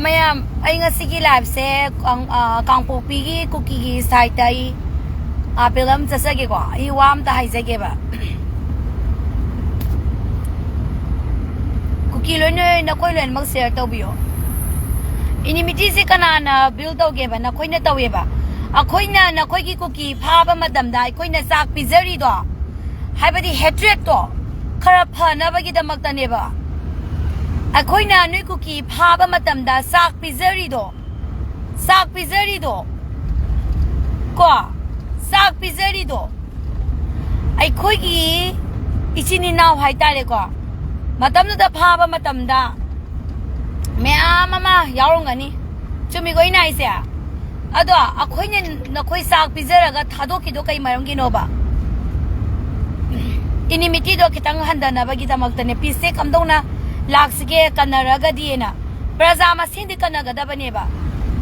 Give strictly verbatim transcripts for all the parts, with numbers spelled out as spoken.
ꯃꯌꯥꯝ, ꯑꯩ ꯉꯁꯤꯒꯤ liveꯁꯦ ꯀꯥꯡ-, ꯑ, ꯀꯥꯡꯄꯣꯛꯄꯤꯒꯤ ꯀꯨꯀꯤꯒꯤ sideꯇ ꯑꯩ appeal ꯑꯃ ꯆꯠꯆꯒꯦꯀꯣ꯫ ꯑꯩ ꯋꯥ ꯑꯝꯇ ꯍꯥꯏꯖꯒꯦꯕ꯫ ꯀꯨꯀꯤ ꯂꯣꯏꯅ, ꯅꯈꯣꯏ ꯂꯣꯏꯅꯃꯛ share ꯇꯧꯕꯤꯌꯣ꯫ Enmityꯁꯦ ꯀꯅꯥꯅ build ꯇꯧꯒꯦꯕ? ꯅꯈꯣꯏꯅ ꯇꯧꯋꯦꯕ꯫ ꯑꯩꯈꯣꯏꯅ ꯅꯈꯣꯏꯒꯤ ꯀꯨꯀꯤ ꯐꯥꯕ ꯃꯇꯝꯗ ꯑꯩꯈꯣꯏꯅ ꯆꯥꯛ ꯄꯤꯖꯔꯤꯗꯣ, ꯍꯥꯏꯕꯗꯤ hatredꯇꯣ ꯈꯔ ꯐꯅꯕꯒꯤꯗꯃꯛꯇꯅꯦꯕ꯫ ꯑꯩꯈꯣꯏꯅ ꯅꯣꯏ ꯀꯨꯀꯤ ꯐꯥꯕ ꯃꯇꯝꯗ ꯆꯥꯛ ꯄꯤꯖꯔꯤꯗꯣ, ꯆꯥꯛ ꯄꯤꯖꯔꯤꯗꯣ, ꯀꯣ, ꯆꯥꯛ ꯄꯤꯖꯔꯤꯗꯣ ꯑꯩꯈꯣꯏꯒꯤ ꯏꯆꯤꯟ ꯏꯅꯥꯎ ꯍꯥꯏꯇꯥꯔꯦꯀꯣ, ꯃꯇꯝꯗꯨꯗ ꯐꯥꯕ ꯃꯇꯝꯗ ꯃꯌꯥꯝ ꯑꯃ ꯌꯥꯎꯔꯝꯒꯅꯤ꯫ ꯆꯨꯝꯃꯤꯀꯣ ꯑꯩꯅ ꯍꯥꯏꯁꯦ? ꯑꯗꯣ ꯑꯩꯈꯣꯏꯅ ꯅꯈꯣꯏ ꯆꯥꯛ ꯄꯤꯖꯔꯒ ꯊꯥꯗꯣꯛꯈꯤꯗꯣ ꯀꯩ ꯃꯔꯝꯒꯤꯅꯣꯕ? Enmityꯗꯣ ꯈꯤꯇꯪ ꯍꯟꯊꯅꯕꯒꯤꯗꯃꯛꯇꯅꯦ, peaceꯁꯦ ꯀꯝꯗꯧꯅ ꯂꯥꯛꯁꯤꯒꯦ ꯀꯟꯅꯔꯒꯗꯤꯅ꯫ ꯄ꯭ꯔꯖꯥ ꯃꯁꯦꯟꯗꯤ ꯀꯟꯅꯒꯗꯕꯅꯦꯕ꯫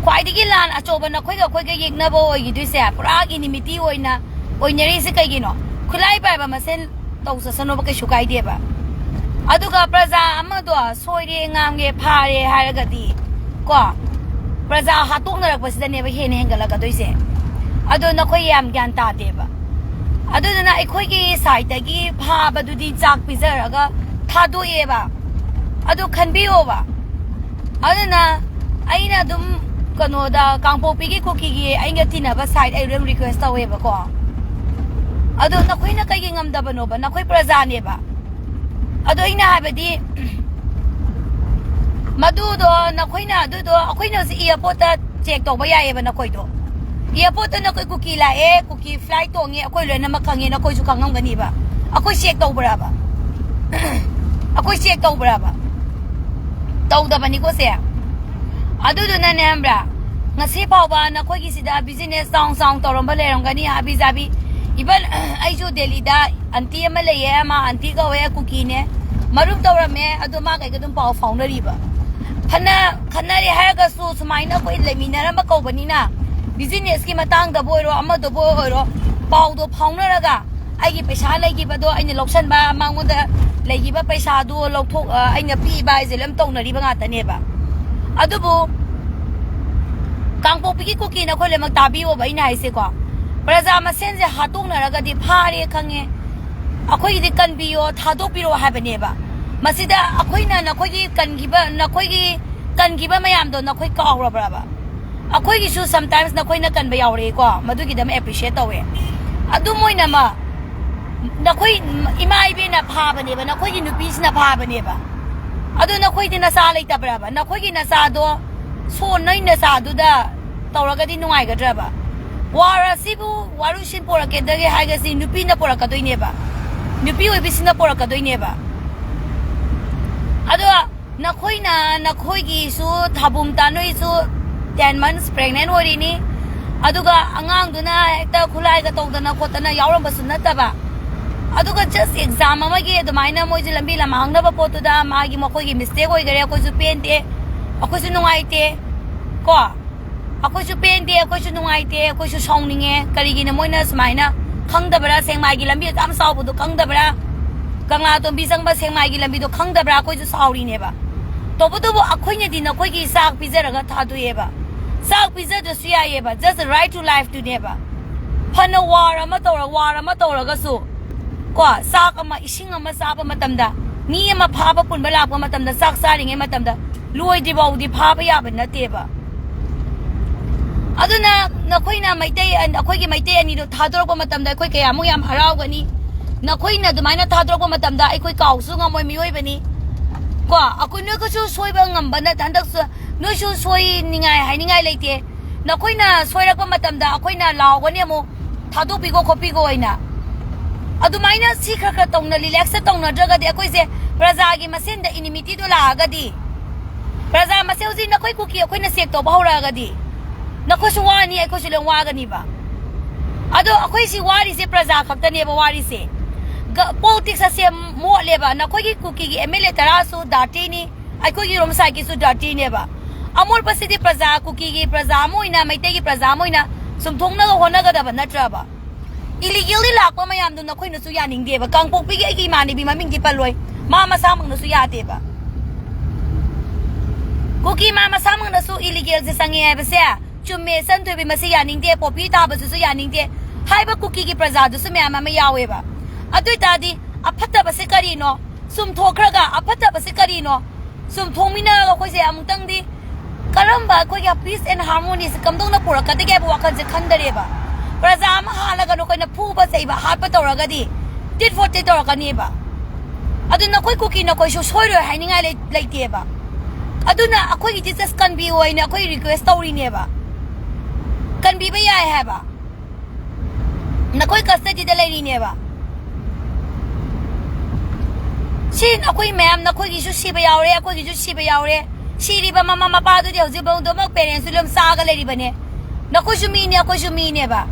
ꯈ꯭ꯋꯥꯏꯗꯒꯤ ꯂꯥꯟ ꯑꯆꯧꯕ ꯅꯈꯣꯏꯒ ꯑꯩꯈꯣꯏꯒ ꯌꯦꯛꯅꯕ ꯑꯣꯏꯈꯤꯗꯣꯏꯁꯦ, ꯄꯨꯔꯥ enmity ꯑꯣꯏꯅ ꯑꯣꯏꯅꯔꯤꯁꯦ ꯀꯩꯒꯤꯅꯣ? ꯈꯨꯠꯂꯥꯏ ꯄꯥꯏꯕ ꯃꯁꯦꯟ ꯇꯧꯖꯁꯅꯣꯕ, ꯀꯩꯁꯨ ꯀꯥꯏꯗꯦꯕ꯫ ꯑꯗꯨꯒ ꯄ꯭ꯔꯖꯥ ꯑꯃꯗꯣ ꯁꯣꯏꯔꯦ, ꯉꯥꯝꯒꯦ, ꯐꯥꯔꯦ ꯍꯥꯏꯔꯒꯗꯤ ꯀꯣ, ꯄ꯭ꯔꯖꯥ ꯍꯥꯠꯇꯣꯛꯅꯔꯛꯄꯁꯤꯗꯅꯦꯕ ꯍꯦꯟꯅ ꯍꯦꯟꯒꯠꯂꯛꯀꯗꯣꯏꯁꯦ꯫ ꯑꯗꯣ ꯅꯈꯣꯏ ꯌꯥꯝ ꯒ꯭ꯌꯥꯟ ꯇꯥꯗꯦꯕ꯫ ꯑꯗꯨꯗꯨꯅ ꯑꯩꯈꯣꯏꯒꯤ sideꯇꯒꯤ ꯐꯥꯕꯗꯨꯗꯤ ꯆꯥꯛ ꯄꯤꯖꯔꯒ ꯊꯥꯗꯣꯛꯑꯦꯕ꯫ ꯑꯗꯨ ꯈꯟꯕꯤꯌꯣꯕ꯫ ꯑꯗꯨꯅ ꯑꯩꯅ ꯑꯗꯨꯝ ꯀꯩꯅꯣꯗ, ꯀꯥꯡꯄꯣꯛꯄꯤꯒꯤ ꯀꯨꯀꯤꯒꯤ ꯑꯩꯒ ꯇꯤꯟꯅꯕ side ꯑꯩ ꯑꯗꯨꯝ request ꯇꯧꯋꯦꯕꯀꯣ꯫ ꯑꯗꯣ ꯅꯈꯣꯏꯅ ꯀꯩꯒꯤ ꯉꯝꯗꯕꯅꯣꯕ? ꯅꯈꯣꯏ ꯄ꯭ꯔꯖꯥꯅꯦꯕ꯫ ꯑꯗꯣ ꯑꯩꯅ ꯍꯥꯏꯕꯗꯤ, ꯃꯗꯨꯗꯣ ꯅꯈꯣꯏꯅ ꯑꯗꯨꯗꯣ, ꯑꯩꯈꯣꯏꯅ ꯍꯧꯖꯤꯛ airportꯇ check ꯇꯧꯕ ꯌꯥꯏꯌꯦꯕ ꯅꯈꯣꯏꯗꯣ꯫ Airportꯇ ꯅꯈꯣꯏ ꯀꯨꯀꯤ ꯂꯥꯛꯑꯦ, ꯀꯨꯀꯤ flight ꯇꯣꯡꯉꯦ, ꯑꯩꯈꯣꯏ ꯂꯣꯏꯅꯃꯛ ꯈꯪꯉꯦ, ꯅꯈꯣꯏꯁꯨ ꯈꯪꯉꯝꯒꯅꯤꯕ꯫ ꯑꯩꯈꯣꯏ check ꯇꯧꯕ꯭ꯔꯕ? ꯑꯩꯈꯣꯏ check ꯇꯧꯕ꯭ꯔꯕ? ꯇꯧꯗꯕꯅꯤꯀꯣ ꯁꯦ꯫ ꯑꯗꯨꯗꯨꯅꯅꯦ ꯈꯪꯕ꯭ꯔꯥ, ꯉꯁꯤ ꯐꯥꯎꯕ ꯅꯈꯣꯏꯒꯤ ꯁꯤꯗ business ꯆꯥꯎ ꯆꯥꯎ ꯇꯧꯔꯝꯕ ꯂꯩꯔꯝꯒꯅꯤ, ꯍꯥꯕꯤ ꯖꯥꯕꯤ꯫ Even ꯑꯩꯁꯨ ꯗꯦꯜꯂꯤꯗ aunty ꯑꯃ ꯂꯩꯌꯦ, ꯃꯥ aunty ꯀꯧꯋꯦ, ꯀꯨꯀꯤꯅꯦ꯫ ꯃꯔꯨꯞ ꯇꯧꯔꯝꯃꯦ, ꯑꯗꯣ ꯃꯥ ꯀꯩꯒ ꯑꯗꯨꯝ ꯄꯥꯎ ꯐꯥꯎꯅꯔꯤꯕ꯫ ꯐꯅ ꯈꯠꯅꯔꯦ ꯍꯥꯏꯔꯒꯁꯨ, ꯁꯨꯃꯥꯏꯅ ꯑꯩꯈꯣꯏ ꯂꯩꯃꯤꯟꯅꯔꯝꯕ ꯀꯧꯕꯅꯤꯅ, businessꯀꯤ ꯃꯇꯥꯡꯗꯕꯨ ꯑꯣꯏꯔꯣ, ꯑꯃꯗꯕꯨ ꯑꯣꯏꯔꯣ, ꯄꯥꯎꯗꯣ ꯐꯥꯎꯅꯔꯒ ꯑꯩꯒꯤ ꯄꯩꯁꯥ ꯂꯩꯈꯤꯕꯗꯣ ꯑꯩꯅ ꯂꯧꯁꯟꯕ, ꯃꯉꯣꯟꯗ ꯂꯩꯈꯤꯕ ꯄꯩꯁꯥꯗꯣ ꯂꯧꯊꯣꯛ-, ꯑ, ꯑꯩꯅ ꯄꯤꯕ ꯍꯥꯏꯁꯦ ꯂꯣꯏ ꯇꯧꯅꯔꯤꯕ ꯉꯥꯛꯇꯅꯦꯕ꯫ ꯑꯗꯨꯕꯨ ꯀꯥꯡꯄꯣꯛꯄꯤꯒꯤ ꯀꯨꯀꯤ ꯅꯈꯣꯏ ꯂꯣꯏꯅꯃꯛ ꯇꯥꯕꯤꯌꯣꯕ ꯑꯩꯅ ꯍꯥꯏꯁꯦꯀꯣ꯫ ꯄ꯭ꯔꯖꯥ ꯃꯁꯦꯟꯁꯦ ꯍꯥꯠꯇꯣꯛꯅꯔꯒꯗꯤ ꯐꯥꯔꯦ ꯈꯪꯉꯦ, ꯑꯩꯈꯣꯏꯒꯤꯗꯤ ꯀꯟꯕꯤꯌꯣ, ꯊꯥꯗꯣꯛꯄꯤꯔꯣ ꯍꯥꯏꯕꯅꯦꯕ꯫ ꯃꯁꯤꯗ ꯑꯩꯈꯣꯏꯅ ꯅꯈꯣꯏꯒꯤ ꯀꯟꯈꯤꯕ, ꯅꯈꯣꯏꯒꯤ ꯀꯟꯈꯤꯕ ꯃꯌꯥꯝꯗꯣ ꯅꯈꯣꯏ ꯀꯥꯎꯔꯕ꯭ꯔꯕ? ꯑꯩꯈꯣꯏꯒꯤꯁꯨ sometimes ꯅꯈꯣꯏꯅ ꯀꯟꯕ ꯌꯥꯎꯔꯛꯑꯦꯀꯣ, ꯃꯗꯨꯒꯤꯗꯃꯛ appreciate ꯇꯧꯋꯦ꯫ ꯑꯗꯨꯝ ꯑꯣꯏꯅꯃꯛ ꯅꯈꯣꯏ ꯏꯃꯥ ꯏꯕꯦꯟꯅ ꯐꯥꯕꯅꯦꯕ, ꯅꯈꯣꯏꯒꯤ ꯅꯨꯄꯤꯁꯤꯅ ꯐꯥꯕꯅꯦꯕ꯫ ꯑꯗꯨ ꯅꯈꯣꯏꯗꯤ ꯅꯆꯥ ꯂꯩꯇꯕ꯭ꯔꯕ? ꯅꯈꯣꯏꯒꯤ ꯅꯆꯥꯗꯣ ꯁꯣꯟ ꯅꯣꯏ ꯅꯆꯥꯗꯨꯗ ꯇꯧꯔꯒꯗꯤ ꯅꯨꯡꯉꯥꯏꯒꯗ꯭ꯔꯕ? ꯋꯥꯔ ꯑꯁꯤꯕꯨ ꯋꯥꯔꯨꯁꯤꯟ ꯄꯣꯔꯛꯀꯗꯒꯦ ꯍꯥꯏꯔꯒꯁꯤ ꯅꯨꯄꯤꯅ ꯄꯣꯔꯛꯀꯗꯣꯏꯅꯦꯕ, ꯅꯨꯄꯤ ꯑꯣꯏꯕꯤꯁꯤꯡꯅ ꯄꯣꯔꯛꯀꯗꯣꯏꯅꯦꯕ꯫ ꯑꯗꯣ ꯅꯈꯣꯏꯅ, ꯅꯈꯣꯏꯒꯤꯁꯨ ꯊꯥꯕꯨꯝ ꯇꯥ, ꯅꯣꯏꯁꯨ ten months pregnant ꯑꯣꯏꯔꯤꯅꯤ, ꯑꯗꯨꯒ ꯑꯉꯥꯡꯗꯨꯅ ꯍꯦꯛꯇ ꯈꯨꯠꯂꯥꯏꯒ ꯇꯧꯗꯅ ꯈꯣꯠꯇꯅ ꯌꯥꯎꯔꯝꯕꯁꯨ ꯅꯠꯇꯕ꯫ ꯑꯗꯨꯒ just exam ꯑꯃꯒꯤ ꯑꯗꯨꯃꯥꯏꯅ ꯃꯣꯏꯁꯦ ꯂꯝꯕꯤ ꯂꯝꯍꯥꯡꯅꯕ ꯄꯣꯠꯇꯨꯗ ꯃꯥꯒꯤ, ꯃꯈꯣꯏꯒꯤ mistake ꯑꯣꯏꯈꯔꯦ, ꯑꯩꯈꯣꯏꯁꯨ ꯄꯦꯟꯗꯦ, ꯑꯩꯈꯣꯏꯁꯨ ꯅꯨꯡꯉꯥꯏꯇꯦ ꯀꯣ꯫ ꯑꯩꯈꯣꯏꯁꯨ ꯄꯦꯟꯗꯦ, ꯑꯩꯈꯣꯏꯁꯨ ꯅꯨꯡꯉꯥꯏꯇꯦ, ꯑꯩꯈꯣꯏꯁꯨ ꯁꯥꯎꯅꯤꯡꯉꯦ꯫ ꯀꯔꯤꯒꯤꯅꯣ ꯃꯣꯏꯅ ꯁꯨꯃꯥꯏꯅ ꯈꯪꯗꯕ꯭ꯔꯥ? ꯁꯦꯛꯃꯥꯏꯒꯤ ꯂꯝꯕꯤ ꯑꯗꯨꯛ ꯌꯥꯝ ꯆꯥꯎꯕꯗꯣ ꯈꯪꯗꯕ꯭ꯔꯥ? ꯀꯪꯂꯥꯇꯣꯝꯕꯤ ꯆꯪꯕ ꯁꯦꯛꯃꯥꯏꯒꯤ ꯂꯝꯕꯤꯗꯣ ꯈꯪꯗꯕ꯭ꯔꯥ? ꯑꯩꯈꯣꯏꯁꯨ ꯁꯥꯎꯔꯤꯅꯦꯕ꯫ ꯇꯧꯕꯇꯕꯨ ꯑꯩꯈꯣꯏꯅꯗꯤ ꯅꯈꯣꯏꯒꯤ ꯆꯥꯛ ꯄꯤꯖꯔꯒ ꯊꯥꯗꯣꯛꯑꯦꯕ꯫ ꯆꯥꯛ ꯄꯤꯖꯗ꯭ꯔꯁꯨ ꯌꯥꯏꯌꯦꯕ, just right to life ꯇꯨꯅꯦꯕ꯫ ꯐꯅ ꯋꯥꯔ ꯑꯃ ꯇꯧꯔ, ꯋꯥꯔ ꯑꯃ ꯇꯧꯔꯒꯁꯨ ꯀꯣ, ꯆꯥꯛ ꯑꯃ, ꯏꯁꯤꯡ ꯑꯃ ꯆꯥꯕ ꯃꯇꯝꯗ, ꯃꯤ ꯑꯃ ꯐꯥꯕ ꯄꯨꯟꯕ ꯂꯥꯛꯄ ꯃꯇꯝꯗ, ꯆꯥꯛ ꯆꯥꯔꯤꯉꯩ ꯃꯇꯝꯗ ꯂꯣꯏꯗ꯭ꯔꯤ ꯐꯥꯎꯗꯤ ꯐꯥꯕ ꯌꯥꯕ ꯅꯠꯇꯦꯕ꯫ ꯑꯗꯨꯅ ꯅꯈꯣꯏꯅ ꯃꯩꯇꯩ, ꯑꯩꯈꯣꯏꯒꯤ ꯃꯩꯇꯩ ꯑꯅꯤꯗꯣ ꯊꯥꯗꯣꯔꯛꯄ ꯃꯇꯝꯗ ꯑꯩꯈꯣꯏ ꯀꯌꯥꯃꯨꯛ ꯌꯥꯝ ꯍꯔꯥꯎꯒꯅꯤ꯫ ꯅꯈꯣꯏꯅ ꯑꯗꯨꯃꯥꯏꯅ ꯊꯥꯗꯣꯔꯛꯄ ꯃꯇꯝꯗ ꯑꯩꯈꯣꯏ ꯀꯥꯎꯁꯨ ꯉꯝꯃꯣꯏ, ꯃꯤꯑꯣꯏꯕꯅꯤ ꯀꯣ꯫ ꯑꯩꯈꯣꯏ ꯅꯣꯏꯒꯁꯨ ꯁꯣꯏꯕ ꯉꯝꯕ ꯅꯠꯇꯦ, ꯍꯟꯗꯛꯁꯨ ꯅꯣꯏꯁꯨ ꯁꯣꯏꯅꯤꯡꯉꯥꯏ ꯍꯥꯏꯅꯤꯡꯉꯥꯏ ꯂꯩꯇꯦ꯫ ꯅꯈꯣꯏꯅ ꯁꯣꯏꯔꯛꯄ ꯃꯇꯝꯗ ꯑꯩꯈꯣꯏꯅ ꯂꯥꯎꯒꯅꯤ ꯑꯃꯨꯛ, "ꯊꯥꯗꯣꯛꯄꯤꯈꯣ ꯈꯣꯠꯄꯤꯈꯣ" ꯍꯥꯏꯅ꯫ ꯑꯗꯨꯃꯥꯏꯅ ꯁꯤ ꯈꯔ ꯈꯔ ꯇꯧꯅ, relax ꯇꯧꯅꯗ꯭ꯔꯒꯗꯤ, ꯑꯩꯈꯣꯏꯁꯦ ꯄ꯭ꯔꯖꯥꯒꯤ ꯃꯁꯦꯟꯗ enmity ꯗꯣ ꯂꯥꯛꯑꯒꯗꯤ, ꯄ꯭ꯔꯖꯥ ꯃꯁꯦꯟ ꯍꯧꯖꯤꯛ ꯅꯈꯣꯏ ꯀꯨꯀꯤ ꯑꯩꯈꯣꯏꯅ check ꯇꯧꯕ ꯍꯧꯔꯛꯑꯒꯗꯤ, ꯅꯈꯣꯏꯁꯨ ꯋꯥꯅꯤ, ꯑꯩꯈꯣꯏꯁꯨ ꯂꯣꯏ ꯋꯥꯒꯅꯤꯕ꯫ ꯑꯗꯣ ꯑꯩꯈꯣꯏ ꯁꯤ ꯋꯥꯔꯤꯁꯦ ꯄ꯭ꯔꯖꯥ ꯈꯛꯇꯅꯦꯕ ꯋꯥꯔꯤꯁꯦ꯫ ꯒ-, politics ꯑꯁꯦ ꯃꯣꯠꯂꯦꯕ꯫ ꯅꯈꯣꯏꯒꯤ ꯀꯨꯀꯤꯒꯤ M L A ꯇꯔꯥꯁꯨ dirty ꯅꯤ, ꯑꯩꯈꯣꯏꯒꯤ ꯔꯣꯝ side ꯀꯤꯁꯨ dirty ꯅꯦꯕ꯫ ꯑꯃꯣꯠꯄꯁꯤꯗꯤ ꯄ꯭ꯔꯖꯥ, ꯀꯨꯀꯤꯒꯤ ꯄ꯭ꯔꯖꯥ ꯑꯃ ꯑꯣꯏꯅ, ꯃꯩꯇꯩꯒꯤ ꯄ꯭ꯔꯖꯥ ꯑꯃ ꯑꯣꯏꯅ ꯆꯨꯝꯊꯣꯛꯅꯕ ꯍꯣꯠꯅꯒꯗꯕ ꯅꯠꯇ꯭ꯔꯕ? Illegally ꯂꯥꯛꯄ ꯃꯌꯥꯝꯗꯣ ꯅꯈꯣꯏꯅꯁꯨ ꯌꯥꯅꯤꯡꯗꯦꯕ꯫ ꯀꯥꯡꯄꯣꯛꯄꯤꯒꯤ ꯑꯩꯒꯤ ꯏꯃꯥꯟꯅꯕꯤ, ꯃꯃꯤꯡꯗꯤ ꯄꯜꯂꯣꯏ, ꯃꯥ ꯃꯁꯥꯃꯛꯅꯁꯨ ꯌꯥꯗꯦꯕ꯫ ꯀꯨꯀꯤ ꯃꯥ ꯃꯁꯥꯃꯛꯅꯁꯨ ꯏꯂꯤꯒꯦꯜꯁꯦ ꯆꯪꯉꯦ ꯍꯥꯏꯕꯁꯦ ꯆꯨꯝꯃꯦ, ꯏꯆꯟ ꯊꯣꯏꯕꯤ, ꯃꯁꯤ ꯌꯥꯅꯤꯡꯗꯦ, ꯄꯣꯄꯤ ꯇꯥꯕꯗꯨꯁꯨ ꯌꯥꯅꯤꯡꯗꯦ ꯍꯥꯏꯕ ꯀꯨꯀꯤꯒꯤ ꯄ꯭ꯔꯖꯥꯗꯨꯁꯨ ꯃꯌꯥꯝ ꯑꯃ ꯌꯥꯎꯋꯦꯕ꯫ ꯑꯗꯨ ꯑꯣꯏꯇꯥꯔꯗꯤ ꯑꯐꯠꯇꯕꯁꯦ ꯀꯔꯤꯅꯣ? ꯆꯨꯝꯊꯣꯛꯈ꯭ꯔꯒ ꯑꯐꯠꯇꯕꯁꯦ ꯀꯔꯤꯅꯣ? ꯆꯨꯝꯊꯣꯛꯃꯤꯟꯅꯔꯒ ꯑꯩꯈꯣꯏꯁꯦ ꯑꯃꯨꯛꯇꯪꯗꯤ ꯀꯔꯝꯕ ꯑꯩꯈꯣꯏꯒꯤ peace and harmony ꯁꯦ ꯀꯝꯗꯧꯅ ꯄꯨꯔꯛꯀꯗꯒꯦ ꯍꯥꯏꯕ ꯋꯥꯈꯜꯁꯦ ꯈꯟꯗꯔꯦꯕ꯫ ꯄ꯭ꯔꯖꯥ ꯑꯃ ꯍꯥꯠꯂꯒ ꯅꯈꯣꯏꯅ ꯐꯨꯕ ꯆꯩꯕ ꯍꯥꯠꯄ ꯇꯧꯔꯒꯗꯤ tit for tat ꯇꯧꯔꯛꯀꯅꯦꯕ꯫ ꯑꯗꯨ ꯅꯈꯣꯏ ꯀꯨꯀꯤ ꯅꯈꯣꯏꯁꯨ ꯁꯣꯏꯔꯣꯏ ꯍꯥꯏꯅꯤꯡꯉꯥꯏ ꯂꯩ-, ꯂꯩꯇꯦꯕ꯫ ꯑꯗꯨꯅ ꯑꯩꯈꯣꯏꯒꯤ teachers ꯀꯟꯕꯤꯌꯨ ꯍꯥꯏꯅ ꯑꯩꯈꯣꯏ request ꯇꯧꯔꯤꯅꯦꯕ꯫ ꯀꯟꯕꯤꯕ ꯌꯥꯏ ꯍꯥꯏꯕ꯫ ꯅꯈꯣꯏ custody ꯗ ꯂꯩꯔꯤꯅꯦꯕ꯫ ꯁꯤ ꯅꯈꯣꯏ ꯃꯌꯥꯝ, ꯅꯈꯣꯏꯒꯤꯁꯨ ꯁꯤꯕ ꯌꯥꯎꯔꯦ, ꯑꯩꯈꯣꯏꯒꯤꯁꯨ ꯁꯤꯕ ꯌꯥꯎꯔꯦ꯫ ꯁꯤꯔꯤꯕ ꯃꯃꯥ ꯃꯄꯥꯗꯨꯗꯤ ꯍꯧꯖꯤꯛ ꯐꯥꯎꯗꯃꯛ parents ꯁꯨ ꯂꯣꯏ ꯆꯥꯒ ꯂꯩꯔꯤꯕꯅꯦ꯫ ꯅꯈꯣꯏꯁꯨ ꯃꯤꯅꯦ, ꯑꯩꯈꯣꯏꯁꯨ ꯃꯤꯅꯦꯕ꯫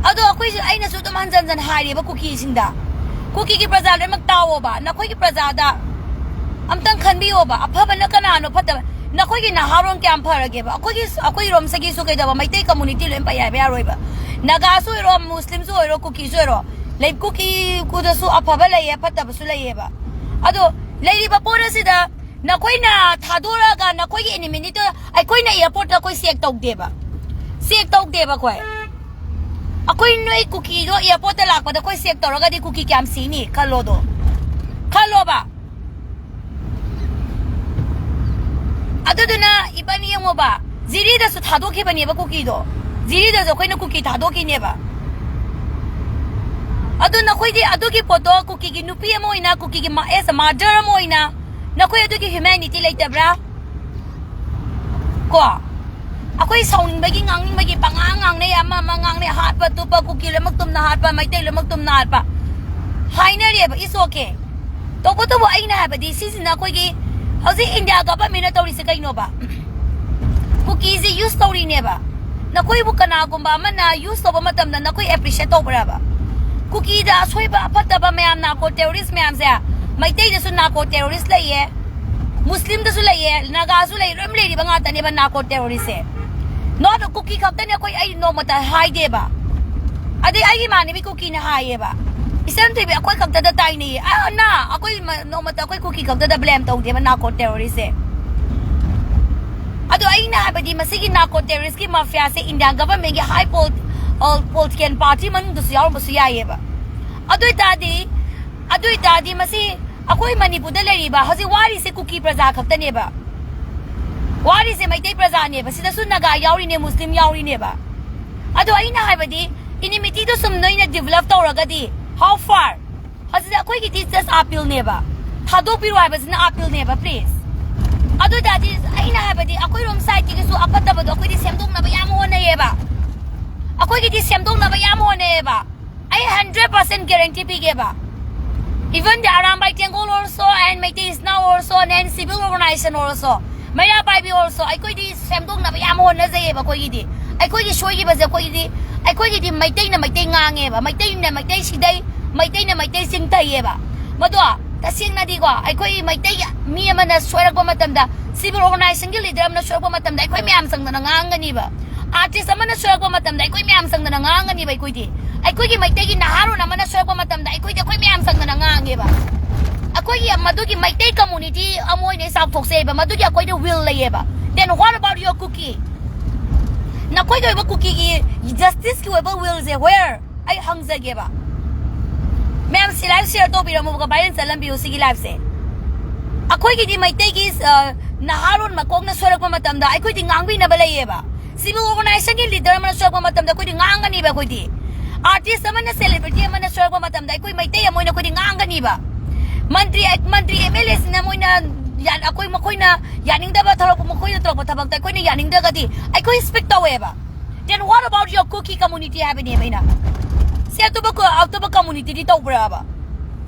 ꯑꯗꯣ ꯑꯩꯈꯣꯏꯁꯨ, ꯑꯩꯅꯁꯨ ꯑꯗꯨꯝ ꯍꯟꯖꯟ ꯍꯟꯖꯟ ꯍꯥꯏꯔꯤꯕ ꯀꯨꯀꯤꯁꯤꯡꯗ, ꯀꯨꯀꯤꯒꯤ ꯄ꯭ꯔꯖꯥ ꯂꯣꯏꯅꯃꯛ ꯇꯥꯎꯑꯣꯕ, ꯅꯈꯣꯏꯒꯤ ꯄ꯭ꯔꯖꯥꯗ ꯑꯝꯇꯪ ꯈꯟꯕꯤꯌꯣꯕ, ꯑꯐꯕꯅ ꯀꯅꯥꯅꯣ ꯐꯠꯇꯕ? ꯅꯈꯣꯏꯒꯤ ꯅꯍꯥꯔꯣꯟ ꯀꯌꯥꯝ ꯐꯔꯒꯦꯕ? ꯑꯩꯈꯣꯏꯒꯤ, ꯑꯩꯈꯣꯏꯔꯣꯝꯁꯤꯒꯤꯁꯨ ꯀꯩꯗꯧꯕ, ꯃꯩꯇꯩ community ꯂꯣꯏꯅ ꯄꯩ ꯍꯥꯏꯕ ꯌꯥꯔꯣꯏꯕ꯫ ꯅꯥꯒꯥꯁꯨ ꯑꯣꯏꯔꯣ, ꯃꯨꯁꯂꯤꯝꯁꯨ ꯑꯣꯏꯔꯣ, ꯀꯨꯀꯤꯁꯨ ꯑꯣꯏꯔꯣ, ꯂꯩ-, ꯀꯨꯀꯤ ꯀꯨꯗꯁꯨ ꯑꯐꯕ ꯂꯩꯌꯦ, ꯐꯠꯇꯕꯁꯨ ꯂꯩꯌꯦꯕ꯫ ꯑꯗꯣ ꯂꯩꯔꯤꯕ ꯄꯣꯠ ꯑꯁꯤꯗ ꯅꯈꯣꯏꯅ ꯊꯥꯗꯣꯔꯛꯑꯒ ꯅꯈꯣꯏꯒꯤ anonymity ꯗꯣ ꯑꯩꯈꯣꯏꯅ airport ꯇ ꯑꯩꯈꯣꯏ check ꯇꯧꯗꯦꯕ꯫ Check ꯇꯧꯗꯦꯕ ꯑꯩꯈꯣꯏ꯫ ꯑꯩꯈꯣꯏ ꯅꯣꯏ ꯀꯨꯀꯤꯗꯣ airport ꯇ ꯂꯥꯛꯄꯗ ꯑꯩꯈꯣꯏ check ꯇꯧꯔꯒꯗꯤ ꯀꯨꯀꯤ ꯀꯌꯥꯝ ꯁꯤꯅꯤ ꯈꯜꯂꯣꯗꯣ꯫ ꯈꯜꯂꯣꯕ꯫ ꯑꯗꯨꯗꯨꯅ ꯏꯕꯥꯅꯤ ꯌꯦꯡꯉꯣꯕ, ꯖꯤꯔꯤꯗꯁꯨ ꯊꯥꯗꯣꯛꯈꯤꯕꯅꯦꯕ ꯀꯨꯀꯤꯗꯣ꯫ ꯖꯤꯔꯤꯗꯁꯨ ꯑꯩꯈꯣꯏꯅ ꯀꯨꯀꯤ ꯊꯥꯗꯣꯛꯈꯤꯅꯦꯕ꯫ ꯑꯗꯨ ꯅꯈꯣꯏꯗꯤ ꯑꯗꯨꯒꯤ ꯄꯣꯠꯇꯣ ꯀꯨꯀꯤꯒꯤ ꯅꯨꯄꯤ ꯑꯃ ꯑꯣꯏꯅ, ꯀꯨꯀꯤꯒꯤ ꯃ-, as a mother ꯑꯃ ꯑꯣꯏꯅ ꯅꯈꯣꯏ ꯑꯗꯨꯒꯤ humanity ꯂꯩꯇꯕ꯭ꯔꯥ? ꯀꯣ? ꯑꯩꯈꯣꯏ ꯁꯥꯎꯅꯤꯡꯕꯒꯤ, ꯉꯥꯡꯅꯤꯡꯕꯒꯤ ꯄꯉꯥꯡ ꯉꯥꯡꯅꯩ, ꯑꯃ ꯑꯃ ꯉꯥꯡꯅꯩ, ꯍꯥꯠꯄ ꯇꯨꯞꯄ, ꯀꯨꯀꯤ ꯂꯣꯏꯅꯃꯛ ꯇꯨꯝꯅ ꯍꯥꯠꯄ, ꯃꯩꯇꯩ ꯂꯣꯏꯅꯃꯛ ꯇꯨꯝꯅ ꯍꯥꯠꯄ ꯍꯥꯏꯅꯔꯤꯑꯕ, it's okay꯫ ꯇꯧꯕꯇꯕꯨ ꯑꯩꯅ ꯍꯥꯏꯕꯗꯤ ꯁꯤꯁꯤꯅ ꯑꯩꯈꯣꯏꯒꯤ ꯍꯧꯖꯤꯛ India government ꯅ ꯇꯧꯔꯤꯁꯦ ꯀꯩꯅꯣꯕ? ꯀꯨꯀꯤꯁꯦ use ꯇꯧꯔꯤꯅꯦꯕ꯫ ꯅꯈꯣꯏꯕꯨ ꯀꯅꯥꯒꯨꯝꯕ ꯑꯃꯅ use ꯇꯧꯕ ꯃꯇꯝꯗ ꯅꯈꯣꯏ appreciate ꯇꯧꯕ꯭ꯔꯕ? ꯀꯨꯀꯤꯗ ꯑꯁꯣꯏꯕ ꯑꯐꯠꯇꯕ ꯃꯌꯥꯝ, narco terrorist ꯃꯌꯥꯝꯁꯦ, ꯃꯩꯇꯩꯗꯁꯨ narco terrorist ꯂꯩꯌꯦ, ꯃꯨꯁꯂꯤꯝꯗꯁꯨ ꯂꯩꯌꯦ, ꯅꯥꯒꯥꯁꯨ ꯂꯩ, ꯂꯣꯏꯅ ꯂꯩꯔꯤꯕ ꯉꯥꯛꯇꯅꯦꯕ narco terrorist ꯁꯦ꯫ Not ꯀꯨꯀꯤ ꯈꯛꯇꯅꯦ ꯑꯩꯈꯣꯏ, ꯑꯩ ꯅꯣꯡꯃꯇ ꯍꯥꯏꯗꯦꯕ꯫ ꯑꯗꯩ ꯑꯩꯒꯤ ꯏꯃꯥꯟꯅꯕꯤ ꯀꯨꯀꯤꯅ ꯍꯥꯏꯌꯦꯕ, "ꯏꯆꯟ ꯊꯣꯏꯕꯤ, ꯑꯩꯈꯣꯏ ꯈꯛꯇꯗ ꯇꯥꯏꯅꯩꯌꯦ"꯫ ꯑ, ꯅ, ꯑꯩꯈꯣꯏ ꯃ-, ꯅꯣꯡꯃꯇ ꯑꯩꯈꯣꯏ ꯀꯨꯀꯤ ꯈꯛꯇꯗ blame ꯇꯧꯗꯦꯕ narco terrorist ꯁꯦ꯫ ꯑꯗꯣ ꯑꯩꯅ ꯍꯥꯏꯕꯗꯤ ꯃꯁꯤꯒꯤ narco terrorist ꯀꯤ mafia ꯁꯦ Indian government ꯀꯤ high pol-, political party ꯃꯅꯨꯡꯗꯁꯨ ꯌꯥꯎꯔꯝꯕꯁꯨ ꯌꯥꯏꯌꯦꯕ꯫ ꯑꯗꯨ ꯑꯣꯏꯇꯥꯔꯗꯤ, ꯑꯗꯨ ꯑꯣꯏꯇꯥꯔꯗꯤ ꯃꯁꯤ ꯑꯩꯈꯣꯏ ꯃꯅꯤꯄꯨꯔꯗ ꯂꯩꯔꯤꯕ ꯍꯧꯖꯤꯛ ꯋꯥꯔꯤꯁꯦ ꯀꯨꯀꯤ ꯄ꯭ꯔꯖꯥ ꯈꯛꯇꯅꯦꯕ꯫ ꯋꯥꯔꯤꯁꯦ ꯃꯩꯇꯩ ꯄ꯭ꯔꯖꯥꯅꯦꯕ꯫ ꯁꯤꯗꯁꯨ ꯅꯥꯒꯥ ꯌꯥꯎꯔꯤꯅꯦ, ꯃꯨꯁꯂꯤꯝ ꯌꯥꯎꯔꯤꯅꯦꯕ꯫ ꯑꯗꯣ ꯑꯩꯅ ꯍꯥꯏꯕꯗꯤ enmity ꯗꯣ ꯁꯨꯝ ꯅꯣꯏꯅ develop ꯇꯧꯔꯒꯗꯤ how far? ꯍꯧꯖꯤꯛ ꯑꯩꯈꯣꯏꯒꯤꯗꯤ just appeal ꯅꯦꯕ꯫ ꯊꯥꯗꯣꯛꯄꯤꯔꯣ ꯍꯥꯏꯕꯁꯤꯅ appeal ꯅꯦꯕ, please꯫ ꯑꯗꯨ ꯑꯣꯏꯇꯥꯔꯗꯤ ꯑꯩꯅ ꯍꯥꯏꯕꯗꯤ ꯑꯩꯈꯣꯏꯔꯣꯝ side ꯀꯤꯒꯤꯁꯨ ꯑꯐꯠꯇꯕꯗꯣ ꯑꯩꯈꯣꯏꯗꯤ ꯁꯦꯝꯗꯣꯛꯅꯕ ꯌꯥꯝ ꯍꯣꯠꯅꯩꯌꯦꯕ꯫ ꯑꯩꯈꯣꯏꯒꯤꯗꯤ ꯁꯦꯝꯗꯣꯛꯅꯕ ꯌꯥꯝ ꯍꯣꯠꯅꯩꯌꯦꯕ꯫ ꯑꯩ hundred percent guarantee ꯄꯤꯒꯦꯕ꯫ Even the Arambai Tenggol also and Meitei Isnao also and civil organization also, ꯃꯩꯔꯥ ꯄꯥꯏꯕꯤ also, ꯑꯩꯈꯣꯏꯗꯤ ꯁꯦꯝꯗꯣꯛꯅꯕ ꯌꯥꯝ ꯍꯣꯠꯅꯖꯩꯌꯦꯕ꯫ ꯑꯩꯈꯣꯏꯒꯤꯗꯤ, ꯑꯩꯈꯣꯏꯒꯤ ꯁꯣꯏꯈꯤꯕꯁꯦ ꯑꯩꯈꯣꯏꯒꯤꯗꯤ, ꯑꯩꯈꯣꯏꯒꯤꯗꯤ ꯃꯩꯇꯩꯅ ꯃꯩꯇꯩ ꯉꯥꯡꯉꯦꯕ, ꯃꯩꯇꯩꯅ ꯃꯩꯇꯩ ꯁꯤꯗꯩ, ꯃꯩꯇꯩꯅ ꯃꯩꯇꯩ ꯆꯤꯡꯊꯩꯌꯦꯕ꯫ ꯃꯗꯣ ꯇꯁꯦꯡꯅꯗꯤꯀꯣ, ꯑꯩꯈꯣꯏ ꯃꯩꯇꯩ ꯃꯤ ꯑꯃꯅ ꯁꯣꯏꯔꯛꯄ ꯃꯇꯝꯗ, civil organization ꯒꯤ leader ꯑꯃꯅ ꯁꯣꯏꯔꯛꯄ ꯃꯇꯝꯗ ꯑꯩꯈꯣꯏ ꯃꯌꯥꯝ ꯆꯪꯗꯅ ꯉꯥꯡꯒꯅꯤꯕ꯫ Artist ꯑꯃꯅ ꯁꯣꯏꯔꯛꯄ ꯃꯇꯝꯗ ꯑꯩꯈꯣꯏ ꯃꯌꯥꯝ ꯆꯪꯗꯅ ꯉꯥꯡꯒꯅꯤꯕ꯫ ꯑꯩꯈꯣꯏꯗꯤ, ꯑꯩꯈꯣꯏꯒꯤ ꯃꯩꯇꯩꯒꯤ ꯅꯍꯥꯔꯣꯟ ꯑꯃꯅ ꯁꯣꯏꯔꯛꯄ ꯃꯇꯝꯗ ꯑꯩꯈꯣꯏꯗꯤ ꯑꯩꯈꯣꯏ ꯃꯌꯥꯝ ꯆꯪꯗꯅ ꯉꯥꯡꯉꯦꯕ꯫ ꯑꯩꯈꯣꯏꯒꯤ ꯃꯗꯨꯒꯤ ꯃꯩꯇꯩ community ꯑꯃ ꯑꯣꯏꯅ ꯆꯥꯎꯊꯣꯛꯆꯩꯕ, ꯃꯗꯨꯒꯤ ꯑꯩꯈꯣꯏꯗ will ꯂꯩꯌꯦꯕ꯫ Then what about your ꯀꯨꯀꯤ? ꯅꯈꯣꯏꯒꯤ ꯑꯣꯏꯕ ꯀꯨꯀꯤꯒꯤ justice ꯀꯤ ꯑꯣꯏꯕ will ꯁꯦ where? ꯑꯩ ꯍꯪꯖꯒꯦꯕ꯫ ꯃꯌꯥꯝ ꯁꯤ live share ꯇꯧꯕꯤꯔꯝꯃꯨꯕꯀꯣ, viral ꯆꯠꯍꯟꯕꯤꯌꯨ ꯁꯤꯒꯤ live ꯁꯦ꯫ ꯑꯩꯈꯣꯏꯒꯤꯗꯤ ꯃꯩꯇꯩꯒꯤ, ꯑ, ꯅꯍꯥꯔꯣꯟ ꯃꯀꯣꯛꯅ ꯁꯣꯏꯔꯛꯄ ꯃꯇꯝꯗ ꯑꯩꯈꯣꯏꯗꯤ ꯉꯥꯡꯕꯤꯅꯕ ꯂꯩꯌꯦꯕ꯫ Civil organization ꯒꯤ leader ꯑꯃꯅ ꯁꯣꯏꯔꯛꯄ ꯃꯇꯝꯗ ꯑꯩꯈꯣꯏꯗꯤ ꯉꯥꯡꯒꯅꯤꯕ꯫ ꯑꯩꯈꯣꯏꯗꯤ artist ꯑꯃꯅ, celebrity ꯑꯃꯅ ꯁꯣꯏꯔꯛꯄ ꯃꯇꯝꯗ ꯑꯩꯈꯣꯏ ꯃꯩꯇꯩ ꯑꯃ ꯑꯣꯏꯅ ꯑꯩꯈꯣꯏꯗꯤ ꯉꯥꯡꯒꯅꯤꯕ꯫ ꯃꯟꯇ꯭ꯔꯤ, ꯃꯟꯇ꯭ꯔꯤ M L A ꯁꯤꯡꯅ ꯃꯣꯏꯅ ꯌꯥ-, ꯑꯩꯈꯣꯏ, ꯃꯈꯣꯏꯅ ꯌꯥꯅꯤꯡꯗꯕ ꯊꯕꯛ, ꯃꯈꯣꯏꯅ ꯇꯧꯔꯛꯄ ꯊꯕꯛꯇ ꯑꯩꯈꯣꯏꯅ ꯌꯥꯅꯤꯡꯗ꯭ꯔꯒꯗꯤ ꯑꯩꯈꯣꯏ speak ꯇꯧꯋꯦꯕ꯫ Then what about your Kuki community ꯍꯥꯏꯕꯅꯦꯕ ꯑꯩꯅ꯫ ꯁꯤ ꯑꯇꯣꯞꯄ ꯀ-, ꯑꯇꯣꯞꯄ community ꯗꯤ ꯇꯧꯕ꯭ꯔꯕ?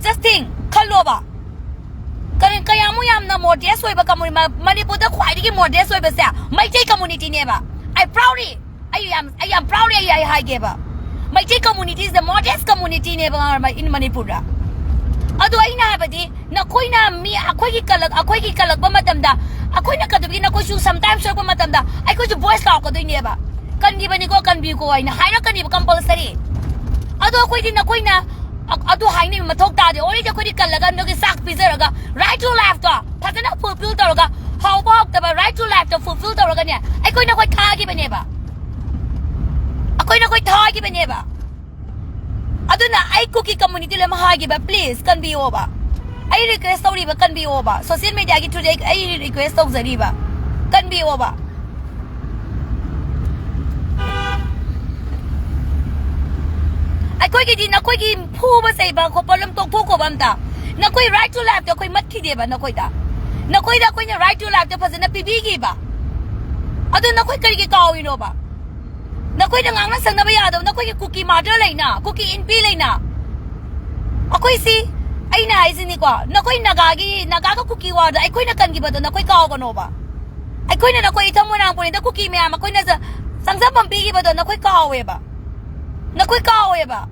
Just think, ꯈꯜꯂꯣꯕ꯫ ꯀꯔꯤ, ꯀꯌꯥꯃꯨꯛ ꯌꯥꯝꯅ modest ꯑꯣꯏꯕ community, ꯃ-, ꯃꯅꯤꯄꯨꯔꯗ ꯈ꯭ꯋꯥꯏꯗꯒꯤ modest ꯑꯣꯏꯕꯁꯦ ꯃꯩꯇꯩ community ꯅꯦꯕ꯫ I proudly, ꯑꯩ ꯌꯥꯝ, ꯑꯩ ꯌꯥꯝ proudly ꯑꯩ, ꯑꯩ ꯍꯥꯏꯒꯦꯕ꯫ Meitei community is the modest community ꯅꯦꯕ in ꯃꯅꯤꯄꯨꯔꯗ꯫ ꯑꯗꯣ ꯑꯩꯅ ꯍꯥꯏꯕꯗꯤ, ꯅꯈꯣꯏꯅ ꯃꯤ, ꯑꯩꯈꯣꯏꯒꯤ ꯀꯜꯂꯛ-, ꯑꯩꯈꯣꯏꯒꯤ ꯀꯜꯂꯛꯄ ꯃꯇꯝꯗ, ꯑꯩꯈꯣꯏꯅ ꯀꯩꯗꯧꯕꯒꯤ ꯅꯈꯣꯏꯁꯨ sometimes ꯁꯣꯏꯔꯛꯄ ꯃꯇꯝꯗ ꯑꯩꯈꯣꯏꯁꯨ voice ꯂꯥꯎꯔꯛꯀꯗꯣꯏꯅꯦꯕ꯫ "ꯀꯟꯈꯤꯕꯅꯤꯀꯣ, ꯀꯟꯕꯤꯌꯨꯀꯣ" ꯍꯥꯏꯅ ꯍꯥꯏꯔꯛꯀꯅꯤꯕ compulsory꯫ ꯑꯗꯣ ꯑꯩꯈꯣꯏꯗꯤ ꯅꯈꯣꯏꯅ ꯑ-, ꯑꯗꯨ ꯍꯥꯏꯅꯕ ꯃꯊꯧ ꯇꯥꯗꯦ꯫ Already ꯑꯩꯈꯣꯏꯗꯤ ꯀꯜꯂꯒ ꯅꯣꯏꯒꯤ ꯆꯥꯛ ꯄꯤꯖꯔꯒ right to life ꯇꯣ ꯐꯖꯅ fulfill ꯇꯧꯔꯒ ꯍꯥꯎꯕ ꯍꯥꯎꯇꯕ right to life ꯇ fulfill ꯇꯧꯔꯒꯅꯦ, ꯑꯩꯈꯣꯏ ꯅꯈꯣꯏ ꯊꯥꯈꯤꯕꯅꯦꯕ, ꯑꯩꯈꯣꯏ ꯅꯈꯣꯏ ꯊꯥꯈꯤꯕꯅꯦꯕ꯫ ꯑꯗꯨꯅ ꯑꯩ ꯀꯨꯀꯤ community ꯂꯣꯏ ꯑꯃ ꯍꯥꯏꯈꯤꯕ, please ꯀꯟꯕꯤꯌꯣꯕ꯫ ꯑꯩ request ꯇꯧꯔꯤꯕ, ꯀꯟꯕꯤꯌꯣꯕ꯫ Social media ꯒꯤ through ꯗ ꯑꯩ, ꯑꯩ request ꯇꯧꯖꯔꯤꯕ, ꯀꯟꯕꯤꯌꯣꯕ꯫ ꯑꯩꯈꯣꯏꯒꯤꯗꯤ ꯅꯈꯣꯏꯒꯤ ꯐꯨꯕ ꯆꯩꯕ ꯈꯣꯠꯄ ꯂꯣꯏ ꯇꯣꯛꯊꯣꯛꯈꯣꯕ ꯑꯝꯇ꯫ ꯅꯈꯣꯏ right to life ꯇꯣ ꯑꯩꯈꯣꯏ ꯃꯠꯈꯤꯗꯦꯕ ꯅꯈꯣꯏꯗ꯫ ꯅꯈꯣꯏꯗ ꯑꯩꯈꯣꯏꯅ right to life ꯇꯣ ꯐꯖꯅ ꯄꯤꯕꯤꯈꯤꯕ꯫ ꯑꯗꯨ ꯅꯈꯣꯏ ꯀꯔꯤꯒꯤ ꯀꯥꯎꯔꯤꯅꯣꯕ? ꯅꯈꯣꯏꯅ ꯉꯥꯡꯅ ꯁꯛꯅꯕ ꯌꯥꯗꯕ, ꯅꯈꯣꯏꯒꯤ ꯀꯨꯀꯤ mother ꯂꯩꯅ, ꯀꯨꯀꯤ ꯏꯟꯄꯤ ꯂꯩꯅ꯫ ꯑꯩꯈꯣꯏꯁꯤ, ꯑꯩꯅ ꯍꯥꯏꯁꯤꯅꯤꯀꯣ, ꯅꯈꯣꯏ ꯅꯥꯒꯥꯒꯤ, ꯅꯥꯒꯥꯒ ꯀꯨꯀꯤ war ꯗ ꯑꯩꯈꯣꯏꯅ ꯀꯟꯈꯤꯕꯗꯣ ꯅꯈꯣꯏ ꯀꯥꯎꯒꯅꯣꯕ꯫ ꯑꯩꯈꯣꯏꯅ ꯅꯈꯣꯏ ꯏꯊꯪ ꯃꯣꯏꯔꯥꯡꯄꯨꯔꯤꯗ ꯀꯨꯀꯤ ꯃꯌꯥꯝ ꯑꯩꯈꯣꯏꯅ ꯆ-, ꯆꯪꯖꯐꯝ ꯄꯤꯈꯤꯕꯗꯣ ꯅꯈꯣꯏ ꯀꯥꯎꯋꯦꯕ꯫ ꯅꯈꯣꯏ ꯀꯥꯎꯋꯦꯕ꯫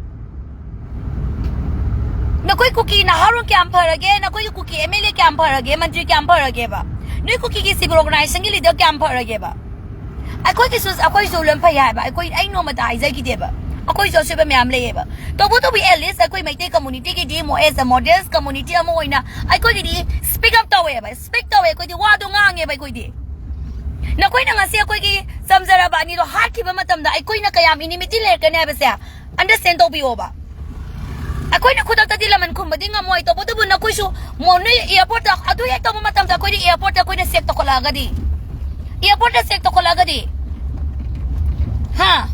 ꯅꯈꯣꯏ ꯀꯨꯀꯤ ꯅꯍꯥꯔꯣꯜ ꯀꯌꯥꯝ ꯐꯔꯒꯦ? ꯅꯈꯣꯏꯒꯤ ꯀꯨꯀꯤ M L A ꯀꯌꯥꯝ ꯐꯔꯒꯦ? ꯃꯟꯇ꯭ꯔꯤ ꯀꯌꯥꯝ ꯐꯔꯒꯦꯕ? ꯅꯣꯏ ꯀꯨꯀꯤꯒꯤ civil organization ꯒꯤ leader ꯀꯌꯥꯝ ꯐꯔꯒꯦꯕ? ꯑꯩꯈꯣꯏꯒꯤꯁꯨ, ꯑꯩꯈꯣꯏꯁꯨ ꯂꯣꯏ ꯐꯩ ꯍꯥꯏꯕ꯫ ꯑꯩꯈꯣꯏ, ꯑꯩ ꯅꯣꯡꯃꯇ ꯍꯥꯏꯖꯈꯤꯗꯦꯕ꯫ ꯑꯩꯈꯣꯏꯁꯨ ꯑꯁꯣꯏꯕ ꯃꯌꯥꯝ ꯂꯩꯌꯦꯕ꯫ ꯇꯧꯕꯇꯕꯨ at least ꯑꯩꯈꯣꯏ ꯃꯩꯇꯩ community ꯒꯤꯗꯤ ꯃꯣ-, as a modest community ꯑꯃ ꯑꯣꯏꯅ ꯑꯩꯈꯣꯏꯒꯤꯗꯤ speak up ꯇꯧꯋꯦꯕ꯫ Speak ꯇꯧꯋꯦ ꯑꯩꯈꯣꯏꯗꯤ, ꯋꯥꯗꯣ ꯉꯥꯡꯉꯦꯕ ꯑꯩꯈꯣꯏꯗꯤ꯫ ꯅꯈꯣꯏꯅ ꯉꯁꯤ ꯑꯩꯈꯣꯏꯒꯤ ꯆꯝꯖꯔꯕ ꯑꯅꯤꯗꯣ ꯍꯥꯠꯈꯤꯕ ꯃꯇꯝꯗ ꯑꯩꯈꯣꯏꯅ ꯀꯌꯥꯝ enmity ꯂꯩꯔꯛꯀꯅꯤ ꯍꯥꯏꯕꯁꯦ understand ꯇꯧꯕꯤꯌꯣꯕ꯫ ꯑꯩꯈꯣꯏꯅ ꯈꯨꯗꯛꯇꯗꯤ ꯂꯃꯟ ꯈꯨꯝꯕꯗꯤ ꯉꯝꯃꯣꯏ, ꯇꯧꯕꯇꯕꯨ ꯅꯈꯣꯏꯁꯨ ꯃꯣ-, ꯅꯣꯏ airport ꯇ ꯑꯗꯨ ꯍꯦꯛ ꯇꯧꯕ ꯃꯇꯝꯗ ꯑꯩꯈꯣꯏꯗꯤ airport ꯇ ꯑꯩꯈꯣꯏꯅ check ꯇꯧꯈꯠꯂꯛꯑꯒꯗꯤ, airport ꯇ check ꯇꯧꯈꯠꯂꯛꯑꯒꯗꯤ, ꯍꯥ?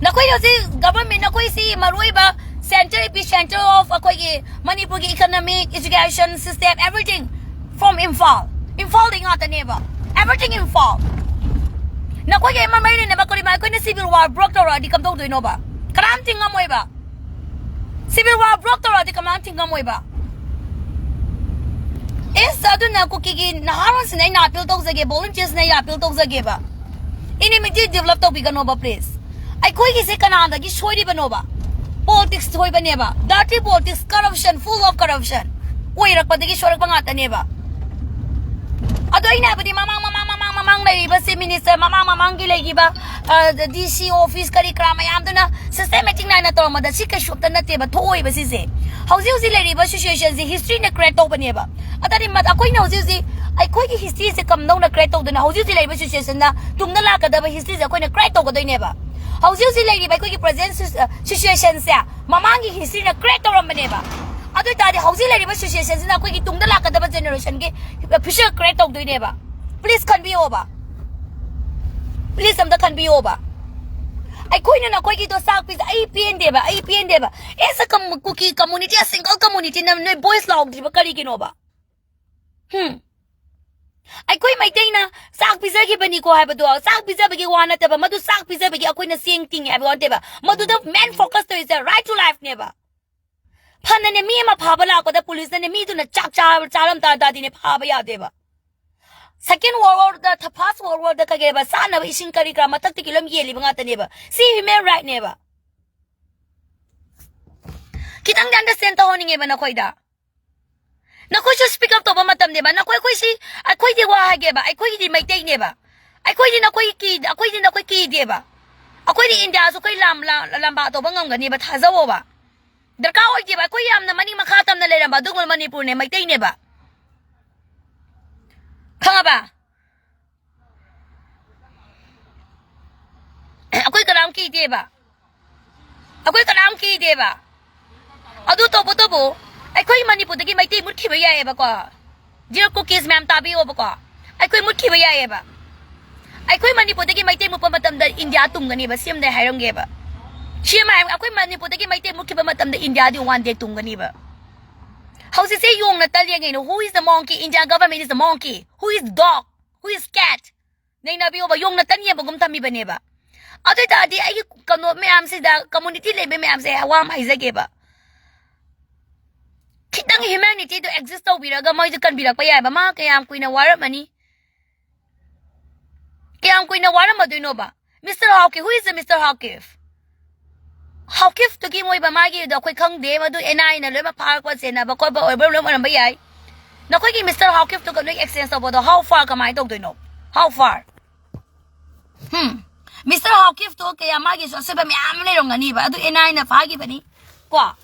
ꯅꯈꯣꯏ ꯍꯧꯖꯤꯛ government, ꯅꯈꯣꯏꯁꯤ ꯃꯔꯨꯑꯣꯏꯕ center, epicenter of ꯑꯩꯈꯣꯏꯒꯤ ꯃꯅꯤꯄꯨꯔꯒꯤ economic, education system, everything from Imphal. ꯏꯝꯐꯥꯜꯗꯩ ꯉꯥꯛꯇꯅꯦꯕ꯫ Everything ꯏꯝꯐꯥꯜ꯫ ꯅꯈꯣꯏꯒꯤ ꯑꯃ ꯃꯔꯤ ꯂꯩꯅꯕ ꯀꯣꯔꯤꯃꯥ, ꯑꯩꯈꯣꯏꯅ civil war broke ꯇꯧꯔꯛꯑꯗꯤ ꯀꯝꯗꯧꯗꯣꯏꯅꯣꯕ? ꯀꯅꯥꯝ ꯊꯤꯡꯉꯝꯃꯣꯏꯕ꯫ Civil war broke ꯇꯧꯔꯛꯑꯗꯤ ꯀꯅꯥꯝ ꯊꯤꯡꯉꯝꯃꯣꯏꯕ꯫ Yes, ꯑꯗꯨꯅ ꯀꯨꯀꯤꯒꯤ ꯅꯍꯥꯔꯣꯜꯁꯤꯡꯅ ꯑꯩꯅ appeal ꯇꯧꯖꯒꯦ, volunteers ꯅ ꯑꯩ appeal ꯇꯧꯖꯒꯦꯕ꯫ Enmity develop ꯇꯧꯕꯤꯒꯅꯣꯕ, please꯫ ꯑꯩꯈꯣꯏꯒꯤꯁꯦ ꯀꯅꯥꯗꯒꯤ ꯁꯣꯏꯔꯤꯕꯅꯣꯕ? Politics ꯁꯣꯏꯕꯅꯦꯕ꯫ Dirty politics, corruption, full of corruption ꯑꯣꯏꯔꯛꯄꯗꯒꯤ ꯁꯣꯏꯔꯛꯄ ꯉꯥꯛꯇꯅꯦꯕ꯫ ꯑꯗꯣ ꯑꯩꯅ ꯍꯥꯏꯕꯗꯤ ꯃꯃꯥꯡ, ꯃꯃꯥꯡ, ꯃꯃꯥꯡ, ꯃꯃꯥꯡ ꯂꯩꯔꯤꯕ chief minister, ꯃꯃꯥꯡ, ꯃꯃꯥꯡꯒꯤ ꯂꯩꯈꯤꯕ, ꯑ, D C office ꯀꯔꯤ ꯀꯔꯥ ꯃꯌꯥꯝꯗꯨꯅ systematic ꯅꯥꯏꯅ ꯇꯧꯔꯝꯕꯗ ꯁꯤ ꯀꯩꯁꯨ ꯑꯝꯇ ꯅꯠꯇꯦꯕ ꯊꯣꯛꯑꯣꯏꯕ ꯁꯤꯁꯦ꯫ ꯍꯧꯖꯤꯛ ꯍꯧꯖꯤꯛ ꯂꯩꯔꯤꯕ situation ꯁꯦ history ꯅ create ꯇꯧꯕꯅꯦꯕ꯫ ꯑꯗꯨꯗꯤ ꯃ-, ꯑꯩꯈꯣꯏꯅ ꯍꯧꯖꯤꯛ ꯍꯧꯖꯤꯛ ꯑꯩꯈꯣꯏꯒꯤ ꯍꯤꯁꯇ꯭ꯔꯤꯁꯦ ꯀꯝꯗꯧꯅ ꯀ꯭ꯔꯤꯌꯦꯠ ꯇꯧꯗꯣꯏꯅꯣ? ꯍꯧꯖꯤꯛ ꯍꯧꯖꯤꯛ ꯂꯩꯔꯤꯕ ꯁꯤꯆꯨꯋꯦꯁꯟꯅ ꯇꯨꯡꯗ ꯂꯥꯛꯀꯗꯕ ꯍꯤꯁꯇ꯭ꯔꯤꯁꯦ ꯑꯩꯈꯣꯏꯅ ꯀ꯭ꯔꯤꯌꯦꯠ ꯇꯧꯒꯗꯣꯏꯅꯦꯕ꯫ ꯍꯧꯖꯤꯛ ꯍꯧꯖꯤꯛ ꯂꯩꯔꯤꯕ ꯑꯩꯈꯣꯏꯒꯤ ꯄ꯭ꯔꯖꯦꯟ ꯁꯤꯆꯨꯋꯦꯁꯟꯁꯦ ꯃꯃꯥꯡꯒꯤ ꯍꯤꯁꯇ꯭ꯔꯤꯅ ꯀ꯭ꯔꯤꯌꯦꯠ ꯇꯧꯔꯝꯕꯅꯦꯕ꯫ ꯑꯗꯨ ꯑꯣꯏꯇꯥꯔꯗꯤ ꯍꯧꯖꯤꯛ ꯂꯩꯔꯤꯕ ꯁꯤꯆꯨꯋꯦꯁꯟꯁꯤꯅ ꯑꯩꯈꯣꯏꯒꯤ ꯇꯨꯡꯗ ꯂꯥꯛꯀꯗꯕ ꯖꯦꯅꯦꯔꯦꯁꯟꯒꯤ ꯐ꯭ꯌꯨꯆꯔ ꯀ꯭ꯔꯤꯌꯦꯠ ꯇꯧꯗꯣꯏꯅꯦꯕ꯫ ꯄ꯭ꯂꯤꯖ ꯈꯟꯕꯤꯌꯣꯕ, ꯄ꯭ꯂꯤꯖ ꯑꯝꯇ ꯈꯟꯕꯤꯌꯣꯕ꯫ ꯑꯩꯈꯣꯏꯅ ꯅꯈꯣꯏꯒꯤꯗꯣ ꯆꯥꯛ ꯄꯤꯖ ꯑꯩ ꯄꯦꯟꯗꯦꯕ, ꯑꯩ ꯄꯦꯟꯗꯦꯕ꯫ ꯑꯦꯁ ꯑ ꯀꯨꯀꯤ ꯀꯝꯃꯨꯅꯤꯇꯤ, ꯑ ꯁꯤꯡꯒꯜ ꯀꯝꯃꯨꯅꯤꯇꯤꯅ ꯅꯣꯏ ꯚꯣꯏꯁ ꯂꯥꯎꯗ꯭ꯔꯤꯕ ꯀꯔꯤꯒꯤꯅꯣꯕ? ꯍꯝ? ꯑꯩꯈꯣꯏ ꯃꯩꯇꯩꯅ ꯆꯥꯛ ꯄꯤꯖꯈꯤꯕꯅꯤꯀꯣ ꯍꯥꯏꯕꯗꯣ, ꯆꯥꯛ ꯄꯤꯖꯕꯒꯤ ꯋꯥ ꯅꯠꯇꯕ, ꯃꯗꯨ ꯆꯥꯛ ꯄꯤꯖꯕꯒꯤ ꯑꯩꯈꯣꯏꯅ ꯆꯦꯡ ꯇꯤꯡꯉꯦ ꯍꯥꯏꯕ ꯋꯥ ꯅꯠꯇꯦꯕ꯫ ꯃꯗꯨꯗ ꯃꯦꯟ ꯐꯣꯀꯁ ꯇꯧꯔꯤꯁꯦ ꯔꯥꯏꯠ ꯇꯨ ꯂꯥꯏꯐꯅꯦꯕ꯫ ꯐꯅꯅꯦ, ꯃꯤ ꯑꯃ ꯐꯥꯕ ꯂꯥꯛꯄꯗ ꯄꯨꯂꯤꯁꯅꯅꯦ ꯃꯤꯗꯨꯅ ꯆꯥꯛ ꯆꯥ-, ꯆꯥꯔꯝ ꯇꯥ ꯇꯥꯗꯤꯅꯦ ꯐꯥꯕ ꯌꯥꯗꯦꯕ꯫ ꯁꯦꯀꯦꯟ ꯋꯥꯔꯜ ꯋꯥꯔꯗ, ꯐꯥꯔꯁ ꯋꯥꯔꯜ ꯋꯥꯔꯗ ꯀꯩꯀꯩꯕ ꯆꯥꯅꯕ ꯏꯁꯤꯡ ꯀꯔꯤ ꯀꯔꯥ ꯃꯊꯛꯇꯒꯤ ꯂꯣꯏ ꯌꯦꯜꯂꯤꯕ ꯉꯥꯛꯇꯅꯦꯕ꯫ ꯁꯤ ꯍ꯭ꯌꯨꯃꯦꯟ ꯔꯥꯏꯠꯅꯦꯕ꯫ ꯈꯤꯇꯪꯗꯤ ꯑꯟꯗꯔꯁꯇꯦꯟ ꯇꯧꯍꯟꯅꯤꯡꯉꯦꯕ ꯅꯈꯣꯏꯗ꯫ ꯅꯈꯣꯏꯁꯨ ꯁ꯭ꯄꯤꯛ ꯑꯞ ꯇꯧꯕ ꯃꯇꯝꯅꯦꯕ꯫ ꯅꯈꯣꯏ, ꯑꯩꯈꯣꯏꯁꯤ, ꯑꯩꯈꯣꯏꯗꯤ ꯋꯥ ꯍꯥꯏꯒꯦꯕ, ꯑꯩꯈꯣꯏꯒꯤꯗꯤ ꯃꯩꯇꯩꯅꯦꯕ꯫ ꯑꯩꯈꯣꯏꯗꯤ ꯅꯈꯣꯏ ꯀꯤ-, ꯑꯩꯈꯣꯏꯗꯤ ꯅꯈꯣꯏ ꯀꯤꯗꯦꯕ꯫ ꯑꯩꯈꯣꯏꯗꯤ ꯏꯟꯗꯤꯌꯥꯁꯨ ꯑꯩꯈꯣꯏ ꯂꯥꯝ-, ꯂꯥ-, ꯂꯥꯝꯕꯥ ꯇꯧꯕ ꯉꯝꯒꯅꯦꯕ, ꯊꯥꯖꯧꯑꯣꯕ꯫ ꯗꯔꯀꯥꯔ ꯑꯣꯏꯗꯦꯕ꯫ ꯑꯩꯈꯣꯏ ꯌꯥꯝꯅ ꯃꯅꯤꯡ ꯃꯈꯥ ꯇꯝꯅ ꯂꯩꯔꯝꯕ ꯑꯗꯨꯒꯨꯝꯕ ꯃꯅꯤꯄꯨꯔꯅꯦ, ꯃꯩꯇꯩꯅꯦꯕ꯫ ꯈꯪꯉꯕ? ꯑꯩꯈꯣꯏ ꯀꯅꯥꯝ ꯀꯤꯗꯦꯕ꯫ ꯑꯩꯈꯣꯏ ꯀꯅꯥꯝ ꯀꯤꯗꯦꯕ꯫ ꯑꯗꯨ ꯇꯧꯕꯇꯕꯨ ꯑꯩꯈꯣꯏ ꯃꯅꯤꯄꯨꯔꯗꯒꯤ ꯃꯩꯇꯩ ꯃꯨꯠꯈꯤꯕ ꯌꯥꯏꯌꯦꯕꯀꯣ꯫ ꯗꯤꯌꯔ ꯀꯨꯀꯤꯁ ꯃꯌꯥꯝ, ꯇꯥꯕꯤꯌꯣꯕꯀꯣ꯫ ꯑꯩꯈꯣꯏ ꯃꯨꯠꯈꯤꯕ ꯌꯥꯏꯌꯦꯕ꯫ ꯑꯩꯈꯣꯏ ꯃꯅꯤꯄꯨꯔꯗꯒꯤ ꯃꯩꯇꯩ ꯃꯨꯠꯄ ꯃꯇꯝꯗ ꯏꯟꯗꯤꯌꯥ ꯇꯨꯝꯒꯅꯦꯕ꯫ ꯁꯤ ꯑꯃꯗꯤ ꯍꯥꯏꯔꯝꯒꯦꯕ꯫ ꯁꯤ ꯑꯃ ꯍꯥꯏ-, ꯑꯩꯈꯣꯏ ꯃꯅꯤꯄꯨꯔꯗꯒꯤ ꯃꯩꯇꯩ ꯃꯨꯠꯈꯤꯕ ꯃꯇꯝꯗ ꯏꯟꯗꯤꯌꯥꯗꯤ ꯋꯥꯟ ꯗꯦ ꯇꯨꯝꯒꯅꯤꯕ꯫ ꯍꯧꯖꯤꯛꯁꯦ ꯌꯣꯡꯅ ꯇꯜꯂꯦ ꯀꯩꯅꯣ? Who is the monkey? India government is the monkey. Who is dog? Who is cat? ꯅꯩꯅꯕꯤꯌꯣꯕ, ꯌꯣꯡꯅ ꯇꯟ ꯌꯦꯡꯕꯒꯨꯝ ꯊꯝꯃꯤꯕꯅꯦꯕ꯫ ꯑꯗꯨ ꯑꯣꯏꯇꯥꯔꯗꯤ ꯑꯩꯒꯤ ꯀꯩꯅꯣ ꯃꯌꯥꯝꯁꯤꯗ, ꯀꯝꯃꯨꯅꯤꯇꯤ ꯂꯩꯕ ꯃꯌꯥꯝꯁꯦ ꯋꯥ ꯑꯃ ꯍꯥꯏꯖꯒꯦꯕ꯫ ꯈꯤꯇꯪ ꯍ꯭ꯌꯨꯃꯦꯅꯤꯇꯤꯗꯣ ꯑꯦꯛꯖꯤꯁ ꯇꯧꯕꯤꯔꯒ ꯃꯣꯏꯗꯣ ꯀꯟꯕꯤꯔꯛꯄ ꯌꯥꯏꯕ꯫ ꯃꯥ ꯀꯌꯥꯝ ꯀꯨꯏꯅ ꯋꯥꯔꯝꯃꯅꯤ? ꯀꯌꯥꯝ ꯀꯨꯏꯅ ꯋꯥꯔꯝꯃꯗꯣꯏꯅꯣꯕ? Mister Hawkif, who is the Mister Hawkif? ꯍꯥꯎꯀꯤꯐꯇꯨꯒꯤ ꯃꯣꯏꯕ ꯃꯥꯒꯤꯗꯣ ꯑꯩꯈꯣꯏ ꯈꯪꯗꯦ, ꯃꯗꯨ ꯑꯦꯟ ꯑꯥꯏ ꯑꯦꯅ ꯂꯣꯏꯅꯃꯛ ꯐꯥꯔꯛꯄ ꯆꯦꯟꯅꯕ ꯈꯣꯠꯄ ꯑꯣꯏꯕ ꯂꯣꯏ ꯑꯣꯏꯔꯝꯕ ꯌꯥꯏ꯫ ꯅꯈꯣꯏꯒꯤ ꯃꯤꯁꯇꯔ ꯍꯥꯎꯀꯤꯐꯇꯨꯒ ꯅꯣꯏ ꯑꯦꯛꯁꯆꯦꯟꯖ ꯇꯧꯕꯗꯣ how far, ꯀꯃꯥꯏꯅ ꯇꯧꯗꯣꯏꯅꯣ? How far? ꯍꯝ? ꯃꯤꯁꯇꯔ ꯍꯥꯎꯀꯤꯐꯇꯣ ꯀꯌꯥ ꯃꯥꯒꯤꯁꯨ ꯑꯁꯣꯏꯕ ꯃꯌꯥꯝ ꯑꯃ ꯂꯩꯔꯝꯒꯅꯤꯕ, ꯑꯗꯨ ꯑꯦꯟ ꯑꯥꯏ ꯑꯦꯅ ꯐꯥꯈꯤꯕꯅꯤ ꯀꯣ꯫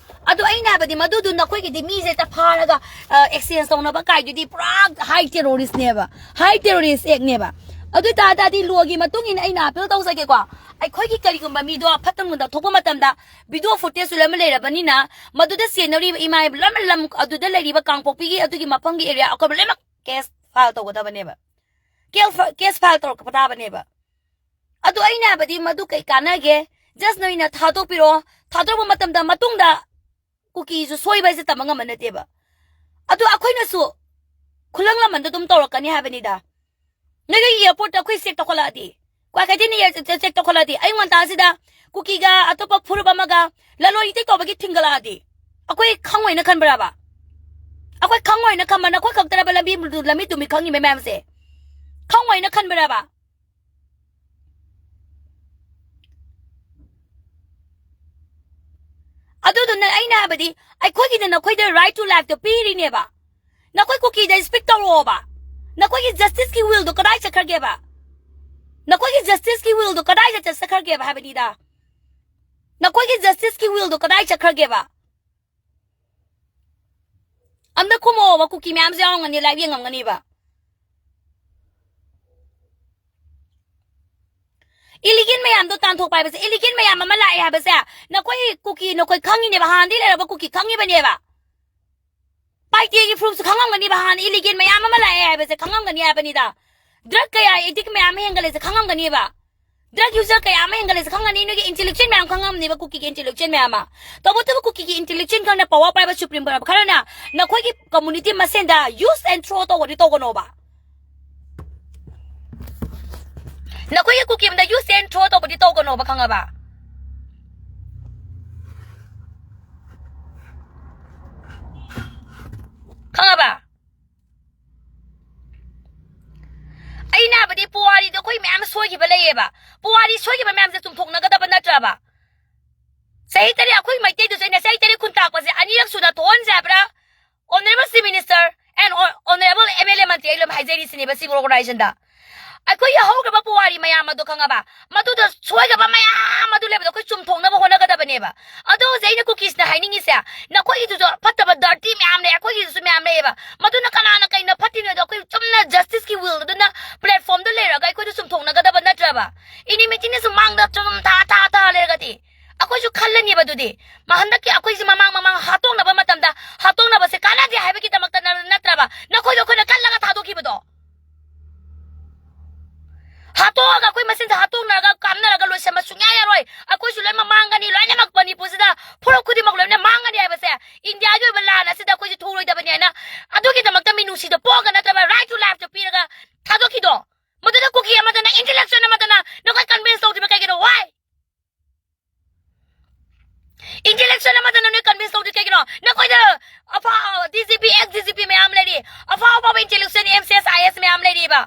ꯑꯗꯨ ꯑꯩꯅ ꯍꯥꯏꯕꯗꯤ ꯃꯗꯨꯗꯨ ꯅꯈꯣꯏꯒꯤꯗꯤ ꯃꯤꯁꯦ ꯍꯦꯛꯇ ꯐꯥꯔꯒ ꯑꯦꯛꯁꯆꯦꯟꯖ ꯇꯧꯅꯕ ꯀꯥꯏꯗꯨꯗꯤ ꯄꯨꯔꯥ ꯍꯥꯏ ꯇꯦꯔꯣꯔꯤꯁꯅꯦꯕ, ꯍꯥꯏ ꯇꯦꯔꯣꯔꯤꯁ ꯑꯦꯛꯅꯦꯕ꯫ ꯑꯗꯨ ꯑꯣꯏ ꯇꯥꯔꯗꯤ ꯂꯣꯒꯤ ꯃꯇꯨꯡ ꯏꯟꯅ ꯑꯩꯅ ꯑꯄꯤꯜ ꯇꯧꯖꯒꯦꯀꯣ, ꯑꯩꯈꯣꯏꯒꯤ ꯀꯔꯤꯒꯨꯝꯕ ꯃꯤꯗꯣ ꯐꯠꯇ ꯅꯨꯡꯗ ꯊꯣꯛꯄ ꯃꯇꯝꯗ ꯚꯤꯗꯤꯑꯣ ꯐꯨꯇꯦꯖꯁꯨ ꯂꯣꯏꯅꯃꯛ ꯂꯩꯔꯕꯅꯤꯅ ꯃꯗꯨꯗ ꯆꯦꯟꯅꯔꯤꯕ ꯏꯃꯥ ꯏꯕ ꯂꯣꯏꯅꯃꯛ ꯂꯝ ꯑꯗꯨꯗ ꯂꯩꯔꯤꯕ ꯀꯥꯡꯄꯣꯛꯄꯤꯒꯤ ꯑꯗꯨꯒꯤ ꯃꯐꯝꯒꯤ ꯑꯦꯔꯤꯌꯥ ꯑꯀꯣꯏꯕ ꯂꯣꯏꯅꯃꯛ ꯀꯦꯁ ꯐꯥꯏꯜ ꯇꯧꯒꯗꯕꯅꯦꯕ꯫ ꯀꯦꯁ ꯐꯥꯏꯜ ꯇꯧꯔꯛꯄ ꯇꯥꯕꯅꯦꯕ꯫ ꯑꯗꯨ ꯑꯩꯅ ꯍꯥꯏꯕꯗꯤ ꯃꯗꯨ ꯀꯩ ꯀꯥꯟꯅꯒꯦ? ꯖꯁ ꯅꯣꯏꯅ ꯊꯥꯗꯣꯛꯄꯤꯔꯣ, ꯊꯥꯗꯣꯔꯛꯄ ꯃꯇꯝꯗ ꯃꯇꯨꯡꯗ ꯀꯨꯀꯤꯁꯨ ꯁꯣꯏꯕ ꯍꯥꯏꯁꯦ ꯇꯝꯕ ꯉꯝꯕ ꯅꯠꯇꯦꯕ꯫ ꯑꯗꯨ ꯑꯩꯈꯣꯏꯅꯁꯨ ꯈꯨꯂꯪ ꯂꯃꯟꯗꯣ ꯑꯗꯨꯝ ꯇꯧꯔꯛꯀꯅꯤ ꯍꯥꯏꯕꯅꯤꯗ꯫ ꯅꯣꯏꯒꯤ ꯑꯦꯌꯥꯔꯄꯣꯔꯠꯇ ꯑꯩꯈꯣꯏ ꯆꯦꯛ ꯇꯧꯈꯠꯂꯛꯑꯗꯤ, ꯀ꯭ꯋꯥꯀꯩꯊꯦꯜꯅ ꯆꯦꯛ ꯇꯧꯈꯠꯂꯛꯑꯗꯤ, ꯑꯌꯨꯛ ꯉꯟꯇꯥꯁꯤꯗ ꯀꯨꯀꯤꯒ ꯑꯇꯣꯞꯄ ꯐꯨꯔꯨꯞ ꯑꯃꯒ ꯂꯂꯣꯟ ꯏꯇꯤꯛ ꯇꯧꯕꯒꯤ ꯊꯤꯡꯒꯠꯂꯛꯑꯗꯤ, ꯑꯩꯈꯣꯏ ꯈꯪꯉꯣꯏꯅ ꯈꯟꯕ꯭ꯔꯕ? ꯑꯩꯈꯣꯏ ꯈꯪꯉꯣꯏꯅ ꯈꯟꯕ, ꯅꯈꯣꯏ ꯈꯛꯇꯔꯕ ꯂꯝꯕꯤ ꯂꯝꯕꯤ ꯇꯨꯃꯤ ꯈꯪꯉꯤꯕ ꯃꯌꯥꯝꯁꯦ? ꯈꯪꯉꯣꯏꯅ ꯈꯟꯕ꯭ꯔꯕ? ꯑꯗꯨꯗꯨꯅ ꯑꯩꯅ ꯍꯥꯏꯕꯗꯤ, ꯑꯩꯈꯣꯏꯒꯤꯗꯤ ꯅꯈꯣꯏꯗ right to lifeꯇꯣ ꯄꯤꯔꯤꯅꯦꯕ꯫ ꯅꯈꯣꯏ ꯀꯨꯀꯤꯗ ꯁ꯭ꯄꯤꯛ ꯇꯧꯔꯛꯑꯣꯕ꯫ ꯅꯈꯣꯏꯒꯤ ꯖꯁꯇꯤꯁꯀꯤ ꯋꯤꯜꯗꯣ ꯀꯗꯥꯏ ꯆꯠꯈ꯭ꯔꯒꯦꯕ? ꯅꯈꯣꯏꯒꯤ ꯖꯁꯇꯤꯁꯀꯤ ꯋꯤꯜꯗꯣ ꯀꯗꯥꯏꯗ ꯆꯠꯆꯈ꯭ꯔꯒꯦꯕ ꯍꯥꯏꯕꯅꯤꯗ? ꯅꯈꯣꯏꯒꯤ ꯖꯁꯇꯤꯁꯀꯤ ꯋꯤꯜꯗꯣ ꯀꯗꯥꯏ ꯆꯠꯈ꯭ꯔꯒꯦꯕ? ꯑꯝꯇ ꯈꯨꯝꯃꯛꯑꯣꯕ, ꯀꯨꯀꯤ ꯃꯌꯥꯝꯁꯨ ꯌꯥꯎꯔꯝꯒꯅꯤ, live ꯌꯦꯡꯉꯝꯒꯅꯤꯕ꯫ ꯏꯂꯤꯒꯦꯟ ꯃꯌꯥꯝꯗꯣ ꯇꯥꯟꯊꯣꯛꯄ ꯍꯥꯏꯕꯁꯦ, ꯏꯂꯤꯒꯦꯟ ꯃꯌꯥꯝ ꯑꯃ ꯂꯥꯛꯑꯦ ꯍꯥꯏꯕꯁꯦ ꯅꯈꯣꯏ ꯀꯨꯀꯤ ꯅꯈꯣꯏ ꯈꯪꯉꯤꯅꯦꯕ, ꯍꯥꯟꯅꯗꯤ ꯂꯩꯔꯕ ꯀꯨꯀꯤ ꯈꯪꯉꯤꯕꯅꯦꯕ꯫ ꯄꯥꯏꯇꯦꯒꯤ ꯐꯨꯔꯨꯞꯁꯨ ꯈꯪꯉꯝꯒꯅꯤꯕ, ꯍꯥꯟꯅ ꯏꯂꯤꯒꯦꯟ ꯃꯌꯥꯝ ꯑꯃ ꯂꯥꯛꯑꯦ ꯍꯥꯏꯕꯁꯦ ꯈꯪꯉꯝꯒꯅꯤ ꯍꯥꯏꯕꯅꯤꯗ꯫ ꯗ꯭ꯔꯒ ꯀꯌꯥ ꯑꯦꯗꯤꯛ ꯃꯌꯥꯝ ꯑꯃ ꯍꯦꯟꯒꯠꯂꯦꯁꯦ ꯈꯪꯉꯝꯒꯅꯤꯕ꯫ ꯗ꯭ꯔꯒ ꯌꯨꯖꯔ ꯀꯌꯥ ꯑꯃ ꯍꯦꯟꯒꯠꯂꯦꯁꯦ ꯈꯪꯉꯅꯤ, ꯅꯣꯏꯒꯤ ꯏꯟꯇꯦꯂꯦꯛꯆꯨꯋꯦꯜ ꯃꯌꯥꯝ ꯈꯪꯉꯝꯅꯦꯕ, ꯀꯨꯀꯤꯒꯤ ꯏꯟꯇꯦꯂꯦꯛꯆꯨꯋꯦꯜ ꯃꯌꯥꯝ ꯑꯃ꯫ ꯇꯧꯕꯇꯕꯨ ꯀꯨꯀꯤꯒꯤ ꯏꯟꯇꯦꯂꯦꯛꯆꯨꯋꯦꯜ ꯈꯔꯅ, ꯄꯋꯥꯔ ꯄꯥꯏꯕ ꯁꯨꯄ꯭ꯔꯤꯝ ꯈꯔꯅ ꯅꯈꯣꯏꯒꯤ ꯀꯝꯃꯨꯅꯤꯇꯤ ꯃꯁꯦꯟꯗ use and throw ꯇꯧꯕꯗꯤ ꯇꯧꯒꯅꯣꯕ꯫ ꯅꯈꯣꯏꯒꯤ ꯀꯨꯀꯤ ꯑꯃꯗ use and throw ꯇꯧꯕꯗꯤ ꯇꯧꯒꯅꯣꯕ, ꯈꯪꯉꯕ? ꯈꯪꯉꯕ? ꯑꯩꯅ ꯍꯥꯏꯕꯗꯤ ꯄꯨꯋꯥꯔꯤꯗ ꯑꯩꯈꯣꯏ ꯃꯌꯥꯝ ꯁꯣꯏꯈꯤꯕ ꯂꯩꯌꯦꯕ꯫ ꯄꯨꯋꯥꯔꯤ ꯁꯣꯏꯈꯤꯕ ꯃꯌꯥꯝꯁꯦ ꯆꯨꯝꯊꯣꯛꯅꯒꯗꯕ ꯅꯠꯇ꯭ꯔꯕ? ꯆꯍꯤ ꯇꯔꯦꯠ, ꯑꯩꯈꯣꯏ ꯃꯩꯇꯩꯗꯨꯁꯨ ꯑꯩꯅ ꯆꯍꯤ ꯇꯔꯦꯠ ꯈꯨꯟ ꯇꯥꯛꯄꯁꯦ ꯑꯅꯤꯔꯛ ꯁꯨꯅ ꯊꯣꯛꯍꯟꯁꯦ ꯍꯥꯏꯕ꯭ꯔꯥ? Honourable Chief Minister and Honourable M L A ꯃꯟꯇ꯭ꯔꯤ, ꯑꯩ ꯂꯣꯏꯅ ꯍꯥꯏꯖꯔꯤꯁꯤꯅꯦꯕ ꯁꯤꯕꯨ organizationꯗ꯫ ꯑꯩꯈꯣꯏꯒꯤ ꯍꯧꯈ꯭ꯔꯕ ꯄꯨꯋꯥꯔꯤ ꯃꯌꯥꯝ ꯑꯗꯣ ꯈꯪꯉꯕ? ꯃꯗꯨꯗ ꯁꯣꯏꯈ꯭ꯔꯕ ꯃꯌꯥꯝ ꯑꯗꯨ ꯂꯩꯕꯗꯣ ꯑꯩꯈꯣꯏ ꯆꯨꯝꯊꯣꯛꯅꯕ ꯍꯣꯠꯅꯒꯗꯕꯅꯦꯕ꯫ ꯑꯗꯣ ꯍꯧꯖꯤꯛ ꯑꯩꯅ ꯀꯨꯀꯤꯁꯅ ꯍꯥꯏꯅꯤꯡꯉꯤꯁꯦ, ꯅꯈꯣꯏꯒꯤꯗꯨꯁꯨ ꯐꯠꯇꯕ ꯗꯔꯇꯤ ꯃꯌꯥꯝ ꯂꯩ, ꯑꯩꯈꯣꯏꯒꯤꯗꯨꯁꯨ ꯃꯌꯥꯝ ꯂꯩꯌꯦꯕ꯫ ꯃꯗꯨꯅ ꯀꯅꯥꯅ ꯀꯩꯅ ꯐꯠꯇ꯭ꯔꯤꯅꯣꯗꯣ ꯑꯩꯈꯣꯏ ꯆꯨꯝꯅ ꯖꯁꯇꯤꯁꯀꯤ ꯋꯤꯜꯗꯨꯅ ꯄ꯭ꯂꯦꯠꯐꯣꯝꯗ ꯂꯩꯔꯒ ꯑꯩꯈꯣꯏꯗ ꯆꯨꯝꯊꯣꯛꯅꯒꯗꯕ ꯅꯠꯇ꯭ꯔꯕ? ꯏꯅꯤꯃꯤꯇꯤꯅ ꯁꯨꯝ ꯃꯥꯡꯗ ꯆꯨꯝ ꯊꯥ ꯊꯥ ꯊꯥ ꯂꯩꯔꯒꯗꯤ ꯑꯩꯈꯣꯏꯁꯨ ꯈꯜꯂꯅꯤꯕ꯫ ꯑꯗꯨꯗꯤ ꯃ-, ꯍꯟꯗꯛꯀꯤ ꯑꯩꯈꯣꯏꯁꯦ ꯃꯃꯥꯡ ꯃꯃꯥꯡ ꯍꯥꯠꯇꯣꯛꯅꯕ ꯃꯇꯝꯗ ꯍꯥꯠꯇꯣꯛꯅꯕꯁꯦ ꯀꯥꯟꯅꯗꯦ ꯍꯥꯏꯕꯒꯤꯗꯃꯛꯇ ꯅ-, ꯅꯠꯇ꯭ꯔꯕ ꯅꯈꯣꯏꯗꯣ ꯑꯩꯈꯣꯏꯅ ꯀꯜꯂꯒ ꯊꯥꯗꯣꯛꯈꯤꯕꯗꯣ? ꯍꯥꯠꯇꯣꯛꯑꯒ ꯑꯩꯈꯣꯏ ꯃꯁꯦꯟꯁꯦ ꯍꯥꯠꯇꯣꯛꯅꯔꯒ ꯀꯥꯞꯅꯔꯒ ꯂꯣꯏꯁꯟꯕ ꯁꯨꯡꯌꯥ ꯌꯥꯔꯣꯏ꯫ ꯑꯩꯈꯣꯏꯁꯨ ꯂꯣꯏꯅꯃꯛ ꯃꯥꯡꯒꯅꯤ, ꯂꯣꯏꯅꯃꯛ ꯃꯅꯤꯄꯨꯔꯁꯤꯗ ꯐꯨꯔꯨꯞ ꯈꯨꯗꯤꯡꯃꯛ ꯂꯣꯏꯅ ꯃꯥꯡꯒꯅꯤ ꯍꯥꯏꯕꯁꯦ ꯏꯟꯗꯤꯌꯥꯒꯤ ꯑꯣꯏꯕ ꯂꯥꯟ ꯑꯁꯤꯗ ꯑꯩꯈꯣꯏꯁꯦ ꯊꯨꯔꯣꯏꯗꯕꯅꯤ ꯍꯥꯏꯅ ꯑꯗꯨꯒꯤꯗꯃꯛꯇ ꯃꯤꯅꯨꯡꯁꯤꯗꯣ ꯄꯣꯛꯑꯒ ꯅꯠꯇ꯭ꯔꯕ right to life ꯇꯣ ꯄꯤꯔꯒ ꯊꯥꯗꯣꯛꯈꯤꯗꯣ? ꯃꯗꯨꯗ ꯀꯨꯀꯤ ꯑꯃꯠꯇꯅ, intellectual ꯑꯃꯠꯇꯅ ꯅꯈꯣꯏ convince ꯇꯧꯗ꯭ꯔꯤꯕ ꯀꯩꯒꯤꯅꯣ? Why? Intellectual ꯑꯃꯠꯇꯅ ꯅꯣꯏ convince ꯇꯧꯗ꯭ꯔꯤ ꯀꯩꯒꯤꯅꯣ? ꯅꯈꯣꯏꯗ ꯑꯐꯥꯎ DGP, ex DGP ꯃꯌꯥꯝ ꯂꯩꯔꯤ, ꯑꯐꯥꯎ ꯑꯐꯥꯎꯕ intellectual, MCS, IAS ꯃꯌꯥꯝ ꯂꯩꯔꯤꯕ꯫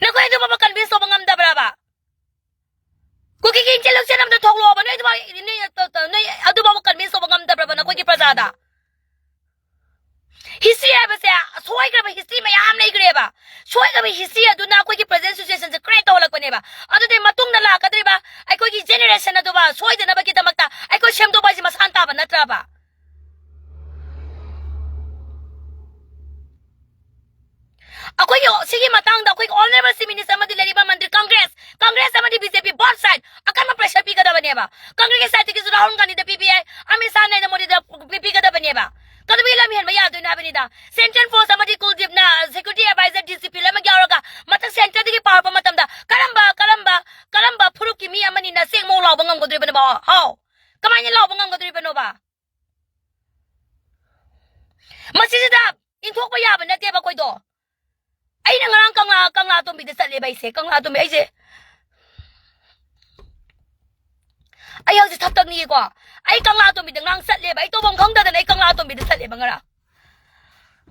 ꯅꯈꯣꯏ ꯑꯗꯨ ꯐꯥꯎꯕ convince ꯇꯧꯕ ꯉꯝꯗꯕ꯭ꯔꯕ? ꯀꯨꯀꯤꯒꯤ intellectual ꯑꯝꯇ ꯊꯣꯛꯂꯛꯑꯣꯕ꯫ ꯅꯣꯏ ꯑꯗꯨꯐꯥꯎ, ꯅꯣꯏ, ꯅꯣꯏ ꯑꯗꯨ ꯐꯥꯎꯕ convince ꯇꯧꯕ ꯉꯝꯗꯕ꯭ꯔꯕ ꯅꯈꯣꯏꯒꯤ ꯄ꯭ꯔꯖꯥꯗ? History ꯍꯥꯏꯕꯁꯦ ꯁꯣꯏꯈ꯭ꯔꯕ history ꯃꯌꯥꯝ ꯂꯩꯈ꯭ꯔꯦꯕ꯫ ꯁꯣꯏꯈ꯭ꯔꯕ history ꯑꯗꯨꯅ ꯑꯩꯈꯣꯏꯒꯤ present situation ꯁꯦ create ꯇꯧꯍꯜꯂꯛꯄꯅꯦꯕ꯫ ꯑꯗꯨꯗꯤ ꯃꯇꯨꯡꯗ ꯂꯥꯛꯀꯗꯧꯔꯤꯕ ꯑꯩꯈꯣꯏꯒꯤ generation ꯑꯗꯨꯕ ꯁꯣꯏꯗꯅꯕꯒꯤꯗꯃꯛꯇ ꯑꯩꯈꯣꯏ ꯁꯦꯝꯗꯣꯛꯄ ꯍꯥꯏꯁꯦ ꯃꯁꯥꯟ ꯇꯥꯕ ꯅꯠꯇ꯭ꯔꯕ? ꯑꯩꯈꯣꯏꯒꯤ ꯁꯤꯒꯤ ꯃꯇꯥꯡꯗ ꯑꯩꯈꯣꯏꯒꯤ honourable chief minister ꯑꯃꯗꯤ ꯂꯩꯔꯤꯕ ꯃꯟꯇ꯭ꯔꯤ, Congress, Congress ꯑꯃꯗꯤ BJP, both side ꯑꯀꯟꯕ pressure ꯄꯤꯒꯗꯕꯅꯦꯕ꯫ Congress side ꯇꯒꯤꯁꯨ ꯔꯥꯍꯨꯜ ꯒꯥꯟꯙꯤꯗ ꯄꯤꯕ ꯌꯥꯏ, ꯑꯃꯤꯠ ꯁꯥꯍ, ꯅꯔꯦꯟꯗ꯭ꯔ ꯃꯣꯗꯤꯗ ꯄꯤ-, ꯄꯤꯒꯗꯕꯅꯦꯕ꯫ ꯀꯩꯗꯧꯕꯒꯤ ꯂꯝ ꯍꯦꯟꯕ ꯌꯥꯗꯣꯏꯅꯣ ꯍꯥꯏꯕꯅꯤꯗ꯫ Central force ꯑꯃꯗꯤ ꯀꯨꯜꯗꯤꯞꯅ security advisor, DGP ꯂꯣꯏꯅꯃꯛ ꯌꯥꯎꯔꯒ ꯃꯊꯛ centre ꯗꯒꯤ ꯄꯥꯔꯛꯄ ꯃꯇꯝꯗ ꯀꯔꯝꯕ, ꯀꯔꯝꯕ, ꯀꯔꯝꯕ ꯐꯨꯔꯨꯞꯀꯤ ꯃꯤ ꯑꯃꯅꯤꯅ ꯆꯦꯡ ꯃꯧ ꯂꯥꯎꯕ ꯉꯝꯒꯗꯣꯔꯤꯕꯅꯣꯕ? ꯍꯥꯎ, ꯀꯃꯥꯏꯅ ꯂꯥꯎꯕ ꯉꯝꯒꯗꯣꯔꯤꯕꯅꯣꯕ? ꯃꯁꯤꯁꯤꯗ ꯏꯟꯊꯣꯛꯄ ꯌꯥꯕ ꯅꯠꯇꯦꯕ ꯑꯩꯈꯣꯏꯗꯣ꯫ ꯑꯩꯅ ꯉꯔꯥꯡ ꯀꯪꯂꯥ, ꯀꯪꯂꯥ ꯇꯣꯝꯕꯤꯗ ꯆꯠꯂꯦꯕ ꯑꯩꯁꯦ꯫ ꯀꯪꯂꯥ ꯇꯣꯝꯕꯤ, ꯑꯩꯁꯦ, ꯑꯩ ꯍꯧꯖꯤꯛ ꯊꯛꯇꯛꯅꯤꯀꯣ꯫ ꯑꯩ ꯀꯪꯂꯥ ꯇꯣꯝꯕꯤꯗ ꯉꯔꯥꯡ ꯆꯠꯂꯦꯕ꯫ ꯑꯩ ꯇꯧꯐꯝ ꯈꯪꯗꯗꯅ ꯑꯩ ꯀꯪꯂꯥ ꯇꯣꯝꯕꯤꯗ ꯆꯠꯂꯦꯕ ꯉꯔꯥꯡ꯫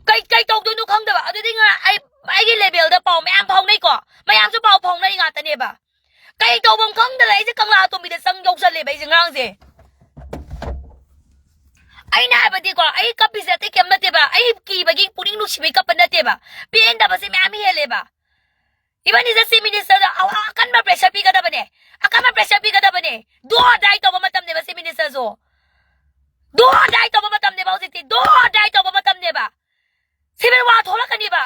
ꯀꯩ, ꯀꯩ ꯇꯧꯗꯣꯏꯅꯣ ꯈꯪꯗꯕ꯫ ꯑꯗꯨꯗꯤ ꯉꯔꯥꯡ ꯑꯩ, ꯑꯩꯒꯤ level ꯗ ꯄꯥꯎ ꯃꯌꯥꯝ ꯐꯥꯎꯅꯩꯀꯣ꯫ ꯃꯌꯥꯝꯁꯨ ꯄꯥꯎ ꯐꯥꯎꯅꯔꯤ ꯉꯥꯛꯇꯅꯦꯕ꯫ ꯀꯩ ꯇꯧꯐꯝ ꯈꯪꯗꯅ ꯑꯩꯁꯦ ꯀꯪꯂꯥ ꯇꯣꯝꯕꯤꯗ ꯆꯪ ꯌꯧꯁꯜꯂꯦꯕ ꯑꯩꯁꯦ ꯉꯔꯥꯡꯁꯦ꯫ ꯑꯩꯅ ꯍꯥꯏꯕꯗꯤꯀꯣ, ꯑꯩ ꯀꯞꯄꯤꯁꯦ ꯑꯇꯩ ꯀꯩꯝ ꯅꯠꯇꯦꯕ꯫ ꯑꯩ ꯀꯤꯕꯒꯤ, ꯄꯨꯛꯅꯤꯡ ꯅꯨꯡꯁꯤꯕꯒꯤ ꯀꯞꯄ ꯅꯠꯇꯦꯕ꯫ ꯄꯦꯟꯗꯕꯁꯦ ꯃꯌꯥꯝ ꯍꯦꯜꯂꯦꯕ꯫ ꯏꯕꯥꯅꯤꯁꯦ ꯆꯤꯐ ꯃꯤꯅꯤꯁꯇꯔꯗ ꯑꯀꯟꯕ ꯄ꯭ꯔꯦꯁꯔ ꯄꯤꯒꯗꯕꯅꯦ꯫ ꯑꯀꯟꯕ ꯄ꯭ꯔꯦꯁꯔ ꯄꯤꯒꯗꯕꯅꯦ꯫ ꯗꯣ ꯗꯥꯏ ꯇꯧꯕ ꯃꯇꯝꯅꯦꯕ ꯆꯤꯐ ꯃꯤꯅꯤꯁꯇꯔꯁꯨ꯫ ꯗꯣ ꯗꯥꯏ ꯇꯧꯕ ꯃꯇꯝꯅꯦꯕ ꯍꯧꯖꯤꯛꯇꯤ꯫ ꯗꯣ ꯗꯥꯏ ꯇꯧꯕ ꯃꯇꯝꯅꯦꯕ꯫ Civil war ꯊꯣꯛꯂꯛꯀꯅꯤꯕ꯫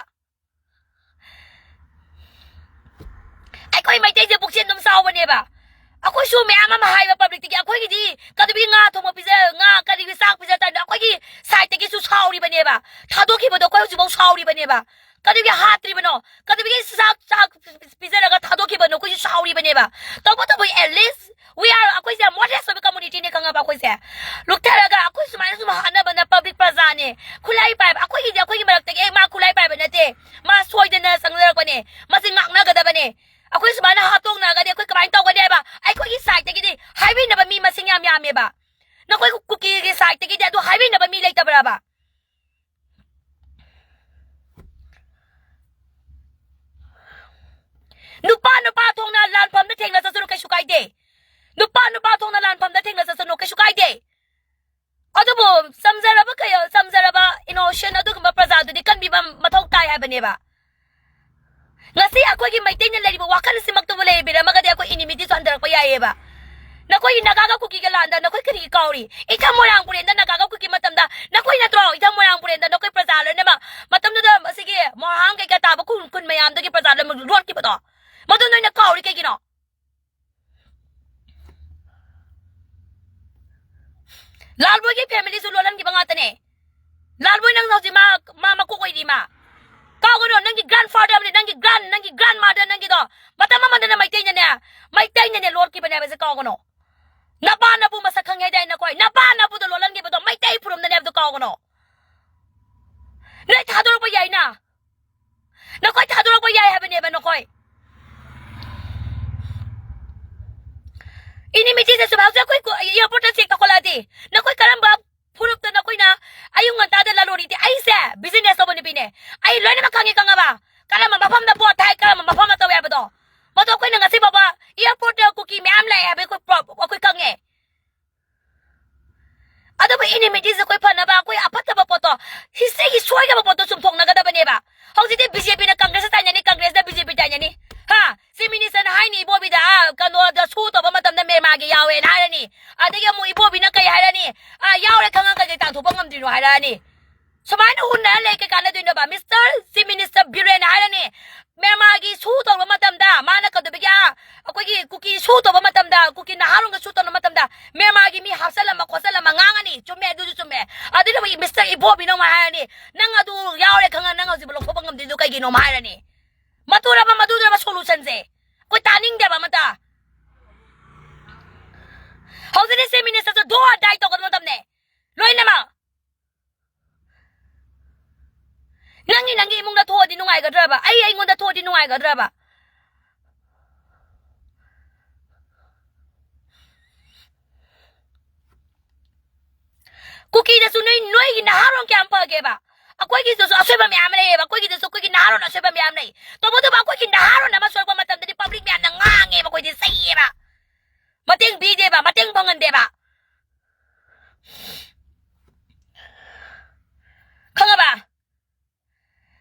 ꯑꯩꯈꯣꯏ ꯃꯩꯇꯩꯁꯦ ꯄꯨꯛꯆꯦꯜ ꯑꯗꯨꯝ ꯆꯥꯎꯕꯅꯦꯕ꯫ ꯑꯩꯈꯣꯏꯁꯨ ꯃꯌꯥꯝ ꯑꯃ ꯍꯥꯏꯕ ꯄꯕ꯭ꯂꯤꯛꯇꯒꯤ ꯑꯩꯈꯣꯏꯒꯤꯗꯤ ꯀꯗꯨꯕꯤ ꯉꯥ ꯊꯣꯡꯕ ꯄꯤꯖ ꯉꯥ ꯀꯔꯤꯒꯤ ꯆꯥꯛ ꯄꯤꯖ ꯇꯥꯏꯅ ꯑꯩꯈꯣꯏꯒꯤ ꯁꯥꯏꯠꯇꯒꯤꯁꯨ ꯁꯥꯎꯔꯤꯕꯅꯦꯕ꯫ ꯊꯥꯗꯣꯛꯈꯤꯕꯗꯣ ꯑꯩꯈꯣꯏ ꯍꯧꯖꯤꯛꯐꯥꯎ ꯁꯥꯎꯔꯤꯕꯅꯦꯕ꯫ ꯀꯗꯨꯕꯤ ꯍꯥꯠꯇ꯭ꯔꯤꯕꯅꯣ? ꯀꯗꯨꯕꯤ ꯆꯥꯛ ꯆꯥꯛ ꯄꯤꯖꯔꯒ ꯊꯥꯗꯣꯛꯈꯤꯕꯅꯣ? ꯑꯩꯈꯣꯏꯁꯨ ꯁꯥꯎꯔꯤꯕꯅꯦꯕ꯫ ꯇꯧꯕꯇꯕꯨ at least we are ꯑꯩꯈꯣꯏꯁꯦ ꯌꯥꯝ ꯃꯣꯗꯦꯁ ꯑꯣꯏꯕ ꯀꯝꯃꯨꯅꯤꯇꯤꯅꯦ ꯈꯪꯉꯕ? ꯑꯩꯈꯣꯏꯁꯦ ꯂꯨꯞꯊꯔꯒ ꯑꯩꯈꯣꯏ ꯁꯨꯃꯥꯏꯅ ꯁꯨꯝ ꯍꯥꯠꯅꯕꯅ ꯄꯕ꯭ꯂꯤꯛ ꯄ꯭ꯔꯖꯥꯅꯦ꯫ ꯈꯨꯠꯂꯥꯏ ꯄꯥꯏꯕ ꯑꯩꯈꯣꯏꯒꯤꯗꯤ ꯑꯩꯈꯣꯏꯒꯤ ꯃꯔꯛꯇꯒꯤ ꯑꯦ ꯃꯥ ꯈꯨꯠꯂꯥꯏ ꯄꯥꯏꯕ ꯅꯠꯇꯦ꯫ ꯃꯥ ꯁꯣꯏꯗꯅ ꯆꯪꯖꯔꯛꯄꯅꯦ꯫ ꯃꯁꯤ ꯉꯥꯛꯅꯒꯗꯕꯅꯦ꯫ ꯑꯩꯈꯣꯏ ꯁꯨꯃꯥꯏꯅ ꯍꯥꯠꯇꯣꯛꯅꯔꯒꯗꯤ ꯑꯩꯈꯣꯏ ꯀꯃꯥꯏꯅ ꯇꯧꯒꯅꯤ ꯍꯥꯏꯕ? ꯑꯩꯈꯣꯏꯒꯤ ꯁꯥꯏꯠꯇꯒꯤꯗꯤ ꯍꯥꯏꯕꯤꯅꯕ ꯃꯤ ꯃꯁꯤꯡ ꯌꯥꯝ ꯌꯥꯝꯃꯦꯕ꯫ ꯅꯈꯣꯏ ꯀꯨꯀꯤꯒꯤ ꯁꯥꯏꯠꯇꯒꯤꯗꯤ ꯑꯗꯨ ꯍꯥꯏꯕꯤꯅꯕ ꯃꯤ ꯂꯩꯇꯕ꯭ꯔꯕ? ꯅꯨꯄꯥ ꯅꯨꯄꯥ ꯊꯣꯛꯅ ꯂꯥꯟꯐꯝꯗ ꯊꯦꯡꯅ ꯆꯠꯁꯅꯨ, ꯀꯩꯁꯨ ꯀꯥꯏꯗꯦ꯫ ꯅꯨꯄꯥ ꯅꯨꯄꯥ ꯊꯣꯛꯅ ꯂꯥꯟꯐꯝꯗ ꯊꯦꯡꯅ ꯆꯠꯁꯅꯨ, ꯀꯩꯁꯨ ꯀꯥꯏꯗꯦ꯫ ꯑꯗꯨꯕꯨ ꯆꯝꯖꯔꯕ ꯀꯩ-, ꯆꯝꯖꯔꯕ innocent ꯑꯗꯨꯒꯨꯝꯕ ꯄ꯭ꯔꯖꯥꯗꯨꯗꯤ ꯀꯟꯕꯤꯕ ꯃꯊꯧ ꯇꯥꯏ ꯍꯥꯏꯕꯅꯦꯕ꯫ ꯉꯁꯤ ꯑꯩꯈꯣꯏꯒꯤ ꯃꯩꯇꯩꯅ ꯂꯩꯔꯤꯕ ꯋꯥꯈꯜ ꯑꯁꯤꯃꯛꯇꯕꯨ ꯂꯩꯕꯤꯔꯝꯃꯒꯗꯤ ꯑꯩꯈꯣꯏ ꯏꯅꯤꯃꯤꯇꯤꯁꯨ ꯍꯟꯊꯔꯛꯄ ꯌꯥꯏꯌꯦꯕ꯫ ꯅꯈꯣꯏꯒꯤ ꯅꯥꯒꯥꯒ ꯀꯨꯀꯤꯒ ꯂꯥꯟꯗ ꯅꯈꯣꯏ ꯀꯔꯤꯒꯤ ꯀꯥꯎꯔꯤ? ꯏꯊꯝ ꯃꯣꯏꯔꯥꯡꯄꯨꯔꯦꯟꯗ ꯅꯥꯒꯥꯒ ꯀꯨꯀꯤ ꯃꯇꯝꯗ ꯅꯈꯣꯏ ꯅꯠꯇ꯭ꯔꯣ ꯏꯊꯝ ꯃꯣꯏꯔꯥꯡꯄꯨꯔꯦꯟꯗ ꯅꯈꯣꯏ ꯄ꯭ꯔꯖꯥ ꯂꯣꯏꯅꯃꯛ ꯃꯇꯝꯗꯨꯗ ꯑꯁꯤꯒꯤ ꯃꯣꯏꯔꯥꯡ ꯀꯩꯀꯥ ꯇꯥꯕ ꯈꯨꯟ, ꯈꯨꯟ ꯃꯌꯥꯝꯗꯒꯤ ꯄ꯭ꯔꯖꯥ ꯂꯣꯏꯅꯃꯛ ꯂꯣꯠꯈꯤꯕꯗꯣ? ꯃꯗꯨ ꯅꯣꯏꯅ ꯀꯥꯎꯔꯤ ꯀꯩꯒꯤꯅꯣ? ꯂꯥꯜꯕꯣꯏꯒꯤ ꯐꯦꯃꯤꯂꯤꯁꯨ ꯂꯣꯜꯍꯟꯈꯤꯕ ꯉꯥꯛꯇꯅꯦ꯫ ꯂꯥꯜꯕꯣꯏ ꯅꯪ ꯍꯧꯖꯤꯛ ꯃꯥ, ꯃꯥ ꯃꯀꯣꯛ ꯑꯣꯏꯔꯤ ꯃꯥ꯫ ꯀꯥꯎꯒꯅꯨ, ꯅꯪꯒꯤ ꯒ꯭ꯔꯥꯟꯐꯥꯗꯔ ꯑꯃꯅꯦ, ꯅꯪꯒꯤ ꯒ꯭ꯔꯥꯟ, ꯅꯪꯒꯤ ꯒ꯭ꯔꯥꯟꯃꯥꯗꯔ ꯅꯪꯒꯤꯗꯣ ꯃꯇꯝ ꯑꯃꯗꯅ ꯃꯩꯇꯩꯅꯅꯦ, ꯃꯩꯇꯩꯅꯅꯦ ꯂꯣꯠꯈꯤꯕꯅꯦ ꯍꯥꯏꯕꯁꯦ ꯀꯥꯎꯒꯅꯨ꯫ ꯅꯄꯥ ꯅꯄꯨ ꯃꯁꯛ ꯈꯪꯉꯦ ꯍꯥꯏꯗꯥꯏ ꯅꯈꯣꯏ? ꯅꯄꯥ ꯅꯄꯨꯗꯣ ꯂꯣꯜꯍꯟꯈꯤꯕꯗꯣ ꯃꯩꯇꯩ ꯐꯨꯔꯨꯞꯅꯅꯦ ꯍꯥꯏꯕꯗꯣ ꯀꯥꯎꯒꯅꯨ꯫ ꯅꯣꯏ ꯊꯥꯗꯣꯔꯛꯄ ꯌꯥꯏꯅ꯫ ꯅꯈꯣꯏ ꯊꯥꯗꯣꯔꯛꯄ ꯌꯥꯏ ꯍꯥꯏꯕꯅꯦꯕ ꯅꯈꯣꯏ꯫ ꯏꯅꯤꯃꯤꯇꯤꯁꯦ ꯁꯨꯝ ꯍꯧꯖꯤꯛ ꯑꯩꯈꯣꯏ ꯀꯣ-, ꯑꯦꯌꯥꯔꯄꯣꯔꯠꯇ ꯆꯦꯛ ꯇꯧꯈꯠꯂꯛꯑꯗꯤ ꯅꯈꯣꯏ ꯀꯔꯝꯕ ꯐꯨꯔꯨꯞꯇ ꯅꯈꯣꯏꯅ ꯑꯌꯨꯛ ꯉꯟꯇꯥꯗ ꯂꯂꯣꯔꯤꯗꯤ? ꯑꯩꯁꯦ ꯕꯤꯖꯤꯅꯦꯁ ꯇꯧꯕ ꯅꯨꯄꯤꯅꯦ꯫ ꯑꯩ ꯂꯣꯏꯅꯃꯛ ꯈꯪꯉꯤ, ꯈꯪꯉꯕ? ꯀꯔꯝꯕ ꯃꯐꯝꯗ ꯄꯣꯠ ꯊꯥꯏ, ꯀꯔꯝꯕ ꯃꯐꯝꯗ ꯇꯧꯋꯦ ꯍꯥꯏꯕꯗꯣ꯫ ꯃꯗꯣ ꯑꯩꯈꯣꯏꯅ ꯉꯁꯤ ꯐꯥꯎꯕ ꯑꯦꯌꯥꯔꯄꯣꯔꯠꯇ ꯀꯨꯀꯤ ꯃꯌꯥꯝ ꯂꯥꯛꯑꯦ ꯍꯥꯏꯕ ꯑꯩꯈꯣꯏ ꯄ꯭ꯔꯣ-, ꯑꯩꯈꯣꯏ ꯈꯪꯉꯦ꯫ ꯑꯗꯨꯕꯨ ꯏꯅꯤꯃꯤꯇꯤꯁꯦ ꯑꯩꯈꯣꯏ ꯐꯅꯕ, ꯑꯩꯈꯣꯏ ꯑꯐꯠꯇꯕ ꯄꯣꯠꯇꯣ, ꯍꯤꯁꯇ꯭ꯔꯤꯒꯤ ꯁꯣꯏꯈ꯭ꯔꯕ ꯄꯣꯠꯇꯣ ꯆꯨꯝꯊꯣꯛꯅꯒꯗꯕꯅꯦꯕ꯫ ꯍꯧꯖꯤꯛꯇꯤ ꯕꯤ ꯖꯦ ꯄꯤꯅ ꯀꯪꯒ꯭ꯔꯦꯁꯇ ꯇꯥꯏꯅꯅꯤ, ꯀꯪꯒ꯭ꯔꯦꯁꯅ ꯕꯤ ꯖꯦ ꯄꯤ ꯇꯥꯏꯅꯅꯤ꯫ ꯃ꯭ꯌꯥꯟꯃꯥꯔꯒꯤ ꯁꯨ ꯇꯧꯕ ꯃꯇꯝꯗ ꯃꯥꯅ ꯀꯩꯗꯧꯕꯒꯤ, ꯑꯩꯈꯣꯏꯒꯤ ꯀꯨꯀꯤ ꯁꯨ ꯇꯧꯕ ꯃꯇꯝꯗ, ꯀꯨꯀꯤ ꯅꯍꯥꯔꯣꯟꯒ ꯁꯨ ꯇꯧꯕ ꯃꯇꯝꯗ ꯃ꯭ꯌꯥꯟꯃꯥꯔꯒꯤ ꯃꯤ ꯍꯥꯞꯆꯜꯂꯝꯕ ꯈꯣꯠꯆꯜꯂꯝꯕ ꯉꯥꯡꯉꯅꯤ꯫ ꯆꯨꯝꯃꯦ, ꯑꯗꯨꯁꯨ ꯆꯨꯝꯃꯦ꯫ ꯑꯗꯨꯅ ꯑꯩꯈꯣꯏꯒꯤ ꯃꯤꯁꯇꯔ ꯏꯕꯣꯕꯤꯅ ꯑꯃꯨꯛ ꯍꯥꯏꯔꯅꯤ, "ꯅꯪ ꯑꯗꯨ ꯌꯥꯎꯔꯦ ꯈꯪꯉ ꯅꯪ ꯍꯧꯖꯤꯛ ꯂꯧꯊꯣꯛꯄ ꯉꯝꯗ꯭ꯔꯤꯗꯨ ꯀꯩꯒꯤꯅꯣ?" ꯑꯃꯨꯛ ꯍꯥꯏꯔꯅꯤ꯫ ꯃꯗꯨꯔꯕ, ꯃꯗꯨꯗꯨꯔꯕ solutionꯁꯦ? ꯑꯩꯈꯣꯏ ꯇꯥꯅꯤꯡꯗꯦꯕ ꯑꯃꯇ꯫ ꯍꯧꯖꯤꯛꯅꯦ ꯆꯤꯐ ꯃꯤꯅꯤꯁꯇꯔꯁꯨ do or die ꯇꯧꯒꯗꯕ ꯃꯇꯝꯅꯦ꯫ ꯂꯣꯏꯅꯃꯛ꯫ ꯅꯪꯒꯤ, ꯅꯪꯒꯤ ꯏꯃꯨꯡꯗ ꯊꯣꯛꯑꯗꯤ ꯅꯨꯡꯉꯥꯏꯒꯗ꯭ꯔꯕ? ꯑꯩ, ꯑꯩꯉꯣꯟꯗ ꯊꯣꯛꯑꯗꯤ ꯅꯨꯡꯉꯥꯏꯒꯗ꯭ꯔꯕ? ꯀꯨꯀꯤꯗꯁꯨ ꯅꯣꯏ, ꯅꯣꯏꯒꯤ ꯅꯍꯥꯔꯣꯟ ꯀꯌꯥꯝ ꯐꯒꯦꯕ? ꯑꯩꯈꯣꯏꯒꯤꯗꯁꯨ ꯑꯁꯣꯏꯕ ꯃꯌꯥꯝ ꯂꯩꯌꯦꯕ꯫ ꯑꯩꯈꯣꯏꯒꯤꯗꯁꯨ ꯑꯩꯈꯣꯏꯒꯤ ꯅꯍꯥꯔꯣꯟ ꯑꯁꯣꯏꯕ ꯃꯌꯥꯝ ꯂꯩ꯫ ꯇꯧꯕꯇꯕꯨ ꯑꯩꯈꯣꯏꯒꯤ ꯅꯍꯥꯔꯣꯟ ꯑꯃ ꯁꯣꯏꯔꯛꯄ ꯃꯇꯝꯗꯗꯤ ꯄꯕ꯭ꯂꯤꯛ ꯃꯌꯥꯝꯅ ꯉꯥꯡꯉꯦꯕ, ꯑꯩꯈꯣꯏꯗꯤ ꯆꯩꯌꯦꯕ, ꯃꯇꯦꯡ ꯄꯤꯗꯦꯕ, ꯃꯇꯦꯡ ꯐꯪꯍꯟꯗꯦꯕ꯫ ꯈꯪꯉꯕ?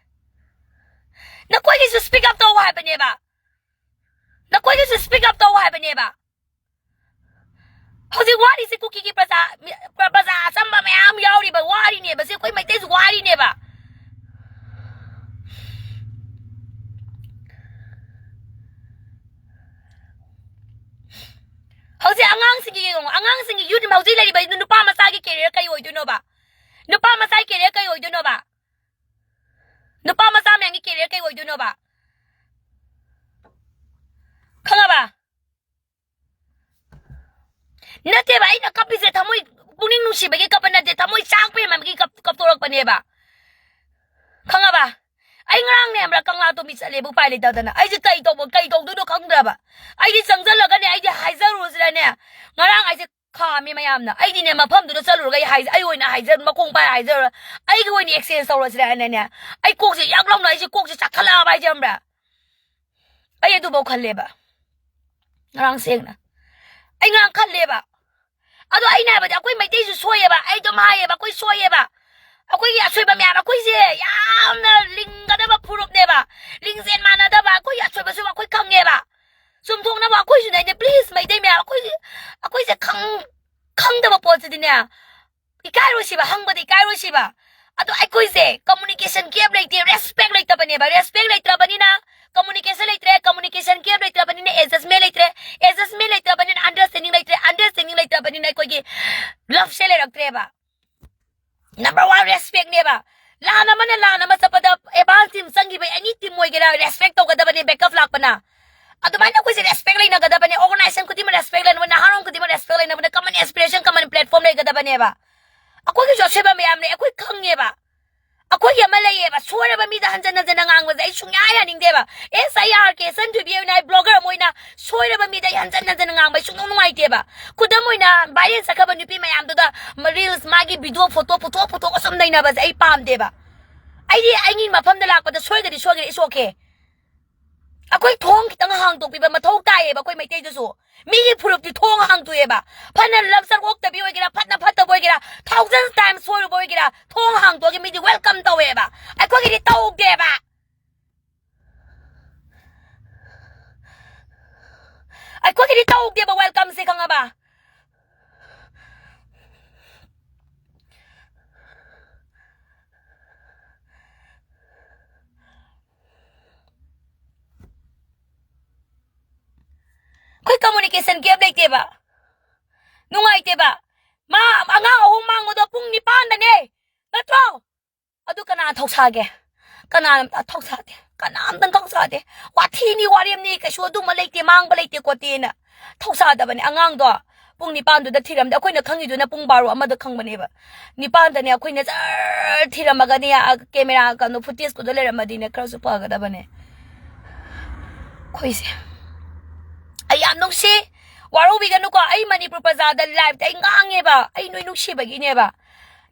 ꯅꯈꯣꯏꯒꯤꯁꯨ speak up ꯇꯧ ꯍꯥꯏꯕꯅꯦꯕ꯫ ꯅꯈꯣꯏꯒꯤꯁꯨ speak up ꯇꯧ ꯍꯥꯏꯕꯅꯦꯕ꯫ ꯍꯧꯖꯤꯛ ꯋꯥꯔꯤꯁꯤ ꯀꯨꯀꯤꯒꯤ ꯄ꯭ꯔꯖꯥ, ꯄ꯭ꯔꯖꯥ ꯑꯆꯝꯕ ꯃꯌꯥꯝ ꯌꯥꯎꯔꯤꯕ ꯋꯥꯔꯤꯅꯦꯕ꯫ ꯁꯤ ꯑꯩꯈꯣꯏ ꯃꯩꯇꯩꯁꯨ ꯋꯥꯔꯤꯅꯦꯕ꯫ ꯍꯧꯖꯤꯛ ꯑꯉꯥꯡꯁꯤꯡꯒꯤ ꯌꯦꯡꯉꯣ, ꯑꯉꯥꯡꯁꯤꯡꯒꯤ youth ꯍꯧꯖꯤꯛ ꯂꯩꯔꯤꯕ ꯅꯨꯄꯥ ꯃꯆꯥꯒꯤ career ꯀꯩ ꯑꯣꯏꯗꯣꯏꯅꯣꯕ? ꯅꯨꯄꯥ ꯃꯆꯥꯒꯤ career ꯀꯩ ꯑꯣꯏꯗꯣꯏꯅꯣꯕ? ꯅꯨꯄꯥ ꯃꯆꯥ ꯃꯌꯥꯝꯒꯤ career ꯀꯩ ꯑꯣꯏꯗꯣꯏꯅꯣꯕ? ꯈꯪꯉꯕ? ꯅꯠꯇꯦꯕ, ꯑꯩꯅ ꯀꯞꯄꯤꯁꯦ ꯊꯃꯣꯏ, ꯄꯨꯛꯅꯤꯡ ꯅꯨꯡꯁꯤꯕꯒꯤ ꯀꯞꯄ ꯅꯠꯇꯦ, ꯊꯃꯣꯏ ꯆꯥꯛꯄ ꯍꯦꯟꯃꯟꯕꯒꯤ ꯀꯞ-, ꯀꯞꯊꯣꯔꯛꯄꯅꯦꯕ꯫ ꯈꯪꯉꯕ? ꯑꯩ ꯉꯔꯥꯡꯅꯦ ꯈꯪꯕ꯭ꯔꯥ, ꯀꯪꯂꯥ ꯇꯣꯝꯕꯤ ꯆꯠꯂꯦꯕ, ꯎꯄꯥꯏ ꯂꯩꯇꯗꯅ꯫ ꯑꯩꯁꯦ ꯀꯩ ꯇꯧꯕ, ꯀꯩ ꯇꯧꯗꯣꯏꯅꯣ ꯈꯪꯗ꯭ꯔꯕ꯫ ꯑꯩꯗꯤ ꯆꯪꯁꯤꯜꯂꯒꯅꯦ, ꯑꯩꯗꯤ ꯍꯥꯏꯖꯔꯨꯔꯁꯤꯔꯅꯦ, ꯉꯔꯥꯡ ꯑꯩꯁꯦ ꯈꯥꯝꯃꯤ ꯃꯌꯥꯝꯅ꯫ ꯑꯩꯗꯤꯅꯦ, ꯃꯐꯝꯗꯨꯗ ꯆꯠꯂꯨꯔꯒ ꯑꯩ ꯍꯥꯏ-, ꯑꯩ ꯑꯣꯏꯅ ꯍꯥꯏꯖ-, ꯃꯈꯣꯡ ꯄꯥꯏꯔ ꯍꯥꯏꯖꯔꯨꯔ-, ꯑꯩꯒꯤ ꯑꯣꯏꯅ exchange ꯇꯧꯔꯁꯤꯔꯅꯅꯦ꯫ ꯑꯩ ꯀꯣꯛꯁꯦ ꯌꯥꯛ ꯂꯥꯎꯅ, ꯑꯩꯁꯦ ꯀꯣꯛꯁꯦ ꯆꯥꯛꯈꯠꯂꯛꯑꯕ ꯍꯥꯏꯁꯦ, ꯈꯪꯕ꯭ꯔꯥ? ꯑꯩ ꯑꯗꯨꯐꯥꯎ ꯈꯜꯂꯦꯕ꯫ ꯉꯔꯥꯡ ꯁꯦꯡꯅ ꯑꯩ ꯉꯔꯥꯡ ꯈꯜꯂꯦꯕ꯫ ꯑꯗꯣ ꯑꯩꯅ ꯍꯥꯏꯕꯗꯤ ꯑꯩꯈꯣꯏ ꯃꯩꯇꯩꯁꯨ ꯁꯣꯏꯌꯦꯕ꯫ ꯑꯩ ꯑꯗꯨꯝ ꯍꯥꯏꯌꯦꯕ, ꯑꯩꯈꯣꯏ ꯁꯣꯏꯌꯦꯕ꯫ ꯑꯩꯈꯣꯏꯒꯤ ꯑꯁꯣꯏꯕ ꯃꯌꯥꯝ, ꯑꯩꯈꯣꯏꯁꯦ ꯌꯥꯝꯅ ꯂꯤꯡꯒꯗꯕ ꯐꯨꯔꯨꯞꯅꯦꯕ꯫ ꯂꯤꯡꯖꯦꯜ ꯃꯥꯟꯅꯗꯕ, ꯑꯩꯈꯣꯏꯒꯤ ꯑꯁꯣꯏꯕꯁꯨ ꯑꯩꯈꯣꯏ ꯈꯪꯉꯦꯕ꯫ ꯆꯨꯝꯊꯣꯛꯅꯕ ꯑꯩꯈꯣꯏꯁꯨꯅꯦ, please, ꯃꯩꯇꯩ ꯃꯌꯥꯝ, ꯑꯩꯈꯣꯏꯁꯦ, ꯑꯩꯈꯣꯏꯁꯦ ꯈꯪ-, ꯈꯪꯗꯕ ꯄꯣꯠꯁꯤꯗꯤꯅꯦ, ꯏꯀꯥꯏꯔꯣꯏꯁꯤꯕ, ꯍꯪꯕꯗ ꯏꯀꯥꯏꯔꯣꯏꯁꯤꯕ꯫ ꯑꯗꯣ ꯑꯩꯈꯣꯏꯁꯦ communication gap ꯂꯩꯇꯦ, respect ꯂꯩꯇꯕꯅꯦꯕ꯫ Respect ꯂꯩꯇ꯭ꯔꯕꯅꯤꯅ ꯂꯩꯅꯕꯅꯤꯅ ꯔꯦꯁꯄꯦꯛ ꯇꯧꯒꯗꯕꯅꯤ ꯕꯦꯛꯑꯞ ꯂꯥꯛꯄꯅ꯫ ꯑꯗꯨꯃꯥꯏꯅ ꯑꯩꯈꯣꯏꯁꯦ ꯔꯦꯁꯄꯦꯛ ꯂꯩꯅꯒꯗꯕꯅꯤ, ꯑꯣꯔꯒꯅꯥꯏꯖꯦꯁꯟ ꯈꯨꯗꯤꯡꯃꯛ ꯔꯦꯁꯄꯦꯛ ꯂꯩꯅꯕꯅꯤ, ꯅꯍꯥꯔꯣꯜ ꯈꯨꯗꯤꯡꯃꯛ ꯔꯦꯁꯄꯦꯛ ꯂꯩꯅꯕꯅꯤ, ꯀꯃꯟ ꯑꯦꯁꯄꯤꯔꯦꯁꯟ, ꯀꯃꯟ ꯄ꯭ꯂꯦꯠꯐꯣꯝ ꯂꯩꯒꯗꯕꯅꯦꯕ꯫ ꯑꯩꯈꯣꯏꯒꯤꯁꯨ ꯑꯁꯣꯏꯕ ꯃꯌꯥꯝ ꯂꯩ, ꯑꯩꯈꯣꯏ ꯈꯪꯉꯦꯕ꯫ ꯑꯩꯈꯣꯏꯒꯤ ꯑꯃ ꯂꯩꯌꯦꯕ, ꯁꯣꯏꯔꯕ ꯃꯤꯗ ꯍꯟꯖꯟ ꯍꯟꯖꯟꯅ ꯉꯥꯡꯕꯁꯦ ꯑꯩ ꯁꯨꯡꯌꯥ ꯌꯥꯅꯤꯡꯗꯦꯕ꯫ ꯑꯦꯁ ꯑꯥꯏ ꯑꯥꯔ ꯀꯦ ꯁꯟꯊꯣꯏꯕꯤ ꯑꯣꯏꯅ ꯑꯩ ꯕ꯭ꯂꯣꯒꯔ ꯑꯃ ꯑꯣꯏꯅ ꯁꯣꯏꯔꯕ ꯃꯤꯗ ꯑꯩ ꯍꯟꯖꯟ ꯍꯟꯖꯟꯅ ꯉꯥꯡꯕ ꯑꯩ ꯁꯨꯡꯅꯨꯡ ꯅꯨꯡꯉꯥꯏꯇꯦꯕ꯫ ꯈꯨꯗꯝ ꯑꯣꯏꯅ ꯚꯥꯏꯔꯦꯜ ꯆꯠꯈ꯭ꯔꯕ ꯅꯨꯄꯤ ꯃꯌꯥꯝꯗꯨꯗ ꯔꯤꯜꯁ, ꯃꯥꯒꯤ ꯚꯤꯗꯤꯑꯣ, ꯐꯣꯇꯣ ꯄꯨꯊꯣꯛ ꯄꯨꯊꯣꯛꯑ ꯁꯨꯝ ꯅꯩꯅꯕꯁꯦ ꯑꯩ ꯄꯥꯝꯗꯦꯕ꯫ ꯑꯩꯗꯤ ꯑꯩꯒꯤ ꯃꯐꯝꯗ ꯂꯥꯛꯄꯗ ꯁꯣꯏꯒꯗꯤ ꯁꯣꯏꯒꯅꯤ, it's okay꯫ ꯑꯩꯈꯣꯏ ꯊꯣꯡ ꯈꯤꯇꯪ ꯍꯥꯡꯗꯣꯛꯄꯤꯕ ꯃꯊꯧ ꯇꯥꯏꯌꯦꯕ ꯑꯩꯈꯣꯏ ꯃꯩꯇꯩꯗꯁꯨ꯫ ꯃꯤꯒꯤ ꯐꯨꯔꯨꯞꯇꯤ ꯊꯣꯡ ꯍꯥꯡꯗꯣꯛꯑꯦꯕ꯫ ꯐꯅ ꯂꯞꯆꯠ ꯑꯣꯛꯇꯕꯤ ꯑꯣꯏꯒꯦꯔꯥ, ꯐꯠꯅ ꯐꯠꯇꯕ ꯑꯣꯏꯒꯦꯔꯥ, ꯊꯥꯎꯖꯟ ꯇꯥꯏꯝꯁ ꯁꯣꯏꯔꯨꯕ ꯑꯣꯏꯒꯦꯔꯥ, ꯊꯣꯡ ꯍꯥꯡꯗꯣꯛꯑꯒ ꯃꯤꯗꯤ ꯋꯦꯜꯀꯝ ꯇꯧꯋꯦꯕ꯫ ꯑꯩꯈꯣꯏꯒꯤꯗꯤ ꯇꯧꯗꯦꯕ꯫ ꯑꯩꯈꯣꯏꯒꯤꯗꯤ ꯇꯧꯗꯦꯕ ꯋꯦꯜꯀꯝꯁꯦ, ꯈꯪꯉꯕ? ꯑꯩꯈꯣꯏ ꯀꯝꯃꯨꯅꯤꯀꯦꯁꯟ ꯒꯦꯞ ꯂꯩꯇꯦꯕ꯫ ꯅꯨꯡꯉꯥꯏꯇꯦꯕ꯫ ꯃꯥ ꯑꯉꯥꯡ ꯑꯍꯨꯝ ꯃꯥꯡꯕꯗꯣ ꯄꯨꯡ ꯅꯤꯄꯥꯟꯗꯅꯦ, ꯅꯠꯇ꯭ꯔꯣ? ꯑꯗꯨ ꯀꯅꯥ ꯊꯧꯁꯥꯒꯦ? ꯀꯅꯥ ꯊꯧꯁꯥꯗꯦ? ꯀꯅꯥꯝꯇꯪ ꯊꯧꯁꯥꯗꯦ꯫ ꯋꯥꯊꯤꯅꯤ, ꯋꯥꯔꯦꯝꯅꯤ, ꯀꯩꯁꯨ ꯑꯗꯨꯝꯕ ꯂꯩꯇꯦ, ꯃꯥꯡꯕ ꯂꯩꯇꯦ ꯈꯣꯠꯇꯦꯅ ꯊꯧꯁꯥꯗꯕꯅꯦ꯫ ꯑꯉꯥꯡꯗꯣ ꯄꯨꯡ ꯅꯤꯄꯥꯟꯗꯨꯗ ꯊꯤꯔꯝꯗꯦ꯫ ꯑꯩꯈꯣꯏꯅ ꯈꯪꯉꯤꯗꯨꯅ ꯄꯨꯡ ꯕꯥꯔꯣ ꯑꯃꯗ ꯈꯪꯕꯅꯦꯕ꯫ ꯅꯤꯄꯥꯟꯗꯅꯦ ꯑꯩꯈꯣꯏꯅ ꯖꯔ ꯊꯤꯔꯝꯃꯒꯅꯦ, ꯀꯦꯃꯦꯔꯥ ꯀꯩꯅꯣ ꯐꯨꯇꯦꯖꯀꯨꯗꯣ ꯂꯩꯔꯝꯃꯗꯤꯅꯦ ꯈꯔꯁꯨ ꯐꯒꯗꯕꯅꯦ꯫ ꯑꯩꯈꯣꯏꯁꯦ ꯑꯩ ꯌꯥꯝ ꯅꯨꯡꯁꯤ꯫ ꯋꯥꯔꯧꯕꯤꯒꯅꯨꯀꯣ, ꯑꯩ ꯃꯅꯤꯄꯨꯔ ꯄ꯭ꯔꯖꯥꯗ ꯂꯥꯏꯞꯇ ꯑꯩ ꯉꯥꯡꯉꯦꯕ, ꯑꯩ ꯅꯣꯏ ꯅꯨꯡꯁꯤꯕꯒꯤꯅꯦꯕ꯫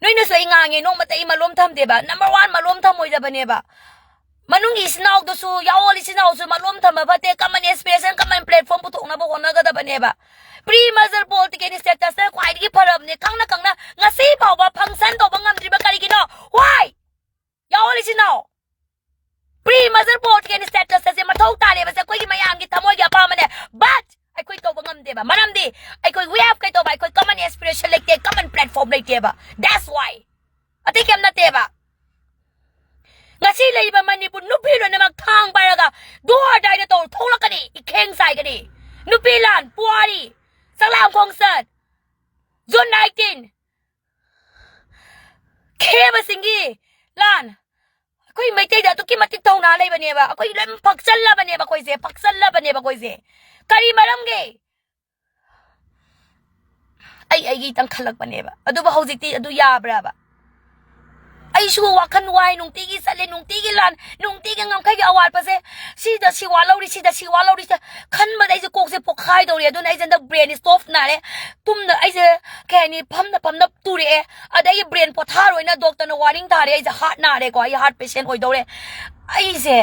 ꯅꯣꯏꯅꯁꯨ ꯑꯩ ꯉꯥꯡꯉꯦ, ꯅꯣꯡꯃꯇ ꯑꯩ ꯃꯂꯣꯝ ꯊꯝꯗꯦꯕ꯫ Number one, ꯃꯂꯣꯝ ꯊꯝꯃꯣꯏꯗꯕꯅꯦꯕ꯫ ꯃꯅꯨꯡꯒꯤ ꯏꯆꯤꯟ ꯏꯅꯥꯎꯗꯨꯁꯨ, ꯌꯥꯑꯣꯜ ꯏꯆꯤꯟ ꯏꯅꯥꯎꯁꯨ ꯃꯂꯣꯝ ꯊꯝꯕ ꯐꯠꯇꯦ꯫ ꯀꯃꯟ ꯑꯦꯁꯄꯤꯔꯦꯁꯟ, ꯀꯃꯟ ꯄ꯭ꯂꯦꯠꯐꯣꯝ ꯄꯨꯊꯣꯛꯅꯕ ꯍꯣꯠꯅꯒꯗꯕꯅꯦꯕ꯫ ꯄ꯭ꯔꯤ ꯃꯔꯖꯔ ꯄꯣꯜ ꯇꯤꯀꯦꯠ ꯁ꯭ꯇꯦꯇꯁꯅ ꯈ꯭ꯋꯥꯏꯗꯒꯤ ꯐꯔꯕꯅꯦ꯫ ꯈꯪꯅ ꯈꯪꯅ ꯉꯁꯤ ꯐꯥꯎꯕ ꯐꯪꯁꯟ ꯇꯧꯕ ꯉꯝꯗ꯭ꯔꯤꯕ ꯀꯔꯤꯒꯤꯅꯣ? Why? ꯌꯥꯑꯣꯜ ꯏꯆꯤꯟ ꯏꯅꯥꯎ, ꯄ꯭ꯔꯤ ꯃꯔꯖꯔ ꯄꯣꯜ ꯇꯤꯀꯦꯠ ꯁ꯭ꯇꯦꯇꯁ ꯑꯁꯦ ꯃꯊꯧ ꯇꯥꯔꯦꯕꯁꯦ ꯑꯩꯈꯣꯏꯒꯤ ꯃꯌꯥꯝꯒꯤ ꯊꯃꯣꯏꯒꯤ ꯑꯄꯥꯝꯕꯅꯦ꯫ But ꯑꯩꯈꯣꯏ ꯇꯧꯕ ꯉꯝꯗꯦꯕ꯫ ꯃꯔꯝꯗꯤ ꯑꯩꯈꯣꯏ, we have ꯀꯩ ꯇꯧꯕ, ꯑꯩꯈꯣꯏ ꯀꯃꯟ ꯑꯦꯁꯄꯤꯔꯦꯁꯟ ꯂꯩꯇꯦ, ꯀꯃꯟ ꯄ꯭ꯂꯦꯠꯐꯣꯝ ꯂꯩꯇꯦꯕ꯫ That's why꯫ ꯑꯇꯩ ꯀꯩꯝ ꯅꯠꯇꯦꯕ꯫ ꯉꯁꯤ ꯂꯩꯔꯤꯕ ꯃꯅꯤꯄꯨꯔ ꯅꯨꯄꯤ ꯂꯣꯏꯅꯃꯛ ꯊꯥꯡ ꯄꯥꯏꯔꯒ ꯗꯣꯔ ꯑꯗꯥꯏꯗ ꯇꯧꯔ ꯊꯣꯛꯂꯛꯀꯅꯤ, ꯏꯈꯦꯡ ꯆꯥꯏꯒꯅꯤ꯫ ꯅꯨꯄꯤ ꯂꯥꯟ, ꯄꯨꯋꯥꯔꯤ, ꯆꯥꯛꯂꯥꯝ ꯈꯣꯡꯆꯠ, ꯖꯨꯟ ꯅꯥꯏꯟꯇꯤꯟ, ꯈꯦꯕꯁꯤꯡꯒꯤ ꯂꯥꯟ, ꯑꯩꯈꯣꯏ ꯃꯩꯇꯩꯗ ꯑꯗꯨꯛꯀꯤ ꯃꯇꯤꯛ ꯊꯧꯅꯥ ꯂꯩꯕꯅꯦꯕ꯫ ꯑꯩꯈꯣꯏ ꯂꯣꯏ ꯐꯛꯆꯜꯂꯕꯅꯦꯕ ꯑꯩꯈꯣꯏꯁꯦ, ꯐꯛꯆꯜꯂꯕꯅꯦꯕ ꯑꯩꯈꯣꯏꯁꯦ꯫ ꯀꯔꯤ ꯃꯔꯝꯒꯤ? ꯑꯩ ꯑꯩꯒꯤ ꯈꯜꯂꯛꯄꯅꯦꯕ꯫ ꯑꯗꯨꯕꯨ ꯍꯧꯖꯤꯛꯇꯤ ꯑꯗꯨ ꯌꯥꯕ꯭ꯔꯕ? ꯑꯩꯁꯨ ꯋꯥꯈꯜ ꯋꯥꯏ, ꯅꯨꯡꯇꯤꯒꯤ ꯆꯠꯂꯦ, ꯅꯨꯡꯇꯤꯒꯤ ꯂꯥꯟ, ꯅꯨꯡꯇꯤꯒꯤ ꯉꯝꯈꯩꯒꯤ ꯑꯋꯥꯠꯄꯁꯦ, ꯁꯤꯗ ꯁꯤ ꯋꯥꯠꯍꯧꯔꯤ, ꯁꯤꯗ ꯁꯤ ꯋꯥꯠꯍꯧꯔꯤ, ꯁꯤꯗ ꯈꯟꯕꯗ ꯑꯩꯁꯦ ꯀꯣꯛꯁꯦ ꯄꯣꯛꯈꯥꯏꯗꯧꯔꯦ꯫ ꯑꯗꯨꯅ ꯑꯩꯁꯦ ꯍꯟꯗꯛ brain stroke ꯅꯥꯔꯦ꯫ ꯇꯨꯝꯅ ꯑꯩꯁꯦ, ꯀꯩ ꯍꯥꯏꯅꯤ, ꯐꯝꯅ ꯐꯝꯅ ꯇꯨꯔꯛꯑꯦ꯫ ꯑꯗ ꯑꯩꯒꯤ brain ꯄꯣꯊꯥꯔꯣꯏꯅ ꯗꯣꯛꯇꯔꯅ warning ꯊꯥꯔꯦ꯫ ꯑꯩꯁꯦ heart ꯅꯥꯔꯦꯀꯣ, ꯑꯩ heart patient ꯑꯣꯏꯗꯧꯔꯦ꯫ ꯑꯩꯁꯦ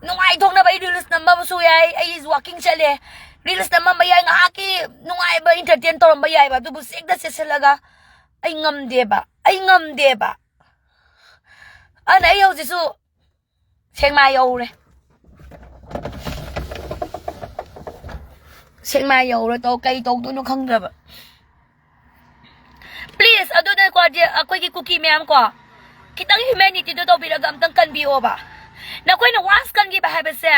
ꯅꯨꯡꯉꯥꯏꯊꯣꯛꯅꯕ ꯑꯩ reels ꯅꯝꯃꯕꯁꯨ ꯌꯥꯏ, ꯑꯩ walking ꯆꯠꯂꯦ, reels ꯅꯝꯃꯝꯕ ꯌꯥꯏ, ꯉꯥꯏꯍꯥꯛꯀꯤ ꯅꯨꯡꯉꯥꯏꯕ entertain ꯇꯧꯔꯝꯕ ꯌꯥꯏꯕ꯫ ꯑꯗꯨꯕꯨ ꯆꯦꯛꯇ ꯆꯦꯠꯁꯤꯜꯂꯒ ꯑꯩ ꯉꯝꯗꯦꯕ, ꯑꯩ ꯉꯝꯗꯦꯕ꯫ ꯑꯗꯨꯅ ꯑꯩ ꯍꯧꯖꯤꯛꯁꯨ ꯁꯦꯛꯃꯥꯏ ꯌꯧꯔꯦ꯫ ꯁꯦꯛꯃꯥꯏ ꯌꯧꯔꯦ, ꯇꯧ ꯀꯩ ꯇꯧꯗꯣꯏꯅꯣ ꯈꯪꯗ꯭ꯔꯕ꯫ Please, ꯑꯗꯨꯅꯀꯣ, ꯗꯤ-, ꯑꯩꯈꯣꯏꯒꯤ ꯀꯨꯀꯤ ꯃꯌꯥꯝ ꯀꯣ, ꯈꯤꯇꯪ humanity ꯗꯣ ꯇꯧꯕꯤꯔꯒ ꯑꯝꯇꯪ ꯀꯟꯕꯤꯌꯣꯕ꯫ ꯅꯈꯣꯏꯅ once ꯀꯟꯈꯤꯕ ꯍꯥꯏꯕꯁꯦ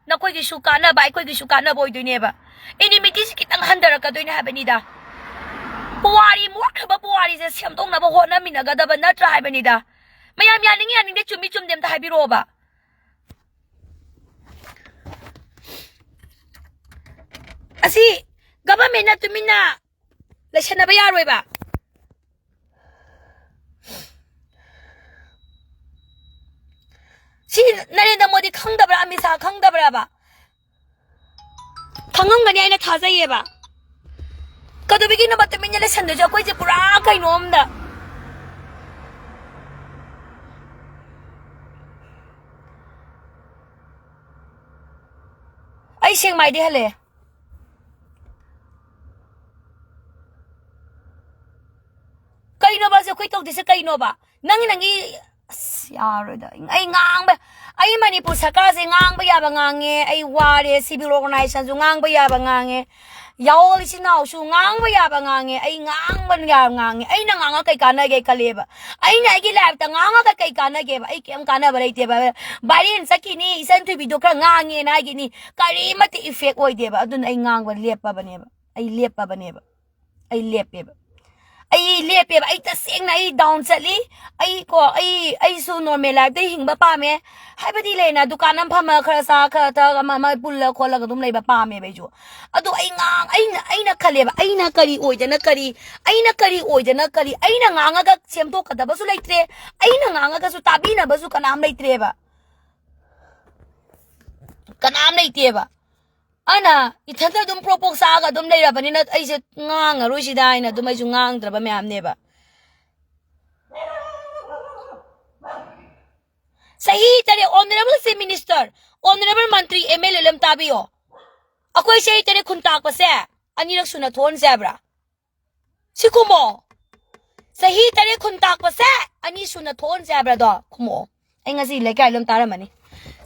ꯅꯈꯣꯏꯒꯤꯁꯨ ꯀꯥꯟꯅꯕ, ꯑꯩꯈꯣꯏꯒꯤꯁꯨ ꯀꯥꯟꯅꯕ ꯑꯣꯏꯗꯣꯏꯅꯦꯕ꯫ Enmity ꯁꯤ ꯈꯤꯇꯪ ꯍꯟꯊꯔꯛꯀꯗꯣꯏꯅꯦ ꯍꯥꯏꯕꯅꯤꯗ꯫ ꯄꯨꯋꯥꯔꯤ, ꯃꯣꯠꯈ꯭ꯔꯕ ꯄꯨꯋꯥꯔꯤꯁꯦ ꯁꯦꯝꯗꯣꯛꯅꯕ ꯍꯣꯠꯅꯃꯤꯟꯅꯒꯗꯕ ꯅꯠꯇ꯭ꯔꯥ ꯍꯥꯏꯕꯅꯤꯗ꯫ ꯃꯌꯥꯝ ꯌꯥꯅꯤꯡ ꯌꯥꯅꯤꯡꯗꯦ, ꯆꯨꯝꯃꯤ ꯆꯨꯝꯗꯦ ꯑꯝꯇ ꯍꯥꯏꯕꯤꯔꯛꯑꯣꯕ꯫ ꯑꯁꯤ government ꯅ ꯇꯨꯃꯤꯟꯅ ꯂꯩꯁꯟꯅꯕ ꯌꯥꯔꯣꯏꯕ꯫ ꯁꯤ ꯅꯔꯦꯟꯗ꯭ꯔ ꯃꯣꯗꯤ ꯈꯪꯗꯕ꯭ꯔꯥ, ꯑꯃꯤꯠ ꯁꯥꯍ ꯈꯪꯗꯕ꯭ꯔꯕ? ꯈꯪꯉꯝꯒꯅꯤ, ꯑꯩꯅ ꯊꯥꯖꯩꯌꯦꯕ꯫ ꯀꯩꯗꯧꯕꯒꯤꯅꯣꯕ ꯇꯨꯃꯤꯟꯅ ꯂꯩꯁꯟꯗꯣꯏꯁꯦ? ꯑꯩꯈꯣꯏꯁꯦ ꯄꯨꯔꯥ ꯀꯩꯅꯣꯝꯗ꯫ ꯑꯩ ꯁꯦꯛꯃꯥꯏꯗꯩ ꯍꯜꯂꯛꯑꯦ꯫ ꯀꯩꯅꯣꯕ ꯑꯁꯤ ꯑꯩꯈꯣꯏ ꯇꯧꯗꯣꯏꯁꯦ ꯀꯩꯅꯣꯕ? ꯅꯪꯒꯤ, ꯅꯪꯒꯤ, ꯑꯁ, ꯌꯥꯔꯣꯏꯗ꯫ ꯑꯩ ꯉꯥꯡꯕ, ꯑꯩ ꯃꯅꯤꯄꯨꯔ ꯁꯔꯀꯥꯔꯁꯦ ꯉꯥꯡꯕ ꯌꯥꯕ ꯉꯥꯡꯉꯦ, ꯑꯩ ꯋꯥꯔꯦ, civil organization ꯁꯨ ꯉꯥꯡꯕ ꯌꯥꯕ ꯉꯥꯡꯉꯦ, ꯌꯥꯑꯣꯜ ꯏꯆꯤꯟ ꯏꯅꯥꯎꯁꯨ ꯉꯥꯡꯕ ꯌꯥꯕ ꯉꯥꯡꯉꯦ, ꯑꯩ ꯉꯥꯡꯕ ꯌꯥꯕ ꯉꯥꯡꯉꯦ꯫ ꯑꯩꯅ ꯉꯥꯡꯉ ꯀꯩ ꯀꯥꯟꯅꯒꯦ ꯈꯜꯂꯦꯕ꯫ ꯑꯩꯅ ꯑꯩꯒꯤ life ꯇ ꯉꯥꯡꯉꯒ ꯀꯩ ꯀꯥꯟꯅꯒꯦꯕ? ꯑꯩ ꯀꯩꯝ ꯀꯥꯟꯅꯕ ꯂꯩꯇꯦꯕ꯫ Viral ꯆꯠꯈꯤꯅꯤ, ꯏꯆꯟ ꯊꯣꯏꯕꯤꯗꯣ ꯈꯔ ꯉꯥꯡꯉꯦꯅ ꯍꯥꯏꯈꯤꯅꯤ, ꯀꯔꯤꯃꯠꯇ effect ꯑꯣꯏꯗꯦꯕ꯫ ꯑꯗꯨꯅ ꯑꯩ ꯉꯥꯡꯕ ꯂꯦꯞꯄꯕꯅꯦꯕ, ꯑꯩ ꯂꯦꯞꯄꯕꯅꯦꯕ꯫ ꯑꯩ ꯂꯦꯞꯄꯦꯕ꯫ ꯑꯩ ꯂꯦꯞꯄꯦꯕ, ꯑꯩ ꯇꯁꯦꯡꯅ ꯑꯩ down ꯆꯠꯂꯤ꯫ ꯑꯩ ꯀꯣ, ꯑꯩ, ꯑꯩꯁꯨ normal lifeꯇ ꯍꯤꯡꯕ ꯄꯥꯝꯃꯦ꯫ ꯍꯥꯏꯕꯗꯤ ꯂꯩꯅ, ꯗꯨꯀꯥꯟ ꯑꯃ ꯐꯝꯃꯒ ꯈꯔ ꯆꯥ, ꯈꯔ ꯊꯛ, ꯑꯃ, ꯑꯃ ꯄꯨꯜꯂ ꯈꯣꯠꯂꯒ ꯑꯗꯨꯝ ꯂꯩꯕ ꯄꯥꯝꯃꯦꯕ ꯑꯩꯁꯨ꯫ ꯑꯗꯣ ꯑꯩ ꯉꯥꯡ-, ꯑꯩꯅ, ꯑꯩꯅ ꯈꯜꯂꯦꯕ, ꯑꯩꯅ ꯀꯔꯤ ꯑꯣꯏꯗꯅ ꯀꯔꯤ, ꯑꯩꯅ ꯀꯔꯤ ꯑꯣꯏꯗꯅ ꯀꯔꯤ, ꯑꯩꯅ ꯉꯥꯡꯉꯒ ꯁꯦꯝꯗꯣꯛꯀꯗꯕꯁꯨ ꯂꯩꯇ꯭ꯔꯦ, ꯑꯩꯅ ꯉꯥꯡꯉꯒꯁꯨ ꯇꯥꯕꯤꯅꯕꯁꯨ ꯀꯅꯥꯝ ꯂꯩꯇ꯭ꯔꯦꯕ꯫ ꯀꯅꯥꯝ ꯂꯩꯇꯦꯕ꯫ ꯑꯅ ꯏꯊꯟꯇ ꯑꯗꯨꯝ ꯄ꯭ꯔꯣꯄꯣꯛ ꯆꯥꯛꯑꯒ ꯑꯗꯨꯝ ꯂꯩꯔꯕꯅꯤꯅ ꯑꯩꯁꯦ ꯉꯥꯡꯉꯔꯣꯏꯁꯤꯗ ꯍꯥꯏꯅ ꯑꯗꯨꯝ ꯑꯩꯁꯨ ꯉꯥꯡꯗ꯭ꯔꯕ ꯃꯌꯥꯝꯅꯦꯕ꯫ ꯆꯍꯤ ꯇꯔꯦꯠ, Honourable Chief Minister, Honourable ꯃꯟꯇ꯭ꯔꯤ, MLA ꯂꯣꯏ ꯇꯥꯕꯤꯌꯣ꯫ ꯑꯩꯈꯣꯏ ꯆꯍꯤ ꯇꯔꯦꯠ ꯈꯨꯟ ꯇꯥꯛꯄꯁꯦ ꯑꯅꯤꯔꯛ ꯁꯨꯅ ꯊꯣꯛꯍꯟꯁꯦ ꯍꯥꯏꯕ꯭ꯔꯥ? ꯁꯤ ꯈꯨꯝꯃꯣ꯫ ꯆꯍꯤ ꯇꯔꯦꯠ ꯈꯨꯟ ꯇꯥꯛꯄꯁꯦ ꯑꯅꯤ ꯁꯨꯅ ꯊꯣꯛꯍꯟꯁꯦ ꯍꯥꯏꯕ꯭ꯔꯥꯗꯣ? ꯈꯨꯝꯃꯣ꯫ ꯑꯩ ꯉꯁꯤ ꯂꯩꯀꯥꯏ ꯂꯣꯝ ꯇꯥꯔꯝꯃꯅꯤ꯫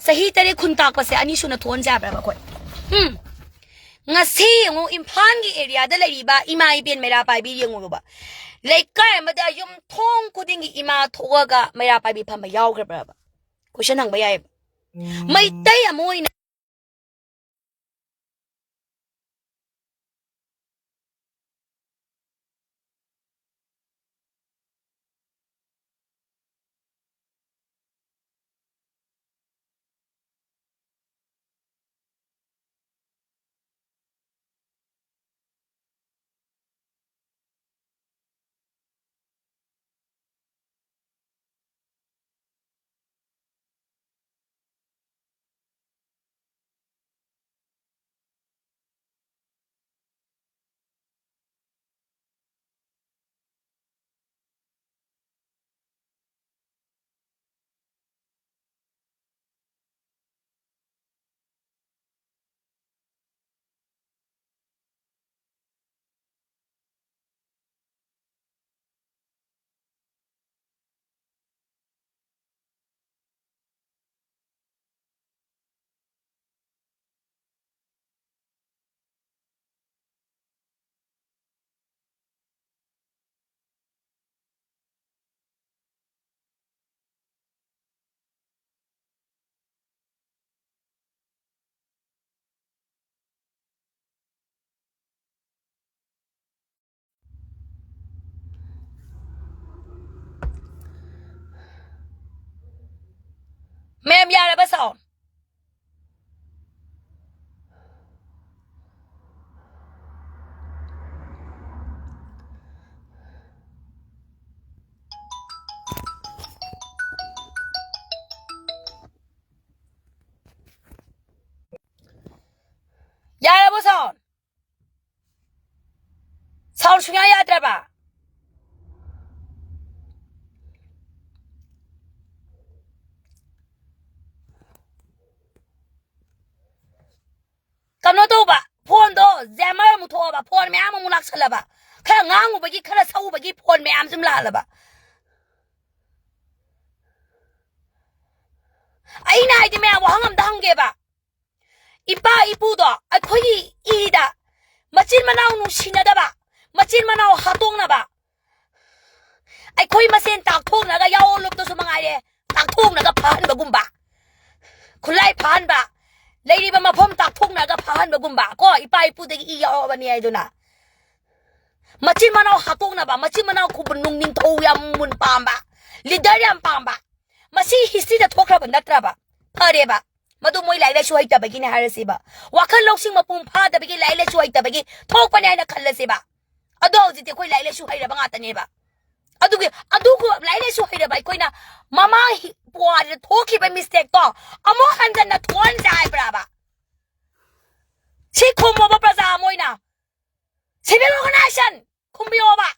ꯆꯍꯤ ꯇꯔꯦꯠ ꯈꯨꯟ ꯇꯥꯛꯄꯁꯦ ꯑꯅꯤ ꯁꯨꯅ ꯊꯣꯛꯍꯟꯁꯦ ꯍꯥꯏꯕ꯭ꯔꯕ ꯑꯩꯈꯣꯏ? ꯎꯝ꯫ ꯉꯁꯤ ꯌꯦꯡꯉꯨ, ꯏꯝꯐꯥꯜꯒꯤ areaꯗ ꯂꯩꯔꯤꯕ ꯏꯃꯥ ꯏꯕꯦꯟ ꯃꯩꯔꯥ ꯄꯥꯏꯕꯤ ꯌꯦꯡꯉꯨꯕ꯫ ꯂꯩꯀꯥꯏ ꯑꯃꯗ ꯌꯨꯝ ꯊꯣꯡ ꯈꯨꯗꯤꯡꯒꯤ ꯏꯃꯥ ꯊꯣꯛꯑꯒ ꯃꯩꯔꯥ ꯄꯥꯏꯕꯤ ꯐꯝꯕ ꯌꯥꯎꯈ꯭ꯔꯕ꯭ꯔꯕ? Question ꯍꯪꯕ ꯌꯥꯏꯌꯦꯕ꯫ ꯎꯝ꯫ ꯃꯩꯇꯩ ꯑꯃ ꯑꯣꯏꯅ ꯃꯦꯝ, ꯌꯥꯔꯕ ꯁꯥꯎꯟ? ꯌꯥꯔꯕꯣ ꯁꯥꯎꯟ? ꯁꯥꯎꯟ ꯁꯨꯡꯌꯥ ꯌꯥꯗ꯭ꯔꯕ? ꯀꯩꯅꯣ ꯇꯧꯕ, ꯐꯣꯟꯗꯣ ꯖꯦꯃꯔ ꯑꯃꯨꯛ ꯊꯣꯛꯑꯕ, ꯐꯣꯟ ꯃꯌꯥꯝ ꯑꯃꯨꯛ ꯂꯥꯛꯁꯜꯂꯕ, ꯈꯔ ꯉꯥꯡꯉꯨꯕꯒꯤ, ꯈꯔ ꯁꯛꯎꯕꯒꯤ ꯐꯣꯟ ꯃꯌꯥꯝꯁꯨ ꯑꯗꯨꯝ ꯂꯥꯛꯍꯜꯂꯕ꯫ ꯑꯩꯅ ꯍꯥꯏꯗꯤ, ꯃꯌꯥꯝ, ꯋꯥꯍꯪ ꯑꯝꯇ ꯍꯪꯒꯦꯕ꯫ ꯏꯄꯥ ꯏꯄꯨꯗꯣ ꯑꯩꯈꯣꯏꯒꯤ ꯏꯗ ꯃꯆꯤꯟ ꯃꯅꯥꯎ ꯅꯨꯡꯁꯤꯅꯗꯕ, ꯃꯆꯤꯟ ꯃꯅꯥꯎ ꯍꯥꯠꯇꯣꯛꯅꯕ, ꯑꯩꯈꯣꯏ ꯃꯁꯦꯟ ꯇꯥꯛꯊꯣꯛꯅꯒ ꯌꯥꯑꯣ ꯂꯨꯞꯇꯁꯨ ꯃꯉꯥꯏꯔꯦ, ꯇꯥꯛꯊꯣꯛꯅꯒ ꯐꯥꯍꯟꯕꯒꯨꯝꯕ, ꯈꯨꯠꯂꯥꯏ ꯐꯥꯍꯟꯕ, ꯂꯩꯔꯤꯕ ꯃꯐꯝ ꯇꯥꯛꯊꯣꯛꯅꯒ ꯐꯥꯍꯟꯕꯒꯨꯝꯕ, ꯀꯣ, ꯏꯄꯥ ꯏꯄꯨꯗꯒꯤ ꯏ ꯌꯥꯎꯔꯕꯅꯤ ꯍꯥꯏꯗꯨꯅ꯫ ꯃꯆꯤꯟ ꯃꯅꯥꯎ ꯍꯥꯠꯇꯣꯛꯅꯕ, ꯃꯆꯤꯟ ꯃꯅꯥꯎ ꯈꯨꯕꯨ ꯅꯨꯡ ꯅꯤꯡꯊꯧ ꯌꯥꯝ ꯃꯨꯟ ꯄꯥꯝꯕ, ꯂꯤꯗꯔ ꯌꯥꯝ ꯄꯥꯝꯕ, ꯃꯁꯤ ꯍꯤꯁꯇ꯭ꯔꯤꯗ ꯊꯣꯛꯈ꯭ꯔꯕ ꯅꯠꯇ꯭ꯔꯕ? ꯐꯔꯦꯕ, ꯃꯗꯨ ꯃꯣꯏ ꯂꯥꯏꯔꯤꯛ ꯂꯥꯏꯁꯨ ꯍꯩꯇꯕꯒꯤꯅꯦ ꯍꯥꯏꯔꯁꯤꯕ, ꯋꯥꯈꯜ ꯂꯧꯁꯤꯡ ꯃꯄꯨꯡ ꯐꯥꯗꯕꯒꯤ, ꯂꯥꯏꯔꯤꯛ ꯂꯥꯏꯁꯨ ꯍꯩꯇꯕꯒꯤ ꯊꯣꯛꯄꯅꯦ ꯍꯥꯏꯅ ꯈꯜꯂꯁꯦꯕ꯫ ꯑꯗꯣ ꯍꯧꯖꯤꯛꯇꯤ ꯑꯩꯈꯣꯏ ꯂꯥꯏꯔꯤꯛ ꯂꯥꯏꯁꯨ ꯍꯩꯔꯕ ꯉꯥꯛꯇꯅꯦꯕ꯫ ꯑꯗꯨꯒꯤ, ꯑꯗꯨꯒ ꯂꯥꯏꯔꯤꯛ ꯂꯥꯏꯁꯨ ꯍꯩꯔꯕ ꯑꯩꯈꯣꯏꯅ ꯃꯃꯥꯡ ꯍꯤ-, ꯄꯨꯋꯥꯔꯤꯗ ꯊꯣꯛꯈꯤꯕ ꯃꯤꯁꯇꯦꯛꯇꯣ ꯑꯃꯨꯛ ꯍꯟꯖꯟꯅ ꯊꯣꯛꯍꯟꯁꯦ ꯍꯥꯏꯕ꯭ꯔꯥꯕ? ꯁꯤ ꯈꯨꯝꯃꯣꯕ ꯄ꯭ꯔꯖꯥ ꯑꯃ ꯑꯣꯏꯅ꯫ Civil organisation ꯈꯨꯝꯕꯤꯌꯣꯕ꯫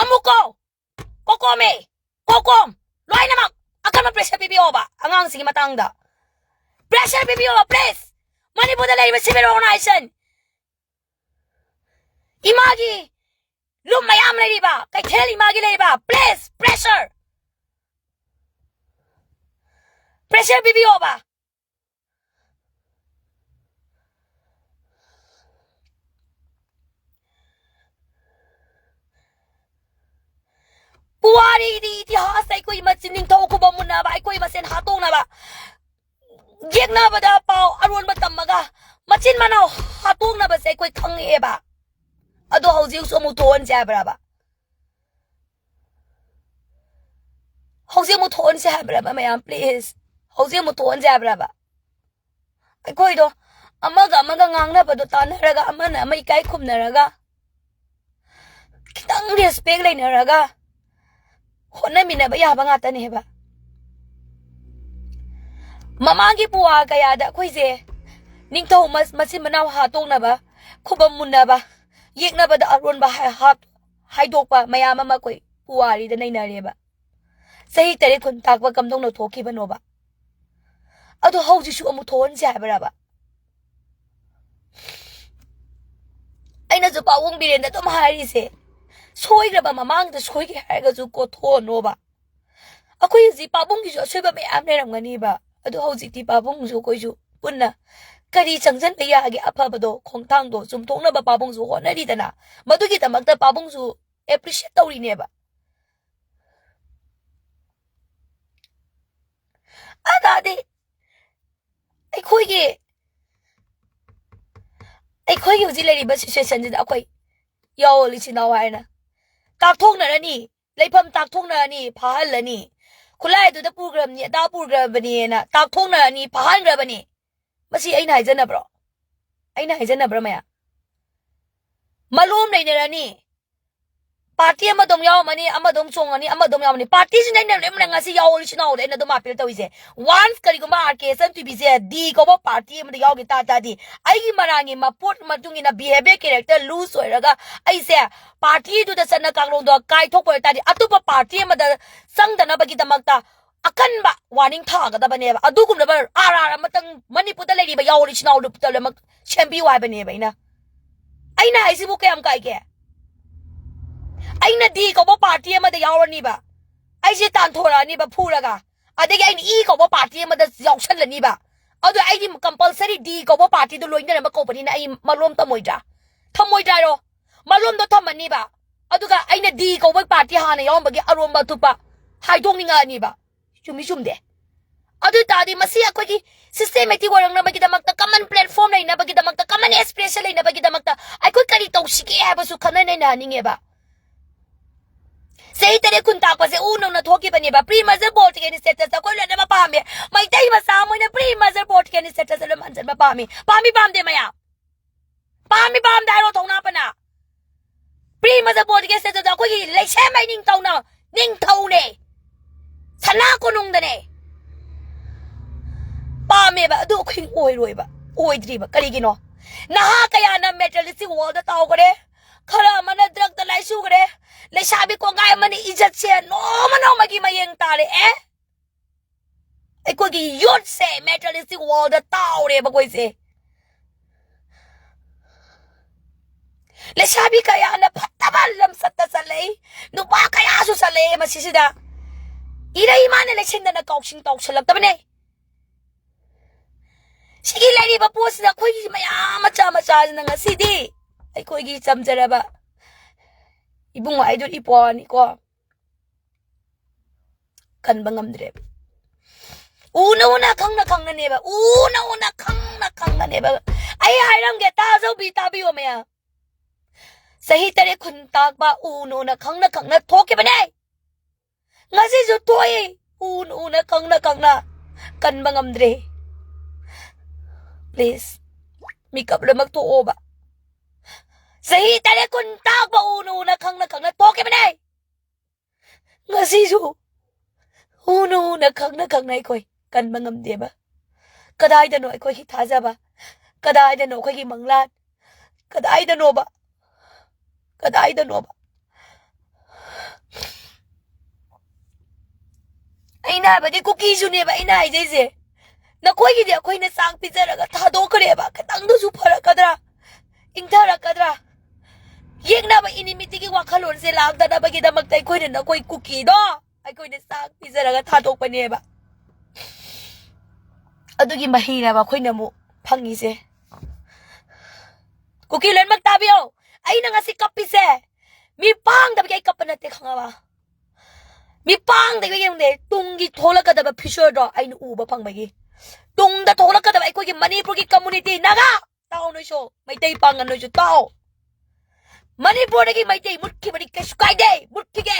ꯑꯃꯨꯛꯀꯣ, ꯀꯣꯀꯣꯃꯦ, ꯀꯣꯀꯣꯝ, ꯂꯣꯏꯅꯃꯛ ꯑꯀꯟꯕ ꯄ꯭ꯔꯦꯁꯔ ꯄꯤꯕꯤꯌꯣꯕ ꯑꯉꯥꯡꯁꯤꯒꯤ ꯃꯇꯥꯡꯗ꯫ ꯄ꯭ꯔꯦꯁꯔ ꯄꯤꯕꯤꯌꯣꯕ, ꯄ꯭ꯂꯤꯖ꯫ ꯃꯅꯤꯄꯨꯔꯗ ꯂꯩꯔꯤꯕ ꯁꯤꯚꯤꯜ ꯑꯣꯔꯒꯅꯥꯏꯖꯦꯁꯟ, ꯏꯃꯥꯒꯤ ꯂꯨꯞ ꯃꯌꯥꯝ ꯂꯩꯔꯤꯕ, ꯀꯩꯊꯦꯜ ꯏꯃꯥꯒꯤ ꯂꯩꯔꯤꯕ, ꯄ꯭ꯂꯤꯖ, ꯄ꯭ꯔꯦꯁꯔ, ꯄ꯭ꯔꯦꯁꯔ ꯄꯤꯕꯤꯌꯣꯕ꯫ ꯄꯨꯋꯥꯔꯤꯗꯤ, ꯏꯇꯤꯍꯥꯁꯇ ꯑꯩꯈꯣꯏ ꯃꯆꯤꯟ ꯅꯤꯡꯊꯧ ꯈꯨꯕꯝ ꯃꯨꯟꯅꯕ, ꯑꯩꯈꯣꯏ ꯃꯁꯦꯟ ꯍꯥꯠꯇꯣꯛꯅꯕ, ꯌꯦꯛꯅꯕꯗ ꯄꯥꯎ ꯑꯔꯣꯟꯕ ꯇꯝꯃꯒ ꯃꯆꯤꯟ ꯃꯅꯥꯎ ꯍꯥꯠꯇꯣꯛꯅꯕꯁꯦ ꯑꯩꯈꯣꯏ ꯈꯪꯉꯛꯑꯦꯕ꯫ ꯑꯗꯣ ꯍꯧꯖꯤꯛꯁꯨ ꯑꯃꯨꯛ ꯊꯣꯛꯍꯟꯁꯦ ꯍꯥꯏꯕ꯭ꯔꯕ? ꯍꯧꯖꯤꯛ ꯑꯃꯨꯛ ꯊꯣꯛꯍꯟꯁꯦ ꯍꯥꯏꯕ꯭ꯔꯕ ꯃꯌꯥꯝ? Please, ꯍꯧꯖꯤꯛ ꯑꯃꯨꯛ ꯊꯣꯛꯍꯟꯁꯦ ꯍꯥꯏꯕ꯭ꯔꯕ? ꯑꯩꯈꯣꯏꯗꯣ ꯑꯃꯒ ꯑꯃꯒ ꯉꯥꯡꯅꯕꯗꯣ ꯇꯥꯟꯅꯔꯒ, ꯑꯃꯅ ꯑꯃ ꯏꯀꯥꯏ ꯈꯨꯝꯅꯔꯒ, ꯈꯤꯇꯪ respect ꯂꯩꯅꯔꯒ ꯍꯣꯠꯅꯃꯤꯟꯅꯕ ꯌꯥꯕ ꯉꯥꯛꯇꯅꯦꯕ꯫ ꯃꯃꯥꯡꯒꯤ ꯄꯨꯋꯥ ꯀꯌꯥꯗ ꯑꯩꯈꯣꯏꯁꯦ ꯅꯤꯡꯊꯧ ꯃꯆꯤꯟ ꯃꯅꯥꯎ ꯍꯥꯠꯇꯣꯛꯅꯕ, ꯈꯨꯕꯝ ꯃꯨꯟꯅꯕ, ꯌꯦꯛꯅꯕꯗ ꯑꯔꯣꯟꯕ ꯍꯥꯏꯗꯣꯛꯄ ꯃꯌꯥꯝ ꯑꯃ ꯑꯩꯈꯣꯏ ꯄꯨꯋꯥꯔꯤꯗ ꯅꯩꯅꯔꯦꯕ꯫ ꯆꯍꯤ ꯇꯔꯦꯠ ꯀꯨꯟ ꯇꯥꯛꯄ ꯀꯝꯗꯧꯅ ꯊꯣꯛꯈꯤꯕꯅꯣꯕ? ꯑꯗꯨ ꯍꯧꯖꯤꯛꯁꯨ ꯑꯃꯨꯛ ꯊꯣꯛꯍꯟꯁꯦ ꯍꯥꯏꯕ꯭ꯔꯕ? ꯑꯩꯅꯁꯨ ꯄꯥꯕꯨꯡ ꯕꯤꯔꯦꯟꯗ ꯑꯗꯨꯝ ꯍꯥꯏꯔꯤꯁꯦ, ꯁꯣꯏꯈ꯭ꯔꯕ ꯃꯃꯥꯡꯗ ꯁꯣꯏꯈꯤ ꯍꯥꯏꯔꯒꯁꯨ ꯀꯣꯊꯣꯛꯑꯅꯣꯕ꯫ ꯑꯩꯈꯣꯏ ꯍꯧꯖꯤꯛ ꯄꯥꯕꯨꯡꯒꯤꯁꯨ ꯑꯁꯣꯏꯕ ꯃꯌꯥꯝ ꯂꯩꯔꯝꯒꯅꯤꯕ, ꯑꯗꯨ ꯍꯧꯖꯤꯛꯇꯤ ꯄꯥꯕꯨꯡꯁꯨ ꯑꯩꯈꯣꯏꯁꯨ ꯄꯨꯟꯅ ꯀꯔꯤ ꯆꯪꯁꯤꯟꯕ ꯌꯥꯒꯦ ꯑꯐꯕꯗꯣ, ꯈꯣꯡꯊꯥꯡꯗꯣ ꯆꯨꯝꯊꯣꯛꯅꯕ ꯄꯥꯕꯨꯡꯁꯨ ꯍꯣꯠꯅꯔꯤꯗꯅ, ꯃꯗꯨꯒꯤꯗꯃꯛꯇ ꯄꯥꯕꯨꯡꯁꯨ appreciate ꯇꯧꯔꯤꯅꯦꯕ꯫ ꯑꯗꯥꯗꯤ ꯑꯩꯈꯣꯏꯒꯤ ꯑꯩꯈꯣꯏꯒꯤ ꯍꯧꯖꯤꯛ ꯂꯩꯔꯤꯕ situationꯁꯤꯗ ꯑꯩꯈꯣꯏ ꯌꯥꯑꯣ ꯏꯆꯤꯟ ꯏꯅꯥꯎ ꯍꯥꯏꯅ ꯇꯥꯛꯊꯣꯛꯅꯔꯅꯤ, ꯂꯩꯐꯝ ꯇꯥꯛꯊꯣꯛꯅꯔꯅꯤ, ꯐꯥꯍꯜꯂꯅꯤ꯫ ꯈꯨꯠꯂꯥꯏꯗꯨꯗ ꯄꯨꯈ꯭ꯔꯕꯅꯤ, ꯑꯗꯥ ꯄꯨꯈ꯭ꯔꯕꯅꯤꯅ ꯇꯥꯛꯊꯣꯛꯅꯔꯅꯤ, ꯐꯥꯍꯟꯈ꯭ꯔꯕꯅꯤ꯫ ꯃꯁꯤ ꯑꯩꯅ ꯍꯥꯏꯖꯅꯕ꯭ꯔꯣ? ꯑꯩꯅ ꯍꯥꯏꯖꯅꯕ꯭ꯔꯥ ꯃꯌꯥꯝ? ꯃꯂꯣꯝ ꯂꯩꯅꯔꯅꯤ꯫ Party ꯑꯃꯗ ꯑꯃꯨꯛ ꯌꯥꯎꯔꯝꯃꯅꯤ, ꯑꯃꯗ ꯑꯃꯨꯛ ꯆꯣꯡꯉꯅꯤ, ꯑꯃꯗ ꯑꯃꯨꯛ ꯌꯥꯎꯔꯝꯃꯅꯤ꯫ Partyꯁꯤꯅ ꯑꯩꯅ ꯂꯣꯏꯅꯃꯛ ꯉꯁꯤ ꯌꯥꯎꯑꯣ ꯏꯆꯤꯟ ꯏꯅꯥꯎꯗ ꯑꯩꯅ ꯑꯗꯨꯝ appeal ꯇꯧꯔꯤꯁꯦ꯫ Once ꯀꯔꯤꯒꯨꯝꯕ R K ꯏꯆꯟ ꯊꯣꯏꯕꯤꯁꯦ D ꯀꯧꯕ party ꯑꯃꯗ ꯌꯥꯎꯈꯤ ꯇꯥ ꯇꯥꯔꯗꯤ, ꯑꯩꯒꯤ ꯃꯔꯥꯜꯒꯤ ꯃꯄꯣꯠ ꯃꯇꯨꯡ ꯏꯟꯅ behavior character loose ꯑꯣꯏꯔꯒ ꯑꯩꯁꯦ partyꯗꯨꯗ ꯆꯠꯅ ꯀꯥꯡꯂꯣꯟꯗꯣ ꯀꯥꯏꯊꯣꯛꯄ ꯑꯣꯏ ꯇꯥꯔꯗꯤ, ꯑꯇꯣꯞꯄ party ꯑꯃꯗ ꯆꯪꯗꯅꯕꯒꯤꯗꯃꯛꯇ ꯑꯀꯟꯕ warning ꯊꯥꯒꯗꯕꯅꯦꯕ꯫ ꯑꯗꯨꯒꯨꯝꯂꯕ R R ꯑꯃꯇꯪ ꯃꯅꯤꯄꯨꯔꯗ ꯂꯩꯔꯤꯕ ꯌꯥꯎꯑꯣ ꯏꯆꯤꯟ ꯏꯅꯥꯎꯗꯨ ꯄꯨꯝꯅꯃꯛ ꯁꯦꯝꯕꯤꯌꯨ ꯍꯥꯏꯕꯅꯦꯕ ꯑꯩꯅ꯫ ꯑꯩꯅ ꯍꯥꯏꯁꯤꯕꯨ ꯀꯌꯥꯝ ꯀꯥꯏꯒꯦ? ꯑꯩꯅ D ꯀꯧꯕ party ꯑꯃꯗ ꯌꯥꯎꯔꯅꯤꯕ, ꯑꯩꯁꯦ ꯇꯥꯟꯊꯣꯔꯛꯑꯅꯤꯕ ꯐꯨꯔꯒ, ꯑꯗꯒꯤ ꯑꯩꯅ E ꯀꯧꯕ party ꯑꯃꯗ ꯌꯥꯎꯁꯜꯂꯅꯤꯕ꯫ ꯑꯗꯨ ꯑꯩꯗꯤ compulsory D ꯀꯧꯕ partyꯗꯨ ꯂꯣꯏꯅꯅꯕ ꯀꯧꯕꯅꯤꯅ ꯑꯩ ꯃꯔꯣꯝ ꯊꯝꯃꯣꯏꯗ꯭ꯔꯥ? ꯊꯝꯃꯣꯏꯗ꯭ꯔꯥ ꯍꯥꯏꯔꯣ? ꯃꯔꯣꯝꯗꯣ ꯊꯝꯃꯅꯤꯕ꯫ ꯑꯗꯨꯒ ꯑꯩꯅ D ꯀꯧꯕ party ꯍꯥꯟꯅ ꯌꯥꯎꯔꯝꯕꯒꯤ ꯑꯔꯣꯝꯕ ꯑꯊꯨꯞꯄ ꯍꯥꯏꯗꯣꯛꯅꯤꯡꯉꯛꯑꯅꯤꯕ꯫ ꯆꯨꯝꯃꯤ ꯆꯨꯝꯗꯦ? ꯑꯗꯨ ꯑꯣꯏ ꯇꯥꯔꯗꯤ ꯃꯁꯤ ꯑꯩꯈꯣꯏꯒꯤ systematic ꯑꯣꯏꯔꯛꯅꯕꯒꯤꯗꯃꯛꯇ, common platform ꯂꯩꯅꯕꯒꯤꯗꯃꯛꯇ, common expression ꯂꯩꯅꯕꯒꯤꯗꯃꯛꯇ ꯑꯩꯈꯣꯏ ꯀꯔꯤ ꯇꯧꯁꯤꯒꯦ ꯍꯥꯏꯕꯁꯨ ꯈꯟꯅ ꯅꯩꯅꯍꯟꯅꯤꯡꯉꯦꯕ꯫ ꯆꯍꯤ ꯇꯔꯦꯠ ꯀꯨꯟ ꯇꯥꯛꯄꯁꯦ ꯎ ꯅꯧꯅ ꯊꯣꯛꯈꯤꯕꯅꯦꯕ꯫ Pre merger political status ꯑꯩꯈꯣꯏ ꯂꯣꯏꯅꯃꯛ ꯄꯥꯝꯃꯦ꯫ ꯃꯩꯇꯩ ꯃꯆꯥ ꯑꯃ ꯑꯣꯏꯅ pre merger political status ꯂꯣꯏ ꯃꯥꯟꯁꯤꯟꯕ ꯄꯥꯝꯃꯤ꯫ ꯄꯥꯝꯃꯤ ꯄꯥꯝꯗꯦ ꯃꯌꯥꯝ? ꯄꯥꯝꯃꯤ ꯄꯥꯝꯗꯦ ꯍꯥꯏꯔꯣ ꯊꯧꯅꯥ ꯐꯅ꯫ Pre merger political status ꯑꯩꯈꯣꯏꯒꯤ ꯂꯩꯁꯦꯝꯕꯩ ꯅꯤꯡꯊꯧꯅ, ꯅꯤꯡꯊꯧꯅꯦ꯫ ꯁꯅꯥ ꯀꯣꯅꯨꯡꯗꯅꯦ꯫ ꯄꯥꯝꯃꯦꯕ, ꯑꯗꯨ ꯑꯩꯈꯣꯏ ꯑꯣꯏꯔꯣꯏꯕ, ꯑꯣꯏꯗ꯭ꯔꯤꯕ꯫ ꯀꯔꯤꯒꯤꯅꯣ? ꯅꯍꯥ ꯀꯌꯥꯅ materialistic world ꯇꯥꯎꯈ꯭ꯔꯦ, ꯈꯔ ꯑꯃꯅ drug ꯇ ꯂꯥꯏꯆꯨꯈ꯭ꯔꯦ, ꯂꯩꯁꯥꯕꯤ ꯀꯣꯡꯒꯥꯏ ꯑꯃꯅ ꯏꯖꯠꯁꯦ ꯅꯣꯡꯃ ꯅꯣꯡꯃꯒꯤ ꯃꯌꯦꯡ ꯇꯥꯔꯛꯑꯦ꯫ ꯑꯩꯈꯣꯏꯒꯤ youth ꯁꯦ materialistic world ꯇꯥꯎꯔꯦꯕ ꯑꯩꯈꯣꯏꯁꯦ꯫ ꯂꯩꯁꯥꯕꯤ ꯀꯌꯥꯅ ꯐꯠꯇꯕ ꯂꯝꯆꯠꯇ ꯆꯠꯂꯛꯏ, ꯅꯨꯄꯥ ꯀꯌꯥꯁꯨ ꯆꯠꯂꯛꯑꯦ ꯃꯁꯤꯁꯤꯗ꯫ ꯏꯔꯩ ꯃꯥꯅ ꯂꯩꯁꯤꯟꯗꯅ ꯀꯥꯎꯁꯤꯡ ꯇꯥꯎꯁꯜꯂꯛꯇꯕꯅꯦ꯫ ꯁꯤꯒꯤ ꯂꯩꯔꯤꯕ ꯄꯣꯠꯁꯤꯗ ꯑꯩꯈꯣꯏꯒꯤ ꯃꯌꯥꯝ ꯃꯆꯥ ꯃꯆꯥꯁꯤꯅ ꯉꯁꯤꯗꯤ ꯑꯩꯈꯣꯏꯒꯤ ꯆꯝꯖꯔꯕ ꯏꯕꯨꯡ ꯍꯥꯏꯗꯨ ꯏꯄ꯭ꯋꯥꯅꯤꯀꯣ꯫ ꯀꯟꯕ ꯉꯝꯗ꯭ꯔꯦꯕ꯫ ꯎꯅ ꯎꯅ ꯈꯪꯅ ꯈꯪꯅꯅꯦꯕ꯫ ꯎꯅ ꯎꯅ ꯈꯪꯅ ꯈꯪꯅꯅꯦꯕ꯫ ꯑꯩ ꯍꯥꯏꯔꯝꯒꯦ, ꯇꯥꯖꯧꯕꯤ, ꯇꯥꯕꯤꯌꯣ ꯃꯌꯥꯝ꯫ ꯆꯍꯤ ꯇꯔꯦꯠ ꯀꯨꯟ ꯇꯥꯛꯄ ꯎꯅ ꯎꯅ ꯈꯪꯅ ꯈꯪꯅ ꯊꯣꯛꯈꯤꯕꯅꯦ꯫ ꯉꯁꯤꯁꯨ ꯊꯣꯛꯏ꯫ ꯎꯅ ꯎꯅ ꯈꯪꯅ ꯈꯪꯅ꯫ ꯀꯟꯕ ꯉꯝꯗ꯭ꯔꯦ꯫ Please, ꯃꯤꯀꯞ ꯂꯣꯏꯅꯃꯛ ꯊꯣꯛꯑꯣꯕ꯫ ꯆꯍꯤ ꯇꯔꯦꯠ ꯀꯨꯟ ꯇꯥꯛꯄ ꯎꯅ ꯎꯅ ꯈꯪꯅ ꯈꯪꯅ ꯊꯣꯛꯈꯤꯕꯅꯦ꯫ ꯉꯁꯤꯁꯨ ꯎꯅ ꯎꯅ ꯈꯪꯅ ꯈꯪꯅ ꯑꯩꯈꯣꯏ ꯀꯟꯕ ꯉꯝꯗꯦꯕ꯫ ꯀꯗꯥꯏꯗꯅꯣ ꯑꯩꯈꯣꯏꯒꯤ ꯊꯥꯖꯕ? ꯀꯗꯥꯏꯗꯅꯣ ꯑꯩꯈꯣꯏꯒꯤ ꯃꯪꯂꯥꯟ? ꯀꯗꯥꯏꯗꯅꯣꯕ? ꯀꯗꯥꯏꯗꯅꯣꯕ? ꯑꯩꯅ ꯍꯥꯏꯕꯗꯤ ꯀꯨꯀꯤꯁꯨꯅꯦꯕ ꯑꯩꯅ ꯍꯥꯏꯖꯩꯁꯦ꯫ ꯅꯈꯣꯏꯒꯤꯗꯤ ꯑꯩꯈꯣꯏꯅ ꯆꯥꯛ ꯄꯤꯖꯔꯒ ꯊꯥꯗꯣꯛꯈ꯭ꯔꯦꯕ꯫ ꯈꯤꯇꯪꯗꯁꯨ ꯐꯔꯛꯀꯗ꯭ꯔꯥ? ꯏꯪꯊꯔꯛꯀꯗ꯭ꯔꯥ? ꯌꯦꯛꯅꯕ enmity ꯒꯤ ꯋꯥꯈꯜꯂꯣꯟꯁꯦ ꯂꯥꯛꯇꯅꯕꯒꯤꯗꯃꯛꯇ ꯑꯩꯈꯣꯏꯅ ꯅꯈꯣꯏ ꯀꯨꯀꯤꯗꯣ ꯑꯩꯈꯣꯏꯅ ꯆꯥꯛ ꯄꯤꯖꯔꯒ ꯊꯥꯗꯣꯛꯄꯅꯦꯕ꯫ ꯑꯗꯨꯒꯤ ꯃꯍꯩꯅꯦꯕ ꯑꯩꯈꯣꯏꯅ ꯑꯃꯨꯛ ꯐꯪꯉꯤꯁꯦ꯫ ꯀꯨꯀꯤ ꯂꯣꯏꯅꯃꯛ ꯇꯥꯕꯤꯌꯣ꯫ ꯑꯩꯅ ꯉꯁꯤ ꯀꯞꯄꯤꯁꯦ ꯃꯤ ꯄꯥꯡꯗꯕꯒꯤ ꯑꯩ ꯀꯞꯄ ꯅꯠꯇꯦ, ꯈꯪꯉꯕ? ꯃꯤ ꯄꯥꯡꯗꯕꯒꯤ ꯌꯦꯡꯗꯦ, ꯇꯨꯡꯒꯤ ꯊꯣꯛꯂꯛꯀꯗꯕ future ꯗꯣ ꯑꯩꯅ ꯎꯕ ꯐꯪꯕꯒꯤ꯫ ꯇꯨꯡꯗ ꯊꯣꯛꯂꯛꯀꯗꯕ ꯑꯩꯈꯣꯏꯒꯤ ꯃꯅꯤꯄꯨꯔꯒꯤ community, ꯅꯥꯒꯥ, ꯇꯥꯎ ꯅꯣꯏꯁꯨ, ꯃꯩꯇꯩ ꯄꯥꯡꯒꯜ ꯅꯣꯏꯁꯨ ꯇꯥꯎ꯫ ꯃꯅꯤꯄꯨꯔꯗꯒꯤ ꯃꯩꯇꯩ ꯃꯨꯠꯈꯤꯕꯗꯤ ꯀꯩꯁꯨ ꯀꯥꯏꯗꯦ, ꯃꯨꯠꯈꯤꯒꯦ꯫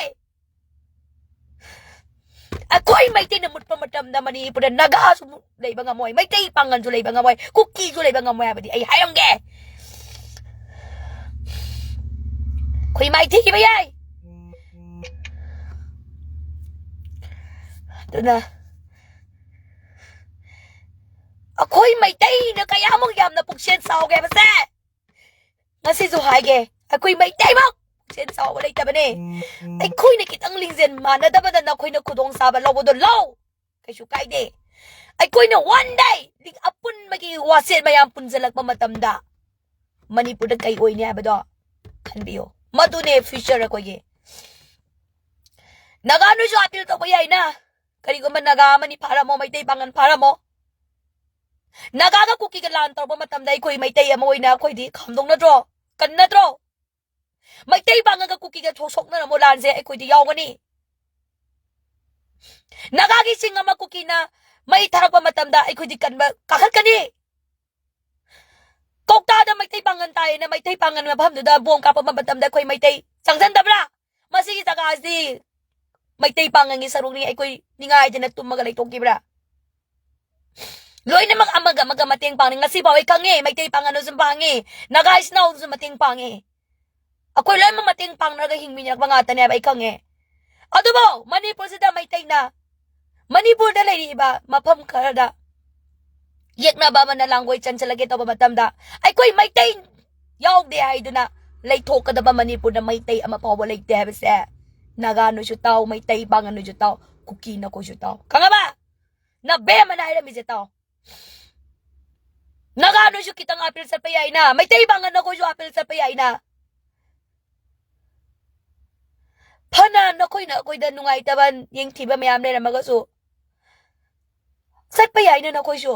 ꯑꯩꯈꯣꯏ ꯃꯩꯇꯩꯅ ꯃꯨꯠꯄ ꯃꯇꯝꯗ ꯃꯅꯤꯄꯨꯔꯗ ꯅꯥꯒꯥꯁꯨ ꯂꯩꯕ ꯉꯝꯃꯣꯏ, ꯃꯩꯇꯩ ꯄꯥꯉꯜꯁꯨ ꯂꯩꯕ ꯉꯝꯃꯣꯏ, ꯀꯨꯀꯤꯁꯨ ꯂꯩꯕ ꯉꯝꯃꯣꯏ ꯍꯥꯏꯕꯗꯤ ꯑꯩ ꯍꯥꯏꯔꯝꯒꯦ꯫ ꯑꯩꯈꯣꯏ ꯃꯥꯏꯊꯤꯈꯤꯕ ꯌꯥꯏ꯫ ꯑꯗꯨꯅ ꯑꯩꯈꯣꯏ ꯃꯩꯇꯩꯅ ꯀꯌꯥꯃꯨꯛ ꯌꯥꯝꯅ ꯄꯨꯛꯆꯦꯜ ꯆꯥꯎꯒꯦ ꯍꯥꯏꯕꯁꯦ ꯉꯁꯤꯁꯨ ꯍꯥꯏꯒꯦ, ꯑꯩꯈꯣꯏ ꯃꯩꯇꯩꯃꯛ ꯄꯨꯛꯆꯦꯜ ꯆꯥꯎꯕ ꯂꯩꯇꯕꯅꯦ꯫ ꯑꯩꯈꯣꯏꯅ ꯈꯤꯇꯪ ꯂꯤꯡꯖꯦꯜ ꯃꯥꯟꯅꯗꯕꯗ ꯅꯈꯣꯏꯅ ꯈꯨꯗꯣꯡꯆꯥꯕ ꯂꯧꯕꯗꯣ ꯂꯧ, ꯀꯩꯁꯨ ꯀꯥꯏꯗꯦ꯫ ꯑꯩꯈꯣꯏꯅ one day ꯑꯄꯨꯟꯕꯒꯤ ꯋꯥꯁꯦꯠ ꯃꯌꯥꯝ ꯄꯨꯟꯁꯤꯜꯂꯛꯄ ꯃꯇꯝꯗ ꯃꯅꯤꯄꯨꯔꯗ ꯀꯩ ꯑꯣꯏꯅꯤ ꯍꯥꯏꯕꯗꯣ ꯈꯟꯕꯤꯌꯨ꯫ ꯃꯗꯨꯅꯦ future ꯑꯩꯈꯣꯏꯒꯤ꯫ ꯅꯥꯒꯥ ꯅꯣꯏꯁꯨ appeal ꯇꯧꯕ ꯌꯥꯏꯅ꯫ ꯀꯔꯤꯒꯨꯝꯕ ꯅꯥꯒꯥ ꯑꯃꯅꯤ ꯐꯥꯔꯝꯃꯣ, ꯃꯩꯇꯩ ꯄꯥꯉꯜ ꯐꯥꯔꯝꯃꯣ, ꯅꯥꯒꯥꯒ ꯀꯨꯀꯤꯒ ꯂꯥꯟ ꯇꯧꯔꯛꯄ ꯃꯇꯝꯗ ꯑꯩꯈꯣꯏ ꯃꯩꯇꯩ ꯑꯃ ꯑꯣꯏꯅ ꯑꯩꯈꯣꯏꯗꯤ ꯈꯥꯝꯗꯣꯛꯅꯗ꯭ꯔꯣ, ꯀꯟꯅꯗ꯭ꯔꯣ? ꯃꯩꯇꯩ ꯄꯥꯉꯜꯒ ꯀꯨꯀꯤꯒ ꯊꯣꯛ ꯁꯣꯛꯅꯔꯝꯃꯣ, ꯂꯥꯟꯁꯦ ꯑꯩꯈꯣꯏꯗꯤ ꯌꯥꯎꯒꯅꯤ꯫ ꯅꯥꯒꯥꯒꯤ ꯆꯤꯡ ꯑꯃ ꯀꯨꯀꯤꯅ ꯃꯩ ꯊꯥꯔꯛꯄ ꯃꯇꯝꯗ ꯑꯩꯈꯣꯏꯗꯤ ꯀꯟꯕ ꯀꯥꯈꯠꯀꯅꯤ꯫ ꯀꯧꯇꯥꯗ ꯃꯩꯇꯩ ꯄꯥꯉꯜ ꯇꯥꯏꯌꯦꯅ ꯃꯩꯇꯩ ꯄꯥꯉꯜ ꯃꯐꯝꯗꯨꯗ ꯕꯣꯝ ꯀꯥꯞꯄꯛꯄ ꯃꯇꯝꯗ ꯑꯩꯈꯣꯏ ꯃꯩꯇꯩ ꯆꯪꯁꯤꯟꯗꯕ꯭ꯔꯥ? ꯃꯁꯤꯒꯤ ꯖꯒꯥꯁꯤ ꯃꯩꯇꯩ ꯄꯥꯉꯜꯒꯤ ꯁꯔꯨꯛꯅꯤ, ꯑꯩꯈꯣꯏ ꯅꯤꯡꯉꯥꯏꯗꯅ ꯇꯨꯝꯃꯒ ꯂꯩꯊꯣꯛꯈꯤꯕ꯭ꯔꯥ? ꯂꯣꯏꯅꯃꯛ ꯑꯃꯒ ꯑꯃꯒ ꯃꯇꯦꯡ ꯄꯥꯡꯅꯤ꯫ ꯉꯁꯤ ꯐꯥꯎ ꯑꯩ ꯈꯪꯉꯦ, ꯃꯩꯇꯩ ꯄꯥꯉꯜꯅꯁꯨ ꯄꯥꯡꯉꯦ, ꯅꯥꯒꯥ ꯏꯆꯤꯟ ꯏꯅꯥꯎꯗꯁꯨ ꯃꯇꯦꯡ ꯄꯥꯡꯉꯦ꯫ ꯑꯩꯈꯣꯏ ꯂꯣꯏꯅꯃꯛ ꯃꯇꯦꯡ ꯄꯥꯡꯅꯔꯒ ꯍꯤꯡꯃꯤꯟꯅꯔꯛꯄ ꯉꯥꯛꯇꯅꯦꯕ, ꯑꯩ ꯈꯪꯉꯦ꯫ ꯑꯗꯨꯕꯨ ꯃꯅꯤꯄꯨꯔꯁꯤꯗ ꯃꯩꯇꯩꯅ, ꯃꯅꯤꯄꯨꯔꯗ ꯂꯩꯔꯤꯕ ꯃꯐꯝ ꯈꯔꯗ ꯌꯦꯛꯅꯕ ꯑꯃꯅ ꯂꯥꯡꯒꯣꯏ ꯆꯟꯁꯤꯜꯂꯒꯦ ꯇꯧꯕ ꯃꯇꯝꯗ ꯑꯩꯈꯣꯏ ꯃꯩꯇꯩ ꯌꯥꯎꯗꯦ ꯍꯥꯏꯗꯨꯅ ꯂꯩꯊꯣꯛꯀꯗꯕ ꯃꯅꯤꯄꯨꯔꯗ ꯃꯩꯇꯩ ꯑꯃ ꯐꯥꯎꯕ ꯂꯩꯇꯦ ꯍꯥꯏꯕꯁꯦ ꯅꯥꯒꯥ ꯅꯣꯏꯁꯨ ꯇꯥꯎ, ꯃꯩꯇꯩ ꯄꯥꯉꯜ ꯅꯣꯏꯁꯨ ꯇꯥꯎ, ꯀꯨꯀꯤ ꯅꯈꯣꯏꯁꯨ ꯇꯥꯎ꯫ ꯈꯪꯉꯕ? ꯅꯕꯦꯝꯃꯅ ꯍꯥꯏꯔꯝꯃꯤꯁꯦ ꯇꯥꯎ꯫ ꯅꯥꯒꯥ ꯅꯣꯏꯁꯨ ꯈꯤꯇꯪ appeal ꯆꯠꯄ ꯌꯥꯏꯅ, ꯃꯩꯇꯩ ꯄꯥꯉꯜ ꯅꯈꯣꯏꯁꯨ appeal ꯆꯠꯄ ꯌꯥꯏꯅ꯫ ꯐꯅ ꯅꯈꯣꯏꯅ ꯑꯩꯈꯣꯏꯗ ꯅꯨꯡꯉꯥꯏꯇꯕ, ꯌꯦꯡꯊꯤꯕ ꯃꯌꯥꯝ ꯂꯩꯔꯝꯃꯒꯁꯨ ꯆꯠꯄ ꯌꯥꯏꯅ ꯅꯈꯣꯏꯁꯨ꯫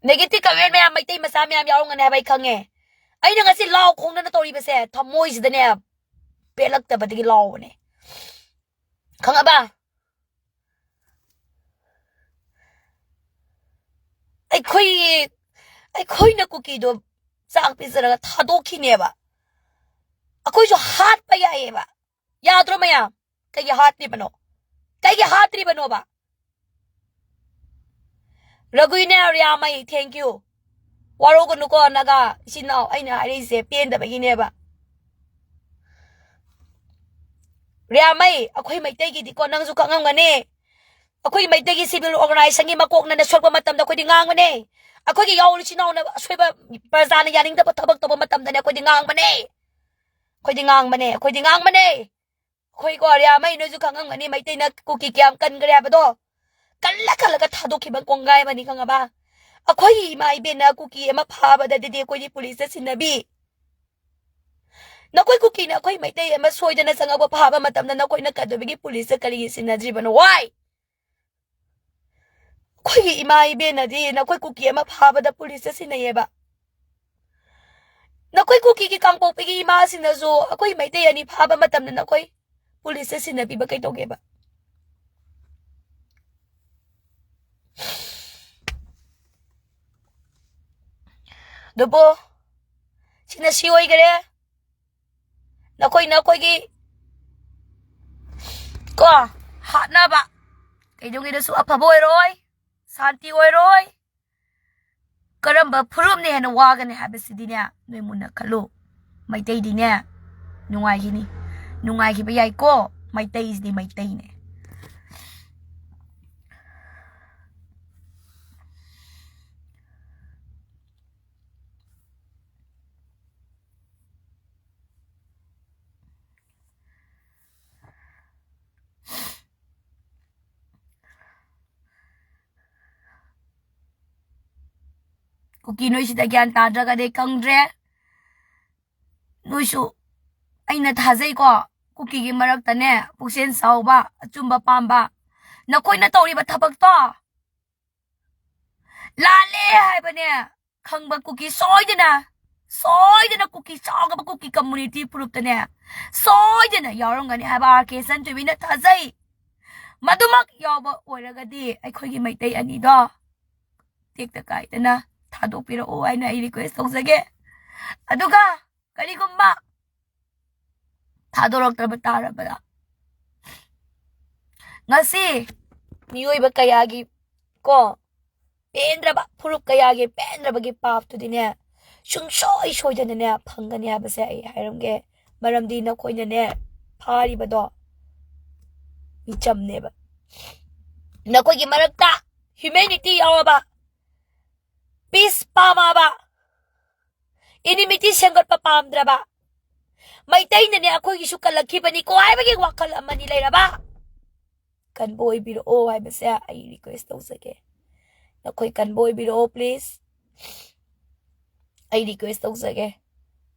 Negative comment ꯃꯌꯥꯝ, ꯃꯩꯇꯩ ꯃꯆꯥ ꯃꯌꯥꯝ ꯌꯥꯎꯔꯝꯒꯅꯤ ꯍꯥꯏꯕ ꯑꯩ ꯈꯪꯉꯦ꯫ ꯑꯩꯅ ꯉꯁꯤ ꯂꯥꯎ ꯈꯣꯡꯗꯅ ꯇꯧꯔꯤꯕꯁꯦ ꯊꯃꯣꯏꯁꯤꯗꯅꯦ ꯄꯦꯜꯂꯛꯇꯕꯗꯒꯤ ꯂꯥꯎꯕꯅꯦ, ꯈꯪꯉꯕ? ꯑꯩꯈꯣꯏ, ꯑꯩꯈꯣꯏꯅ ꯀꯨꯀꯤꯗꯣ ꯆꯥꯛ ꯄꯤꯖꯔꯒ ꯊꯥꯗꯣꯛꯈꯤꯅꯦꯕ꯫ ꯑꯩꯈꯣꯏꯁꯨ ꯍꯥꯠꯄ ꯌꯥꯏꯌꯦꯕ꯫ ꯌꯥꯗ꯭ꯔꯣ ꯃꯌꯥꯝ? ꯀꯩꯒꯤ ꯍꯥꯠꯇ꯭ꯔꯤꯕꯅꯣ? ꯀꯩꯒꯤ ꯍꯥꯠꯇ꯭ꯔꯤꯕꯅꯣꯕ? ꯔꯘꯨꯏꯅꯦ, ꯔꯤꯌꯥꯃꯩ, thank you. ꯋꯥꯔꯧꯒꯅꯨꯀꯣ ꯅꯒꯥ ꯏꯆꯤꯟ ꯏꯅꯥꯎ, ꯑꯩꯅ ꯍꯥꯏꯔꯛꯏꯁꯦ ꯄꯦꯟꯗꯕꯒꯤꯅꯦꯕ꯫ ꯔꯤꯌꯥꯃꯩ, ꯑꯩꯈꯣꯏ ꯃꯩꯇꯩꯒꯤꯗꯤꯀꯣ, ꯅꯪꯁꯨ ꯈꯪꯉꯝꯒꯅꯤ, ꯑꯩꯈꯣꯏ ꯃꯩꯇꯩꯒꯤ civil organizationꯒꯤ ꯃꯀꯣꯛꯅꯅꯦ ꯁꯣꯛꯄ ꯃꯇꯝꯗ ꯑꯩꯈꯣꯏꯗꯤ ꯉꯥꯡꯕꯅꯦ꯫ ꯑꯩꯈꯣꯏꯒꯤ ꯌꯥꯎ ꯏꯆꯤꯟ ꯏꯅꯥꯎꯅ ꯑꯁꯣꯏꯕ, ꯄ꯭ꯔꯖꯥꯅ ꯌꯥꯅꯤꯡꯗꯕ ꯊꯕꯛ ꯇꯧꯕ ꯃꯇꯝꯗꯅꯦ ꯑꯩꯈꯣꯏꯗꯤ ꯉꯥꯡꯕꯅꯦ꯫ ꯑꯩꯈꯣꯏꯗꯤ ꯉꯥꯡꯕꯅꯦ, ꯑꯩꯈꯣꯏꯗꯤ ꯉꯥꯡꯕꯅꯦ꯫ ꯑꯩꯈꯣꯏ ꯀꯣ, ꯔꯤꯌꯥꯃꯩ, ꯅꯣꯏꯁꯨ ꯈꯪꯉꯝꯒꯅꯤ ꯃꯩꯇꯩꯅ ꯀꯨꯀꯤ ꯀꯌꯥꯝ ꯀꯟꯈ꯭ꯔꯦ ꯍꯥꯏꯕꯗꯣ꯫ ꯀꯜꯂ ꯀꯜꯂꯒ ꯊꯥꯗꯣꯛꯈꯤꯕ ꯀꯣꯡꯒꯥꯏ ꯑꯃꯅꯤ, ꯈꯪꯉꯕ? ꯑꯩꯈꯣꯏꯒꯤ ꯏꯃꯥ ꯏꯕꯦꯟꯅ ꯀꯨꯀꯤ ꯑꯃ ꯐꯥꯕꯗꯗꯤ ꯑꯩꯈꯣꯏꯗꯤ ꯄꯨꯂꯤꯁꯇ ꯁꯤꯟꯅꯕꯤ꯫ ꯅꯈꯣꯏ ꯀꯨꯀꯤꯅ ꯑꯩꯈꯣꯏ ꯃꯩꯇꯩ ꯑꯃ ꯁꯣꯏꯗꯅ ꯆꯪꯉꯛꯄ ꯐꯥꯕ ꯃꯇꯝꯗ ꯅꯈꯣꯏꯅ ꯀꯩꯗꯧꯕꯒꯤ ꯄꯨꯂꯤꯁꯇ ꯀꯔꯤꯒꯤ ꯁꯤꯟꯅꯗ꯭ꯔꯤꯕꯅꯣ? Why? ꯑꯩꯈꯣꯏꯒꯤ ꯏꯃꯥ ꯏꯕꯦꯟꯅꯗꯤ ꯅꯈꯣꯏ ꯀꯨꯀꯤ ꯑꯃ ꯐꯥꯕꯗ ꯄꯨꯂꯤꯁꯇ ꯁꯤꯟꯅꯩꯌꯦꯕ꯫ ꯅꯈꯣꯏ ꯀꯨꯀꯤꯒꯤ ꯀꯥꯡꯄꯣꯛꯄꯤꯒꯤ ꯏꯃꯥꯁꯤꯡꯅꯁꯨ ꯑꯩꯈꯣꯏ ꯃꯩꯇꯩ ꯑꯅꯤ ꯐꯥꯕ ꯃꯇꯝꯗ ꯅꯈꯣꯏ ꯄꯨꯂꯤꯁꯇ ꯁꯤꯟꯅꯕꯤꯕ ꯀꯩꯗꯧꯒꯦꯕ? ꯑꯗꯨꯕꯨ ꯁꯤꯅ ꯁꯤ ꯑꯣꯏꯈꯔꯦ꯫ ꯅꯈꯣꯏ ꯅꯈꯣꯏꯒꯤ ꯀꯣ ꯍꯥꯠꯅꯕ ꯀꯩꯗꯧꯉꯩꯗꯁꯨ ꯑꯐꯕ ꯑꯣꯏꯔꯣꯏ, ꯁꯥꯟꯇꯤ ꯑꯣꯏꯔꯣꯏ꯫ ꯀꯔꯝꯕ ꯐꯨꯔꯨꯞꯅ ꯍꯦꯟꯅ ꯋꯥꯒꯅꯤ ꯍꯥꯏꯕꯁꯤꯗꯤꯅꯦ, ꯅꯣꯏ ꯃꯨꯟꯅ ꯈꯜꯂꯨ꯫ ꯃꯩꯇꯩꯗꯤꯅꯦ ꯅꯨꯡꯉꯥꯏꯈꯤꯅꯤ, ꯅꯨꯡꯉꯥꯏꯈꯤꯕ ꯌꯥꯏꯀꯣ꯫ ꯃꯩꯇꯩꯁꯤꯗꯤ ꯃꯩꯇꯩꯅꯦ꯫ ꯀꯨꯀꯤ ꯅꯣꯏꯁꯤꯗ ꯒ꯭ꯌꯥꯟ ꯇꯥꯗ꯭ꯔꯒꯗꯤ ꯈꯪꯗ꯭ꯔꯦ꯫ ꯅꯣꯏꯁꯨ ꯑꯩꯅ ꯊꯥꯖꯩꯀꯣ, ꯀꯨꯀꯤꯒꯤ ꯃꯔꯛꯇꯅꯦ ꯄꯨꯛꯆꯦꯜ ꯆꯥꯎꯕ, ꯑꯆꯨꯝꯕ ꯄꯥꯝꯕ, ꯅꯈꯣꯏꯅ ꯇꯧꯔꯤꯕ ꯊꯕꯛꯇꯣ ꯂꯥꯜꯂꯦ ꯍꯥꯏꯕꯅꯦ ꯈꯪꯕ ꯀꯨꯀꯤ ꯁꯣꯏꯗꯅ, ꯁꯣꯏꯗꯅ ꯀꯨꯀꯤ ꯆꯥꯎꯈ꯭ꯔꯕ ꯀꯨꯀꯤ community ꯐꯨꯔꯨꯞꯇꯅꯦ ꯁꯣꯏꯗꯅ ꯌꯥꯎꯔꯝꯒꯅꯤ ꯍꯥꯏꯕ ꯑꯥꯔ ꯀꯦ ꯁꯟꯇꯣꯏꯕꯤꯅ ꯊꯥꯖꯩ꯫ ꯃꯗꯨꯃꯛ ꯌꯥꯎꯕ ꯑꯣꯏꯔꯒꯗꯤ ꯑꯩꯈꯣꯏꯒꯤ ꯃꯩꯇꯩ ꯑꯅꯤꯗꯣ ꯇꯦꯛꯇ ꯀꯥꯏꯗꯅ ꯊꯥꯗꯣꯛꯄꯤꯔꯛꯎ ꯍꯥꯏꯅ ꯑꯩ request ꯇꯧꯖꯒꯦ꯫ ꯑꯗꯨꯒ ꯀꯔꯤꯒꯨꯝꯕ ꯊꯥꯗꯣꯔꯛꯇ꯭ꯔꯕ ꯇꯥꯔꯕꯗ, ꯉꯁꯤ ꯃꯤꯑꯣꯏꯕ ꯀꯌꯥꯒꯤ, ꯀꯣ, ꯄꯦꯟꯗ꯭ꯔꯕ, ꯐꯨꯔꯨꯞ ꯀꯌꯥꯒꯤ ꯄꯦꯟꯗ꯭ꯔꯕꯒꯤ ꯄꯥꯞꯇꯨꯗꯤꯅꯦ, ꯁꯨꯡꯁꯣꯏ ꯁꯣꯏꯗꯅꯅꯦ ꯐꯪꯒꯅꯤ ꯍꯥꯏꯕꯁꯦ ꯑꯩ ꯍꯥꯏꯔꯝꯒꯦ꯫ ꯃꯔꯝꯗꯤ ꯅꯈꯣꯏꯅꯅꯦ ꯐꯥꯔꯤꯕꯗꯣ ꯃꯤꯆꯝꯅꯦꯕ꯫ ꯅꯈꯣꯏꯒꯤ ꯃꯔꯛꯇ humanity ꯌꯥꯎꯔꯕ, peace ꯄꯥꯝꯃꯕ, enmity ꯁꯦꯝꯒꯠꯄ ꯄꯥꯝꯗ꯭ꯔꯕ, ꯃꯩꯇꯩꯅꯅꯦ ꯑꯩꯈꯣꯏꯒꯤꯁꯨ ꯀꯜꯂꯛꯈꯤꯕꯅꯤꯀꯣ ꯍꯥꯏꯕꯒꯤ ꯋꯥꯈꯜ ꯑꯃꯅꯤ ꯂꯩꯔꯕ, ꯀꯟꯕ ꯑꯣꯏꯕꯤꯔꯛꯑꯣ ꯍꯥꯏꯕꯁꯦ ꯑꯩ request ꯇꯧꯖꯒꯦ꯫ ꯅꯈꯣꯏ ꯀꯟꯕ ꯑꯣꯏꯕꯤꯔꯛꯑꯣ please꯫ ꯑꯩ request ꯇꯧꯖꯒꯦ꯫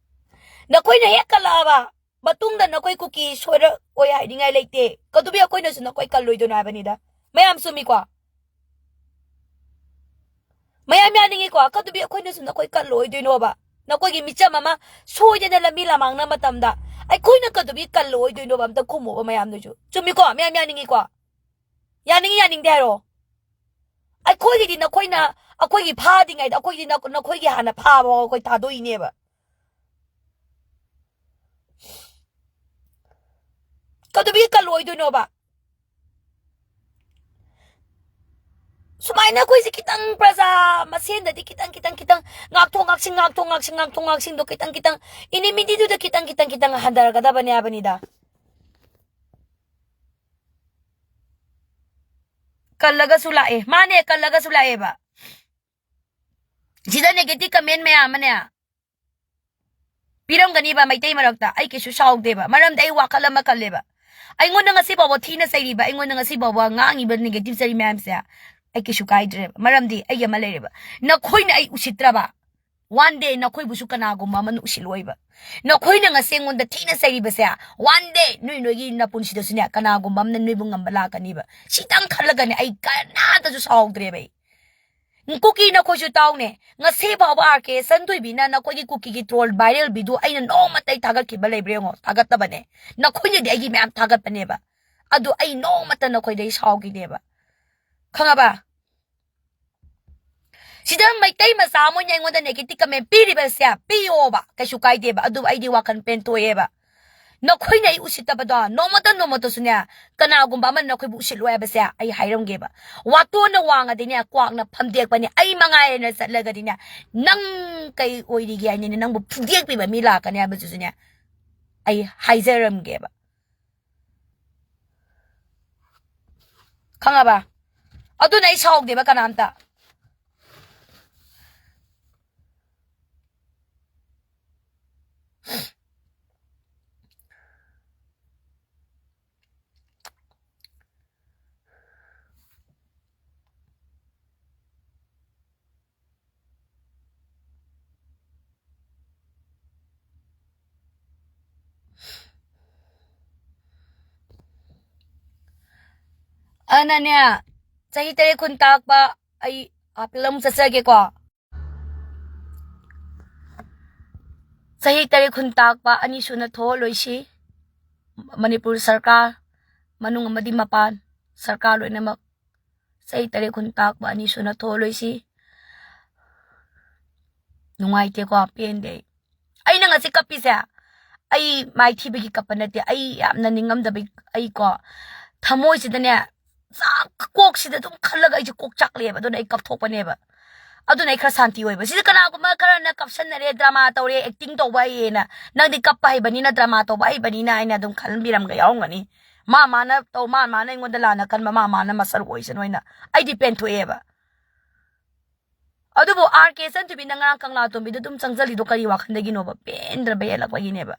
ꯅꯈꯣꯏꯅ ꯍꯦꯛ ꯀꯜꯂꯛꯑꯕ ꯃꯇꯨꯡꯗ ꯅꯈꯣꯏ ꯀꯨꯀꯤ ꯁꯣꯏꯔꯛꯑꯣꯏ ꯍꯥꯏꯅꯤꯡꯉꯥꯏ ꯂꯩꯇꯦ꯫ ꯀꯩꯗꯧꯕꯩ ꯑꯩꯈꯣꯏꯅꯁꯨ ꯅꯈꯣꯏ ꯀꯜꯂꯣꯏꯗꯣꯏꯅꯣ ꯍꯥꯏꯕꯅꯤꯗ꯫ ꯃꯌꯥꯝ ꯆꯨꯝꯃꯤꯀꯣ? ꯃꯌꯥꯝ ꯌꯥꯅꯤꯡꯉꯤꯀꯣ? ꯀꯩꯗꯧꯕꯩ ꯑꯩꯈꯣꯏꯅꯁꯨ ꯅꯈꯣꯏ ꯀꯜꯂꯣꯏꯗꯣꯏꯅꯣꯕ? ꯅꯈꯣꯏꯒꯤ ꯃꯤꯆꯝ ꯑꯃ ꯁꯣꯏꯗꯅ ꯂꯝꯕꯤ ꯂꯃꯥꯡꯅ ꯃꯇꯝꯗ ꯑꯩꯈꯣꯏꯅ ꯀꯩꯗꯧꯕꯩ ꯀꯜꯂꯣꯏꯗꯣꯏꯅꯣꯕ? ꯑꯝꯇ ꯈꯨꯝꯃꯣꯕ ꯃꯌꯥꯝꯗꯨꯁꯨ꯫ ꯆꯨꯝꯃꯤꯀꯣ? ꯃꯌꯥꯝ ꯌꯥꯅꯤꯡꯉꯤꯀꯣ? ꯌꯥꯅꯤꯡꯉꯤ ꯌꯥꯅꯤꯡꯗꯦ ꯍꯥꯏꯔꯣ? ꯑꯩꯈꯣꯏꯒꯤꯗꯤ ꯅꯈꯣꯏꯅ, ꯑꯩꯈꯣꯏꯒꯤ ꯐꯥꯗ꯭ꯔꯤꯉꯩꯗ ꯑꯩꯈꯣꯏꯒꯤꯗꯤ ꯅ-, ꯅꯈꯣꯏꯒꯤ ꯍꯥꯟꯅ ꯐꯥꯕ ꯑꯩꯈꯣꯏ ꯊꯥꯗꯣꯛꯏꯅꯦꯕ꯫ ꯀꯩꯗꯧꯕꯒꯤ ꯀꯜꯂꯣꯏꯗꯣꯏꯅꯣꯕ? ꯁꯨꯃꯥꯏꯅ ꯑꯩꯈꯣꯏꯁꯦ ꯈꯤꯇꯪ ꯄ꯭ꯔꯖꯥ ꯃꯁꯦꯟꯗꯗꯤ ꯈꯤꯇꯪ ꯈꯤꯇꯪ ꯈꯤꯇꯪ ꯉꯥꯛꯊꯣꯛ ꯉꯥꯛꯁꯤꯟ, ꯉꯥꯛꯊꯣꯛ ꯉꯥꯛꯁꯤꯟ, ꯉꯥꯛꯊꯣꯛ ꯉꯥꯛꯁꯤꯟꯗꯣ ꯈꯤꯇꯪ ꯈꯤꯇꯪ, enmityꯗꯨꯗ ꯈꯤꯇꯪ ꯈꯤꯇꯪ ꯈꯤꯇꯪ ꯍꯟꯊꯔꯛꯀꯗꯕꯅꯦ ꯍꯥꯏꯕꯅꯤꯗ꯫ ꯀꯜꯂꯒꯁꯨ ꯂꯥꯛꯑꯦ, ꯃꯥꯅꯦ, ꯀꯜꯂꯒꯁꯨ ꯂꯥꯛꯑꯦꯕ꯫ ꯁꯤꯗ negative comment ꯃꯌꯥꯝ ꯑꯃꯅꯦ ꯄꯤꯔꯝꯒꯅꯤꯕ ꯃꯩꯇꯩ ꯃꯔꯛꯇ꯫ ꯑꯩ ꯀꯩꯁꯨ ꯁꯥꯎꯗꯦꯕ, ꯃꯔꯝꯗꯤ ꯑꯩ ꯋꯥꯈꯜ ꯑꯃ ꯈꯜꯂꯦꯕ꯫ ꯑꯩꯉꯣꯟꯗ ꯉꯁꯤ ꯐꯥꯎꯕ ꯊꯤꯅ ꯆꯩꯔꯤꯕ, ꯑꯩꯉꯣꯟꯗ ꯉꯁꯤ ꯐꯥꯎꯕ ꯉꯥꯡꯉꯤꯕ negative ꯆꯩꯔꯤ ꯃꯌꯥꯝꯁꯦ ꯑꯩ ꯀꯩꯁꯨ ꯀꯥꯏꯗ꯭ꯔꯦꯕ, ꯃꯔꯝꯗꯤ ꯑꯩ ꯑꯃ ꯂꯩꯔꯦꯕ꯫ ꯅꯈꯣꯏꯅ ꯑꯩ ꯎꯁꯤꯠꯇ꯭ꯔꯕ, one day ꯅꯈꯣꯏꯕꯨꯁꯨ ꯀꯅꯥꯒꯨꯝꯕ ꯑꯃꯅ ꯎꯁꯤꯠꯂꯣꯏꯕ꯫ ꯅꯈꯣꯏꯅ ꯉꯁꯤ ꯑꯩꯉꯣꯟꯗ ꯊꯤꯅ ꯆꯩꯔꯤꯕꯁꯦ, one day ꯅꯣꯏ ꯅꯣꯏꯒꯤ ꯅꯄꯨꯟꯁꯤꯗꯁꯨꯅꯦ ꯀꯅꯥꯒꯨꯝꯕ ꯑꯃꯅ ꯅꯣꯏꯕꯨ ꯉꯝꯕ ꯂꯥꯛꯀꯅꯤꯕ꯫ ꯁꯤꯇꯪ ꯈꯜꯂꯒꯅꯦ ꯑꯩ ꯀꯅꯥꯗꯁꯨ ꯁꯥꯎꯗ꯭ꯔꯦꯕ ꯑꯩ꯫ ꯀꯨꯀꯤ ꯅꯈꯣꯏꯁꯨ ꯇꯥꯎꯅꯦ, ꯉꯁꯤ ꯐꯥꯎꯕ ꯑꯥꯔ ꯀꯦ ꯁꯟꯊꯣꯏꯕꯤꯅ ꯅꯈꯣꯏꯒꯤ ꯀꯨꯀꯤꯒꯤ troll viral video ꯑꯩꯅ ꯅꯣꯡꯃꯇ ꯑꯩ ꯊꯥꯒꯠꯈꯤꯕ ꯂꯩꯕ꯭ꯔꯥ ꯌꯦꯡꯉꯣ, ꯊꯥꯒꯠꯇꯕꯅꯦ꯫ ꯅꯈꯣꯏꯅꯗꯤ ꯑꯩꯒꯤ ꯃꯌꯥꯝ ꯊꯥꯒꯠꯄꯅꯦꯕ, ꯑꯗꯨ ꯑꯩ ꯅꯣꯡꯃꯇ ꯅꯈꯣꯏꯗ ꯑꯩ ꯁꯥꯎꯈꯤꯗꯦꯕ, ꯈꯪꯉꯕ? ꯁꯤꯗ ꯃꯩꯇꯩ ꯃꯆꯥ ꯑꯃ ꯑꯣꯏꯅ ꯑꯩꯉꯣꯟꯗ negative comment ꯄꯤꯔꯤꯕꯁꯦ ꯄꯤꯌꯣꯕ, ꯀꯩꯁꯨ ꯀꯥꯏꯗꯦꯕ, ꯑꯗꯨꯕꯨ ꯑꯩꯗꯤ ꯋꯥꯈꯜ ꯄꯦꯟꯊꯣꯛꯑꯦꯕ꯫ ꯅꯈꯣꯏꯅ ꯑꯩ ꯎꯁꯤꯠꯇꯕꯗꯣ ꯅꯣꯡꯃꯇ ꯅꯣꯡꯃꯇꯁꯨꯅꯦ, ꯀꯅꯥꯒꯨꯝꯕ ꯑꯃꯅ ꯅꯈꯣꯏꯕꯨ ꯎꯁꯤꯠꯂꯣꯏ ꯍꯥꯏꯕꯁꯦ ꯑꯩ ꯍꯥꯏꯔꯝꯒꯦꯕ꯫ ꯋꯥꯇꯣꯟꯅ ꯋꯥꯡꯉꯗꯤꯅꯦ, ꯀ꯭ꯋꯥꯛꯅ ꯐꯝꯗꯦꯛꯄꯅꯤ꯫ ꯑꯩ ꯃꯉꯥꯏꯔꯦꯅ ꯆꯠꯂꯒꯗꯤꯅꯦ, ꯅꯪ ꯀꯩ ꯑꯣꯏꯔꯤꯒꯦ ꯍꯥꯏꯅꯤꯅꯦ, ꯅꯪꯕꯨ ꯐꯨꯗꯦꯛꯄꯤꯕ ꯃꯤ ꯂꯥꯛꯀꯅꯤ ꯍꯥꯏꯕꯗꯨꯁꯨꯅꯦ ꯑꯩ ꯍꯥꯏꯖꯔꯝꯒꯦꯕ꯫ ꯈꯪꯉꯕ? ꯑꯗꯨꯅ ꯑꯩ ꯁꯥꯎꯗꯦꯕ ꯀꯅꯥꯝꯇ꯫ ꯑꯗꯨꯅꯅꯦ, ꯆꯍꯤ ꯇꯔꯦꯠ ꯈꯨꯟ ꯇꯥꯛꯄ ꯑꯩ ꯑꯥꯄꯤꯜ ꯑꯃꯨꯛ ꯆꯠꯆꯒꯦꯀꯣ꯫ ꯆꯍꯤ ꯇꯔꯦꯠ ꯈꯨꯟ ꯇꯥꯛꯄ ꯑꯅꯤꯁꯨꯅ ꯊꯣꯛꯍꯜꯂꯣꯏꯁꯤ꯫ ꯃꯅꯤꯄꯨꯔ ꯁꯔꯀꯥꯔ, ꯃꯅꯨꯡ ꯑꯃꯗꯤ ꯃꯄꯥꯟ, ꯁꯔꯀꯥꯔ ꯂꯣꯏꯅꯃꯛ ꯆꯍꯤ ꯇꯔꯦꯠ ꯈꯨꯟ ꯇꯥꯛꯄ ꯑꯅꯤꯁꯨꯅ ꯊꯣꯛꯍꯜꯂꯣꯏꯁꯤ꯫ ꯅꯨꯡꯉꯥꯏꯇꯦꯀꯣ, ꯄꯦꯟꯗꯦ ꯑꯩ꯫ ꯑꯩꯅ ꯉꯁꯤ ꯀꯞꯄꯤꯁꯦ ꯑꯩ ꯃꯥꯏꯊꯤꯕꯒꯤ ꯀꯞꯄ ꯅꯠꯇꯦ, ꯑꯩ ꯌꯥꯝꯅ ꯅꯤꯡꯉꯝꯗꯕꯒꯤ, ꯑꯩꯀꯣ ꯊꯃꯣꯏꯁꯤꯗꯅꯦ ꯆꯥꯛ, ꯀꯣꯛꯁꯤꯗ ꯑꯗꯨꯝ ꯈꯜꯂꯒ ꯑꯩꯁꯦ ꯀꯣꯛ ꯆꯥꯛꯂꯦꯕ, ꯑꯗꯨꯅ ꯑꯩ ꯀꯞꯊꯣꯛꯄꯅꯦꯕ꯫ ꯑꯗꯨꯅ ꯑꯩ ꯈꯔ ꯁꯥꯟꯇꯤ ꯑꯣꯏꯕ꯫ ꯁꯤꯗ ꯀꯅꯥꯒꯨꯝꯕ ꯈꯔꯅ ꯀꯞꯁꯟꯅꯔꯦ, ꯗ꯭ꯔꯃꯥ ꯇꯧꯔꯦ, ꯑꯦꯛꯇꯤꯡ ꯇꯧꯕ ꯍꯩꯌꯦꯅ꯫ ꯅꯪꯗꯤ ꯀꯞꯄ ꯍꯩꯕꯅꯤꯅ, ꯗ꯭ꯔꯃꯥ ꯇꯧꯕ ꯍꯩꯕꯅꯤꯅ ꯑꯩꯅ ꯑꯗꯨꯝ ꯈꯟꯕꯤꯔꯝꯒ ꯌꯥꯎꯔꯝꯒꯅꯤ꯫ ꯃꯥ ꯃꯥꯅ ꯇꯧ, ꯃꯥ ꯃꯥꯅ ꯑꯩꯉꯣꯟꯗ ꯂꯥꯟꯅ ꯈꯟꯕ, ꯃꯥ ꯃꯥꯅ ꯃꯁꯔꯨꯛ ꯑꯣꯏꯁꯅꯨ ꯍꯥꯏꯅ ꯑꯩꯗꯤ ꯄꯦꯟꯊꯣꯛꯑꯦꯕ꯫ ꯑꯗꯨꯕꯨ ꯑꯥꯔ ꯀꯦ ꯆꯟꯊꯨꯕꯤꯅ ꯉꯔꯥꯡ ꯀꯪꯂꯥ ꯇꯣꯝꯕꯤꯗ ꯑꯗꯨꯝ ꯆꯪꯖꯜꯂꯤꯗꯣ ꯀꯔꯤ ꯋꯥꯈꯜꯗꯒꯤꯅꯣꯕ? ꯄꯦꯟꯗ꯭ꯔꯕ ꯍꯦꯜꯂꯛꯄꯒꯤꯅꯦꯕ꯫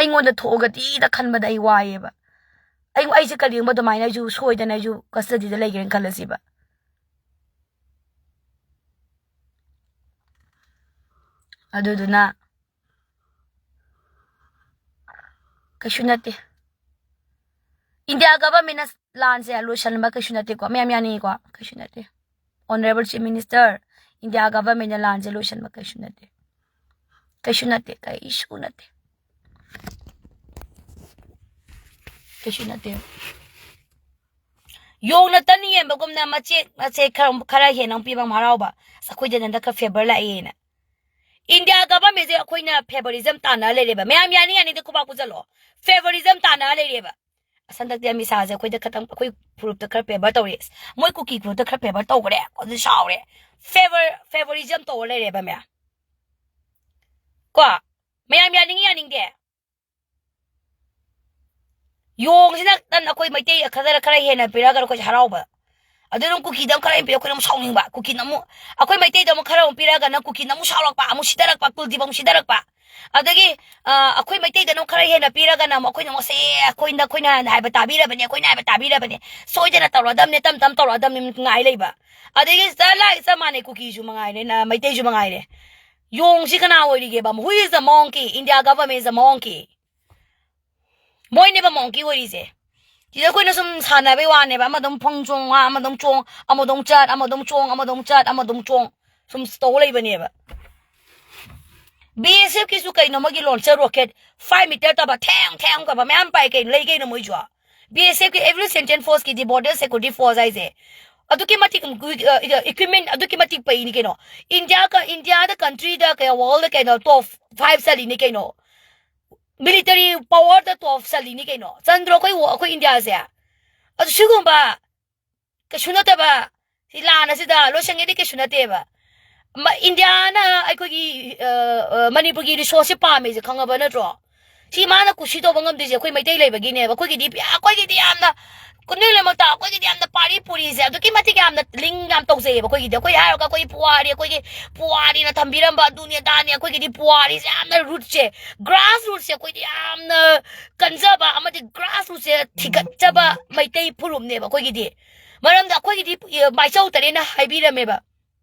ꯑꯩꯉꯣꯟꯗ ꯊꯣꯛꯑꯒꯗꯤꯗ ꯈꯟꯕꯗ ꯑꯩ ꯋꯥꯏꯑꯦꯕ꯫ ꯑꯩ, ꯑꯩꯁꯦ ꯀꯔꯤꯒꯨꯝꯕ ꯑꯗꯨꯃꯥꯏꯅ ꯑꯩꯁꯨ ꯁꯣꯏꯗꯅ ꯑꯩꯁꯨ ꯀꯁꯇꯗꯤꯗ ꯂꯩꯒꯦꯅ ꯈꯜꯂꯁꯤꯕ꯫ ꯑꯗꯨꯗꯨꯅ ꯀꯩꯁꯨ ꯅꯠꯇꯦ꯫ ꯏꯟꯗꯤꯌꯥ ꯒꯚꯔꯟꯃꯦꯟꯅ ꯂꯥꯟꯁꯦ ꯂꯣꯏꯁꯤꯟꯕ ꯀꯩꯁꯨ ꯅꯠꯇꯦꯀꯣ꯫ ꯃꯌꯥꯝ ꯌꯥꯅꯤꯡꯉꯤꯀꯣ? ꯀꯩꯁꯨ ꯅꯠꯇꯦ꯫ Honourable Chief Minister, ꯏꯟꯗꯤꯌꯥ ꯒꯚꯔꯟꯃꯦꯟꯅ ꯂꯥꯟꯁꯦ ꯂꯣꯏꯁꯤꯟꯕ ꯀꯩꯁꯨ ꯅꯠꯇꯦ꯫ ꯀꯩꯁꯨ ꯅꯠꯇꯦ, ꯀꯩꯁꯨ ꯅꯠꯇꯦ꯫ ꯀꯩꯁꯨ ꯅꯠꯇꯦ꯫ ꯌꯣꯡꯅ ꯇꯟ ꯌꯦꯟꯕꯒꯨꯝꯅ ꯃꯆꯦꯠ ꯃꯆꯦꯠ ꯈꯔ, ꯈꯔ ꯍꯦꯟꯅ ꯑꯃꯨꯛ ꯄꯤꯕ ꯑꯃꯨꯛ ꯍꯔꯥꯎꯕ꯫ ꯑꯁ, ꯑꯩꯈꯣꯏꯗ ꯍꯟꯗꯛ ꯈꯔ favour ꯂꯥꯛꯑꯦꯅ꯫ ꯏꯟꯗꯤꯌꯥ ꯒꯚꯔꯟꯃꯦꯟꯁꯦ ꯑꯩꯈꯣꯏꯅ ꯐꯦꯕꯔꯤꯖꯝ ꯇꯥꯟꯅ ꯂꯩꯔꯦꯕ꯫ ꯃꯌꯥꯝ ꯌꯥꯅꯤꯡ ꯌꯥꯅꯤꯡꯗ ꯈꯨꯕꯥꯛ ꯈꯨꯖꯜꯂꯣ, ꯐꯦꯕꯔꯤꯖꯝ ꯇꯥꯟꯅ ꯂꯩꯔꯦꯕ꯫ ꯑꯁ, ꯍꯟꯗꯛꯇꯤ ꯑꯃꯤꯠ ꯁꯥꯍꯁꯦ ꯑꯩꯈꯣꯏꯗ ꯈꯇꯪ, ꯑꯩꯈꯣꯏ ꯐꯨꯔꯨꯞꯇ ꯈꯔ ꯐꯦꯕꯔ ꯇꯧꯔꯦ꯫ ꯑꯁ, ꯃꯣꯏ ꯀꯨꯀꯤ ꯐꯨꯔꯨꯞꯇ ꯈꯔ ꯐꯦꯕꯔ ꯇꯧꯈ꯭ꯔꯦ, ꯑꯗꯨ ꯁꯥꯎꯔꯦ꯫ ꯐꯦꯕꯔ ꯐꯦꯕꯔꯤꯖꯝ ꯇꯧꯔ ꯂꯩꯔꯦꯕ ꯃꯌꯥꯝ꯫ ꯀꯣ, ꯃꯌꯥꯝ ꯌꯥꯅꯤꯡꯉꯤ ꯌꯥꯅꯤꯡꯗꯦ? ꯌꯣꯡꯁꯤꯅ ꯅꯪ ꯑꯩꯈꯣꯏ ꯃꯩꯇꯩ ꯈꯔ ꯈꯔ ꯍꯦꯟꯅ ꯄꯤꯔꯛꯑꯒ ꯑꯩꯈꯣꯏꯁꯦ ꯍꯔꯥꯎꯕ꯫ ꯑꯗꯨ ꯑꯗꯨꯝ ꯀꯨꯀꯤꯗ ꯑꯃꯨꯛ ꯈꯔ ꯍꯦꯟꯅ ꯄꯤꯔꯛ, ꯑꯩꯈꯣꯏꯅ ꯑꯃꯨꯛ ꯁꯥꯎꯅꯤꯡꯕ꯫ ꯀꯨꯀꯤꯅ ꯑꯃꯨꯛ, ꯑꯩꯈꯣꯏ ꯃꯩꯇꯩꯗ ꯑꯃꯨꯛ ꯈꯔ ꯑꯃꯨꯛ ꯄꯤꯔꯛꯑꯒꯅ ꯀꯨꯀꯤꯅ ꯑꯃꯨꯛ ꯁꯥꯎꯔꯛꯄ, ꯑꯃꯨꯛ ꯁꯤꯗꯔꯛꯄ, ꯀꯨꯜꯗꯤꯞ ꯑꯃꯨꯛ ꯁꯤꯗꯔꯛꯄ꯫ ꯑꯗꯒꯤ ꯑ, ꯑꯩꯈꯣꯏ ꯃꯩꯇꯩꯗꯅ ꯈꯔ ꯍꯦꯟꯅ ꯄꯤꯔꯒꯅ ꯑꯃꯨꯛ ꯑꯩꯈꯣꯏꯅ ꯑꯃꯨꯛ, "ꯁꯦ, ꯑꯩꯈꯣꯏꯅ, ꯑꯩꯈꯣꯏꯅ ꯍꯥꯏꯕ ꯇꯥꯕꯤꯔꯕꯅꯦ, ꯑꯩꯈꯣꯏꯅ ꯍꯥꯏꯕ ꯇꯥꯕꯤꯔꯕꯅꯦ, ꯁꯣꯏꯗꯅ ꯇꯧꯔꯛꯑꯗꯕꯅꯦ, ꯇꯞ ꯇꯞ ꯇꯧꯔꯛꯑꯗꯕꯅꯦ" ꯉꯥꯏ ꯂꯩꯕ꯫ ꯑꯗꯒꯤ ꯆꯞ ꯂꯥꯏ-, ꯆꯞ ꯃꯥꯟꯅꯩ, ꯀꯨꯀꯤꯁꯨ ꯃꯉꯥꯏꯔꯦ, ꯅ-, ꯃꯩꯇꯩꯁꯨ ꯃꯉꯥꯏꯔꯦ꯫ ꯌꯣꯡꯁꯤ ꯀꯅꯥ ꯑꯣꯏꯔꯤꯒꯦꯕ? Who is the monkey? India government is a monkey. ꯃꯣꯏꯅꯦꯕ monkey ꯑꯣꯏꯔꯤꯁꯦ꯫ ꯁꯤꯗ ꯑꯩꯈꯣꯏꯅ ꯁꯨꯝ ꯁꯥꯟꯅꯕꯩ ꯋꯥꯅꯦꯕ, ꯑꯃꯗ ꯑꯃꯨꯛ ꯐꯪ ꯆꯣꯡ, ꯑꯃꯗ ꯑꯃꯨꯛ ꯆꯣꯡ, ꯑꯃꯗ ꯑꯃꯨꯛ ꯆꯠ, ꯑꯃꯗ ꯑꯃꯨꯛ ꯆꯣꯡ, ꯑꯃꯗ ꯑꯃꯨꯛ ꯆꯠ, ꯑꯃꯗ ꯑꯃꯨꯛ ꯆꯣꯡ, ꯁꯨꯝ ꯇꯧ ꯂꯩꯕꯅꯦꯕ꯫ ꯕꯤ ꯑꯦꯁ ꯑꯦꯐꯀꯤꯁꯨ ꯀꯩꯅꯣ, ꯃꯣꯏꯒꯤ launcher rocket five meter ꯇꯕ, ꯊꯦꯡ ꯊꯦꯡ ꯇꯕ ꯃꯌꯥꯝ ꯄꯥꯏ ꯀꯩꯅꯣ, ꯂꯩ ꯀꯩꯅꯣ ꯃꯣꯏꯁꯨ꯫ ꯕꯤ ꯑꯦꯁ ꯑꯦꯐꯀꯤ Avellus Sentient Forceꯀꯤꯗꯤ Border Security Force ꯍꯥꯏꯁꯦ꯫ ꯑꯗꯨꯛꯀꯤ ꯃꯇꯤꯛ, ꯑ, equipment ꯑꯗꯨꯛꯀꯤ ꯃꯇꯤꯛ ꯄꯩꯅꯤ ꯀꯩꯅꯣ꯫ ꯏꯟꯗꯤꯌꯥ ꯀ-, ꯏꯟꯗꯤꯌꯥꯗ countryꯗ ꯀꯩꯅꯣ, worldꯗ ꯀꯩꯅꯣ, top five ꯆꯜꯂꯤꯅꯤ ꯀꯩꯅꯣ꯫ Military powerꯗ top ꯆꯜꯂꯤꯅꯤ ꯀꯩꯅꯣ꯫ ꯆꯟꯗ꯭ꯔꯣ ꯑꯩꯈꯣꯏ, ꯑꯩꯈꯣꯏ ꯏꯟꯗꯤꯌꯥꯁꯦ? ꯑꯗꯨ ꯁꯤꯒꯨꯝꯕ ꯀꯩꯁꯨ ꯅꯠꯇꯕ, ꯁꯤ ꯂꯥꯟ ꯑꯁꯤꯗ ꯂꯣꯏꯁꯟꯒꯦꯗꯤ ꯀꯩꯁꯨ ꯅꯠꯇꯦꯕ꯫ ꯃ-, ꯏꯟꯗꯤꯌꯥꯅ ꯑꯩꯈꯣꯏꯒꯤ, ꯑ, ꯑ, ꯃꯅꯤꯄꯨꯔꯒꯤ resourceꯁꯦ ꯄꯥꯝꯃꯦꯁꯦ ꯈꯪꯉꯕ ꯅꯠꯇ꯭ꯔꯣ? ꯁꯤ ꯃꯥꯅ ꯀꯨꯁꯤ ꯇꯧꯕ ꯉꯝꯗ꯭ꯔꯤꯁꯦ ꯑꯩꯈꯣꯏ ꯃꯩꯇꯩ ꯂꯩꯕꯒꯤꯅꯦꯕ꯫ ꯑꯩꯈꯣꯏꯒꯤꯗꯤ, ꯑꯩꯈꯣꯏꯒꯤꯗꯤ ꯌꯥꯝꯅ, ꯀꯨꯟꯗꯣꯏ ꯂꯣꯏꯃꯛꯇ ꯑꯩꯈꯣꯏꯒꯤꯗꯤ ꯌꯥꯝꯅ ꯄꯥꯔꯤ ꯄꯨꯔꯤꯁꯦ ꯑꯗꯨꯛꯀꯤ ꯃꯇꯤꯛ ꯌꯥꯝꯅ ꯂꯤꯡ ꯌꯥꯝ ꯇꯧꯖꯩꯌꯦꯕ꯫ ꯑꯩꯈꯣꯏꯒꯤꯗꯤ, ꯑꯩꯈꯣꯏ ꯍꯥꯏꯔꯒ ꯑꯩꯈꯣꯏꯒꯤ ꯄꯨꯋꯥꯔꯤ, ꯑꯩꯈꯣꯏꯒꯤ ꯄꯨꯋꯥꯔꯤꯅ ꯊꯝꯕꯤꯔꯝꯕ ꯑꯗꯨꯅꯤ ꯑꯗꯥꯅꯤ, ꯑꯩꯈꯣꯏꯒꯤꯗꯤ ꯄꯨꯋꯥꯔꯤꯁꯦ ꯌꯥꯝꯅ rootꯁꯦ, grassrootꯁꯦ ꯑꯩꯈꯣꯏꯗꯤ ꯌꯥꯝꯅ ꯀꯟꯖꯕ ꯑꯃꯗꯤ grassrootꯁꯦ ꯊꯤꯒꯠꯆꯕ ꯃꯩꯇꯩ ꯐꯨꯔꯨꯞꯅꯦꯕ ꯑꯩꯈꯣꯏꯒꯤꯗꯤ꯫ ꯃꯔꯝꯗꯤ ꯑꯩꯈꯣꯏꯒꯤꯗꯤ, ꯑ, ꯃꯥꯏꯆꯧ ꯇꯔꯦꯠꯅ ꯍꯥꯏꯕꯤꯔꯝꯃꯦꯕ,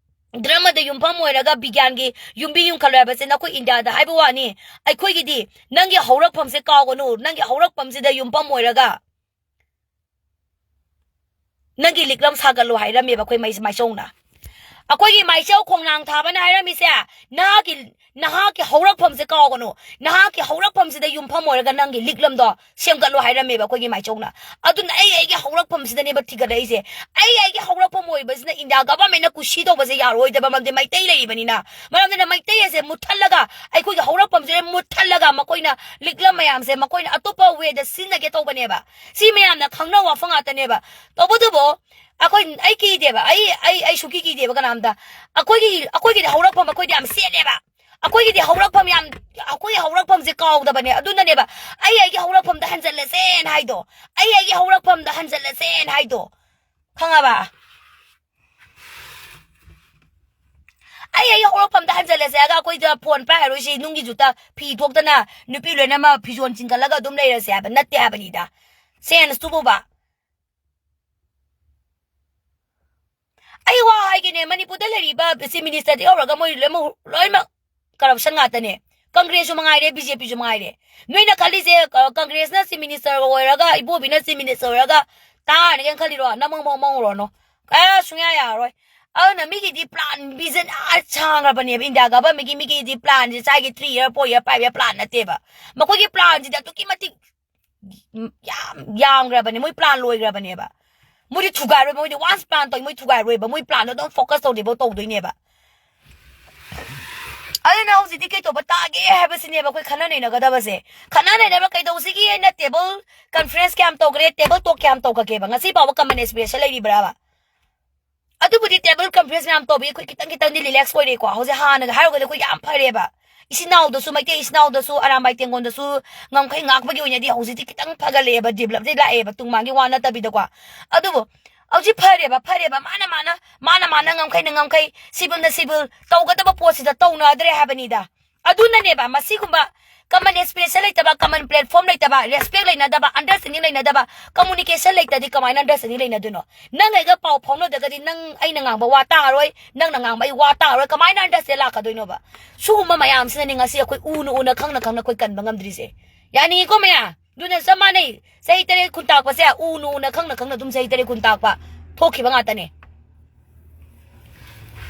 ꯙꯔꯃꯗ ꯌꯨꯝꯐꯝ ꯑꯣꯏꯔꯒ ꯕꯤꯒ꯭ꯌꯥꯟꯒꯤ ꯌꯨꯝꯕꯤ ꯌꯨꯝꯈꯠꯂꯣꯏ ꯍꯥꯏꯕꯁꯦ ꯅꯈꯣꯏ ꯏꯟꯗꯤꯌꯥꯗ ꯍꯥꯏꯕ ꯋꯥꯅꯤ꯫ ꯑꯩꯈꯣꯏꯒꯤꯗꯤ ꯅꯪꯒꯤ ꯍꯧꯔꯛꯐꯝꯁꯦ ꯀꯥꯎꯒꯅꯨ, ꯅꯪꯒꯤ ꯍꯧꯔꯛꯐꯝꯁꯤꯗ ꯌꯨꯝꯐꯝ ꯑꯣꯏꯔꯒ ꯅꯪꯒꯤ ꯂꯤꯛꯂꯝ ꯁꯥꯒꯠꯂꯨ ꯍꯥꯏꯔꯝꯃꯦꯕ ꯑꯩꯈꯣꯏ ꯃꯩ-, ꯃꯥꯏꯆꯧꯅ꯫ ꯑꯩꯈꯣꯏꯒꯤ ꯃꯥꯏꯆꯧ ꯈꯣꯡꯅꯥꯡ ꯊꯥꯕꯅ ꯍꯥꯏꯔꯝꯃꯤꯁꯦ, ꯅꯍꯥꯛꯀꯤ, ꯅꯍꯥꯛꯀꯤ ꯍꯧꯔꯛꯐꯝꯁꯦ ꯀꯥꯎꯒꯅꯨ, ꯅꯍꯥꯛꯀꯤ ꯍꯧꯔꯛꯐꯝꯁꯤꯗ ꯌꯨꯝꯐꯝ ꯑꯣꯏꯔꯒ ꯅꯪꯒꯤ ꯂꯤꯛꯂꯝꯗꯣ ꯁꯦꯝꯒꯠꯂꯣ ꯍꯥꯏꯔꯝꯃꯦꯕ ꯑꯩꯈꯣꯏꯒꯤ ꯃꯥꯏꯆꯧꯅ꯫ ꯑꯗꯨꯅ ꯑꯩ ꯑꯩꯒꯤ ꯍꯧꯔꯛꯐꯝꯁꯤꯗꯅꯦꯕ ꯊꯤꯒꯠꯂꯛꯏꯁꯦ꯫ ꯑꯩ ꯑꯩꯒꯤ ꯍꯧꯔꯛꯐꯝ ꯑꯣꯏꯕꯁꯤꯅ ꯏꯟꯗꯤꯌꯥ ꯒꯚꯔꯟꯃꯦꯟꯠꯅ ꯀꯨꯁꯤ ꯇꯧꯕꯁꯦ ꯌꯥꯔꯣꯏꯗꯕ, ꯃꯔꯝꯗꯤ ꯃꯩꯇꯩ ꯂꯩꯔꯤꯕꯅꯤꯅ꯫ ꯃꯔꯝꯗꯨꯅ ꯃꯩꯇꯩ ꯑꯁꯦ ꯃꯨꯠꯊꯠꯂꯒ, ꯑꯩꯈꯣꯏꯒꯤ ꯍꯧꯔꯛꯐꯝꯁꯦ ꯃꯨꯠꯊꯠꯂꯒ, ꯃꯈꯣꯏꯅ ꯂꯤꯛꯂꯝ ꯃꯌꯥꯝꯁꯦ ꯃꯈꯣꯏꯅ ꯑꯇꯣꯞꯄ ꯋꯦꯗ ꯁꯤꯖꯤꯟꯅꯒꯦ ꯇꯧꯕꯅꯦꯕ꯫ ꯁꯤ ꯃꯌꯥꯝꯅ ꯈꯪꯅꯕ ꯋꯥꯐꯝ ꯉꯥꯛꯇꯅꯦꯕ꯫ ꯇꯧꯕꯇꯕꯨ ꯑꯩꯈꯣꯏ, ꯑꯩ ꯀꯤꯗꯦꯕ, ꯑꯩ ꯑꯩ ꯑꯩ ꯁꯨꯀꯤ ꯀꯤꯗꯦꯕ ꯀꯅꯥꯝꯇ꯫ ꯑꯩꯈꯣꯏꯒꯤ, ꯑꯩꯈꯣꯏꯒꯤꯗꯤ ꯍꯧꯔꯛꯐꯝ ꯑꯩꯈꯣꯏꯗꯤ ꯌꯥꯝ ꯆꯦꯠꯂꯦꯕ꯫ ꯑꯩꯈꯣꯏꯒꯤꯗꯤ ꯍꯧꯔꯛꯐꯝ ꯌꯥꯝ, ꯑꯩꯈꯣꯏꯒꯤ ꯍꯧꯔꯛꯐꯝꯁꯦ ꯀꯥꯎꯗꯕꯅꯦ꯫ ꯑꯗꯨꯅꯅꯦꯕ ꯑꯩ ꯑꯩꯒꯤ ꯍꯧꯔꯛꯐꯝꯗ ꯍꯟꯖꯜꯂꯁꯦꯅ ꯍꯥꯏꯗꯣ꯫ ꯑꯩ ꯑꯩꯒꯤ ꯍꯧꯔꯛꯐꯝꯗ ꯍꯟꯖꯜꯂꯁꯦꯅ ꯍꯥꯏꯗꯣ꯫ ꯈꯪꯉꯕ? ꯑꯩ ꯑꯩꯒꯤ ꯍꯧꯔꯛꯐꯝꯗ ꯍꯟꯖꯜꯂꯁꯦ ꯍꯥꯏꯔꯒ ꯑꯩꯈꯣꯏꯗ ꯐꯣꯟ ꯄꯥꯏꯔꯔꯣꯏꯁꯤ, ꯅꯨꯡꯒꯤ ꯖꯨꯠꯇ ꯐꯤ ꯊꯣꯛꯇꯅ ꯅꯨꯄꯤ ꯂꯣꯏꯅꯃꯛ ꯐꯤꯖꯣꯜ ꯆꯤꯡꯈꯠꯂꯒ ꯑꯗꯨꯝ ꯂꯩꯔꯁꯦ ꯍꯥꯏꯕ ꯅꯠꯇꯦ ꯍꯥꯏꯕꯅꯤꯗ꯫ ꯁꯦꯟꯁꯇꯨꯕꯨꯕ꯫ ꯑꯩ ꯋꯥ ꯍꯥꯏꯒꯦꯅꯦ, ꯃꯅꯤꯄꯨꯔꯗ ꯂꯩꯔꯤꯕ ꯆꯤꯐ ꯃꯤꯅꯤꯁꯇꯔꯗꯒꯤ ꯍꯧꯔꯒ ꯃꯣꯏ ꯂꯣꯏꯅꯃꯛ, ꯂꯣꯏꯅꯃꯛ ꯀꯔꯞꯁꯟ ꯉꯥꯛꯇꯅꯦ꯫ ꯀꯪꯒ꯭ꯔꯦꯁꯁꯨ ꯃꯉꯥꯏꯔꯦ, ꯕꯤ ꯖꯦ ꯄꯤꯁꯨ ꯃꯉꯥꯏꯔꯦ꯫ ꯅꯣꯏꯅ ꯈꯜꯂꯤꯁꯦ, ꯀ-, ꯀꯪꯒ꯭ꯔꯦꯁꯅ ꯆꯤꯐ ꯃꯤꯅꯤꯁꯇꯔ ꯑꯣꯏꯔꯒ, ꯏꯕꯣꯕꯤꯅ ꯆꯤꯐ ꯃꯤꯅꯤꯁꯇꯔ ꯑꯣꯏꯔꯒ ꯇꯥꯔꯅꯤꯒꯅ ꯈꯜꯂꯤꯔꯣ? ꯅꯃꯪ ꯃꯪ ꯃꯪꯉꯨꯔꯅꯨ꯫ ꯑꯦ, ꯁꯨꯡꯌꯥ ꯌꯥꯔꯔꯣꯏ꯫ ꯑꯗꯨꯅ ꯃꯤꯒꯤꯗꯤ ꯄ꯭ꯂꯥꯟ, ꯚꯤꯖꯟ ꯑꯥ ꯁꯥꯡꯈ꯭ꯔꯕꯅꯦꯕ ꯏꯟꯗꯤꯌꯥ ꯒꯚꯔꯟꯃꯦꯟꯠꯀꯤ꯫ ꯃꯤꯒꯤꯗꯤ ꯄ꯭ꯂꯥꯟꯁꯦ ꯆꯥꯏꯒꯤ three year, four year, five year plan ꯅꯠꯇꯦꯕ꯫ ꯃꯈꯣꯏꯒꯤ ꯄ꯭ꯂꯥꯟꯁꯤꯗꯤ ꯑꯗꯨꯛꯀꯤ ꯃꯇꯤꯛ ꯌꯥꯝ ꯌꯥꯝꯈ꯭ꯔꯕꯅꯦ, ꯃꯣꯏ ꯄ꯭ꯂꯥꯟ ꯂꯣꯏꯈ꯭ꯔꯕꯅꯦꯕ꯫ ꯃꯣꯏꯗꯤ ꯊꯨꯒꯥꯏꯔꯣꯏꯕ, ꯃꯣꯏꯗꯤ ꯋꯥꯟꯁ ꯄ꯭ꯂꯥꯟ ꯇꯧꯏ, ꯃꯣꯏ ꯊꯨꯒꯥꯏꯔꯣꯏꯕ, ꯃꯣꯏ ꯄ꯭ꯂꯥꯟꯗꯣ ꯑꯗꯨꯝ ꯐꯣꯀꯁ ꯇꯧꯗ꯭ꯔꯤꯐꯥꯎ ꯇꯧꯗꯣꯏꯅꯦꯕ꯫ ꯑꯗꯨꯅ ꯍꯧꯖꯤꯛꯇꯤ ꯀꯩ ꯇꯧꯕ ꯇꯥꯒꯦ ꯍꯥꯏꯕꯁꯤꯅꯦꯕ ꯑꯩꯈꯣꯏ ꯈꯟꯅ ꯅꯩꯅꯒꯗꯕꯁꯦ꯫ ꯈꯟꯅ ꯅꯩꯅꯕ ꯀꯩꯗꯧꯁꯤꯒꯦ? ꯑꯩꯅ ꯇꯦꯕꯜ ꯀꯟꯐ꯭ꯔꯦꯟꯁ ꯀꯌꯥꯝ ꯇꯧꯈ꯭ꯔꯦ, ꯇꯦꯕꯜ ꯇꯣꯛ ꯀꯌꯥꯝ ꯇꯧꯈ꯭ꯔꯒꯦꯕ? ꯉꯁꯤ ꯐꯥꯎꯕ ꯀꯃꯟ ꯑꯦꯁꯄꯤꯔꯦꯁꯟ ꯂꯩꯔꯤꯕ꯭ꯔꯥꯕ? ꯑꯗꯨꯕꯨꯗꯤ ꯇꯦꯕꯜ ꯀꯟꯐ꯭ꯔꯦꯟꯁ ꯃꯌꯥꯝ ꯇꯧꯕꯤ ꯑꯩꯈꯣꯏ ꯈꯤꯇꯪ ꯈꯤꯇꯪꯗꯤ ꯔꯤꯂꯦꯛꯁ ꯑꯣꯏꯔꯦꯀꯣ꯫ ꯍꯧꯖꯤꯛ ꯍꯥꯟꯅꯒ ꯍꯥꯏꯔꯨꯔꯒꯗꯤ ꯑꯩꯈꯣꯏ ꯌꯥꯝ ꯐꯔꯦꯕ꯫ ꯏꯆꯤꯟ ꯏꯅꯥꯎꯗꯁꯨ, ꯃꯩꯇꯩ ꯏꯆꯤꯟ ꯏꯅꯥꯎꯗꯁꯨ, ꯑꯔꯥꯝꯕꯥꯏ ꯇꯦꯡꯒꯣꯟꯗꯁꯨ ꯉꯝꯈꯩ ꯉꯥꯛꯄꯒꯤ ꯑꯣꯏꯅꯗꯤ ꯍꯧꯖꯤꯛꯇꯤ ꯈꯤꯇꯪ ꯐꯒꯠꯂꯛꯑꯦꯕ, ꯗꯤꯕꯂꯞꯇꯤ ꯂꯥꯛꯑꯦꯕ, ꯇꯨꯡ ꯃꯥꯡꯒꯤ ꯋꯥ ꯅꯠꯇꯕꯤꯗꯀꯣ꯫ ꯑꯗꯨꯕꯨ ꯍꯧꯖꯤꯛ ꯐꯔꯦꯕ, ꯐꯔꯦꯕ, ꯃꯥꯅ ꯃꯥꯅ, ꯃꯥꯅ ꯃꯥꯅ ꯉꯝꯈꯩꯅ ꯉꯝꯈꯩ, ꯁꯤꯚꯤꯜꯅ ꯁꯤꯚꯤꯜ ꯇꯧꯒꯗꯕ ꯄꯣꯠꯁꯤꯗ ꯇꯧꯅꯗ꯭ꯔꯦ ꯍꯥꯏꯕꯅꯤꯗ꯫ ꯑꯗꯨꯅꯅꯦꯕ ꯃꯁꯤꯒꯨꯝꯕ ꯀꯃꯟ ꯑꯦꯁꯄꯤꯔꯦꯁꯟ ꯂꯩꯇꯕ, ꯀꯃꯟ ꯄ꯭ꯂꯦꯠꯐꯣꯝ ꯂꯩꯇꯕ, ꯔꯦꯁꯄꯦꯛ ꯂꯩꯅꯗꯕ, ꯑꯟꯗꯔꯁꯇꯦꯟꯗꯤꯡ ꯂꯩꯅꯗꯕ, ꯀꯝꯃꯨꯅꯤꯀꯦꯁꯟ ꯂꯩꯇꯗꯤ ꯀꯃꯥꯏꯅ ꯑꯟꯗꯔꯁꯇꯦꯟꯗꯤꯡ ꯂꯩꯅꯗꯣꯏꯅꯣ? ꯅꯪ ꯑꯩꯒ ꯄꯥꯎ ꯐꯥꯎꯅꯗ꯭ꯔꯒꯗꯤ ꯅꯪ ꯑꯩꯅ ꯉꯥꯡꯕ ꯋꯥ ꯇꯥꯔꯣꯏ, ꯅꯪꯅ ꯉꯥꯡꯕ ꯑꯩ ꯋꯥ ꯇꯥꯔꯣꯏ, ꯀꯃꯥꯏꯅ ꯑꯟꯗꯔꯁꯇꯦꯟ ꯂꯥꯛꯀꯗꯣꯏꯅꯣꯕ? ꯁꯤꯒꯨꯝꯕ ꯃꯌꯥꯝꯁꯤꯅꯅꯦ ꯉꯁꯤ ꯑꯩꯈꯣꯏ ꯎꯅ ꯎꯅ ꯈꯪꯅ ꯈꯪꯅ ꯑꯩꯈꯣꯏ ꯀꯟꯕ ꯉꯝꯗ꯭ꯔꯤꯁꯦ꯫ ꯌꯥꯅꯤꯡꯉꯤꯀꯣ ꯃꯌꯥꯝ? ꯑꯗꯨꯅ ꯆꯞ ꯃꯥꯟꯅꯩ꯫ ꯆꯍꯤ ꯇꯔꯦꯠ ꯀꯨꯟ ꯇꯥꯛꯄꯁꯦ ꯎꯅ ꯎꯅ ꯈꯪꯅ ꯈꯪꯅ ꯑꯗꯨꯝ ꯆꯍꯤ ꯇꯔꯦꯠ ꯀꯨꯟ ꯇꯥꯛꯄ ꯊꯣꯛꯈꯤꯕ ꯉꯥꯛꯇꯅꯦ꯫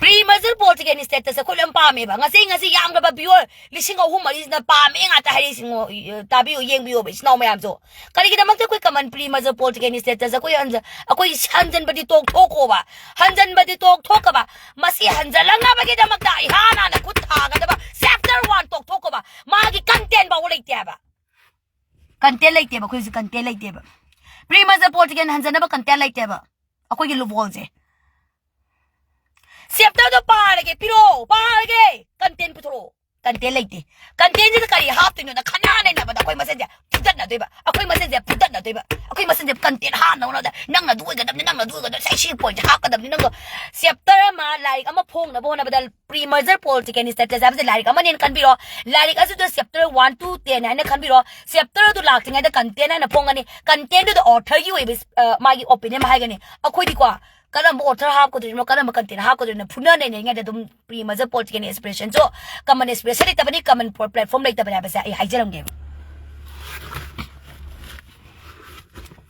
Pre merger poll ticket status ꯑꯩꯈꯣꯏ ꯂꯣꯏ ꯄꯥꯝꯃꯦꯕ꯫ ꯉꯁꯤ, ꯉꯁꯤ ꯌꯥꯝꯈ꯭ꯔꯕ viewer ꯂꯤꯁꯤꯡ ꯑꯍꯨꯝ ꯃꯔꯤꯁꯤꯅ ꯄꯥꯝꯃꯦ ꯉꯥꯛꯇ ꯍꯥꯏꯔꯛꯏꯁꯤꯉꯣ꯫ ꯏ-, ꯇꯥꯕꯤꯌꯨ, ꯌꯦꯡꯕꯤꯌꯣꯕ, ꯏꯆꯤꯟ ꯏꯅꯥꯎ ꯃꯌꯥꯝꯁꯨ꯫ ꯀꯔꯤꯒꯤꯗꯃꯛꯇ ꯑꯩꯈꯣꯏ common pre merger poll ticket status ꯑꯩꯈꯣꯏ ꯍꯟꯖ-, ꯑꯩꯈꯣꯏ ꯍꯟꯖꯟꯕꯗꯤ ꯇꯣꯛꯊꯣꯛꯈꯣꯕ꯫ ꯍꯟꯖꯟꯕꯗꯤ ꯇꯣꯛꯊꯣꯛꯈꯣꯕ꯫ ꯃꯁꯤ ꯍꯟꯖꯜꯂꯛꯅꯕꯒꯤꯗꯃꯛꯇ ꯏꯍꯥꯟ ꯍꯥꯟꯅ ꯈꯨꯠ ꯊꯥꯒꯗꯕ chapter one ꯇꯣꯛꯊꯣꯛꯈꯣꯕ꯫ ꯃꯥꯒꯤ content ꯐꯥꯎꯕ ꯂꯩꯇꯦ ꯍꯥꯏꯕ꯫ Content ꯂꯩꯇꯦꯕ, ꯑꯩꯈꯣꯏ ꯍꯧꯖꯤꯛ content ꯂꯩꯇꯦꯕ꯫ Pre merger poll ticket ꯍꯟꯖꯟꯅꯕ content ꯂꯩꯇꯦꯕ꯫ ꯑꯩꯈꯣꯏꯒꯤ ꯂꯨꯕꯣꯜꯁꯦ꯫ Chapter ꯗꯣ ꯄꯥꯔꯒꯦ, ꯄꯤꯔꯛꯑꯣ, ꯄꯥꯔꯒꯦ꯫ Content ꯄꯨꯊꯣꯔꯛꯑꯣ꯫ Content ꯂꯩꯇꯦ꯫ Content ꯁꯤꯗ ꯀꯔꯤ ꯍꯥꯞꯇꯣꯏꯅꯣꯅ ꯈꯟꯅ ꯅꯩꯅꯕꯗ ꯑꯩꯈꯣꯏ ꯃꯁꯦꯟꯁꯦ ꯐꯨꯗꯠꯅꯗꯣꯏꯕ꯫ ꯑꯩꯈꯣꯏ ꯃꯁꯦꯟꯁꯦ ꯐꯨꯗꯠꯅꯗꯣꯏꯕ꯫ ꯑꯩꯈꯣꯏ ꯃꯁꯦꯟꯁꯦ content ꯍꯥꯞꯅꯕ ꯍꯣꯠꯅꯕꯗ ꯅꯪꯅ ꯑꯗꯨ ꯑꯣꯏꯒꯗꯕꯅꯤ, ꯅꯪꯅ ꯑꯗꯨ ꯑꯣꯏꯒꯗꯕꯅꯤ, ꯁꯤ point ꯁꯦ ꯍꯥꯞꯀꯗꯕꯅꯤ, ꯅꯪꯗꯣ chapter ꯑꯃ ꯂꯥꯏꯔꯤꯛ ꯑꯃ ꯐꯣꯡꯅꯕ ꯍꯣꯠꯅꯕꯗ pre merger poll ticket status ꯍꯥꯏꯕꯁꯦ ꯂꯥꯏꯔꯤꯛ ꯑꯃꯅꯦꯅ ꯈꯟꯕꯤꯔꯣ꯫ ꯂꯥꯏꯔꯤꯛ ꯑꯗꯨꯗ chapter one to ten ꯍꯥꯏꯅ ꯈꯟꯕꯤꯔꯣ꯫ Chapter ꯑꯗꯨ ꯂꯥꯛꯇ꯭ꯔꯤꯉꯩꯗ content ꯍꯥꯏꯅ ꯐꯣꯡꯒꯅꯤ꯫ Content ꯗꯨꯗ author ꯒꯤ ꯑꯣꯏꯕ, ꯑ, ꯃꯥꯒꯤ opinion ꯑꯃ ꯍꯥꯏꯒꯅꯤ꯫ ꯑꯩꯈꯣꯏꯗꯤꯀꯣ ꯀꯔꯝꯕ author ꯍꯥꯞꯀꯗꯣꯏꯅꯣ, ꯀꯔꯝꯕ content ꯍꯥꯞꯀꯗꯣꯏꯅꯣ ꯐꯨꯅ ꯅꯩꯅꯔꯤꯉꯩꯗ ꯑꯗꯨꯝ pre merger poll ticket expression ꯁꯨ common expression ꯂꯩꯇꯕꯅꯤ, common platform ꯂꯩꯇꯕꯅꯤ ꯍꯥꯏꯕꯁꯦ ꯑꯩ ꯍꯥꯏꯖꯔꯝꯒꯦꯕ꯫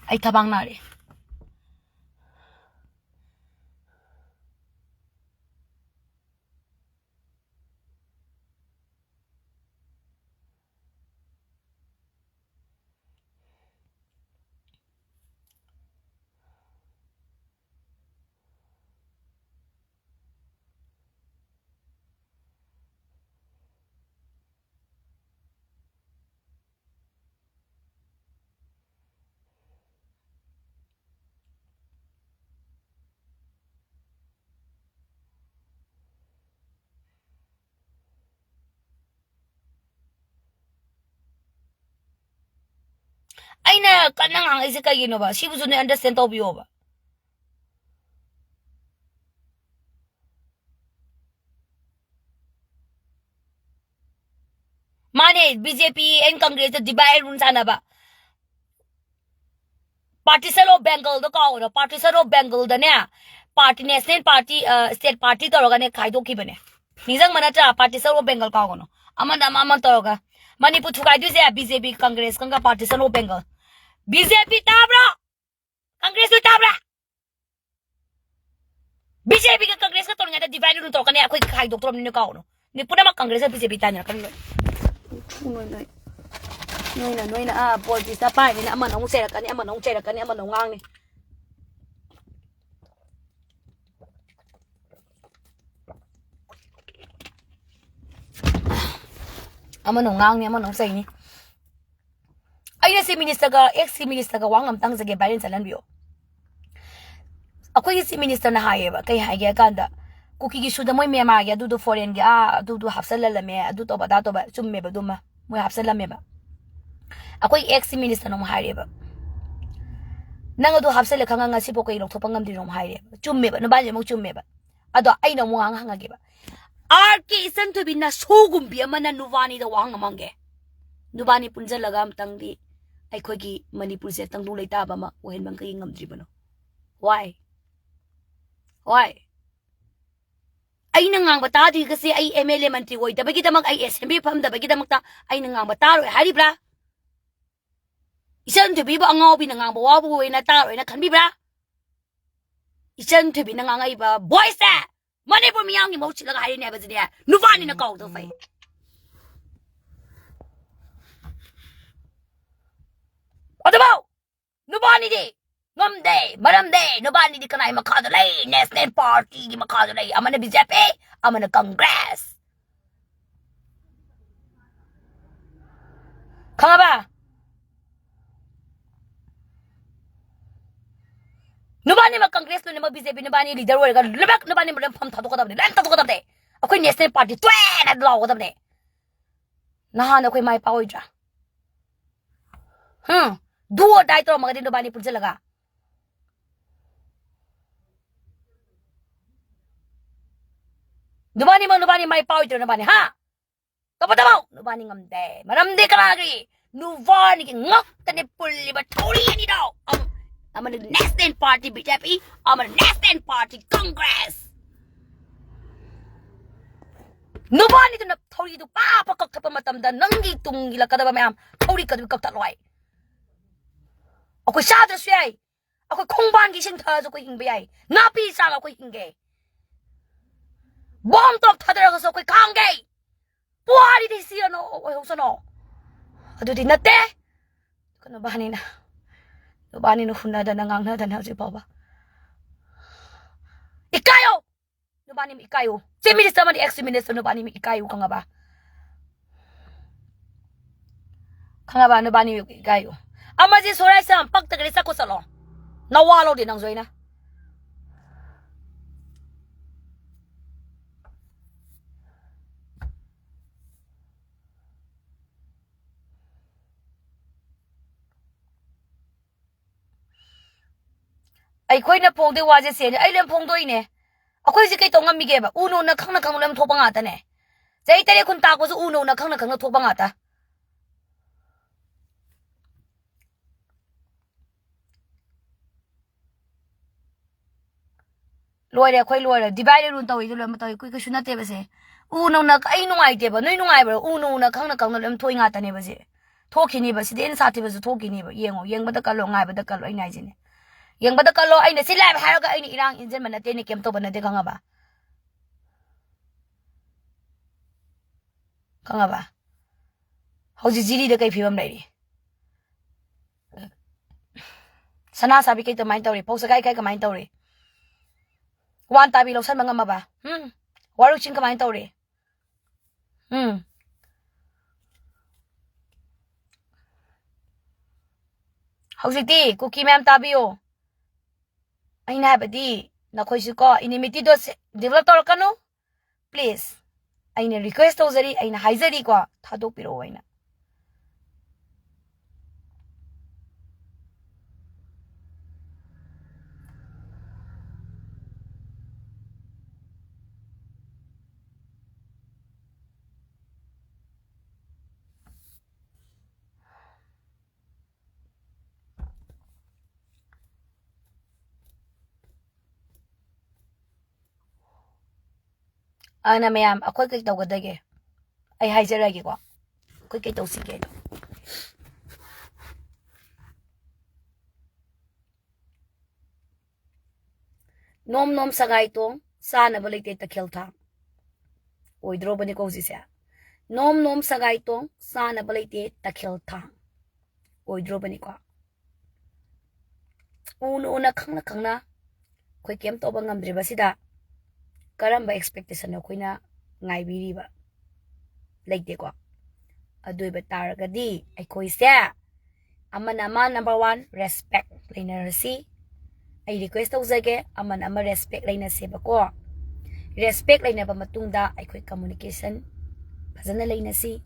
ꯑꯩ ꯊꯕꯥꯛ ꯅꯥꯔꯦ꯫ ꯑꯩꯅ ꯀꯟꯅ ꯉꯥꯡꯉꯛꯏꯁꯦ ꯀꯩꯒꯤꯅꯣꯕ? ꯁꯤꯕꯨꯁꯨ ꯅꯣꯏ understand ꯇꯧꯕꯤꯌꯣꯕ꯫ ꯃꯥꯅꯦ, B J P and Congress ꯇ divide and rule ꯁꯥꯟꯅꯕ꯫ Partition of Bengal ꯗꯣ ꯀꯥꯎꯒꯅꯣ꯫ Partition of Bengal ꯗꯅꯦ party, national party, ꯑ, state party ꯇꯧꯔꯒꯅꯦ ꯈꯥꯏꯗꯣꯛꯈꯤꯕꯅꯦ꯫ ꯅꯤꯡꯁꯤꯡꯕ ꯅꯠꯇ꯭ꯔꯥ? Partition of Bengal ꯀꯥꯎꯒꯅꯣ꯫ ꯑꯃꯅ ꯑꯃ, ꯑꯃ ꯇꯧꯔꯒ꯫ ꯃꯅꯤꯄꯨꯔ ꯊꯨꯒꯥꯏꯗꯣꯏꯁꯦ B J P, Congress ꯀꯪꯒ partition of Bengal꯫ B J P ꯇꯥꯕ꯭ꯔꯣ? Congress ꯇꯥꯕ꯭ꯔꯥ? ꯕꯤ ꯖꯦ ꯄꯤꯒ ꯀꯪꯒ꯭ꯔꯦꯁꯀ ꯇꯧꯔꯤꯉꯩꯗ divide ꯑꯗꯨꯝ ꯇꯧꯔꯛꯀꯅꯤ, ꯑꯩꯈꯣꯏ ꯈꯥꯏꯗꯣꯛꯇ꯭ꯔꯕꯅꯤꯅ ꯀꯥꯎꯅꯨ꯫ ꯅꯣꯏ ꯄꯨꯝꯅꯃꯛ ꯀꯪꯒ꯭ꯔꯦꯁꯀ ꯕꯤ ꯖꯦ ꯄꯤ ꯇꯥꯏꯅꯔꯛꯀꯅꯤ ꯂꯣꯏ꯫ ꯅꯣꯏ, ꯅꯣꯏ, ꯅꯣꯏꯅ, ꯅꯣꯏꯅ, ꯑꯥ, ꯄꯣꯂꯤꯇꯤꯛꯁꯇ ꯄꯥꯏꯕꯅꯤꯅ ꯑꯃꯅ ꯑꯃꯨꯛ ꯆꯩꯔꯛꯀꯅꯤ, ꯑꯃꯅ ꯑꯃꯨꯛ ꯆꯩꯔꯛꯀꯅꯤ, ꯑꯃꯅ ꯑꯃꯨꯛ ꯉꯥꯡꯅꯤ꯫ ꯑꯃꯅ ꯑꯃꯨꯛ ꯉꯥꯡꯅꯤ, ꯑꯃꯅ ꯑꯃꯨꯛ ꯆꯩꯅꯤ꯫ ꯑꯩꯅ ꯆꯤꯐ ꯃꯤꯅꯤꯁꯇꯔꯒ, ꯑꯦꯛꯁ ꯆꯤꯐ ꯃꯤꯅꯤꯁꯇꯔꯒ ꯋꯥ ꯑꯝꯇ ꯍꯪꯖꯒꯦ, ꯚꯥꯏꯔꯦꯜ ꯆꯠꯍꯟꯕꯤꯌꯣ꯫ ꯑꯩꯈꯣꯏꯒꯤ ꯆꯤꯐ ꯃꯤꯅꯤꯁꯇꯔꯅ ꯍꯥꯏꯌꯦꯕ, ꯀꯩ ꯍꯥꯏꯒꯦ ꯍꯥꯏ ꯀꯥꯟꯗ, ꯀꯨꯀꯤꯒꯤ ꯏꯁꯨꯗ ꯃꯣꯏ ꯃꯦꯟꯃꯥꯔꯒꯤ ꯑꯗꯨꯗꯣ, ꯐꯣꯔꯦꯟꯒꯤ, ꯑꯥ, ꯑꯗꯨꯗꯣ ꯍꯥꯞꯆꯜꯂꯜꯂꯝꯃꯦ, ꯑꯗꯨ ꯇꯧꯕ, ꯑꯗꯥ ꯇꯧꯕ, ꯆꯨꯝꯃꯦꯕ ꯑꯗꯨꯃ, ꯃꯣꯏ ꯍꯥꯞꯆꯜꯂꯝꯃꯦꯕ꯫ ꯑꯩꯈꯣꯏ ꯑꯦꯛꯁ ꯆꯤꯐ ꯃꯤꯅꯤꯁꯇꯔꯅ ꯑꯃꯨꯛ ꯍꯥꯏꯔꯦꯕ, "ꯅꯪ ꯑꯗꯨ ꯍꯥꯞꯆꯜꯂꯦ ꯈꯪꯉ ꯉꯁꯤꯐꯥꯎ ꯀꯩ ꯂꯧꯊꯣꯛꯄ ꯉꯝꯗ꯭ꯔꯤꯅꯣ?" ꯑꯃꯨꯛ ꯍꯥꯏꯔꯦꯕ꯫ ꯆꯨꯝꯃꯦꯕ, ꯅꯨꯄꯥꯁꯦ ꯑꯃꯨꯛ ꯆꯨꯝꯃꯦꯕ꯫ ꯑꯗꯣ ꯑꯩꯅ ꯑꯃꯨꯛ ꯉꯥꯡ ꯍꯪꯉꯒꯦꯕ, ꯑꯥꯔ ꯀꯦ ꯏꯆꯟꯊꯣꯏꯕꯤ ꯅꯁꯨꯒꯨꯝꯕꯤ ꯑꯃꯅ ꯅꯨꯕꯥꯅꯤꯗ ꯋꯥꯍꯪ ꯑꯃ ꯍꯪꯒꯦ꯫ ꯅꯨꯕꯥꯅꯤ ꯄꯨꯟꯁꯤꯜꯂꯒ ꯑꯝꯇꯪꯗꯤ ꯑꯩꯈꯣꯏꯒꯤ ꯃꯅꯤꯄꯨꯔꯁꯦ ꯇꯪꯗꯨ ꯂꯩꯇꯥꯕ ꯑꯃ ꯑꯣꯏꯍꯟꯕ ꯀꯩ ꯉꯝꯗ꯭ꯔꯤꯕꯅꯣ? Why? Why? ꯑꯩꯅ ꯉꯥꯡꯕ ꯇꯥꯗ꯭ꯔꯤꯒꯁꯦ ꯑꯩ ꯑꯦꯝ ꯑꯦꯜ ꯑꯦ ꯃꯟꯇ꯭ꯔꯤ ꯑꯣꯏꯗꯕꯒꯤꯗꯃꯛ, ꯑꯩ ꯑꯦꯁꯦꯝꯕ꯭ꯂꯤ ꯐꯝꯗꯕꯒꯤꯗꯃꯛꯇ ꯑꯩꯅ ꯉꯥꯡꯕ ꯇꯥꯔꯣꯏ ꯍꯥꯏꯔꯤꯕ꯭ꯔꯥ? ꯏꯆꯟꯊꯣꯏꯕꯤꯕꯨ ꯑꯉꯥꯎꯕꯤꯅ ꯉꯥꯡꯕ ꯋꯥꯕꯨ ꯑꯣꯏꯅ ꯇꯥꯔꯣꯏꯅ ꯈꯟꯕꯤꯕ꯭ꯔꯥ? ꯏꯆꯟꯊꯣꯏꯕꯤꯅ ꯉꯥꯡꯉꯛꯏꯕ ꯚꯣꯏꯁꯁꯦ ꯃꯅꯤꯄꯨꯔ ꯃꯤꯌꯥꯝꯒꯤ ꯃꯍꯨꯠ ꯁꯤꯜꯂꯒ ꯍꯥꯏꯔꯤꯅꯦ ꯍꯥꯏꯕꯁꯤꯗꯤ ꯅꯨꯄꯥꯅꯤꯅ ꯀꯥꯎꯗꯕ ꯐꯩ꯫ ꯑꯗꯨꯕꯨ ꯅꯨꯄꯥꯅꯤꯗꯤ ꯉꯝꯗꯦ, ꯃꯔꯝꯗꯤ ꯅꯨꯄꯥꯅꯤꯗꯤ ꯀꯅꯥꯏ ꯃꯈꯥꯗ ꯂꯩ? ꯅꯦꯁꯅꯦꯜ ꯄꯥꯔꯇꯤꯒꯤ ꯃꯈꯥꯗ ꯂꯩ꯫ ꯑꯃꯅ ꯕꯤ ꯖꯦ ꯄꯤ, ꯑꯃꯅ ꯀꯪꯒ꯭ꯔꯦꯁ꯫ ꯈꯪꯉꯕ? ꯅꯨꯕꯥꯅꯤꯃꯛ ꯀꯪꯒ꯭ꯔꯦꯁ, ꯂꯣꯏꯅꯃꯛ ꯕꯤ ꯖꯦ ꯄꯤ, ꯅꯨꯕꯥꯅꯤ ꯂꯤꯗꯔ ꯑꯣꯏꯔꯒ ꯂꯣꯏꯅꯃꯛ ꯅꯨꯕꯥꯅꯤ ꯂꯣꯏꯅ ꯐꯝ ꯊꯥꯗꯣꯛꯀꯗꯕꯅꯤ, ꯂꯣꯏꯅ ꯊꯥꯗꯣꯛꯀꯗꯕꯅꯤ꯫ ꯑꯩꯈꯣꯏ ꯅꯦꯁꯅꯦꯜ ꯄꯥꯔꯇꯤ ꯇꯣꯛꯑꯦꯅ ꯂꯥꯎꯒꯗꯕꯅꯦ꯫ ꯅꯍꯥꯟ ꯑꯩꯈꯣꯏ ꯃꯥꯏ ꯄꯥꯛꯑꯣꯏꯗ꯭ꯔꯥ? ꯍꯝ? Do or die ꯇꯧꯔꯝꯃꯒꯗꯤ ꯅꯨꯕꯥꯅꯤ ꯄꯨꯟꯁꯤꯜꯂꯒ꯫ ꯅꯨꯕꯥꯅꯤꯃꯛ ꯅꯨꯕꯥꯅꯤ ꯃꯥꯏ ꯄꯥꯛꯑꯣꯏꯗ꯭ꯔꯣ ꯅꯨꯕꯥꯅꯤ, ꯍꯥ? ꯀꯞꯄꯗꯃꯣ! ꯅꯨꯕꯥꯅꯤ ꯉꯝꯗꯦ꯫ ꯃꯔꯝꯗꯤ ꯀꯅꯥꯒꯤ? ꯅꯨꯕꯥꯅꯤꯒꯤ ꯉꯛꯇꯅꯦ ꯄꯨꯜꯂꯤꯕ ꯊꯧꯔꯤ ꯑꯅꯤꯗꯣ꯫ ꯑꯝ-, ꯑꯃꯅ ꯅꯦꯁꯅꯦꯜ ꯄꯥꯔꯇꯤ ꯕꯤ ꯖꯦ ꯄꯤ, ꯑꯃꯅ ꯅꯦꯁꯅꯦꯜ ꯄꯥꯔꯇꯤ ꯀꯪꯒ꯭ꯔꯦꯁ꯫ ꯅꯨꯕꯥꯅꯤꯗꯨꯅ ꯊꯧꯔꯤꯗꯨ ꯄꯥ ꯄꯥ ꯀꯛꯊꯠꯄ ꯃꯇꯝꯗ ꯅꯪꯒꯤ ꯇꯨꯡꯒꯤ ꯂꯥꯛꯀꯗꯕ ꯃꯌꯥꯝ ꯊꯧꯔꯤ ꯀꯛꯊꯠꯂꯣ ꯍꯥꯏ꯫ ꯑꯩꯈꯣꯏ ꯆꯥꯗ꯭ꯔꯁꯨ ꯌꯥꯏ꯫ ꯑꯩꯈꯣꯏ ꯈꯣꯡꯕꯥꯟꯒꯤ ꯏꯁꯤꯡ ꯊꯛꯑꯁꯨ ꯑꯩꯈꯣꯏ ꯍꯤꯡꯕ ꯌꯥꯏ꯫ ꯅꯥꯄꯤ ꯆꯥꯕ ꯑꯩꯈꯣꯏ ꯍꯤꯡꯒꯦ꯫ ꯕꯣꯝ ꯇꯣꯞ ꯊꯥꯗꯔꯒꯁꯨ ꯑꯩꯈꯣꯏ ꯈꯥꯡꯒꯦ꯫ ꯄꯨꯋꯥꯔꯤꯗꯤ ꯁꯤꯔꯅꯣ, ꯑꯣꯏꯍꯧꯁꯅꯣ꯫ ꯑꯗꯨꯗꯤ ꯅꯠꯇꯦ꯫ ꯅꯨꯕꯥꯅꯤꯅ, ꯅꯨꯕꯥꯅꯤꯅ ꯍꯨꯟꯅꯗꯅ ꯉꯥꯡꯅꯗꯅ ꯍꯧꯖꯤꯛ ꯐꯥꯎꯕ꯫ ꯏꯀꯥꯏꯌꯣ! ꯅꯨꯕꯥꯅꯤ ꯏꯀꯥꯏꯌꯨ꯫ Chief Minister ꯑꯃꯗꯤ ex Chief Minister ꯅꯨꯕꯥꯅꯤ ꯏꯀꯥꯏꯌꯨ, ꯈꯪꯉꯕ? ꯈꯪꯉꯕ? ꯅꯨꯕꯥꯅꯤ ꯏꯀꯥꯏꯌꯨ꯫ ꯑꯃꯁꯤ ꯁꯣꯔꯥꯏꯁꯦ ꯌꯥꯝ ꯄꯛꯇꯒꯅꯤ, ꯆꯠꯈꯣ ꯆꯠꯂꯣ꯫ ꯅꯋꯥ ꯂꯧꯗꯦ ꯅꯪꯁꯨ ꯑꯩꯅ꯫ ꯑꯩꯈꯣꯏꯅ ꯐꯣꯡꯗꯣꯏ ꯋꯥꯁꯦ ꯁꯦꯅꯦ, ꯑꯩ ꯂꯣꯏ ꯐꯣꯡꯗꯣꯛꯏꯅꯦ꯫ ꯑꯩꯈꯣꯏꯁꯦ ꯀꯩ ꯇꯧ ꯉꯝꯃꯤꯒꯦꯕ? ꯎ ꯅꯣꯅ ꯈꯪꯅ ꯈꯪꯅ ꯂꯣꯏ ꯊꯣꯛꯄ ꯉꯥꯛꯇꯅꯦ꯫ ꯆꯍꯤ ꯇꯔꯦꯠ ꯈꯨꯟ ꯇꯥꯛꯄꯁꯨ ꯎ ꯅꯣꯅ ꯈꯪꯅ ꯈꯪꯅ ꯊꯣꯛꯄ ꯉꯥꯛꯇ꯫ ꯂꯣꯏꯔꯦ, ꯑꯩꯈꯣꯏ ꯂꯣꯏꯔꯦ꯫ Divide and rule ꯇꯧꯔꯤꯗꯣ ꯂꯣꯏꯅꯃꯛ ꯇꯧꯔꯤ꯫ ꯑꯩꯈꯣꯏ ꯀꯩꯁꯨ ꯅꯠꯇꯦꯕ ꯁꯦ꯫ ꯎ ꯅꯣꯅ ꯑꯩ ꯅꯨꯡꯉꯥꯏꯇꯦꯕ, ꯅꯣꯏ ꯅꯨꯡꯉꯥꯏꯕ꯭ꯔꯣ? ꯎ ꯅꯣꯅ ꯈꯪꯅ ꯈꯪꯅ ꯂꯣꯏꯅ ꯊꯣꯛꯏ ꯉꯥꯛꯇꯅꯦꯕ ꯁꯦ꯫ ꯊꯣꯛꯈꯤꯅꯤꯕ, ꯁꯤꯗꯤ ꯑꯩꯅ ꯁꯥꯊꯤꯕꯁꯨ ꯊꯣꯛꯈꯤꯅꯤꯕ꯫ ꯌꯦꯡꯉꯣ, ꯌꯦꯡꯕꯗ ꯀꯜꯂꯣ, ꯉꯥꯏꯕꯗ ꯀꯜꯂꯣ, ꯑꯩꯅ ꯍꯥꯏꯁꯤꯅꯦ꯫ ꯌꯦꯡꯕꯗ ꯀꯜꯂꯣ, ꯑꯩꯅ ꯁꯤ ꯂꯥꯏꯕ ꯍꯥꯏꯔꯒ ꯑꯩꯅ ꯏꯔꯥꯡ ꯏꯟꯖꯟꯕ ꯅꯠꯇꯦ, ꯑꯩꯅ ꯀꯩꯝ ꯇꯧꯕ ꯅꯠꯇꯦ, ꯈꯪꯉꯕ? ꯈꯪꯉꯕ? ꯍꯧꯖꯤꯛ ꯖꯤꯔꯤꯗ ꯀꯩ ꯐꯤꯕꯝ ꯂꯩꯔꯤ? ꯁꯅꯥ ꯁꯥꯕꯤ ꯀꯩ ꯀꯃꯥꯏꯅ ꯇꯧꯔꯤ? ꯐꯧ ꯆꯒꯥꯏ ꯀꯩ ꯀꯃꯥꯏꯅ ꯇꯧꯔꯤ? ꯋꯥꯟ ꯇꯥꯕꯤ ꯂꯧꯁꯟꯕ ꯉꯝꯃꯕ? ꯎꯝ? ꯋꯥꯔꯨ ꯆꯤꯡ ꯀꯃꯥꯏꯅ ꯇꯧꯔꯤ? ꯎꯝ? ꯍꯧꯖꯤꯛꯇꯤ ꯀꯨꯀꯤ ꯃꯌꯥꯝ ꯇꯥꯕꯤꯌꯣ꯫ ꯑꯩꯅ ꯍꯥꯏꯕꯗꯤ ꯅꯈꯣꯏꯁꯨ ꯀꯣ, enmityꯗꯣ ꯁꯦ-, develop ꯇꯧꯔꯛꯀꯅꯨ꯫ Please, ꯑꯩꯅ request ꯇꯧꯖꯔꯤ, ꯑꯩꯅ ꯍꯥꯏꯖꯔꯤꯀꯣ, ꯊꯥꯗꯣꯛꯄꯤꯔꯛꯑꯣ ꯑꯩꯅ꯫ ꯑꯗꯨꯅ ꯃꯌꯥꯝ, ꯑꯩꯈꯣꯏ ꯀꯩ ꯇꯧꯒꯗꯒꯦ? ꯑꯩ ꯍꯥꯏꯖꯔꯒꯦꯀꯣ, ꯑꯩꯈꯣꯏ ꯀꯩ ꯇꯧꯁꯤꯒꯦꯗꯣ꯫ ꯅꯣꯝ ꯅꯣꯝ ꯁꯒꯥꯏ ꯇꯣꯡ, ꯆꯥꯅꯕ ꯂꯩꯇꯦ ꯇꯈꯦꯜ ꯊꯥꯡ꯫ ꯑꯣꯏꯗ꯭ꯔꯣꯕꯅꯤꯀꯣ ꯍꯧꯖꯤꯛꯁꯦ? ꯅꯣꯝ ꯅꯣꯝ ꯁꯒꯥꯏ ꯇꯣꯡ, ꯆꯥꯅꯕ ꯂꯩꯇꯦ ꯇꯈꯦꯜ ꯊꯥꯡ꯫ ꯑꯣꯏꯗ꯭ꯔꯣꯕꯅꯤꯀꯣ? ꯎꯅ ꯎꯅ, ꯈꯪꯅ ꯈꯪꯅ ꯑꯩꯈꯣꯏ ꯀꯩꯝ ꯇꯧꯕ ꯉꯝꯗ꯭ꯔꯤꯕꯁꯤꯗ ꯀꯔꯝꯕ expectation ꯑꯩꯈꯣꯏꯅ ꯉꯥꯏꯕꯤꯔꯤꯕ? ꯂꯩꯇꯦꯀꯣ? ꯑꯗꯨ ꯑꯣꯏꯕ ꯇꯥꯔꯒꯗꯤ ꯑꯩꯈꯣꯏꯁꯦ ꯑꯃꯅ ꯑꯃ, number one, respect ꯂꯩꯅꯔꯁꯤ꯫ ꯑꯩ request ꯇꯧꯖꯒꯦ, ꯑꯃꯅ ꯑꯃ respect ꯂꯩꯅꯁꯦꯕꯀꯣ꯫ Respect ꯂꯩꯅꯕ ꯃꯇꯨꯡꯗ ꯑꯩꯈꯣꯏ communication ꯐꯖꯅ ꯂꯩꯅꯁꯤ꯫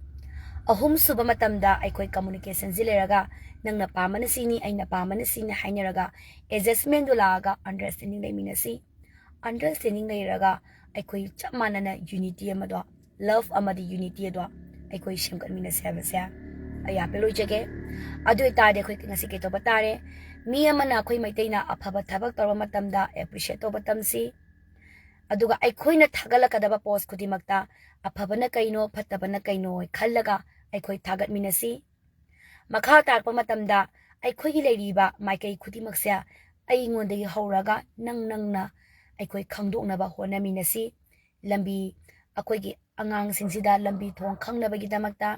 ꯑꯍꯨꯝꯁꯨꯕ ꯃꯇꯝꯗ ꯑꯩꯈꯣꯏ communicationꯁꯤ ꯂꯩꯔꯒ ꯅꯪꯅ ꯄꯥꯝꯕꯅ ꯁꯤꯅꯤ, ꯑꯩꯅ ꯄꯥꯝꯕꯅ ꯁꯤꯅꯤ ꯍꯥꯏꯅꯔꯒ adjustmentꯗꯨ ꯂꯥꯛꯑꯒ understanding ꯂꯩꯃꯤꯟꯅꯁꯤ꯫ Understanding ꯂꯩꯔꯒ ꯑꯩꯈꯣꯏ ꯆꯞ ꯃꯥꯟꯅꯅ unity ꯑꯃꯗꯣ, love ꯑꯃꯗꯤ unity ꯑꯗꯣ ꯑꯩꯈꯣꯏ ꯁꯦꯝꯒꯠꯃꯤꯟꯅꯁꯦ ꯍꯥꯏꯕꯁꯦ ꯑꯩ ꯑꯄꯤꯜ ꯑꯣꯏꯖꯒꯦ꯫ ꯑꯗꯨ ꯑꯣꯏꯇꯥꯔꯗꯤ ꯑꯩꯈꯣꯏ ꯉꯁꯤ ꯀꯩ ꯇꯧꯕ ꯇꯥꯔꯦ? ꯃꯤ ꯑꯃꯅ, ꯑꯩꯈꯣꯏ ꯃꯩꯇꯩꯅ ꯑꯐꯕ ꯊꯕꯛ ꯇꯧꯔꯕ ꯃꯇꯝꯗ appreciate ꯇꯧꯕ ꯇꯝꯁꯤ꯫ ꯑꯗꯨꯒ ꯑꯩꯈꯣꯏꯅ ꯊꯥꯒꯠꯂꯛꯀꯗꯕ post ꯈꯨꯗꯤꯡꯃꯛꯇ ꯑꯐꯕꯅ ꯀꯩꯅꯣ, ꯐꯠꯇꯕꯅ ꯀꯩꯅꯣ ꯈꯜꯂꯒ ꯑꯩꯈꯣꯏ ꯊꯥꯒꯠꯃꯤꯟꯅꯁꯤ꯫ ꯃꯈꯥ ꯇꯥꯔꯛꯄ ꯃꯇꯝꯗ ꯑꯩꯈꯣꯏꯒꯤ ꯂꯩꯔꯤꯕ ꯃꯥꯏꯀꯩ ꯈꯨꯗꯤꯡꯃꯛꯁꯦ ꯑꯩꯉꯣꯟꯗꯒꯤ ꯍꯧꯔꯒ ꯅꯪ ꯅꯪꯅ ꯑꯩꯈꯣꯏ ꯈꯪꯗꯣꯛꯅꯕ ꯍꯣꯠꯅꯃꯤꯟꯅꯁꯤ꯫ ꯂꯝꯕꯤ, ꯑꯩꯈꯣꯏꯒꯤ ꯑꯉꯥꯡꯁꯤꯡꯁꯤꯗ ꯂꯝꯕꯤ ꯊꯣꯡ ꯈꯪꯅꯕꯒꯤꯗꯃꯛꯇ,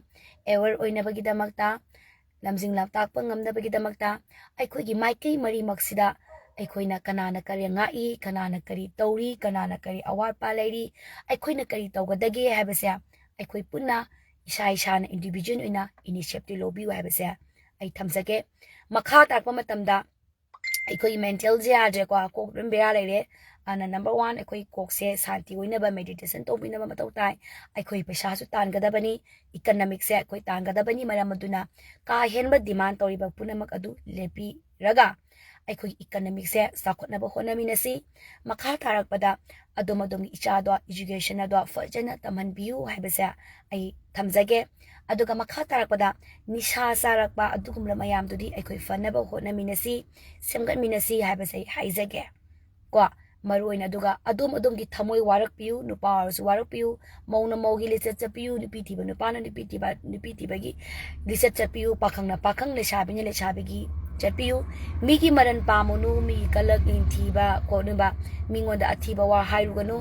aware ꯑꯣꯏꯅꯕꯒꯤꯗꯃꯛꯇ, ꯂꯝꯖꯤꯡ ꯂꯝꯇꯥꯛꯄ ꯉꯝꯅꯕꯒꯤꯗꯃꯛꯇ ꯑꯩꯈꯣꯏꯒꯤ ꯃꯥꯏꯀꯩ ꯃꯔꯤꯃꯛꯁꯤꯗ ꯑꯩꯈꯣꯏꯅ ꯀꯅꯥꯅ ꯀꯔꯤ ꯉꯥꯛꯏ, ꯀꯅꯥꯅ ꯀꯔꯤ ꯇꯧꯔꯤ, ꯀꯅꯥꯅ ꯀꯔꯤ ꯑꯋꯥꯠꯄ ꯂꯩꯔꯤ, ꯑꯩꯈꯣꯏꯅ ꯀꯔꯤ ꯇꯧꯒꯗꯒꯦ ꯍꯥꯏꯕꯁꯦ ꯑꯩꯈꯣꯏ ꯄꯨꯟꯅ ꯏꯁꯥ ꯏꯁꯥꯅ individual ꯑꯣꯏꯅ initiative ꯂꯧꯕꯤꯌꯨ ꯍꯥꯏꯕꯁꯦ ꯑꯩ ꯊꯝꯖꯒꯦ꯫ ꯃꯈꯥ ꯇꯥꯔꯛꯄ ꯃꯇꯝꯗ ꯑꯩꯈꯣꯏꯒꯤ mentalꯁꯦ ꯌꯥꯗ꯭ꯔꯦꯀꯣ, ꯀꯣꯛ ꯑꯗꯨꯝ ꯕꯦꯔꯥ ꯂꯩꯔꯦ꯫ ꯑꯗꯨꯅ number one, ꯑꯩꯈꯣꯏ ꯀꯣꯛꯁꯦ ꯁꯥꯟꯇꯤ ꯑꯣꯏꯅꯕ meditation ꯇꯧꯕꯤꯅꯕ ꯃꯊꯧ ꯇꯥꯏ꯫ ꯑꯩꯈꯣꯏ ꯄꯩꯁꯥꯁꯨ ꯇꯥꯟꯒꯗꯕꯅꯤ, economicꯁꯦ ꯑꯩꯈꯣꯏ ꯇꯥꯟꯒꯗꯕꯅꯤ꯫ ꯃꯔꯝ ꯑꯗꯨꯅ ꯀꯥ ꯍꯦꯟꯕ demand ꯇꯧꯔꯤꯕ ꯄꯨꯝꯅꯃꯛ ꯑꯗꯨ ꯂꯦꯞꯄꯤꯔꯒ ꯑꯩꯈꯣꯏꯒꯤ economicꯁꯦ ꯆꯥꯎꯈꯠꯅꯕ ꯍꯣꯠꯅꯃꯤꯟꯅꯁꯤ꯫ ꯃꯈꯥ ꯇꯥꯔꯛꯄꯗ ꯑꯗꯣꯝ ꯑꯗꯣꯝꯒꯤ ꯏꯆꯥꯗꯣ education ꯑꯗꯣ ꯐꯖꯅ ꯇꯝꯍꯟꯕꯤꯌꯨ ꯍꯥꯏꯕꯁꯦ ꯑꯩ ꯊꯝꯖꯒꯦ꯫ ꯑꯗꯨꯒ ꯃꯈꯥ ꯇꯥꯔꯛꯄꯗ ꯅꯤꯁꯥ ꯆꯥꯔꯛꯄ ꯑꯗꯨꯒꯨꯝꯂꯕ ꯃꯌꯥꯝꯗꯨꯗꯤ ꯑꯩꯈꯣꯏ ꯐꯅꯕ ꯍꯣꯠꯅꯃꯤꯟꯅꯁꯤ, ꯁꯦꯝꯒꯠꯃꯤꯟꯅꯁꯤ ꯍꯥꯏꯕꯁꯦ ꯑꯩ ꯍꯥꯏꯖꯒꯦ꯫ ꯀꯣ, ꯃꯔꯨ ꯑꯣꯏꯅ꯫ ꯑꯗꯨꯒ ꯑꯗꯣꯝ ꯑꯗꯣꯝꯒꯤ ꯊꯃꯣꯏ ꯋꯥꯔꯛꯄꯤꯌꯨ, ꯅꯨꯄꯥ ꯑꯣꯏꯔꯁꯨ ꯋꯥꯔꯛꯄꯤꯌꯨ, ꯃꯧꯅ ꯃꯧꯒꯤ ꯂꯤꯆꯠ ꯆꯠꯄꯤꯌꯨ, ꯅꯨꯄꯤ ꯊꯤꯕ ꯅꯨꯄꯥꯅ ꯅꯨꯄꯤ ꯊꯤꯕ, ꯅꯨꯄꯤ ꯊꯤꯕꯒꯤ ꯂꯤꯆꯠ ꯆꯠꯄꯤꯌꯨ, ꯄꯥꯈꯪꯅ ꯄꯥꯈꯪ, ꯂꯩꯁꯥꯕꯤꯅ ꯂꯩꯁꯥꯕꯤꯒꯤ ꯆꯠꯄꯤꯌꯨ꯫ ꯃꯤꯒꯤ ꯃꯔꯟ ꯄꯥꯝꯃꯨꯅꯨ, ꯃꯤꯒꯤ ꯀꯂꯛ ꯏꯟꯊꯤꯕ ꯈꯣꯠꯅꯕ, ꯃꯤꯉꯣꯟꯗ ꯑꯊꯤꯕ ꯋꯥ ꯍꯥꯏꯔꯨꯒꯅꯨ,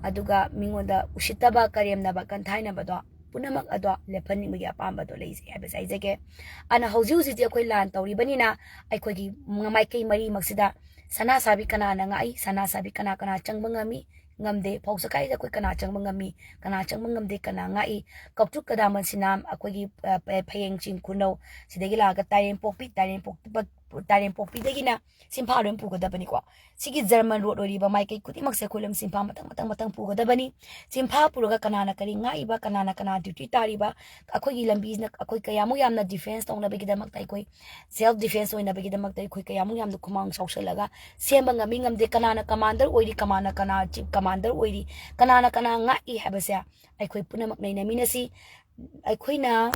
ꯑꯗꯨꯒ ꯃꯤꯉꯣꯟꯗ ꯎꯁꯤꯠꯇꯕ, ꯀꯔꯦꯝꯅꯕ, ꯀꯟꯊꯥꯏꯅꯕꯗꯣ ꯄꯨꯝꯅꯃꯛ ꯑꯗꯣ ꯂꯦꯞꯍꯟꯅꯤꯡꯕꯒꯤ ꯑꯄꯥꯝꯕꯗꯣ ꯂꯩꯖꯩ ꯍꯥꯏꯕꯁꯦ ꯍꯥꯏꯖꯒꯦ꯫ ꯑꯗꯨꯅ ꯍꯧꯖꯤꯛ ꯍꯧꯖꯤꯛꯇꯤ ꯑꯩꯈꯣꯏ ꯂꯥꯟ ꯇꯧꯔꯤꯕꯅꯤꯅ ꯑꯩꯈꯣꯏꯒꯤ ꯃꯥꯏꯀꯩ ꯃꯔꯤꯃꯛꯁꯤꯗ ꯁꯅꯥ ꯁꯥꯕꯤ ꯀꯅꯥꯅ ꯉꯥꯛꯏ, ꯁꯅꯥ ꯁꯥꯕꯤ ꯀꯅꯥ ꯀꯅꯥ ꯆꯪꯕ ꯉꯝꯃꯤ, ꯉꯝꯗꯦ, ꯐꯧ ꯆꯀꯥꯏꯗ ꯑꯩꯈꯣꯏ ꯀꯅꯥ ꯆꯪꯕ ꯉꯝꯃꯤ, ꯀꯅꯥ ꯆꯪꯕ ꯉꯝꯗꯦ, ꯀꯅꯥ ꯉꯥꯛꯏ, ꯀꯧꯇ꯭ꯔꯨꯛ ꯀꯗꯥꯃꯟꯁꯤꯅ ꯑꯩꯈꯣꯏꯒꯤ, ꯑ, ꯐ-, ꯐꯌꯦꯡ ꯆꯤꯡ ꯈꯨꯅꯧ, ꯁꯤꯗꯒꯤ ꯂꯥꯛꯑꯒ ꯇꯥꯏꯔꯦꯟꯄꯣꯛꯄꯤ, ꯇꯥꯏꯔꯦꯟꯄꯣꯛꯄ, ꯇꯥꯏꯔꯦꯟꯄꯣꯛꯄꯤꯗꯒꯤꯅ ꯁꯤꯝꯐꯥ ꯂꯣꯏ ꯄꯨꯒꯗꯕꯅꯤꯀꯣ꯫ ꯁꯤꯒꯤ ꯖꯔꯃꯟ ꯔꯣꯗ ꯑꯣꯏꯔꯤꯕ ꯃꯥꯏꯀꯩ ꯈꯨꯗꯤꯡꯃꯛꯁꯦ ꯑꯩꯈꯣꯏ ꯂꯣꯏ ꯁꯤꯝꯐꯥ ꯃꯊꯪ ꯃꯊꯪ ꯃꯊꯪ ꯄꯨꯒꯗꯕꯅꯤ꯫ ꯁꯤꯝꯐꯥ ꯄꯨꯔꯒ ꯀꯅꯥꯅ ꯀꯔꯤ ꯉꯥꯛꯏꯕ, ꯀꯅꯥꯅ ꯀꯅꯥ ꯗ꯭ꯌꯨꯇꯤ ꯇꯥꯔꯤꯕ, ꯑꯩꯈꯣꯏꯒꯤ ꯂꯝꯕꯤꯁꯤꯅ ꯑꯩꯈꯣꯏ ꯀꯌꯥꯃꯨꯛ ꯌꯥꯝꯅ ꯗꯤꯐꯦꯟꯁ ꯇꯧꯅꯕꯒꯤꯗꯃꯛꯇ, ꯑꯩꯈꯣꯏ ꯁꯦꯜꯐ ꯗꯤꯐꯦꯟꯁ ꯑꯣꯏꯅꯕꯒꯤꯗꯃꯛꯇ ꯑꯩꯈꯣꯏ ꯀꯌꯥꯃꯨꯛ ꯌꯥꯝꯅ ꯈꯨꯃꯥꯡ ꯆꯥꯎꯁꯜꯂꯒ ꯁꯦꯝꯕ ꯉꯝꯃꯤ ꯉꯝꯗꯦ, ꯀꯅꯥꯅ ꯀꯃꯥꯟꯗꯔ ꯑꯣꯏꯔꯤ, ꯀꯃꯥꯟꯅ ꯀꯅꯥ ꯆꯤꯐ ꯀꯃꯥꯟꯗꯔ ꯑꯣꯏꯔꯤ, ꯀꯅꯥꯅ ꯀꯅꯥ ꯉꯥꯛꯏ ꯍꯥꯏꯕꯁꯦ ꯑꯩꯈꯣꯏ ꯄꯨꯝꯅꯃꯛ ꯅꯩꯅꯃꯤꯟꯅꯁꯤ꯫ ꯑꯩꯈꯣꯏꯅ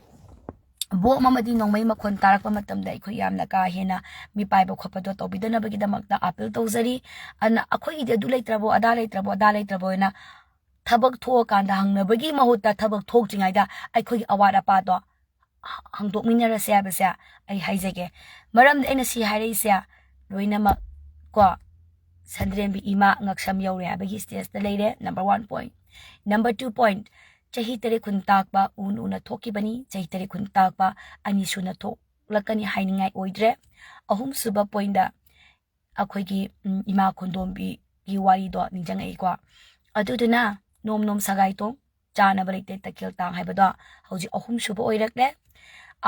ꯕꯣꯝ ꯑꯃꯗꯤ ꯅꯣꯡꯃꯩ ꯃꯈꯣꯟ ꯇꯥꯔꯛꯄ ꯃꯇꯝꯗ ꯑꯩꯈꯣꯏ ꯌꯥꯝꯅ ꯀꯥ ꯍꯦꯟꯅ ꯃꯤꯄꯥꯏꯕ ꯈꯣꯠꯄꯗꯣ ꯇꯧꯕꯤꯗꯅꯕꯒꯤꯗꯃꯛꯇ ꯑꯥꯄꯤꯜ ꯇꯧꯖꯔꯤ꯫ ꯑꯗꯨꯅ ꯑꯩꯈꯣꯏꯒꯤꯗꯤ ꯑꯗꯨ ꯂꯩꯇ꯭ꯔꯕꯣ, ꯑꯗꯥ ꯂꯩꯇ꯭ꯔꯕꯣ, ꯑꯗꯥ ꯂꯩꯇ꯭ꯔꯕꯣ ꯍꯥꯏꯅ ꯊꯕꯛ ꯊꯣꯛꯑꯀꯥꯟꯗ ꯍꯪꯅꯕꯒꯤ ꯃꯍꯨꯠꯇ ꯊꯕꯛ ꯊꯣꯛꯇ꯭ꯔꯤꯉꯩꯗ ꯑꯩꯈꯣꯏꯒꯤ ꯑꯋꯥꯠ ꯑꯄꯥꯗꯣ ꯍ-, ꯍꯪꯗꯣꯛꯃꯤꯟꯅꯔꯁꯦ ꯍꯥꯏꯕꯁꯦ ꯑꯩ ꯍꯥꯏꯖꯒꯦ꯫ ꯃꯔꯝꯗꯤ ꯑꯩꯅ ꯁꯤ ꯍꯥꯏꯔꯛꯏꯁꯦ ꯂꯣꯏꯅꯃꯛ ꯀꯣ ꯁꯟꯗ꯭ꯔꯦꯝꯕꯤ ꯏꯃꯥ ꯉꯛꯁꯝ ꯌꯧꯔꯦ ꯍꯥꯏꯕꯒꯤ ꯁ꯭ꯇꯦꯖꯇ ꯂꯩꯔꯦ, number one point꯫ Number two point, ꯆꯍꯤ ꯇꯔꯦꯠ ꯈꯨꯟ ꯇꯥꯛꯄ ꯎꯅ ꯎꯅ ꯊꯣꯛꯈꯤꯕꯅꯤ, ꯆꯍꯤ ꯇꯔꯦꯠ ꯈꯨꯟ ꯇꯥꯛꯄ ꯑꯅꯤꯁꯨꯅ ꯊꯣꯛꯂꯛꯀꯅꯤ ꯍꯥꯏꯅꯤꯡꯉꯥꯏ ꯑꯣꯏꯗ꯭ꯔꯦ꯫ ꯑꯍꯨꯝꯁꯨꯕ ꯄꯣꯏꯟꯗ ꯑꯩꯈꯣꯏꯒꯤ, ꯎꯝ, ꯏꯃꯥ ꯈꯣꯟꯗꯣꯝꯕꯤꯒꯤ ꯋꯥꯔꯤꯗꯣ ꯅꯤꯡꯁꯤꯡꯉꯛꯏꯀꯣ꯫ ꯑꯗꯨꯗꯨꯅ ꯅꯣꯝ ꯅꯣꯝ ꯁꯒꯥꯏ ꯇꯣꯡ, ꯆꯥꯅꯕ ꯂꯩꯇꯦ ꯇꯈꯦꯜ ꯇꯥꯡ ꯍꯥꯏꯕꯗꯣ ꯍꯧꯖꯤꯛ ꯑꯍꯨꯝꯁꯨꯕ ꯑꯣꯏꯔꯛꯂꯦ꯫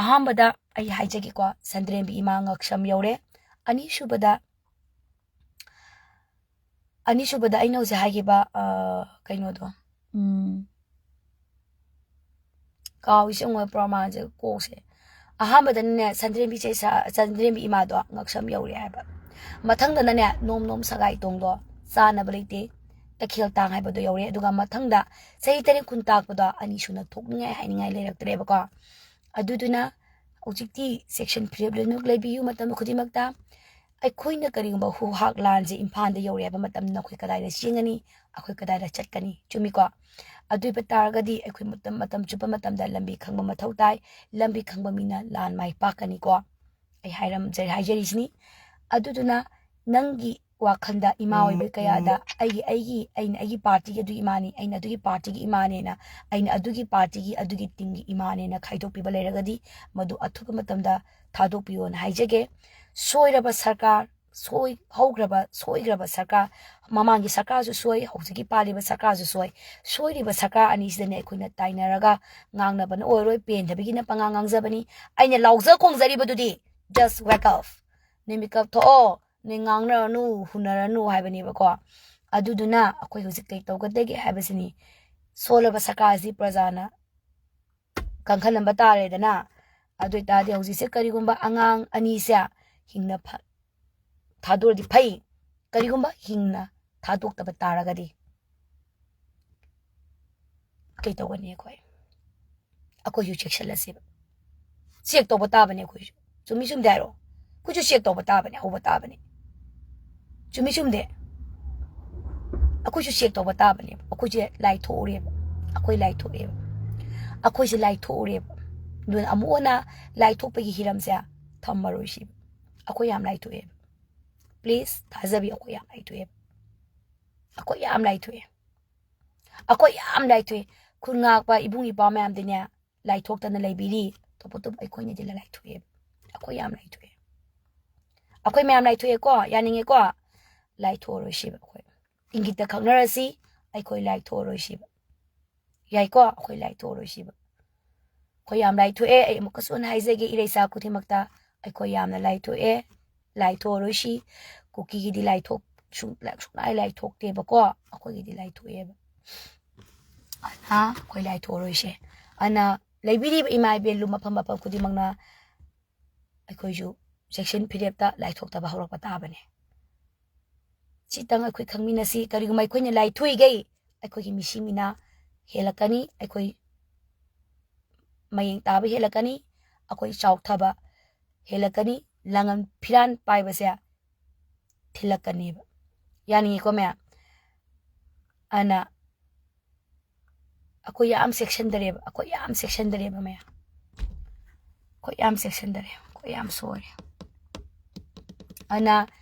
ꯑꯍꯥꯟꯕꯗ ꯑꯩ ꯍꯥꯏꯖꯒꯦꯀꯣ, ꯁꯟꯗ꯭ꯔꯦꯝꯕꯤ ꯏꯃꯥ ꯉꯛꯁꯝ ꯌꯧꯔꯦ꯫ ꯑꯅꯤꯁꯨꯕꯗ, ꯑꯅꯤꯁꯨꯕꯗ ꯑꯩꯅ ꯍꯧꯖꯤꯛ ꯍꯥꯏꯈꯤꯕ, ꯑ, ꯀꯩꯅꯣꯗꯣ, ꯎꯝ, ꯀꯥꯎꯏꯁꯦ ꯑꯃꯨꯛ ꯄ꯭ꯔꯃꯥꯟꯁꯦ ꯀꯣꯛꯁꯦ꯫ ꯑꯍꯥꯟꯕꯗꯅꯅꯦ, ꯁꯟꯗ꯭ꯔꯦꯝꯕꯤ ꯆꯩꯁꯥ-, ꯁꯟꯗ꯭ꯔꯦꯝꯕꯤ ꯏꯃꯥꯗꯣ ꯉꯛꯁꯝ ꯌꯧꯔꯦ ꯍꯥꯏꯕ꯫ ꯃꯊꯪꯗꯅꯅꯦ, ꯅꯣꯝ ꯅꯣꯝ ꯁꯒꯥꯏ ꯇꯣꯡꯗꯣ, ꯆꯥꯅꯕ ꯂꯩꯇꯦ ꯇꯈꯦꯜ ꯇꯥꯡ ꯍꯥꯏꯕꯗꯣ ꯌꯧꯔꯦ꯫ ꯑꯗꯨꯒ ꯃꯊꯪꯗ ꯆꯍꯤ ꯇꯔꯦꯠ ꯈꯨꯟ ꯇꯥꯛꯄꯗꯣ ꯑꯅꯤꯁꯨꯅ ꯊꯣꯛꯅꯤꯡꯉꯥꯏ ꯍꯥꯏꯅꯤꯡꯉꯥꯏ ꯂꯩꯔꯛꯇ꯭ꯔꯦꯕꯀꯣ꯫ ꯑꯗꯨꯗꯨꯅ ꯍꯧꯖꯤꯛꯇꯤ section five ꯂꯣꯏꯅꯃꯛ ꯂꯩꯕꯤꯌꯨ ꯃꯇꯝ ꯈꯨꯗꯤꯡꯃꯛꯇ꯫ ꯑꯩꯈꯣꯏꯅ ꯀꯔꯤꯒꯨꯝꯕ ꯍꯨꯍꯥꯛ ꯂꯥꯟꯁꯦ ꯏꯝꯐꯥꯜꯗ ꯌꯧꯔꯦ ꯍꯥꯏꯕ ꯃꯇꯝꯗ ꯑꯩꯈꯣꯏ ꯀꯗꯥꯏꯗ ꯆꯦꯟꯒꯅꯤ? ꯑꯩꯈꯣꯏ ꯀꯗꯥꯏꯗ ꯆꯠꯀꯅꯤ? ꯆꯨꯝꯃꯤꯀꯣ? ꯑꯗꯨ ꯑꯣꯏꯕ ꯇꯥꯔꯒꯗꯤ ꯑꯩꯈꯣꯏ ꯃꯇꯝ, ꯃꯇꯝ ꯆꯨꯞꯄ ꯃꯇꯝꯗ ꯂꯝꯕꯤ ꯈꯪꯕ ꯃꯊꯧ ꯇꯥꯏ꯫ ꯂꯝꯕꯤ ꯈꯪꯕ ꯃꯤꯅ ꯂꯥꯟ ꯃꯥꯏ ꯄꯥꯛꯀꯅꯤꯀꯣ꯫ ꯑꯩ ꯍꯥꯏꯔꯝꯖ ꯍꯥꯏꯖꯔꯤꯁꯤꯅꯤ꯫ ꯑꯗꯨꯗꯨꯅ ꯅꯪꯒꯤ ꯋꯥꯈꯜꯗ ꯏꯃꯥ ꯑꯣꯏꯕ ꯀꯌꯥꯗ ꯑꯩꯒꯤ ꯑꯩꯒꯤ ꯑꯩꯅ ꯑꯩꯒꯤ ꯄꯥꯔꯇꯤꯒꯤ ꯑꯗꯨꯒꯤ ꯏꯃꯥꯅꯤ, ꯑꯩꯅ ꯑꯗꯨꯒꯤ ꯄꯥꯔꯇꯤꯒꯤ ꯏꯃꯥꯅꯦꯅ, ꯑꯩꯅ ꯑꯗꯨꯒꯤ ꯄꯥꯔꯇꯤꯒꯤ ꯑꯗꯨꯒꯤ ꯇꯤꯝꯒꯤ ꯏꯃꯥꯅꯦꯅ ꯈꯥꯏꯗꯣꯛꯄꯤꯕ ꯂꯩꯔꯒꯗꯤ ꯃꯗꯨ ꯑꯊꯨꯕ ꯃꯇꯝꯗ ꯊꯥꯗꯣꯛꯄꯤꯌꯣꯅ ꯍꯥꯏꯖꯒꯦ꯫ ꯁꯣꯏꯔꯕ ꯁꯔꯀꯥꯔ, ꯁꯣꯏ ꯍꯧꯈ꯭ꯔꯕ ꯁꯣꯏꯈ꯭ꯔꯕ ꯁꯔꯀꯥꯔ, ꯃꯃꯥꯡꯒꯤ ꯁꯔꯀꯥꯔꯁꯨ ꯁꯣꯏ, ꯍꯧꯖꯤꯛꯀꯤ ꯄꯥꯜꯂꯤꯕ ꯁꯔꯀꯥꯔꯁꯨ ꯁꯣꯏ꯫ ꯁꯣꯏꯔꯤꯕ ꯁꯔꯀꯥꯔ ꯑꯅꯤꯁꯤꯗꯅꯦ ꯑꯩꯈꯣꯏꯅ ꯇꯥꯏꯅꯔꯒ ꯉꯥꯡꯅꯕꯅ ꯑꯣꯏꯔꯣꯏ, ꯄꯦꯟꯗꯕꯒꯤꯅ ꯄꯉꯥꯡ ꯉꯥꯡꯖꯕꯅꯤ꯫ ꯑꯩꯅ ꯂꯥꯎꯖ ꯈꯣꯡꯖꯔꯤꯕꯗꯨꯗꯤ, just wake up, ꯅꯣꯏ ꯃꯤꯀꯞ ꯊꯣꯛꯑꯣ, ꯅꯣꯏ ꯉꯥꯡꯅꯔꯅꯨ, ꯍꯨꯟꯅꯔꯅꯨ ꯍꯥꯏꯕꯅꯦꯕꯀꯣ꯫ ꯑꯗꯨꯗꯨꯅ ꯑꯩꯈꯣꯏ ꯍꯧꯖꯤꯛ ꯀꯩ ꯇꯧꯒꯗꯒꯦ ꯍꯥꯏꯕꯁꯤꯅꯤ꯫ ꯁꯣꯜꯂꯕ ꯁꯔꯀꯥꯔꯁꯤ ꯄ꯭ꯔꯖꯥꯅ ꯀꯟꯈꯠꯂꯝꯕ ꯇꯥꯔꯦꯗꯅ꯫ ꯑꯗꯨ ꯑꯣꯏꯇꯥꯔꯗꯤ ꯍꯧꯖꯤꯛꯁꯦ ꯀꯔꯤꯒꯨꯝꯕ ꯑꯉꯥꯡ ꯑꯅꯤꯁꯦ ꯍꯤꯡꯅ ꯐ-, ꯊꯥꯗꯣꯔꯗꯤ ꯐꯩ, ꯀꯔꯤꯒꯨꯝꯕ ꯍꯤꯡꯅ ꯊꯥꯗꯣꯛꯇꯕ ꯇꯥꯔꯒꯗꯤ ꯀꯩ ꯇꯧꯒꯅꯤ ꯑꯩꯈꯣꯏ? ꯑꯩꯈꯣꯏꯁꯨ ꯆꯦꯛꯁꯤꯜꯂꯁꯦꯕ꯫ ꯆꯦꯛ ꯇꯧꯕ ꯇꯥꯕꯅꯦ ꯑꯩꯈꯣꯏꯁꯨ꯫ ꯆꯨꯝꯃꯤ ꯆꯨꯝꯗꯦ ꯍꯥꯏꯔꯣ? ꯑꯩꯈꯣꯏꯁꯨ ꯆꯦꯛ ꯇꯧꯕ ꯇꯥꯕꯅꯦ, ꯍꯧꯕ ꯇꯥꯕꯅꯦ꯫ ꯆꯨꯝꯃꯤ ꯆꯨꯝꯗꯦ? ꯑꯩꯈꯣꯏꯁꯨ ꯆꯦꯛ ꯇꯧꯕ ꯇꯥꯕꯅꯦꯕ꯫ ꯑꯩꯈꯣꯏꯁꯦ ꯂꯥꯏꯊꯣꯛꯎꯔꯦꯕ꯫ ꯑꯩꯈꯣꯏ ꯂꯥꯏꯊꯣꯛꯑꯦꯕ꯫ ꯑꯩꯈꯣꯏꯁꯦ ꯂꯥꯏꯊꯣꯛꯎꯔꯦꯕ꯫ ꯑꯗꯨꯅ ꯑꯃꯨꯛ ꯍꯟꯅ ꯂꯥꯏꯊꯣꯛꯄꯒꯤ ꯍꯤꯔꯝꯁꯦ ꯊꯝꯃꯔꯣꯏꯁꯤꯕ꯫ ꯑꯩꯈꯣꯏ ꯌꯥꯝ ꯂꯥꯏꯊꯣꯛꯑꯦꯕ꯫ Please, ꯊꯥꯖꯕꯤꯌꯨ, ꯑꯩꯈꯣꯏ ꯌꯥꯝ ꯂꯥꯏꯊꯣꯛꯑꯦꯕ꯫ ꯑꯩꯈꯣꯏ ꯌꯥꯝ ꯂꯥꯏꯊꯣꯛꯑꯦ꯫ ꯑꯩꯈꯣꯏ ꯌꯥꯝ ꯂꯥꯏꯊꯣꯛꯑꯦ꯫ ꯈꯨꯟ ꯉꯥꯛꯄ ꯏꯕꯨꯡ ꯏꯄ꯭ꯋꯥ ꯃꯌꯥꯝꯗꯤꯅꯦ, ꯂꯥꯏꯊꯣꯛꯇꯅ ꯂꯩꯕꯤꯔꯤ꯫ ꯇꯣꯞ ꯇꯣꯞ ꯑꯩꯈꯣꯏꯅꯗꯤ ꯂꯥꯏꯊꯣꯛꯑꯦꯕ꯫ ꯑꯩꯈꯣꯏ ꯌꯥꯝ ꯂꯥꯏꯊꯣꯛꯑꯦ꯫ ꯑꯩꯈꯣꯏ ꯃꯌꯥꯝ ꯂꯥꯏꯊꯣꯛꯑꯦꯀꯣ, ꯌꯥꯅꯤꯡꯉꯦꯀꯣ? ꯂꯥꯏꯊꯣꯛꯑꯔꯣꯏꯁꯤꯕ ꯑꯩꯈꯣꯏ꯫ ꯏꯪꯒꯤꯠꯇ ꯈꯪꯅꯔꯁꯤ, ꯑꯩꯈꯣꯏ ꯂꯥꯏꯊꯣꯛꯑꯔꯣꯏꯁꯤꯕ꯫ ꯌꯥꯏꯀꯣ? ꯑꯩꯈꯣꯏ ꯂꯥꯏꯊꯣꯛꯑꯔꯣꯏꯁꯤꯕ꯫ ꯑꯩꯈꯣꯏ ꯌꯥꯝ ꯂꯥꯏꯊꯣꯛꯑꯦ꯫ ꯑꯩ ꯑꯃꯨꯛꯀꯁꯨ ꯍꯟꯅ ꯍꯥꯏꯖꯒꯦ, ꯏꯔꯩꯆꯥ ꯈꯨꯗꯤꯡꯃꯛꯇ ꯑꯩꯈꯣꯏ ꯌꯥꯝꯅ ꯂꯥꯏꯊꯣꯛꯑꯦ꯫ ꯂꯥꯏꯊꯣꯛꯑꯔꯣꯏꯁꯤ꯫ ꯀꯨꯀꯤꯒꯤꯗꯤ ꯂꯥꯏꯊꯣꯛ-, ꯁꯨꯡ-, ꯁꯨꯡꯂꯥꯏ ꯂꯥꯏꯊꯣꯛꯇꯦꯕꯀꯣ꯫ ꯑꯩꯈꯣꯏꯒꯤꯗꯤ ꯂꯥꯏꯊꯣꯛꯑꯦꯕ꯫ ꯑꯗꯨꯅ ꯑꯩꯈꯣꯏ ꯂꯥꯏꯊꯣꯛꯑꯔꯣꯏꯁꯦ꯫ ꯑꯗꯨꯅ ꯂꯩꯕꯤꯔꯤꯕ ꯏꯃꯥ ꯏꯕꯦꯜꯂꯨ ꯃꯐꯝ ꯃꯐꯝ ꯈꯨꯗꯤꯡꯃꯛꯅ ꯑꯩꯈꯣꯏꯁꯨ ꯆꯦꯛꯁꯤꯟ ꯐꯤꯔꯦꯞꯇ ꯂꯥꯏꯊꯣꯛꯇꯕ ꯍꯧꯔꯛꯄ ꯇꯥꯕꯅꯦ꯫ ꯁꯤꯇꯪ ꯑꯩꯈꯣꯏ ꯈꯪꯃꯤꯟꯅꯁꯤ꯫ ꯀꯔꯤꯒꯨꯝꯕ ꯑꯩꯈꯣꯏꯅ ꯂꯥꯏꯊꯣꯛꯏꯈꯩ ꯑꯩꯈꯣꯏꯒꯤ ꯃꯤꯁꯤ ꯃꯤꯅꯥ ꯍꯦꯜꯂꯛꯀꯅꯤ, ꯑꯩꯈꯣꯏ ꯃꯌꯦꯡ ꯇꯥꯕ ꯍꯦꯜꯂꯛꯀꯅꯤ, ꯑꯩꯈꯣꯏ ꯆꯥꯎꯊꯕ ꯍꯦꯜꯂꯛꯀꯅꯤ, ꯂꯥꯡꯉꯟ ꯐꯤꯔꯥꯟ ꯄꯥꯏꯕꯁꯦ ꯊꯤꯜꯂꯛꯀꯅꯦꯕ꯫ ꯌꯥꯅꯤꯡꯉꯤꯀꯣ ꯃꯌꯥꯝ? ꯑꯗꯨꯅ ꯑꯩꯈꯣꯏ ꯌꯥꯝ ꯆꯦꯛꯁꯤꯟꯗꯔꯦꯕ, ꯑꯩꯈꯣꯏ ꯌꯥꯝ ꯆꯦꯛꯁꯤꯟꯗꯔꯦꯕ ꯃꯌꯥꯝ, ꯑꯩꯈꯣꯏ ꯌꯥꯝ ꯆꯦꯛꯁꯤꯟꯗꯔꯦ꯫ ꯌꯥꯝ ꯁꯣꯏꯔꯦ꯫ ꯑꯗꯨꯅ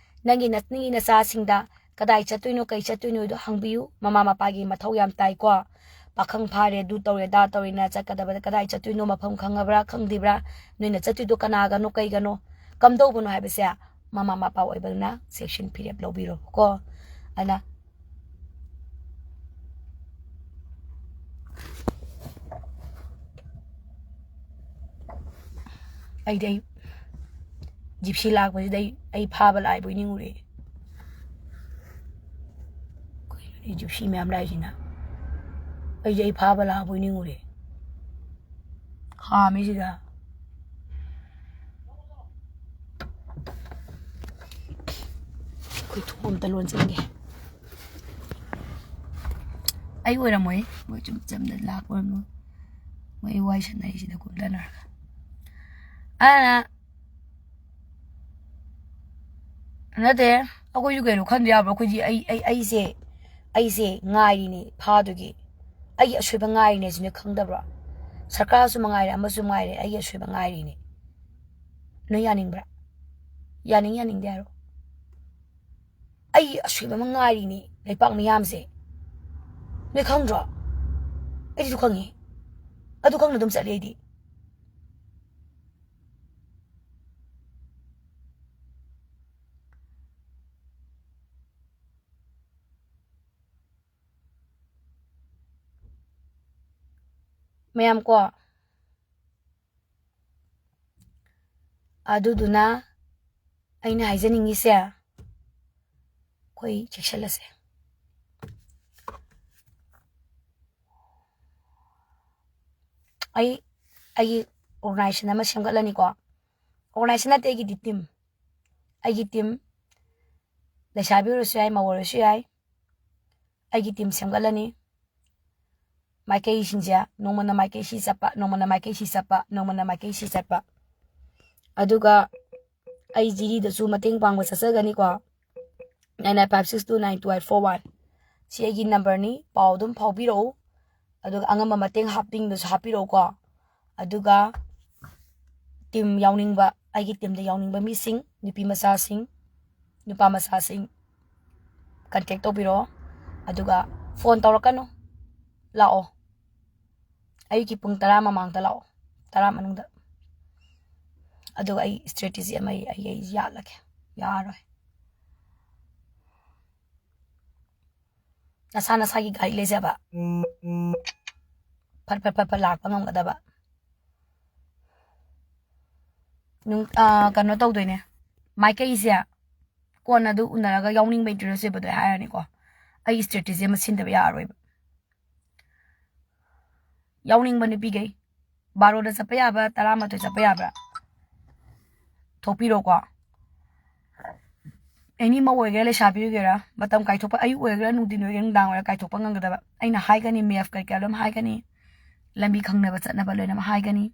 ꯅꯪꯒꯤ ꯅ-, ꯅꯪꯒꯤ ꯅꯆꯥꯁꯤꯡꯗ ꯀꯗꯥꯏ ꯆꯠꯇꯣꯏꯅꯣ, ꯀꯩ ꯆꯠꯇꯣꯏꯅꯣꯗꯣ ꯍꯪꯕꯤꯌꯨ꯫ ꯃꯃꯥ ꯃꯄꯥꯒꯤ ꯃꯊꯧ ꯌꯥꯝ ꯇꯥꯏꯀꯣ꯫ ꯄꯥꯈꯪ ꯐꯥꯔꯦ, ꯑꯗꯨ ꯇꯧꯔꯦ, ꯑꯗꯥ ꯇꯧꯔꯦꯅ ꯆꯠꯀꯗꯕꯗ ꯀꯗꯥꯏ ꯆꯠꯇꯣꯏꯅꯣ, ꯃꯐꯝ ꯈꯪꯉꯕ꯭ꯔꯥ, ꯈꯪꯗ꯭ꯔꯤꯕ꯭ꯔꯥ, ꯅꯣꯏꯅ ꯆꯠꯇꯣꯏꯗꯣ ꯀꯅꯥꯒꯅꯣ, ꯀꯩꯒꯅꯣ, ꯀꯝꯗꯧꯕꯅꯣ ꯍꯥꯏꯕꯁꯦ ꯃꯃꯥ ꯃꯄꯥ ꯑꯣꯏꯕꯅ section ꯐꯤꯔꯦꯞ ꯂꯧꯕꯤꯔꯣꯀꯣ꯫ ꯑꯗꯨꯅ ꯑꯩꯗꯤ ꯑꯩ ꯖꯤꯞꯁꯤ ꯂꯥꯛꯄꯁꯤꯗ ꯑꯩ, ꯑꯩ ꯐꯥꯕ ꯂꯥꯛꯏꯕꯣꯏ ꯅꯤꯡꯉꯨꯔꯦ꯫ ꯀꯩꯅꯣꯅꯦ ꯖꯤꯞꯁꯤ ꯃꯌꯥꯝ ꯂꯥꯛꯏꯁꯤꯅ? ꯑꯩꯁꯦ ꯑꯩ ꯐꯥꯕ ꯂꯥꯛꯄꯣꯏ ꯅꯤꯡꯉꯨꯔꯦ꯫ ꯈꯥꯝꯃꯤꯁꯤꯗ꯫ ꯑꯩꯈꯣꯏ ꯊꯣꯡ ꯑꯝꯇ ꯂꯣꯟꯁꯤꯟꯒꯦ꯫ ꯑꯩ ꯑꯣꯏꯔꯝꯃꯣꯏ, ꯃꯣꯏ ꯆꯨꯝ ꯆꯝꯅ ꯂꯥꯛꯄ ꯑꯣꯏꯔꯝꯃꯣꯏ꯫ ꯃꯣꯏ ꯋꯥꯔꯤ ꯁꯥꯟꯅꯔꯤꯁꯤꯗ ꯀꯨꯝꯊꯅꯔꯒ꯫ ꯑꯗꯨꯅ ꯅꯠꯇꯦ, ꯑꯩꯈꯣꯏꯁꯨ ꯀꯩꯅꯣ ꯈꯟꯗ ꯌꯥꯕ꯭ꯔꯣ? ꯑꯩꯈꯣꯏꯗꯤ ꯑꯩ, ꯑꯩ, ꯑꯩꯁꯦ, ꯑꯩꯁꯦ ꯉꯥꯏꯔꯤꯅꯦ ꯐꯥꯗꯨꯒꯤ꯫ ꯑꯩꯒꯤ ꯑꯁꯣꯏꯕ ꯉꯥꯏꯔꯤꯅꯦ ꯁꯤꯅ ꯈꯪꯗꯕ꯭ꯔꯣ? ꯁꯔꯀꯥꯔꯁꯨ ꯃꯉꯥꯏꯔꯦ, ꯑꯃꯁꯨ ꯃꯉꯥꯏꯔꯦ, ꯑꯩꯒꯤ ꯑꯁꯣꯏꯕ ꯉꯥꯏꯔꯤꯅꯦ꯫ ꯅꯣꯏ ꯌꯥꯅꯤꯡꯕ꯭ꯔꯥ? ꯌꯥꯅꯤꯡ ꯌꯥꯅꯤꯡꯗꯦ ꯍꯥꯏꯔꯣ? ꯑꯩꯒꯤ ꯑꯁꯣꯏꯕ ꯑꯃ ꯉꯥꯏꯔꯤꯅꯦ ꯂꯩꯄꯥꯛ ꯃꯤꯌꯥꯝꯁꯦ꯫ ꯅꯣꯏ ꯈꯪꯗ꯭ꯔꯣ? ꯑꯩꯁꯨ ꯈꯪꯉꯤ꯫ ꯑꯗꯨ ꯈꯪꯅ ꯑꯗꯨꯝ ꯆꯠꯂꯤ ꯑꯩꯗꯤ꯫ ꯃꯌꯥꯝ ꯀꯣ, ꯑꯗꯨꯗꯨꯅ ꯑꯩꯅ ꯍꯥꯏꯖꯅꯤꯡꯉꯤꯁꯦ, ꯑꯩꯈꯣꯏ ꯆꯦꯛꯁꯤꯜꯂꯁꯦ꯫ ꯑꯩ, ꯑꯩꯒꯤ organization ꯑꯃ ꯁꯦꯝꯒꯠꯂꯅꯤꯀꯣ꯫ Organization ꯅꯠꯇꯦ, ꯑꯩꯒꯤꯗꯤ team꯫ ꯑꯩꯒꯤ team, ꯂꯩꯁꯥꯕꯤ ꯑꯣꯏꯔꯁꯨ ꯌꯥꯏ, ꯃꯧ ꯑꯣꯏꯔꯁꯨ ꯌꯥꯏ, ꯑꯩꯒꯤ team ꯁꯦꯝꯒꯠꯂꯅꯤ꯫ ꯃꯥꯏꯀꯩꯁꯤꯡꯁꯦ ꯅꯣꯡꯃꯅ ꯃꯥꯏꯀꯩ ꯁꯤ ꯆꯠꯄ, ꯅꯣꯡꯃꯅ ꯃꯥꯏꯀꯩ ꯁꯤ ꯆꯠꯄ, ꯅꯣꯡꯃꯅ ꯃꯥꯏꯀꯩ ꯁꯤ ꯆꯠꯄ꯫ ꯑꯗꯨꯒ ꯑꯩ ꯖꯤꯔꯤꯗꯁꯨ ꯃꯇꯦꯡ ꯄꯥꯡꯕ ꯆꯠꯆꯒꯅꯤꯀꯣ꯫ Nine nine five six two nine two eight four one꯫ ꯁꯤ ꯑꯩꯒꯤ numberꯅꯤ, ꯄꯥꯎ ꯑꯗꯨꯝ ꯐꯥꯎꯕꯤꯔꯛꯎ꯫ ꯑꯗꯨꯒ ꯑꯉꯝꯕ ꯃꯇꯦꯡ ꯍꯥꯞꯅꯤꯡꯕꯁꯨ ꯍꯥꯞꯄꯤꯔꯛꯎꯀꯣ꯫ ꯑꯗꯨꯒ team ꯌꯥꯎꯅꯤꯡꯕ, ꯑꯩꯒꯤ ꯇꯤꯝꯗ ꯌꯥꯎꯅꯤꯡꯕ ꯃꯤꯁꯤꯡ, ꯅꯨꯄꯤ ꯃꯆꯥꯁꯤꯡ, ꯅꯨꯄꯥ ꯃꯆꯥꯁꯤꯡ, ꯀꯟꯇꯦꯛ ꯇꯧꯕꯤꯔꯛꯑꯣ꯫ ꯑꯗꯨꯒ ꯐꯣꯟ ꯇꯧꯔꯛꯀꯅꯨ, ꯂꯥꯛꯑꯣ꯫ ꯑꯌꯨꯛꯀꯤ ꯄꯨꯡ ꯇꯔꯥ ꯃꯃꯥꯡꯗ ꯂꯥꯛꯑꯣ, ꯇꯔꯥ ꯃꯅꯨꯡꯗ꯫ ꯑꯗꯨꯒ ꯑꯩ ꯏꯁꯇ꯭ꯔꯦꯇꯦꯖꯤ ꯑꯃ ꯑꯩ, ꯑꯩ, ꯑꯩ ꯌꯥꯠꯂꯒꯦ꯫ ꯌꯥꯔꯣꯏ꯫ ꯅꯁꯥ ꯅꯁꯥꯒꯤ ꯒꯥꯔꯤ ꯂꯩꯖꯕ, ꯐꯠ ꯐꯠ ꯐꯠ ꯐꯠ ꯂꯥꯛꯄ ꯉꯝꯒꯗꯕ꯫ ꯅꯨꯡ-, ꯑꯥ, ꯀꯩꯅꯣ ꯇꯧꯗꯣꯏꯅꯦ꯫ ꯃꯥꯏꯀꯩꯁꯦ ꯀꯣꯟꯅ ꯑꯗꯨ ꯎꯅꯔꯒ ꯌꯥꯎꯅꯤꯡꯕ ꯏꯟꯇꯔꯦꯁ ꯂꯩꯕꯗꯣ ꯑꯩ ꯍꯥꯏꯔꯅꯤꯀꯣ꯫ ꯑꯩ ꯏꯁꯇ꯭ꯔꯦꯇꯦꯖꯤ ꯑꯃ ꯁꯤꯟꯗꯕ ꯌꯥꯔꯔꯣꯏꯕ꯫ ꯌꯥꯎꯅꯤꯡꯕ ꯅꯨꯄꯤꯈꯩ, ꯕꯥꯔꯣꯗ ꯆꯠꯄ ꯌꯥꯕ, ꯇꯔꯥꯃꯥꯊꯣꯏ ꯆꯠꯄ ꯌꯥꯕ꯭ꯔꯥ? ꯊꯣꯛꯄꯤꯔꯣꯀꯣ꯫ ꯑꯦꯅꯤ ꯃꯧ ꯑꯣꯏꯒꯦꯔꯥ, ꯂꯩꯁꯥꯕꯤ ꯑꯣꯏꯒꯦꯔꯥ, ꯃꯇꯝ ꯀꯥꯏꯊꯣꯛꯄ, ꯑꯌꯨꯛ ꯑꯣꯏꯒꯦꯔꯥ, ꯅꯨꯡꯊꯤꯟ ꯑꯣꯏꯒꯦꯔꯥ, ꯅꯨꯡꯗꯥꯡ ꯑꯣꯏꯒꯦꯔꯥ, ꯀꯥꯏꯊꯣꯛꯄ ꯉꯝꯒꯗꯕ꯫ ꯑꯩꯅ ꯍꯥꯏꯒꯅꯤ, ꯃꯦꯞ ꯀꯔꯤ ꯀꯔꯥ ꯂꯣꯏꯅꯃꯛ ꯍꯥꯏꯒꯅꯤ, ꯂꯝꯕꯤ ꯈꯪꯅꯕ ꯆꯠꯅꯕ ꯂꯣꯏꯅꯃꯛ ꯍꯥꯏꯒꯅꯤ꯫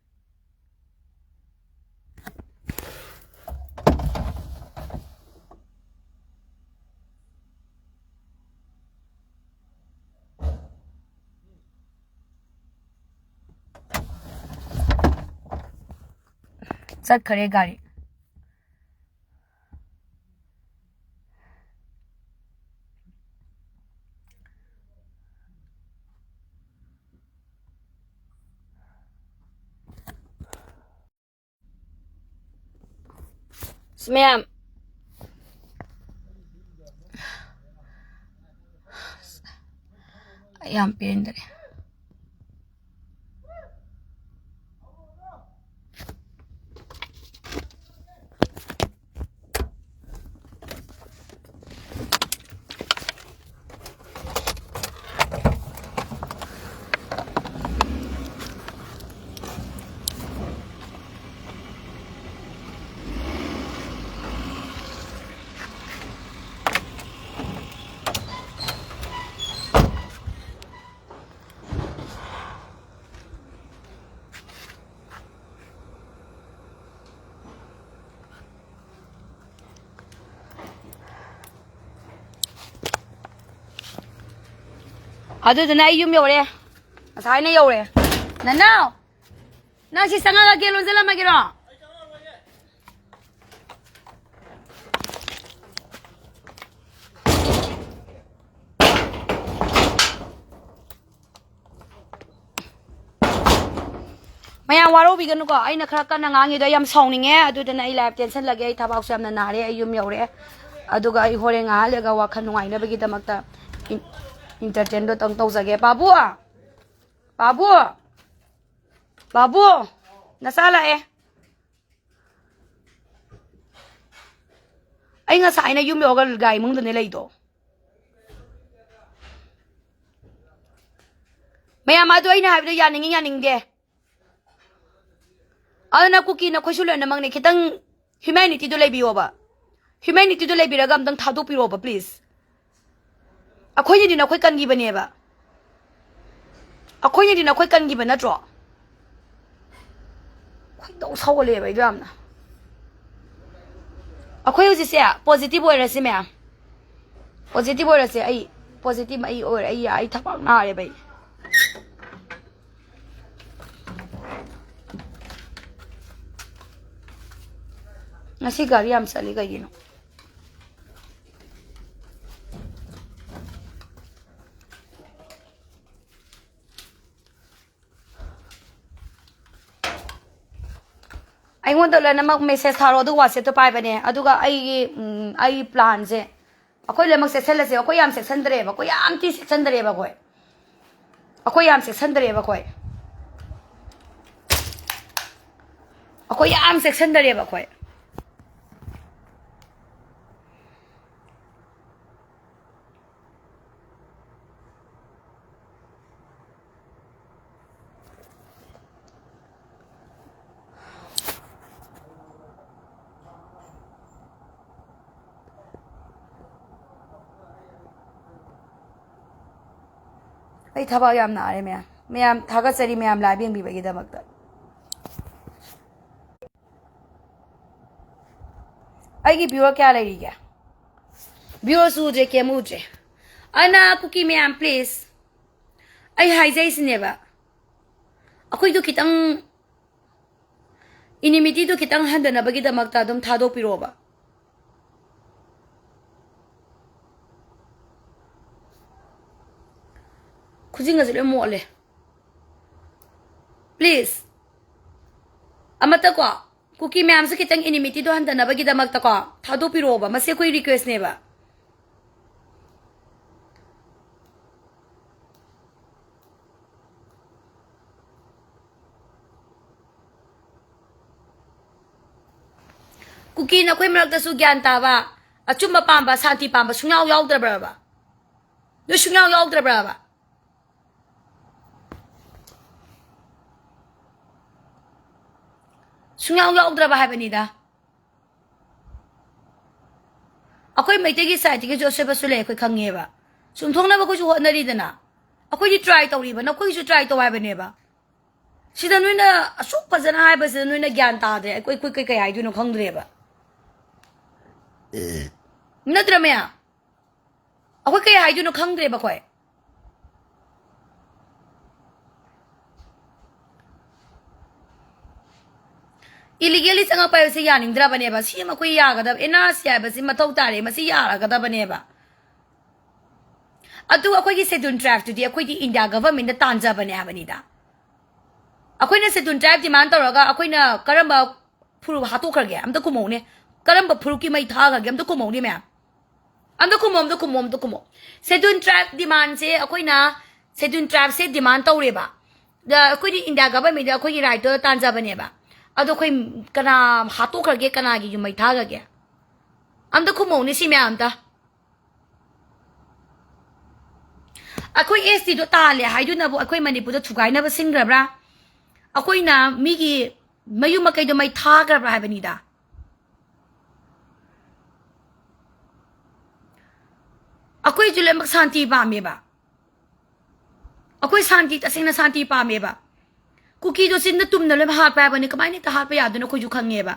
ꯆꯠꯈꯔꯦ ꯒꯥꯔꯤ꯫ ꯃꯌꯥꯝ, ꯑꯩ ꯌꯥꯝ ꯄꯦꯟꯗ꯭ꯔꯦ꯫ ꯑꯗꯨꯗꯨꯅ ꯑꯩ ꯌꯨꯝ ꯌꯧꯔꯦ꯫ ꯉꯁꯥꯏꯅ ꯌꯧꯔꯦ꯫ ꯅꯅꯥꯎ, ꯅꯪ ꯁꯤ ꯆꯪꯉꯒ ꯒꯦꯠ ꯂꯣꯟꯁꯤꯜꯂꯝꯃꯒꯦꯔꯣ? ꯃꯌꯥꯝ ꯋꯥꯔꯧꯕꯤꯒꯅꯨꯀꯣ, ꯑꯩꯅ ꯈꯔ ꯀꯟꯅ ꯉꯥꯡꯉꯤꯗꯣ, ꯑꯩ ꯌꯥꯝ ꯁꯥꯎꯅꯤꯡꯉꯦ꯫ ꯑꯗꯨꯗꯨꯅ ꯑꯩ live ꯇꯦꯟꯁꯜꯂꯒꯦ꯫ ꯑꯩ ꯊꯕꯥꯛꯁꯨ ꯌꯥꯝꯅ ꯅꯥꯔꯦ꯫ ꯑꯩ ꯌꯨꯝ ꯌꯧꯔꯦ꯫ ꯑꯗꯨꯒ ꯑꯩ ꯍꯣꯔꯦꯟ ꯉꯥꯏꯍꯥꯛ ꯂꯩꯔꯒ ꯋꯥꯈꯜ ꯅꯨꯡꯉꯥꯏꯅꯕꯒꯤꯗꯃꯛꯇ entertain ꯗꯣ ꯇꯪ ꯇꯧꯖꯒꯦ꯫ ꯕꯥꯕꯨ! ꯕꯥꯕꯨ! ꯕꯥꯕꯨ! ꯅꯆꯥ ꯂꯥꯛꯑꯦ꯫ ꯑꯩ ꯉꯁꯥꯏꯅ ꯌꯨꯝ ꯌꯧꯔꯒ ꯒꯥꯔꯤ ꯃꯅꯨꯡꯗꯅꯦ ꯂꯩꯗꯣ꯫ ꯃꯌꯥꯝ ꯑꯗꯨ ꯑꯩꯅ ꯍꯥꯏꯕꯗꯣ ꯌꯥꯅꯤꯡꯉꯤ ꯌꯥꯅꯤꯡꯗꯦ꯫ ꯑꯗꯨꯅ ꯀꯨꯀꯤ ꯅꯈꯣꯏꯁꯨ ꯂꯣꯏꯅꯃꯛꯅꯦ, ꯈꯤꯇꯪ humanity ꯗꯣ ꯂꯩꯕꯤꯌꯣꯕ꯫ Humanity ꯗꯣ ꯂꯩꯕꯤꯔꯒ ꯑꯝꯇꯪ ꯊꯥꯗꯣꯛꯄꯤꯔꯣꯕ, please꯫ ꯑꯩꯈꯣꯏꯅꯗꯤ ꯅꯈꯣꯏ ꯀꯟꯈꯤꯕꯅꯦꯕ꯫ ꯑꯩꯈꯣꯏꯅꯗꯤ ꯅꯈꯣꯏ ꯀꯟꯈꯤꯕ ꯅꯠꯇ꯭ꯔꯣ? ꯈꯣꯏꯗꯧ ꯁꯧꯒꯠꯂꯦꯕ ꯑꯩꯗꯣ ꯌꯥꯝꯅ꯫ ꯑꯩꯈꯣꯏ ꯍꯧꯖꯤꯛꯁꯦ positive ꯑꯣꯏꯔꯁꯤ ꯃꯌꯥꯝ꯫ Positive ꯑꯣꯏꯔꯁꯦ꯫ ꯑꯩ positive ꯑꯩ ꯑꯣꯏꯔꯦ꯫ ꯑꯩ, ꯑꯩ ꯊꯕꯥꯛ ꯅꯥꯔꯦꯕ ꯑꯩ꯫ ꯉꯁꯤ ꯒꯥꯔꯤ ꯌꯥꯝ ꯆꯠꯂꯤ ꯀꯩꯒꯤꯅꯣ? ꯑꯩꯉꯣꯟꯗ ꯂꯣꯏꯅꯃꯛ message ꯊꯥꯔꯣ, ꯑꯗꯨꯒ WhatsApp ꯇꯣ ꯄꯥꯏꯕꯅꯦ꯫ ꯑꯗꯨꯒ ꯑꯩꯒꯤ, ꯎꯝ, ꯑꯩ plan ꯁꯦ, ꯑꯩꯈꯣꯏ ꯂꯣꯏꯅꯃꯛ ꯆꯦꯛꯁꯤꯜꯂꯁꯦ꯫ ꯑꯩꯈꯣꯏ ꯌꯥꯝ ꯆꯦꯛꯁꯤꯟꯗ꯭ꯔꯦꯕ, ꯑꯩꯈꯣꯏ ꯌꯥꯝ ꯊꯤ ꯆꯦꯛꯁꯤꯟꯗ꯭ꯔꯦꯕ ꯑꯩꯈꯣꯏ꯫ ꯑꯩꯈꯣꯏ ꯌꯥꯝ ꯆꯦꯛꯁꯤꯟꯗ꯭ꯔꯦꯕ ꯑꯩꯈꯣꯏ꯫ ꯑꯩꯈꯣꯏ ꯌꯥꯝ ꯆꯦꯛꯁꯤꯟꯗ꯭ꯔꯦꯕ ꯑꯩꯈꯣꯏ꯫ ꯑꯩ ꯊꯕꯛ ꯌꯥꯝ ꯅꯥꯔꯦ ꯃꯌꯥꯝ꯫ ꯃꯌꯥꯝ ꯊꯥꯒꯠꯆꯔꯤ, ꯃꯌꯥꯝ live ꯌꯦꯡꯕꯤꯕꯒꯤꯗꯃꯛꯇ꯫ ꯑꯩꯒꯤ viewer ꯀꯌꯥ ꯂꯩꯔꯤꯒꯦ? Viewer ꯁꯨ ꯎꯗ꯭ꯔꯦ, ꯀꯩꯝ ꯎꯗ꯭ꯔꯦ꯫ ꯑꯅ ꯀꯨꯀꯤ ꯃꯌꯥꯝ, please, ꯑꯩ ꯍꯥꯏꯖꯩꯁꯤꯅꯦꯕ, ꯑꯩꯈꯣꯏꯗꯣ ꯈꯤꯇꯪ, enmity ꯗꯣ ꯈꯤꯇꯪ ꯍꯟꯊꯅꯕꯒꯤꯗꯃꯛꯇ ꯑꯗꯨꯝ ꯊꯥꯗꯣꯛꯄꯤꯔꯣꯕ꯫ ꯈꯨꯖꯤꯟꯒꯁꯦ ꯂꯣꯏ ꯃꯣꯠꯂꯦ꯫ Please, ꯑꯃꯠꯇꯀꯣ, ꯀꯨꯀꯤ ꯃꯌꯥꯝꯁꯦ ꯈꯤꯇꯪ ꯏꯅꯤꯃꯤꯇꯤꯗꯣ ꯍꯟꯊꯅꯕꯒꯤꯗꯃꯛꯇꯀꯣ, ꯊꯥꯗꯣꯛꯄꯤꯔꯛꯑꯣꯕ꯫ ꯃꯁꯤ ꯑꯩꯈꯣꯏ ꯔꯤꯀ꯭ꯋꯦꯁꯅꯦꯕ꯫ ꯀꯨꯀꯤ ꯅꯈꯣꯏ ꯃꯔꯛꯇꯁꯨ ꯒ꯭ꯌꯥꯟ ꯇꯥꯕ, ꯑꯆꯨꯝꯕ ꯄꯥꯝꯕ, ꯁꯥꯟꯇꯤ ꯄꯥꯝꯕ ꯁꯨꯡꯌꯥꯎ ꯌꯥꯎꯗ꯭ꯔꯕ꯭ꯔꯕ? ꯅꯣꯏ ꯁꯨꯡꯌꯥꯎ ꯌꯥꯎꯗ꯭ꯔꯕ꯭ꯔꯕ? ꯁꯨꯡꯌꯥꯎ ꯌꯥꯎꯗ꯭ꯔꯕ ꯍꯥꯏꯕꯅꯤꯗ꯫ ꯑꯩꯈꯣꯏ ꯃꯩꯇꯩꯒꯤ ꯁꯥꯏꯠꯇꯒꯤꯁꯨ ꯑꯁꯣꯏꯕꯁꯨ ꯂꯩ, ꯑꯩꯈꯣꯏ ꯈꯪꯉꯦꯕ꯫ ꯆꯨꯝꯊꯣꯛꯅꯕ ꯑꯩꯈꯣꯏꯁꯨ ꯍꯣꯠꯅꯔꯤꯗꯅ꯫ ꯑꯩꯈꯣꯏꯗꯤ ꯇ꯭ꯔꯥꯏ ꯇꯧꯔꯤꯕ, ꯅꯈꯣꯏꯒꯤꯁꯨ ꯇ꯭ꯔꯥꯏ ꯇꯧ ꯍꯥꯏꯕꯅꯦꯕ꯫ ꯁꯤꯗ ꯅꯣꯏꯅ ꯑꯁꯨꯛ ꯐꯖꯅ ꯍꯥꯏꯕꯁꯤꯗ ꯅꯣꯏꯅ ꯒ꯭ꯌꯥꯟ ꯇꯥꯗ꯭ꯔꯦ꯫ ꯑꯩꯈꯣꯏ, ꯑꯩꯈꯣꯏ ꯀꯩ, ꯀꯩ ꯍꯥꯏꯗꯣꯏꯅꯣ ꯈꯪꯗ꯭ꯔꯦꯕ꯫ ꯅꯠꯇ꯭ꯔ ꯃꯌꯥꯝ? ꯑꯩꯈꯣꯏ ꯀꯩ ꯍꯥꯏꯗꯣꯏꯅꯣ ꯈꯪꯗ꯭ꯔꯦꯕ ꯑꯩꯈꯣꯏ꯫ ꯏꯂꯤꯒꯦꯜꯂꯤ ꯆꯪꯉꯛꯄ ꯍꯥꯏꯕꯁꯤ ꯌꯥꯅꯤꯡꯗ꯭ꯔꯕꯅꯦꯕ꯫ ꯁꯤ ꯑꯃ ꯑꯩꯈꯣꯏ ꯌꯥꯒꯗꯕ, ꯑꯦꯟ ꯑꯥꯔ ꯁꯤ ꯍꯥꯏꯕꯁꯤ ꯃꯊꯧ ꯇꯥꯔꯦ, ꯃꯁꯤ ꯌꯥꯔꯒꯗꯕꯅꯦꯕ꯫ ꯑꯗꯨ ꯑꯩꯈꯣꯏꯒꯤ ꯁꯦꯗꯨꯜ ꯇ꯭ꯔꯥꯏꯕꯇꯨꯗꯤ ꯑꯩꯈꯣꯏꯗꯤ ꯏꯟꯗꯤꯌꯥ ꯒꯚꯔꯟꯃꯦꯟꯗ ꯇꯥꯟꯖꯕꯅꯦ ꯍꯥꯏꯕꯅꯤꯗ꯫ ꯑꯩꯈꯣꯏꯅ ꯁꯦꯗꯨꯜ ꯇ꯭ꯔꯥꯏꯕ ꯗꯤꯃꯥꯟ ꯇꯧꯔꯒ ꯑꯩꯈꯣꯏꯅ ꯀꯔꯝꯕ ꯐꯨꯔꯨꯞ ꯍꯥꯠꯇꯣꯛꯈ꯭ꯔꯒꯦ? ꯑꯝꯇ ꯈꯨꯝꯃꯧꯅꯦ꯫ ꯀꯔꯝꯕ ꯐꯨꯔꯨꯞꯀꯤ ꯃꯩ ꯊꯥꯈ꯭ꯔꯒꯦ? ꯑꯝꯇ ꯈꯨꯝꯃꯧꯅꯦ ꯃꯌꯥꯝ꯫ ꯑꯝꯇ ꯈꯨꯝꯃꯣ, ꯑꯝꯇ ꯈꯨꯝꯃꯣ, ꯑꯝꯇ ꯈꯨꯝꯃꯣ꯫ ꯁꯦꯗꯨꯜ ꯇ꯭ꯔꯥꯏꯕ ꯗꯤꯃꯥꯟꯁꯦ ꯑꯩꯈꯣꯏꯅ, ꯁꯦꯗꯨꯜ ꯇ꯭ꯔꯥꯏꯕꯁꯦ ꯗꯤꯃꯥꯟ ꯇꯧꯔꯦꯕ꯫ ꯗ-, ꯑꯩꯈꯣꯏꯗꯤ ꯏꯟꯗꯤꯌꯥ ꯒꯚꯔꯟꯃꯦꯟꯗ ꯑꯩꯈꯣꯏꯒꯤ ꯔꯥꯏꯠꯇꯣ ꯇꯥꯟꯖꯕꯅꯦꯕ꯫ ꯑꯗꯣ ꯑꯩꯈꯣꯏ ꯀꯅꯥ ꯍꯥꯠꯇꯣꯛꯈ꯭ꯔꯒꯦ, ꯀꯅꯥꯒꯤ ꯌꯨꯝ ꯃꯩ ꯊꯥꯈ꯭ꯔꯒꯦ? ꯑꯝꯇ ꯈꯨꯝꯃꯧꯅꯦ ꯁꯤ ꯃꯌꯥꯝ ꯑꯝꯇ꯫ ꯑꯩꯈꯣꯏ ꯑꯦꯁ ꯇꯤꯗꯣ ꯇꯥꯜꯂꯦ ꯍꯥꯏꯗꯨꯅꯕꯨ ꯑꯩꯈꯣꯏ ꯃꯅꯤꯄꯨꯔꯗ ꯊꯨꯒꯥꯏꯅꯕ ꯁꯤꯟꯈ꯭ꯔꯕ꯭ꯔꯥ? ꯑꯩꯈꯣꯏꯅ ꯃꯤꯒꯤ ꯃꯌꯨꯝ ꯃꯀꯩꯗꯣ ꯃꯩ ꯊꯥꯈ꯭ꯔꯕ꯭ꯔꯥ ꯍꯥꯏꯕꯅꯤꯗ꯫ ꯑꯩꯈꯣꯏꯁꯨ ꯂꯣꯏꯅꯃꯛ ꯁꯥꯟꯇꯤ ꯄꯥꯝꯃꯦꯕ꯫ ꯑꯩꯈꯣꯏ ꯁꯥꯟꯇꯤ, ꯇꯁꯦꯡꯅ ꯁꯥꯟꯇꯤ ꯄꯥꯝꯃꯦꯕ꯫ ꯀꯨꯀꯤꯗꯣ ꯆꯤꯟꯗ ꯇꯨꯝꯅ ꯂꯣꯏꯅꯃꯛ ꯍꯥꯠꯄ ꯍꯥꯏꯕꯅꯤ꯫ ꯀꯃꯥꯏꯅ ꯍꯦꯛꯇ ꯍꯥꯠꯄ ꯌꯥꯗꯣꯏꯅꯣ ꯑꯩꯈꯣꯏꯁꯨ ꯈꯪꯉꯦꯕ꯫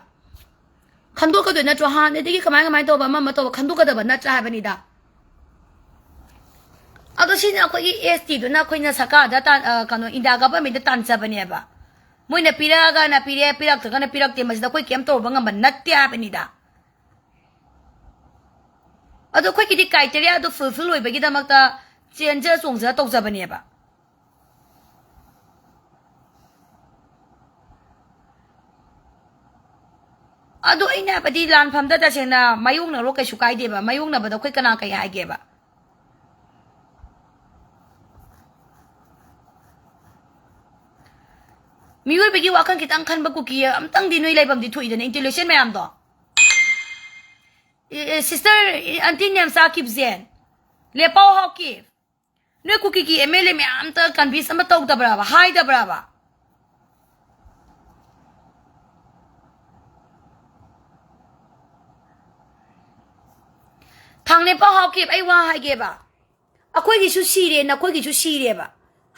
ꯈꯟꯗꯣꯛꯀꯗꯣꯏ ꯅꯠꯇ꯭ꯔꯣ? ꯍꯥꯟꯅꯗꯒꯤ ꯀꯃꯥꯏ ꯀꯃꯥꯏꯅ ꯇꯧꯕ ꯑꯃ ꯑꯃ ꯇꯧꯕ ꯈꯟꯗꯣꯛꯀꯗꯕ ꯅꯠꯇ꯭ꯔꯥ ꯍꯥꯏꯕꯅꯤꯗ꯫ ꯑꯗꯣ ꯁꯤꯅ ꯑꯩꯈꯣꯏꯒꯤ ꯑꯦꯁ ꯇꯤꯗꯨꯅ ꯑꯩꯈꯣꯏꯅ ꯁꯔꯀꯥꯔꯗ ꯇꯥꯟ-, ꯑ, ꯀꯩꯅꯣ, ꯏꯟꯗꯤꯌꯥ ꯒꯚꯔꯟꯃꯦꯟꯗ ꯇꯥꯟꯖꯕꯅꯦꯕ꯫ ꯃꯣꯏꯅ ꯄꯤꯔꯛꯑꯒꯅ ꯄꯤꯔꯛꯑꯦ, ꯄꯤꯔꯛꯇ꯭ꯔꯒꯅ ꯄꯤꯔꯛꯇꯦ꯫ ꯃꯁꯤꯗ ꯑꯩꯈꯣꯏ ꯀꯩꯝ ꯇꯧꯔꯨꯕ ꯉꯝꯕ ꯅꯠꯇꯦ ꯍꯥꯏꯕꯅꯤꯗ꯫ ꯑꯗꯣ ꯑꯩꯈꯣꯏꯒꯤꯗꯤ ꯀ꯭ꯔꯥꯏꯇꯦꯔꯤꯌꯥꯗꯣ ꯐꯨꯜꯐꯤꯜ ꯑꯣꯏꯕꯒꯤꯗꯃꯛꯇ ꯆꯦꯟꯖ ꯆꯣꯡꯖ ꯇꯧꯖꯕꯅꯦꯕ꯫ ꯑꯗꯣ ꯑꯩꯅ ꯍꯥꯏꯕꯗꯤ ꯂꯥꯟꯐꯝꯗ ꯇꯁꯦꯡꯅ ꯃꯥꯌꯣꯛꯅꯔꯣ, ꯀꯩꯁꯨ ꯀꯥꯏꯗꯦꯕ, ꯃꯥꯌꯣꯛꯅꯕꯗ ꯑꯩꯈꯣꯏ ꯀꯅꯥ ꯀꯩ ꯍꯥꯏꯒꯦꯕ? ꯃꯤꯑꯣꯏꯕꯒꯤ ꯋꯥꯈꯜ ꯈꯤꯇꯪ ꯈꯟꯕ ꯀꯨꯀꯤ ꯑꯝꯇꯪꯗꯤ ꯅꯣꯏ ꯂꯩꯐꯝꯗꯤ ꯊꯣꯛꯏꯗꯅ, intelligent ꯃꯌꯥꯝꯗꯣ꯫ ꯑꯦ, ꯑꯦ, sister, ꯑꯦ, aunty ꯅꯦꯝꯆꯥ ꯀꯤꯞꯖꯦꯟ, ꯂꯦꯄꯥꯎ ꯍꯥꯎꯀꯤꯞ, ꯅꯣꯏ ꯀꯨꯀꯤꯒꯤ M L A ꯃꯌꯥꯝꯇ convince ꯑꯃ ꯇꯧꯗꯕ꯭ꯔꯕ, ꯍꯥꯏꯗꯕ꯭ꯔꯕ? ꯊꯥꯡꯂꯦꯄꯥꯎ ꯍꯥꯎꯀꯤꯞ, ꯑꯩ ꯋꯥ ꯍꯥꯏꯒꯦꯕ꯫ ꯑꯩꯈꯣꯏꯒꯤꯁꯨ ꯁꯤꯔꯦ, ꯅꯈꯣꯏꯒꯤꯁꯨ ꯁꯤꯔꯦꯕ,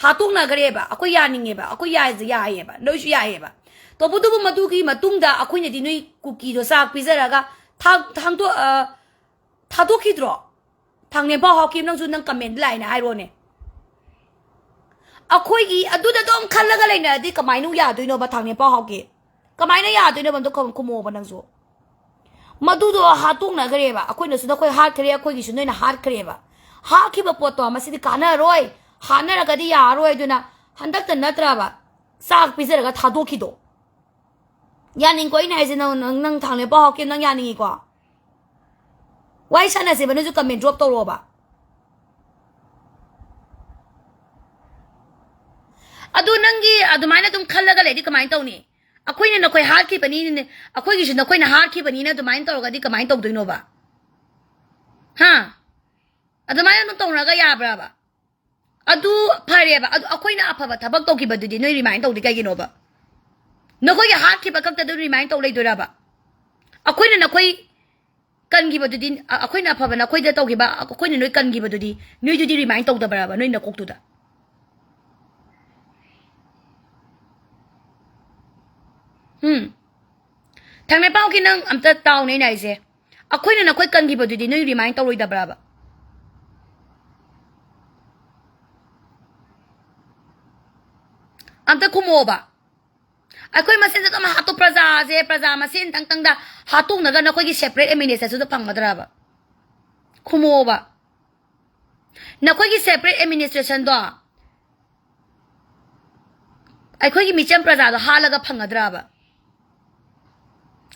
ꯍꯥꯠꯇꯣꯛꯅꯈ꯭ꯔꯦꯕ꯫ ꯑꯩꯈꯣꯏ ꯌꯥꯅꯤꯡꯉꯦꯕ, ꯑꯩꯈꯣꯏ ꯌꯥꯏ-, ꯌꯥꯏꯌꯦꯕ, ꯅꯣꯏꯁꯨ ꯌꯥꯏꯌꯦꯕ꯫ ꯇꯧꯕꯇꯕꯨ ꯃꯗꯨꯒꯤ ꯃꯇꯨꯡꯗ ꯑꯩꯈꯣꯏꯅꯗꯤ ꯅꯣꯏ ꯀꯨꯀꯤꯗꯣ ꯆꯥꯛ ꯄꯤꯖꯔꯒ ꯊꯥ-, ꯊꯥꯡꯗꯣꯛ-, ꯑ, ꯊꯥꯗꯣꯛꯈꯤꯗ꯭ꯔꯣ? ꯊꯥꯡꯂꯦꯟꯄꯥꯎ ꯍꯥꯎꯀꯤꯞ, ꯅꯪꯁꯨ ꯅꯪ comment line ꯍꯥꯏꯔꯣꯅꯦ꯫ ꯑꯩꯈꯣꯏꯒꯤ ꯑꯗꯨꯗ ꯑꯗꯨꯝ ꯈꯜꯂꯒ ꯂꯩꯅꯔꯗꯤ ꯀꯃꯥꯏꯅ ꯌꯥꯗꯣꯏꯅꯣꯕ, ꯊꯥꯡꯂꯦꯟꯄꯥꯎ ꯍꯥꯎꯀꯤꯞ? ꯀꯃꯥꯏꯅ ꯌꯥꯗꯣꯏꯅꯣꯕ? ꯑꯝꯇ ꯈꯨꯝ-, ꯈꯨꯝꯃꯣꯕ ꯅꯪꯁꯨ꯫ ꯃꯗꯨꯗꯣ ꯍꯥꯠꯇꯣꯛꯅꯈ꯭ꯔꯦꯕ, ꯑꯩꯈꯣꯏꯅꯁꯨ ꯅꯈꯣꯏ ꯍꯥꯠꯈ꯭ꯔꯦ, ꯑꯩꯈꯣꯏꯒꯤꯁꯨ ꯅꯣꯏꯅ ꯍꯥꯠꯈ꯭ꯔꯦꯕ꯫ ꯍꯥꯠꯈꯤꯕ ꯄꯣꯠꯇꯣ ꯃꯁꯤꯗꯤ ꯀꯥꯟꯅꯔꯣꯏ, ꯍꯥꯠꯅꯔꯒꯗꯤ ꯌꯥꯔꯔꯣꯏ꯫ ꯑꯗꯨꯅ ꯍꯟꯗꯛꯇ ꯅꯠꯇ꯭ꯔꯕ ꯆꯥꯛ ꯄꯤꯖꯔꯒ ꯊꯥꯗꯣꯛꯈꯤꯗꯣ꯫ ꯌꯥꯅꯤꯡꯀꯣ ꯑꯩꯅ ꯍꯥꯏꯁꯦ? ꯅꯪ, ꯅꯪ, ꯅꯪ ꯊꯥꯡꯂꯦꯟꯄꯥꯎ ꯍꯥꯎꯀꯤꯞ, ꯅꯪ ꯌꯥꯅꯤꯡꯉꯤꯀꯣ? ꯋꯥꯔꯤ ꯁꯥꯟꯅꯁꯦꯕ, ꯅꯪꯁꯨ comment drop ꯇꯧꯔꯛꯑꯣꯕ꯫ ꯑꯗꯨ ꯅꯪꯒꯤ ꯑꯗꯨꯃꯥꯏꯅ ꯑꯗꯨꯝ ꯈꯜꯂꯒ ꯂꯩꯗꯤ ꯀꯃꯥꯏꯅ ꯇꯧꯅꯤ? ꯑꯩꯈꯣꯏꯅ ꯅꯈꯣꯏ ꯍꯥꯠꯈꯤꯕꯅꯤ, ꯑꯩꯈꯣꯏꯒꯤꯁꯨ ꯅꯈꯣꯏꯅ ꯍꯥꯠꯈꯤꯕꯅꯤꯅ ꯑꯗꯨꯃꯥꯏꯅ ꯇꯧꯔꯒꯗꯤ ꯀꯃꯥꯏꯅ ꯇꯧꯗꯣꯏꯅꯣꯕ? ꯍꯥ? ꯑꯗꯨꯃꯥꯏꯅ ꯑꯗꯨꯝ ꯇꯧꯅꯔꯒ ꯌꯥꯕ꯭ꯔꯕ? ꯑꯗꯨ ꯐꯔꯦꯕ, ꯑꯗꯨ ꯑꯩꯈꯣꯏꯅ ꯑꯐꯕ ꯊꯕꯛ ꯇꯧꯈꯤꯕꯗꯨꯗꯤ ꯅꯣꯏ remind ꯇꯧꯗꯦ ꯀꯩꯒꯤꯅꯣꯕ? ꯅꯈꯣꯏꯒꯤ ꯍꯥꯠꯈꯤꯕ ꯈꯛꯇꯗ remind ꯇꯧ ꯂꯩꯗꯣꯏꯔꯕ? ꯑꯩꯈꯣꯏꯅ ꯅꯈꯣꯏ ꯀꯟꯈꯤꯕꯗꯨꯗꯤ, ꯑ-, ꯑꯩꯈꯣꯏꯅ ꯑꯐꯕ ꯅꯈꯣꯏꯗ ꯇꯧꯈꯤꯕ, ꯑꯩꯈꯣꯏꯅ ꯅꯣꯏ ꯀꯟꯈꯤꯕꯗꯨꯗꯤ, ꯅꯣꯏꯗꯨꯗꯤ remind ꯇꯧꯗꯕ꯭ꯔꯕ, ꯅꯣꯏ ꯅꯀꯣꯛꯇꯨꯗ? ꯎꯝ꯫ ꯊꯥꯡꯂꯦꯟꯄꯥꯎ ꯍꯥꯎꯀꯤꯞ, ꯅꯪ ꯑꯝꯇ ꯇꯥꯎꯅꯦ ꯑꯩꯅ ꯍꯥꯏꯁꯦ꯫ ꯑꯩꯈꯣꯏꯅ ꯅꯈꯣꯏ ꯀꯟꯈꯤꯕꯗꯨꯗꯤ ꯅꯣꯏ remind ꯇꯧꯔꯣꯏꯗꯕ꯭ꯔꯕ? ꯑꯝꯇ ꯈꯨꯝꯃꯣꯕ꯫ ꯑꯩꯈꯣꯏ ꯃꯁꯦꯟꯗ ꯑꯗꯨꯝ ꯍꯥꯠꯇꯣꯛ-, ꯄ꯭ꯔꯖꯥꯁꯦ, ꯄ꯭ꯔꯖꯥ ꯃꯁꯦꯟ ꯇꯪꯇꯪꯗ ꯍꯥꯠꯇꯣꯛꯅꯒ ꯅꯈꯣꯏꯒꯤ separate administrationꯗ ꯐꯪꯒꯗ꯭ꯔꯕ? ꯈꯨꯝꯃꯣꯕ꯫ ꯅꯈꯣꯏꯒꯤ separate administrationꯗꯣ ꯑꯩꯈꯣꯏꯒꯤ ꯃꯤꯆꯝ ꯄ꯭ꯔꯖꯥꯗꯣ ꯍꯥꯠꯂꯒ ꯐꯪꯒꯗ꯭ꯔꯕ?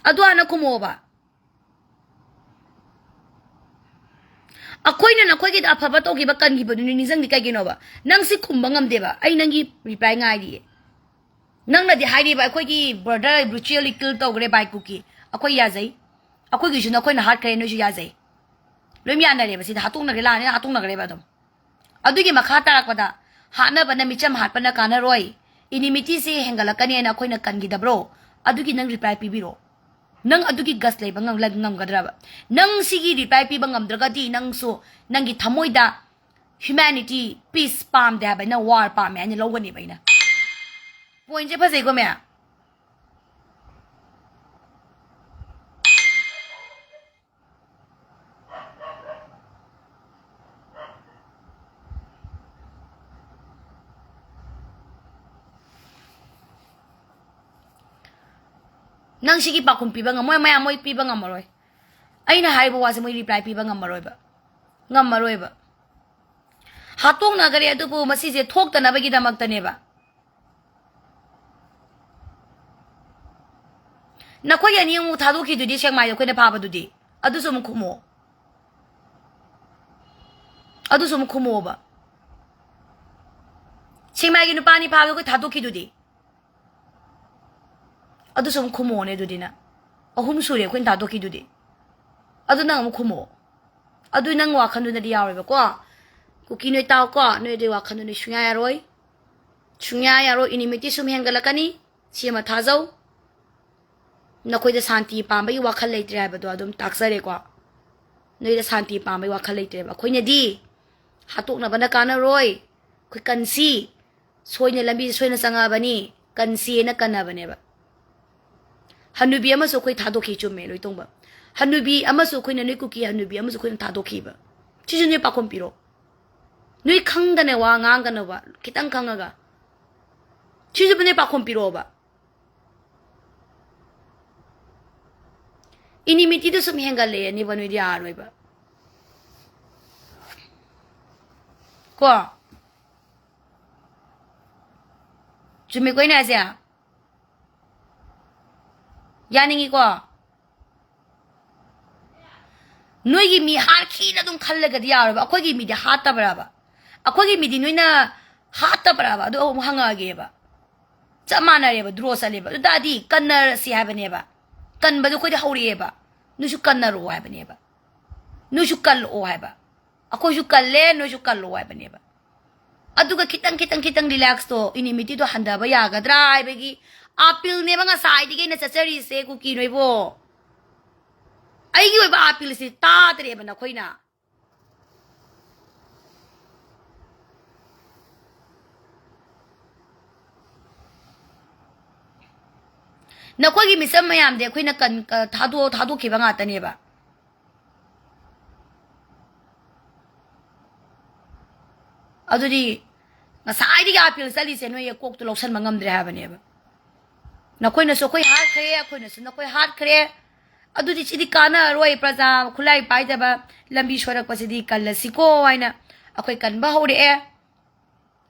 ꯑꯗꯨ ꯍꯥꯟꯅ ꯈꯨꯝꯃꯣꯕ꯫ ꯑꯩꯈꯣꯏꯅ ꯅꯈꯣꯏꯒꯤꯗ ꯑꯐꯕ ꯇꯧꯈꯤꯕ, ꯀꯟꯈꯤꯕꯗꯨꯅꯤ ꯅꯤꯡꯁꯤꯡꯗꯤ ꯀꯩꯒꯤꯅꯣꯕ? ꯅꯪ ꯁꯤ ꯈꯨꯝꯕ ꯉꯝꯗꯦꯕ꯫ ꯑꯩ ꯅꯪꯒꯤ reply ꯉꯥꯏꯔꯤꯌꯦ꯫ ꯅꯪꯅꯗꯤ ꯍꯥꯏꯔꯤꯕ, "ꯑꯩꯈꯣꯏꯒꯤ brother brutally kill ꯇꯧꯈ꯭ꯔꯦ by ꯀꯨꯀꯤ, ꯑꯩꯈꯣꯏ ꯌꯥꯖꯩ, ꯑꯩꯈꯣꯏꯒꯤꯁꯨ ꯅꯈꯣꯏꯅ ꯍꯥꯠꯈ꯭ꯔꯦ, ꯅꯣꯏꯁꯨ ꯌꯥꯖꯩ, ꯂꯣꯏ ꯌꯥꯅꯔꯦꯕ, ꯁꯤꯗ ꯍꯥꯠꯇꯣꯛꯅꯈ꯭ꯔꯦ, ꯂꯥꯟꯅꯦꯅ ꯍꯥꯠꯇꯣꯛꯅꯈ꯭ꯔꯦꯕ ꯑꯗꯨꯝ"꯫ ꯑꯗꯨꯒꯤ ꯃꯈꯥ ꯇꯥꯔꯛꯄꯗ, "ꯍꯥꯠꯅꯕꯅ ꯃꯤꯆꯝ ꯍꯥꯠꯄꯅ ꯀꯥꯟꯅꯔꯣꯏ, enmity ꯁꯤ ꯍꯦꯟꯒꯠꯂꯛꯀꯅꯤ" ꯍꯥꯏꯅ ꯑꯩꯈꯣꯏꯅ ꯀꯟꯈꯤꯗꯕ꯭ꯔꯣ? ꯑꯗꯨꯒꯤ ꯅꯪ reply ꯄꯤꯕꯤꯔꯣ꯫ ꯅꯪ ꯑꯗꯨꯒꯤ guts ꯂꯩꯕ ꯉꯝ-, ꯉꯝꯒꯗ꯭ꯔꯕ? ꯅꯪ ꯁꯤꯒꯤ reply ꯄꯤꯕ ꯉꯝꯗ꯭ꯔꯒꯗꯤ, ꯅꯪꯁꯨ ꯅꯪꯒꯤ ꯊꯃꯣꯏꯗ humanity, peace ꯄꯥꯝꯗꯦ ꯍꯥꯏꯕ, ꯑꯩꯅ war ꯄꯥꯝꯃꯦ ꯍꯥꯏꯅ ꯂꯧꯒꯅꯦꯕ ꯑꯩꯅ꯫ Point ꯁꯦ ꯐꯖꯩꯀꯣ, ꯃꯌꯥꯝ? ꯅꯪ ꯁꯤꯒꯤ ꯄꯥꯎꯈꯨꯝ ꯄꯤꯕ ꯉꯝꯃꯣꯏ, ꯃꯌꯥꯝ, ꯃꯣꯏ ꯄꯤꯕ ꯉꯝꯃꯔꯣꯏ꯫ ꯑꯩꯅ ꯍꯥꯏꯔꯤꯕ ꯋꯥꯁꯦ ꯃꯣꯏ reply ꯄꯤꯕ ꯉꯝꯃꯔꯣꯏꯕ, ꯉꯝꯃꯔꯣꯏꯕ꯫ ꯍꯥꯠꯇꯣꯛꯅꯈ꯭ꯔꯦ, ꯑꯗꯨꯕꯨ ꯃꯁꯤꯁꯦ ꯊꯣꯛꯇꯅꯕꯒꯤꯗꯃꯛꯇꯅꯦꯕ꯫ ꯅꯈꯣꯏ ꯑꯅꯤ ꯑꯃꯨꯛ ꯊꯥꯗꯣꯛꯈꯤꯗꯨꯗꯤ, ꯁꯦꯛꯃꯥꯏꯗ ꯑꯩꯈꯣꯏꯅ ꯐꯥꯕꯗꯨꯗꯤ, ꯑꯗꯨꯁꯨ ꯑꯃꯨꯛ ꯈꯨꯝꯃꯣ, ꯑꯗꯨꯁꯨ ꯑꯃꯨꯛ ꯈꯨꯝꯃꯣꯕ꯫ ꯁꯦꯛꯃꯥꯏꯒꯤ ꯅꯨꯄꯥ ꯑꯅꯤ ꯐꯥꯕꯗꯣ ꯑꯩꯈꯣꯏ ꯊꯥꯗꯣꯛꯈꯤꯗꯨꯗꯤ, ꯑꯗꯨꯁꯨ ꯑꯃꯨꯛ ꯈꯨꯝꯃꯣꯅꯦ꯫ ꯑꯗꯨꯗꯤ ꯅꯪ ꯑꯍꯨꯝ ꯁꯨꯔꯦ ꯑꯩꯈꯣꯏꯅ ꯊꯥꯗꯣꯛꯈꯤꯗꯨꯗꯤ, ꯑꯗꯨ ꯅꯪ ꯑꯃꯨꯛ ꯈꯨꯝꯃꯣ꯫ ꯑꯗꯨ ꯅꯪ ꯋꯥꯈꯜꯗꯨꯅꯗꯤ ꯌꯥꯔꯣꯏꯕꯀꯣ꯫ ꯀꯨꯀꯤ ꯅꯣꯏ ꯇꯥꯎꯀꯣ, ꯅꯣꯏ ꯑꯗꯨꯏ ꯋꯥꯈꯜꯗꯨꯅ ꯁꯨꯡꯌꯥ ꯌꯥꯔꯣꯏ, ꯁꯨꯡꯌꯥ ꯌꯥꯔꯣꯏ꯫ Enmity ꯁꯨꯝ ꯍꯦꯟꯒꯠꯂꯛꯀꯅꯤ, ꯁꯤ ꯑꯃ ꯊꯥꯖꯧ꯫ ꯅꯈꯣꯏꯗ ꯁꯥꯟꯇꯤ ꯄꯥꯝꯕꯒꯤ ꯋꯥꯈꯜ ꯂꯩꯇ꯭ꯔꯦ ꯍꯥꯏꯕꯗꯣ ꯑꯗꯨꯝ ꯇꯥꯛꯆꯔꯦꯀꯣ꯫ ꯅꯣꯏꯗ ꯁꯥꯟꯇꯤ ꯄꯥꯝꯕꯒꯤ ꯋꯥꯈꯜ ꯂꯩꯇ꯭ꯔꯦꯕ꯫ ꯑꯩꯈꯣꯏꯅꯗꯤ ꯍꯥꯠꯇꯣꯛꯅꯕꯅ ꯀꯥꯟꯅꯔꯣꯏ, ꯑꯩꯈꯣꯏ ꯀꯟꯁꯤ, ꯁꯣꯏꯅ, ꯂꯝꯕꯤꯁꯦ ꯁꯣꯏꯅ ꯆꯪꯉꯛꯑꯕꯅꯤ, ꯀꯟꯁꯤꯅ ꯀꯟꯅꯕꯅꯦꯕ꯫ ꯍꯅꯨꯕꯤ ꯑꯃꯁꯨ ꯑꯩꯈꯣꯏ ꯊꯥꯗꯣꯛꯈꯤ, ꯆꯨꯝꯃꯦ, ꯂꯣꯏꯇꯣꯡꯕ꯫ ꯍꯅꯨꯕꯤ ꯑꯃꯁꯨ ꯑꯩꯈꯣꯏꯅ, ꯅꯣꯏ ꯀꯨꯀꯤ ꯍꯅꯨꯕꯤ ꯑꯃꯁꯨ ꯑꯩꯈꯣꯏꯅ ꯊꯥꯗꯣꯛꯈꯤꯕ꯫ ꯁꯤꯁꯨ ꯅꯣꯏ ꯄꯥꯈꯣꯝ ꯄꯤꯔꯣ꯫ ꯅꯣꯏ ꯈꯪꯗꯅ ꯋꯥ ꯉꯥꯡꯒꯅꯣꯕ, ꯈꯤꯇꯪ ꯈꯪꯉꯒ꯫ ꯁꯤꯁꯨ ꯅꯣꯏ ꯄꯥꯈꯣꯝ ꯄꯤꯔꯛꯑꯣꯕ꯫ Enmity ꯗꯨ ꯁꯨꯝ ꯍꯦꯟꯒꯠꯂꯛꯑꯅꯤꯕ, ꯅꯣꯏꯗꯤ ꯌꯥꯔꯣꯏꯕ꯫ ꯀꯣ? ꯆꯨꯝꯃꯤꯀꯣ ꯑꯩꯅ ꯍꯥꯏꯁꯦ? ꯌꯥꯅꯤꯡꯉꯤꯀꯣ? ꯅꯣꯏꯒꯤ ꯃꯤ ꯍꯥꯠꯈꯤꯅ ꯑꯗꯨꯝ ꯈꯜꯂꯒꯗꯤ ꯌꯥꯔꯣꯏꯕ꯫ ꯑꯩꯈꯣꯏꯒꯤ ꯃꯤꯗꯤ ꯍꯥꯠꯇꯕ꯭ꯔꯕ? ꯑꯩꯈꯣꯏꯒꯤ ꯃꯤꯗꯤ ꯅꯣꯏꯅ ꯍꯥꯠꯇꯕ꯭ꯔꯕ? ꯑꯗꯨ ꯑꯃꯨꯛ ꯍꯪꯉꯛꯑꯒꯦꯕ꯫ ꯆꯞ ꯃꯥꯟꯅꯔꯦꯕ, ꯗ꯭ꯔꯣ ꯆꯠꯂꯦꯕ꯫ ꯑꯗꯨ ꯇꯥꯔꯗꯤ ꯀꯟꯅꯔꯁꯤ ꯍꯥꯏꯕꯅꯦꯕ꯫ ꯀꯟꯕꯗꯨ ꯑꯩꯈꯣꯏꯗ ꯍꯧꯔꯛꯑꯦꯕ꯫ ꯅꯣꯏꯁꯨ ꯀꯟꯅꯔꯛꯑꯣ ꯍꯥꯏꯕꯅꯦꯕ꯫ ꯅꯣꯏꯁꯨ ꯀꯜꯂꯛꯑꯣ ꯍꯥꯏꯕ꯫ ꯑꯩꯈꯣꯏꯁꯨ ꯀꯜꯂꯦ, ꯅꯣꯏꯁꯨ ꯀꯜꯂꯛꯑꯣ ꯍꯥꯏꯕꯅꯦꯕ꯫ ꯑꯗꯨꯒ ꯈꯤꯇꯪ, ꯈꯤꯇꯪ, ꯈꯤꯇꯪ relaxꯇꯣ, enmityꯗꯣ ꯍꯟꯊꯕ ꯌꯥꯒꯗ꯭ꯔꯥ ꯍꯥꯏꯕꯒꯤ appealꯅꯦꯕ ꯉꯁꯥꯏꯗꯒꯤ ꯑꯩꯅ ꯆꯠꯆꯔꯤꯁꯦ, ꯀꯨꯀꯤ ꯅꯣꯏꯕꯣ꯫ ꯑꯩꯒꯤ ꯑꯣꯏꯕ appealꯁꯤ ꯇꯥꯗ꯭ꯔꯦꯕ ꯅꯈꯣꯏꯅ꯫ ꯅꯈꯣꯏꯒꯤ ꯃꯤꯆꯝ ꯃꯌꯥꯝꯗꯤ ꯑꯩꯈꯣꯏꯅ ꯀꯟ-, ꯀ-, ꯊꯥꯗꯣꯛ-, ꯊꯥꯗꯣꯛꯈꯤꯕ ꯉꯥꯛꯇꯅꯦꯕ꯫ ꯑꯗꯨꯗꯤ ꯉꯁꯥꯏꯗꯒꯤ appeal ꯆꯠꯂꯤꯁꯦ ꯅꯣꯏ ꯀꯣꯛꯇꯨ ꯂꯧꯁꯟꯕ ꯉꯝꯗ꯭ꯔꯦ ꯍꯥꯏꯕꯅꯦꯕ꯫ ꯅꯈꯣꯏꯅꯁꯨ ꯑꯩꯈꯣꯏ ꯍꯥꯠꯈ꯭ꯔꯦ, ꯑꯩꯈꯣꯏꯅꯁꯨ ꯅꯈꯣꯏ ꯍꯥꯠꯈ꯭ꯔꯦ꯫ ꯑꯗꯨꯗꯤ ꯁꯤꯗꯤ ꯀꯥꯟꯅꯔꯔꯣꯏ, ꯄ꯭ꯔꯖꯥ ꯈꯨꯠꯂꯥꯏ ꯄꯥꯏꯗꯕ ꯂꯝꯕꯤ ꯁꯣꯏꯔꯛꯄꯁꯤꯗꯤ ꯀꯜꯂꯁꯤꯀꯣ ꯍꯥꯏꯅ ꯑꯩꯈꯣꯏ ꯀꯟꯕ ꯍꯧꯔꯛꯑꯦ꯫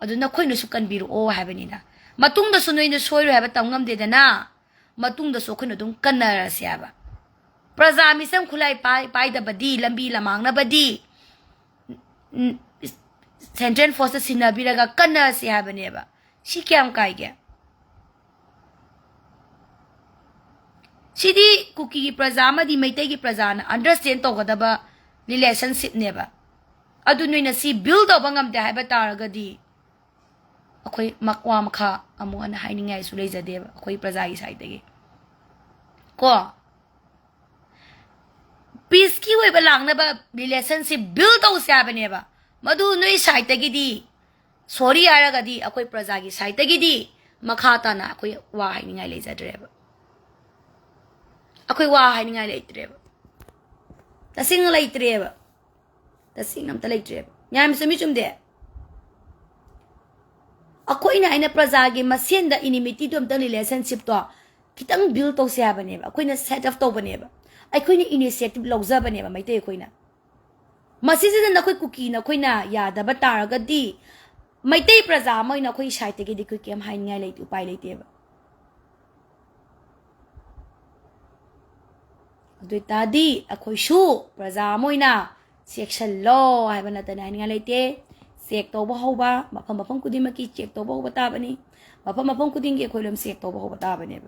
ꯑꯗꯨ ꯅꯈꯣꯏꯅꯁꯨ ꯀꯟꯕꯤꯔꯛꯑꯣ ꯍꯥꯏꯕꯅꯤꯗ꯫ ꯃꯇꯨꯡꯗꯁꯨ ꯅꯣꯏꯅ ꯁꯣꯏꯔꯣꯏ ꯍꯥꯏꯕ ꯇꯝ ꯉꯝꯗꯦꯗꯅ꯫ ꯃꯇꯨꯡꯗꯁꯨ ꯑꯩꯈꯣꯏꯅ ꯑꯗꯨꯝ ꯀꯟꯅꯔꯁꯦ ꯍꯥꯏꯕ꯫ ꯄ꯭ꯔꯖꯥ ꯃꯤꯆꯝ ꯈꯨꯠꯂꯥꯏ ꯄꯥꯏ-, ꯄꯥꯏꯗꯕꯗꯤ, ꯂꯝꯕꯤ ꯂꯃꯥꯡꯅꯕꯗꯤ, ꯎꯝ, central forceꯇ ꯁꯤꯟꯅꯕꯤꯔꯒ ꯀꯟꯅꯔꯁꯦ ꯍꯥꯏꯕꯅꯦꯕ꯫ ꯁꯤ ꯀꯌꯥꯝ ꯀꯥꯏꯒꯦ? ꯁꯤꯗꯤ ꯀꯨꯀꯤꯒꯤ ꯄ꯭ꯔꯖꯥ ꯑꯃꯗꯤ ꯃꯩꯇꯩꯒꯤ ꯄ꯭ꯔꯖꯥꯅ understand ꯇꯧꯒꯗꯕ relationshipꯅꯦꯕ꯫ ꯑꯗꯨ ꯅꯣꯏꯅ ꯁꯤ build ꯇꯧꯕ ꯉꯝꯗꯦ ꯍꯥꯏꯕ ꯇꯥꯔꯒꯗꯤ ꯑꯩꯈꯣꯏ ꯃꯛ-, ꯋꯥ ꯃꯈꯥ ꯑꯃꯨꯛ ꯍꯟꯅ ꯍꯥꯏꯅꯤꯡꯉꯥꯏꯁꯨ ꯂꯩꯖꯗꯦꯕ ꯑꯩꯈꯣꯏ ꯄ꯭ꯔꯖꯥꯒꯤ sideꯇꯒꯤ꯫ ꯀꯣ? Peaceꯀꯤ ꯑꯣꯏꯕ ꯂꯥꯛꯅꯕ relationship build ꯇꯧꯁꯦ ꯍꯥꯏꯕꯅꯦꯕ꯫ ꯃꯗꯨ ꯅꯣꯏ sideꯇꯒꯤꯗꯤ sorry ꯍꯥꯏꯔꯒꯗꯤ ꯑꯩꯈꯣꯏ ꯄ꯭ꯔꯖꯥꯒꯤ sideꯇꯒꯤꯗꯤ ꯃꯈꯥ ꯇꯥꯅ ꯑꯩꯈꯣꯏ ꯋꯥ ꯍꯥꯏꯅꯤꯡꯉꯥꯏ ꯂꯩꯖꯗ꯭ꯔꯦꯕ꯫ ꯑꯩꯈꯣꯏ ꯋꯥ ꯍꯥꯏꯅꯤꯡꯉꯥꯏ ꯂꯩꯇ꯭ꯔꯦꯕ꯫ ꯇꯁꯦꯡꯅ ꯂꯩꯇ꯭ꯔꯦꯕ꯫ ꯇꯁꯦꯡꯅ ꯑꯝꯇ ꯂꯩꯇ꯭ꯔꯦꯕ꯫ ꯃꯌꯥꯝ ꯆꯨꯝꯃꯤ ꯆꯨꯝꯗꯦ? ꯑꯩꯈꯣꯏꯅ ꯑꯩꯅ ꯄ꯭ꯔꯖꯥꯒꯤ ꯃꯁꯦꯟꯗ enmityꯗꯣ ꯑꯝꯇꯪ relationshipꯇꯣ ꯈꯤꯇꯪ build ꯇꯧꯁꯦ ꯍꯥꯏꯕꯅꯦꯕ꯫ ꯑꯩꯈꯣꯏꯅ set up ꯇꯧꯕꯅꯦꯕ꯫ ꯑꯩꯈꯣꯏꯅ initiative ꯂꯧꯖꯕꯅꯦꯕ ꯃꯩꯇꯩ ꯑꯩꯈꯣꯏꯅ꯫ ꯃꯁꯤꯁꯤꯗ ꯅꯈꯣꯏ ꯀꯨꯀꯤ ꯅꯈꯣꯏꯅ ꯌꯥꯗꯕ ꯇꯥꯔꯒꯗꯤ ꯃꯩꯇꯩ ꯄ꯭ꯔꯖꯥ ꯑꯃ ꯑꯣꯏꯅ ꯑꯩꯈꯣꯏ sideꯇꯒꯤꯗꯤ ꯑꯩꯈꯣꯏ ꯀꯩꯝ ꯍꯥꯏꯅꯤꯡꯉꯥꯏ ꯂꯩꯇꯦ, ꯎꯄꯥꯏ ꯂꯩꯇꯦꯕ꯫ ꯑꯗꯨ ꯑꯣꯏꯇꯥꯔꯗꯤ ꯑꯩꯈꯣꯏꯁꯨ ꯄ꯭ꯔꯖꯥ ꯑꯃ ꯑꯣꯏꯅ ꯆꯦꯛꯁꯤꯜꯂꯣ ꯍꯥꯏꯕ ꯅꯠꯇꯅ ꯍꯥꯏꯅꯤꯡꯉꯥꯏ ꯂꯩꯇꯦ꯫ ꯆꯦꯛ ꯇꯧꯕ ꯍꯧꯕ, ꯃꯐꯝ ꯃꯐꯝ ꯈꯨꯗꯤꯡꯃꯛꯀꯤ ꯆꯦꯛ ꯇꯧꯕ ꯍꯧꯕ ꯇꯥꯕꯅꯤ꯫ ꯃꯐꯝ ꯃꯐꯝ ꯈꯨꯗꯤꯡꯒꯤ ꯑꯩꯈꯣꯏ ꯂꯣꯏꯅ ꯆꯦꯛ ꯇꯧꯕ ꯍꯧꯕ ꯇꯥꯕꯅꯦꯕ꯫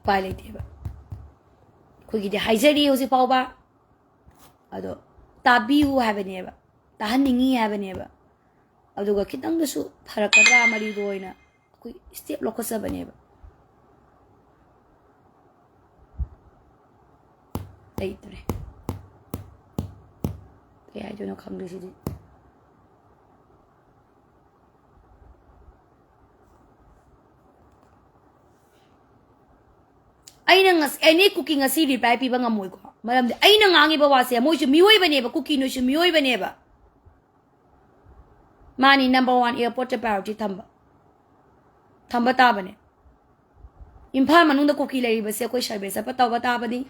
ꯎꯄꯥꯏ ꯂꯩꯇꯦꯕ꯫ ꯑꯩꯈꯣꯏꯒꯤꯗꯤ ꯍꯥꯏꯖꯔꯤ ꯍꯧꯖꯤꯛ ꯐꯥꯎꯕ꯫ ꯑꯗꯣ ꯇꯥꯕꯤꯌꯨ ꯍꯥꯏꯕꯅꯦꯕ, ꯇꯥꯍꯟꯅꯤꯡꯉꯤ ꯍꯥꯏꯕꯅꯦꯕ꯫ ꯑꯗꯨꯒ ꯈꯤꯇꯪꯗꯁꯨ ꯐꯔꯛꯀꯗ꯭ꯔꯥ ꯃꯔꯤꯗꯣ ꯑꯣꯏꯅ ꯑꯩꯈꯣꯏ step ꯂꯧꯈꯠꯆꯕꯅꯦꯕ꯫ ꯂꯩꯇ꯭ꯔꯦ꯫ ꯀꯩ ꯍꯥꯏꯗꯣꯏꯅꯣ ꯈꯪꯗꯦ ꯁꯤꯗꯤ꯫ ꯑꯩꯅ ꯉꯁ-, any ꯀꯨꯀꯤ ꯉꯁꯤ reply ꯄꯤꯕ ꯉꯝꯃꯣꯏꯀꯣ꯫ ꯃꯔꯝꯗꯤ ꯑꯩꯅ ꯉꯥꯡꯉꯤꯕ ꯋꯥꯁꯦ, ꯃꯣꯏꯁꯨ ꯃꯤꯑꯣꯏꯕꯅꯦꯕ, ꯀꯨꯀꯤ ꯅꯣꯏꯁꯨ ꯃꯤꯑꯣꯏꯕꯅꯦꯕ꯫ ꯃꯥꯅꯤ number one airportꯇ priority ꯊꯝꯕ꯫ ꯊꯝꯕ ꯇꯥꯕꯅꯦ꯫ ꯏꯝꯐꯥꯜ ꯃꯅꯨꯡꯗ ꯀꯨꯀꯤ ꯂꯩꯔꯤꯕꯁꯦ ꯑꯩꯈꯣꯏ survey ꯆꯠꯄ ꯇꯧꯕ ꯇꯥꯕꯅꯤ,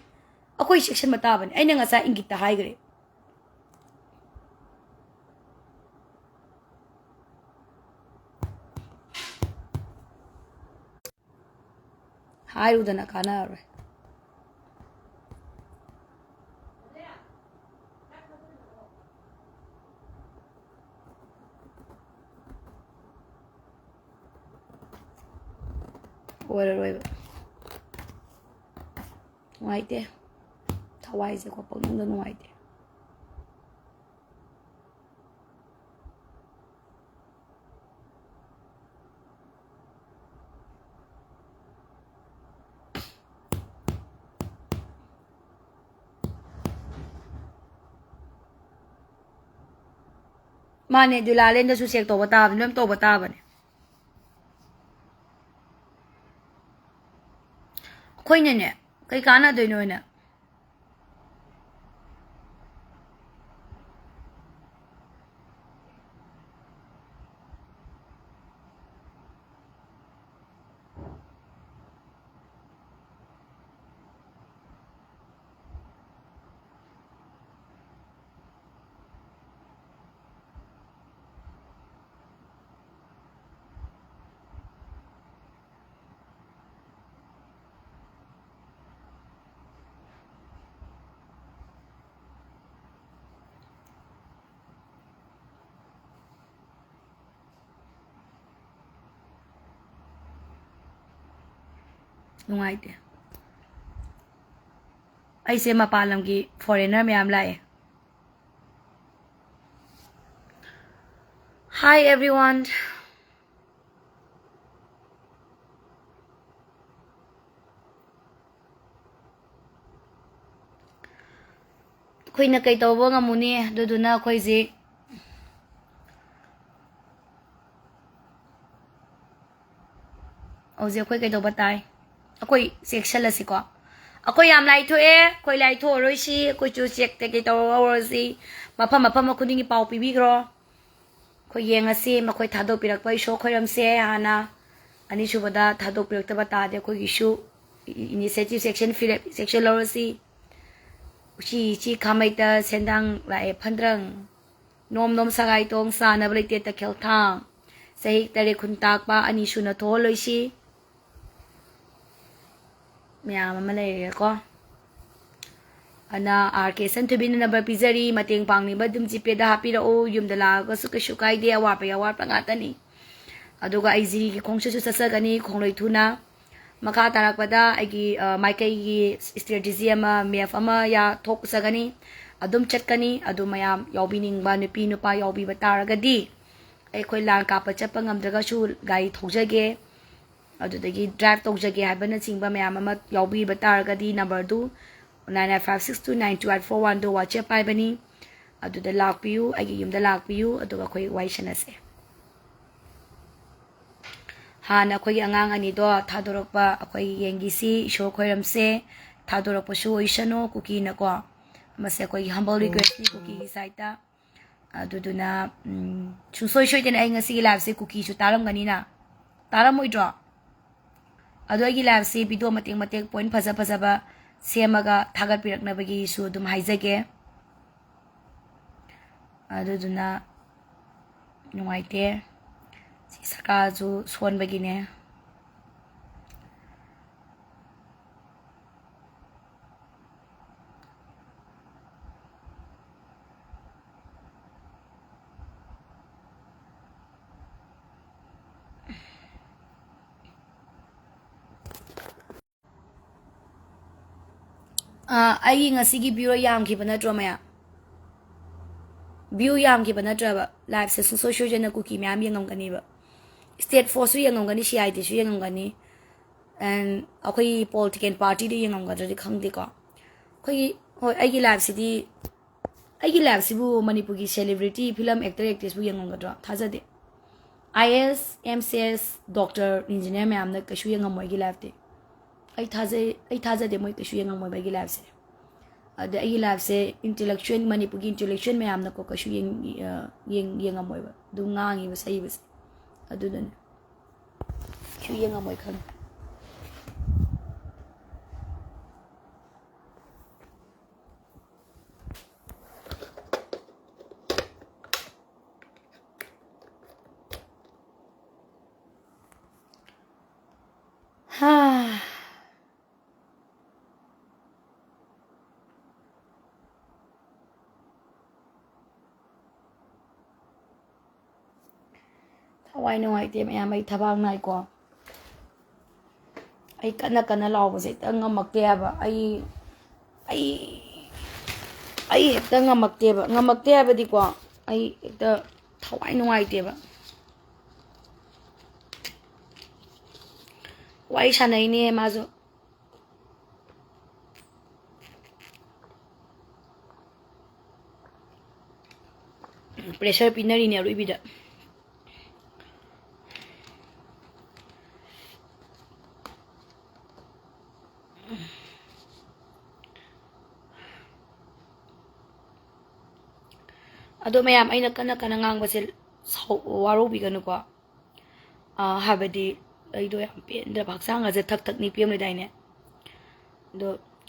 ꯑꯩꯈꯣꯏ ꯆꯦꯛꯁꯤꯟꯕ ꯇꯥꯕꯅꯤ꯫ ꯑꯩꯅ ꯉꯁꯥꯏ ꯏꯪꯒꯤꯠꯇ ꯍꯥꯏꯈ꯭ꯔꯦ꯫ ꯍꯥꯏꯔꯨꯗꯅ ꯀꯥꯟꯅꯔꯔꯣꯏ꯫ ꯑꯣꯏꯔꯔꯣꯏꯕ꯫ ꯅꯨꯡꯉꯥꯏꯇꯦ꯫ ꯊꯋꯥꯏꯁꯦꯀꯣ ꯄꯪꯅꯨꯡꯗ ꯅꯨꯡꯉꯥꯏꯇꯦ꯫ ꯃꯥꯅꯦ, ꯗꯨꯂꯥꯂꯦꯟꯗꯁꯨ check ꯇꯧꯕ ꯇꯥꯕꯅꯤ, ꯂꯣꯏ ꯇꯧꯕ ꯇꯥꯕꯅꯤ꯫ ꯑꯩꯈꯣꯏꯅꯅꯦ, ꯀꯩ ꯀꯥꯟꯅꯗꯣꯏꯅꯣꯅ꯫ ꯅꯨꯡꯉꯥꯏꯇꯦ꯫ ꯑꯩꯁꯦ ꯃꯄꯥꯟ ꯂꯝꯒꯤ foreigner ꯃꯌꯥꯝ ꯂꯥꯛꯑꯦ꯫ Hi everyone. ꯑꯩꯈꯣꯏꯅ ꯀꯩ ꯇꯧꯕ ꯉꯝꯃꯨꯅꯤ? ꯑꯗꯨꯗꯨꯅ ꯑꯩꯈꯣꯏꯁꯤ ꯍꯧꯖꯤꯛ ꯑꯩꯈꯣꯏ ꯀꯩꯗꯧꯕ ꯇꯥꯏ? ꯑꯩꯈꯣꯏ ꯆꯦꯛꯁꯤꯜꯂꯁꯤꯀꯣ꯫ ꯑꯩꯈꯣꯏ ꯌꯥꯝ ꯂꯥꯏꯊꯣꯛꯑꯦ, ꯑꯩꯈꯣꯏ ꯂꯥꯏꯊꯣꯛꯑꯔꯣꯏꯁꯤ, ꯑꯩꯈꯣꯏꯁꯨ ꯆꯦꯛ ꯀꯩꯀꯩ ꯇꯧꯔꯒ ꯍꯧꯔꯁꯤ꯫ ꯃꯐꯝ ꯃꯐꯝ ꯈꯨꯗꯤꯡꯒꯤ ꯄꯥꯎ ꯄꯤꯕꯤꯈ꯭ꯔꯣ꯫ ꯑꯩꯈꯣꯏ ꯌꯦꯡꯉꯁꯤ, ꯃꯈꯣꯏ ꯊꯥꯗꯣꯛꯄꯤꯔꯛꯄ ꯏꯁꯣꯔ ꯈꯣꯏꯔꯝꯁꯦ ꯍꯥꯟꯅ꯫ ꯑꯅꯤꯁꯨꯕꯗ ꯊꯥꯗꯣꯛꯄꯤꯔꯛꯇꯕ ꯇꯥꯔꯗꯤ ꯑꯩꯈꯣꯏꯒꯤꯁꯨ initiative section, field action ꯂꯧꯔꯁꯤ꯫ ꯎꯆꯤ ꯏꯆꯤ ꯈꯥꯃꯩꯇ ꯁꯦꯟꯗꯥꯡ ꯂꯥꯛꯑꯦ ꯐꯟꯗ꯭ꯔꯪ꯫ ꯅꯣꯝ ꯅꯣꯝ ꯁꯒꯥꯏ ꯇꯣꯡ ꯆꯥꯅꯕ ꯂꯩꯇꯦ ꯇꯈꯦꯜ ꯊꯥꯡ꯫ ꯆꯍꯤ ꯇꯔꯦꯠ ꯈꯨꯟ ꯇꯥꯛꯄ ꯑꯅꯤ ꯁꯨꯅ ꯊꯣꯛꯍꯜꯂꯣꯏꯁꯤ꯫ ꯃꯌꯥꯝ ꯑꯃ ꯂꯩꯔꯦꯀꯣ꯫ ꯑꯗꯨꯅ ꯑꯥꯔ ꯀꯦ ꯁꯟꯊꯣꯏꯕꯤꯅ number ꯄꯤꯖꯔꯤ, ꯃꯇꯦꯡ ꯄꯥꯡꯅꯤꯡꯕ ꯑꯗꯨꯝ ꯖꯤꯄꯦꯗ ꯍꯥꯞꯄꯤꯔꯛꯎ꯫ ꯌꯨꯝꯗ ꯂꯥꯛꯑꯒꯁꯨ ꯀꯩꯁꯨ ꯀꯥꯏꯗꯦ, ꯑꯋꯥꯠꯄꯒꯤ ꯑꯋꯥꯠꯄ ꯉꯥꯛꯇꯅꯤ꯫ ꯑꯗꯨꯒ ꯑꯩ ꯖꯤꯔꯤꯒꯤ ꯈꯣꯡꯆꯠꯁꯨ ꯆꯠꯆꯒꯅꯤ ꯈꯣꯡꯂꯣꯏ ꯊꯨꯅ꯫ ꯃꯈꯥ ꯇꯥꯔꯛꯄꯗ ꯑꯩꯒꯤ, ꯑ, ꯃꯥꯏꯀꯩꯒꯤ strategy ꯑꯃ, map ꯑꯃ ꯌꯥ-, ꯊꯣꯛꯆꯒꯅꯤ꯫ ꯑꯗꯨꯝ ꯆꯠꯀꯅꯤ꯫ ꯑꯗꯨ ꯃꯌꯥꯝ ꯌꯥꯎꯕꯤꯅꯤꯡꯕ ꯅꯨꯄꯤ ꯅꯨꯄꯥ ꯌꯥꯎꯕꯤꯕ ꯇꯥꯔꯒꯗꯤ ꯑꯩꯈꯣꯏ ꯂꯥꯟ ꯀꯥꯞꯄ ꯆꯠꯄ ꯉꯝꯗ꯭ꯔꯒꯁꯨ ꯒꯥꯔꯤ ꯊꯧꯖꯒꯦ, ꯑꯗꯨꯗꯒꯤ drive ꯇꯧꯖꯒꯦ ꯍꯥꯏꯕꯅꯆꯤꯡꯕ ꯃꯌꯥꯝ ꯑꯃ ꯌꯥꯎꯕꯤꯕ ꯇꯥꯔꯒꯗꯤ numberꯗꯨ nine nine five six two nine two eight four oneꯗꯨ WhatsApp ꯍꯥꯏꯕꯅꯤ꯫ ꯑꯗꯨꯗ ꯂꯥꯛꯄꯤꯌꯨ, ꯑꯩꯒꯤ ꯌꯨꯝꯗ ꯂꯥꯛꯄꯤꯌꯨ, ꯑꯗꯨꯒ ꯑꯩꯈꯣꯏ ꯋꯥꯔꯤ ꯁꯥꯟꯅꯁꯦ꯫ ꯍꯥꯟꯅ ꯑꯩꯈꯣꯏꯒꯤ ꯑꯉꯥꯡ ꯑꯅꯤꯗꯣ ꯊꯥꯗꯣꯔꯛꯄ ꯑꯩꯈꯣꯏ ꯌꯦꯡꯈꯤꯁꯤ, ꯏꯁꯣꯔ ꯈꯣꯏꯔꯝꯁꯦ꯫ ꯊꯥꯗꯣꯔꯛꯄꯁꯨ ꯑꯣꯏꯁꯅꯨ ꯀꯨꯀꯤꯅꯀꯣ꯫ ꯃꯁꯦ ꯑꯩꯈꯣꯏꯒꯤ humble requestꯅꯤ ꯀꯨꯀꯤꯒꯤ sideꯇ꯫ ꯑꯗꯨꯗꯨꯅ, ꯎꯝ, ꯁꯨꯡꯁꯣꯏ ꯁꯣꯏꯗꯅ ꯑꯩ ꯉꯁꯤꯒꯤ liveꯁꯦ ꯀꯨꯀꯤꯁꯨ ꯇꯥꯔꯝꯒꯅꯤꯅ? ꯇꯥꯔꯝꯃꯣꯏꯗ꯭ꯔꯣ? ꯑꯗꯣ ꯑꯩꯒꯤ liveꯁꯦ video ꯃꯇꯦꯛ ꯃꯇꯦꯛ point ꯐꯖ ꯐꯖꯕ ꯁꯦꯝꯃꯒ ꯊꯥꯒꯠꯄꯤꯔꯛꯅꯕꯒꯤꯁꯨ ꯑꯗꯨꯝ ꯍꯥꯏꯖꯒꯦ꯫ ꯑꯗꯨꯗꯨꯅ ꯅꯨꯡꯉꯥꯏꯇꯦ꯫ ꯁꯤ ꯁꯔꯀꯥꯔꯁꯨ ꯁꯣꯟꯕꯒꯤꯅꯦ꯫ ꯑꯥ, ꯑꯩꯒꯤ ꯉꯁꯤꯒꯤ viewer ꯌꯥꯝꯈꯤꯕ ꯅꯠꯇ꯭ꯔꯣ ꯃꯌꯥꯝ? View ꯌꯥꯝꯈꯤꯕ ꯅꯠꯇ꯭ꯔꯕ? Liveꯁꯦ ꯁꯨꯡꯁꯣꯏ ꯁꯣꯏꯗꯅ ꯀꯨꯀꯤ ꯃꯌꯥꯝ ꯌꯦꯡꯉꯝꯒꯅꯤꯕ꯫ State Forceꯁꯨ ꯌꯦꯡꯉꯝꯒꯅꯤ, CIDꯁꯨ ꯌꯦꯡꯉꯝꯒꯅꯤ꯫ And ꯑꯩꯈꯣꯏꯒꯤ political partyꯗ ꯌꯦꯡꯉꯝꯒꯗ꯭ꯔꯗꯤ ꯈꯪꯗꯦꯀꯣ꯫ ꯑꯩꯈꯣꯏꯒꯤ, ꯍꯣꯏ, ꯑꯩꯒꯤ liveꯁꯤꯗꯤ, ꯑꯩꯒꯤ liveꯁꯤꯕꯨ ꯃꯅꯤꯄꯨꯔꯒꯤ celebrity, film actor, actressꯄꯨ ꯌꯦꯡꯉꯝꯒꯗ꯭ꯔꯣ? ꯊꯥꯖꯗꯦ꯫ IAS, MCS, doctor, engineer ꯃꯌꯥꯝꯅ ꯀꯩꯁꯨ ꯌꯦꯡꯉꯝꯃꯣꯏ ꯑꯩꯒꯤ liveꯇꯤ꯫ ꯑꯩ ꯊꯥꯖꯩ, ꯑꯩ ꯊꯥꯖꯗꯦ ꯃꯣꯏ ꯀꯩꯁꯨ ꯌꯦꯡꯉꯝꯃꯣꯏꯕ ꯑꯩꯒꯤ liveꯁꯦ꯫ ꯑꯗ ꯑꯩꯒꯤ liveꯁꯦ intellectual, ꯃꯅꯤꯄꯨꯔꯒꯤ intellectual ꯃꯌꯥꯝꯅꯀꯣ ꯀꯩꯁꯨ ꯌꯦꯡ-, ꯑ, ꯌꯦꯡ-, ꯌꯦꯡꯉꯝꯃꯣꯏꯕ꯫ ꯑꯗꯨꯝ ꯉꯥꯡꯉꯤꯕ ꯁꯛꯏꯕꯁꯦ꯫ ꯑꯗꯨꯗꯨꯅꯦ꯫ ꯀꯩꯁꯨ ꯌꯦꯡꯉꯝꯃꯣꯏ ꯈꯪꯉꯦ꯫ ꯍꯥ꯫ ꯊꯋꯥꯏ ꯅꯨꯡꯉꯥꯏꯇꯦ ꯃꯌꯥꯝ, ꯑꯩ ꯊꯕꯥꯛ ꯅꯥꯏꯀꯣ꯫ ꯑꯩ ꯀꯟꯅ ꯀꯟꯅ ꯂꯥꯎꯕꯁꯦ ꯍꯦꯛꯇ ꯉꯝꯃꯛꯇꯦ ꯍꯥꯏꯕ꯫ ꯑꯩ, ꯑꯩ, ꯑꯩ ꯍꯦꯛꯇ ꯉꯝꯃꯛꯇꯦꯕ꯫ ꯉꯝꯃꯛꯇꯦ ꯍꯥꯏꯕꯗꯤꯀꯣ, ꯑꯩ ꯍꯦꯛꯇ ꯊꯋꯥꯏ ꯅꯨꯡꯉꯥꯏꯇꯦꯕ꯫ ꯋꯥꯔꯤ ꯁꯥꯟꯅꯩꯅꯦ ꯃꯥꯁꯨ꯫ Pressure ꯄꯤꯅꯔꯤꯅꯦ ꯑꯔꯣꯏꯕꯤꯗ꯫ ꯑꯗꯣ ꯃꯌꯥꯝ, ꯑꯩꯅ ꯀꯟꯅ ꯀꯟꯅ ꯉꯥꯡꯕꯁꯦ ꯁꯥꯎ-, ꯋꯥꯔꯧꯕꯤꯒꯅꯨꯀꯣ꯫ ꯑꯥ, ꯍꯥꯏꯕꯗꯤ ꯑꯩꯗꯣ ꯌꯥꯝ ꯄꯦꯟꯗ꯭ꯔꯕ, ꯍꯛꯆꯥꯡ ꯑꯁꯦ ꯊꯛ ꯊꯛ ꯅꯤꯛꯄꯤ ꯑꯃ ꯂꯩꯗꯥꯏꯅꯦ? ꯑꯗꯣ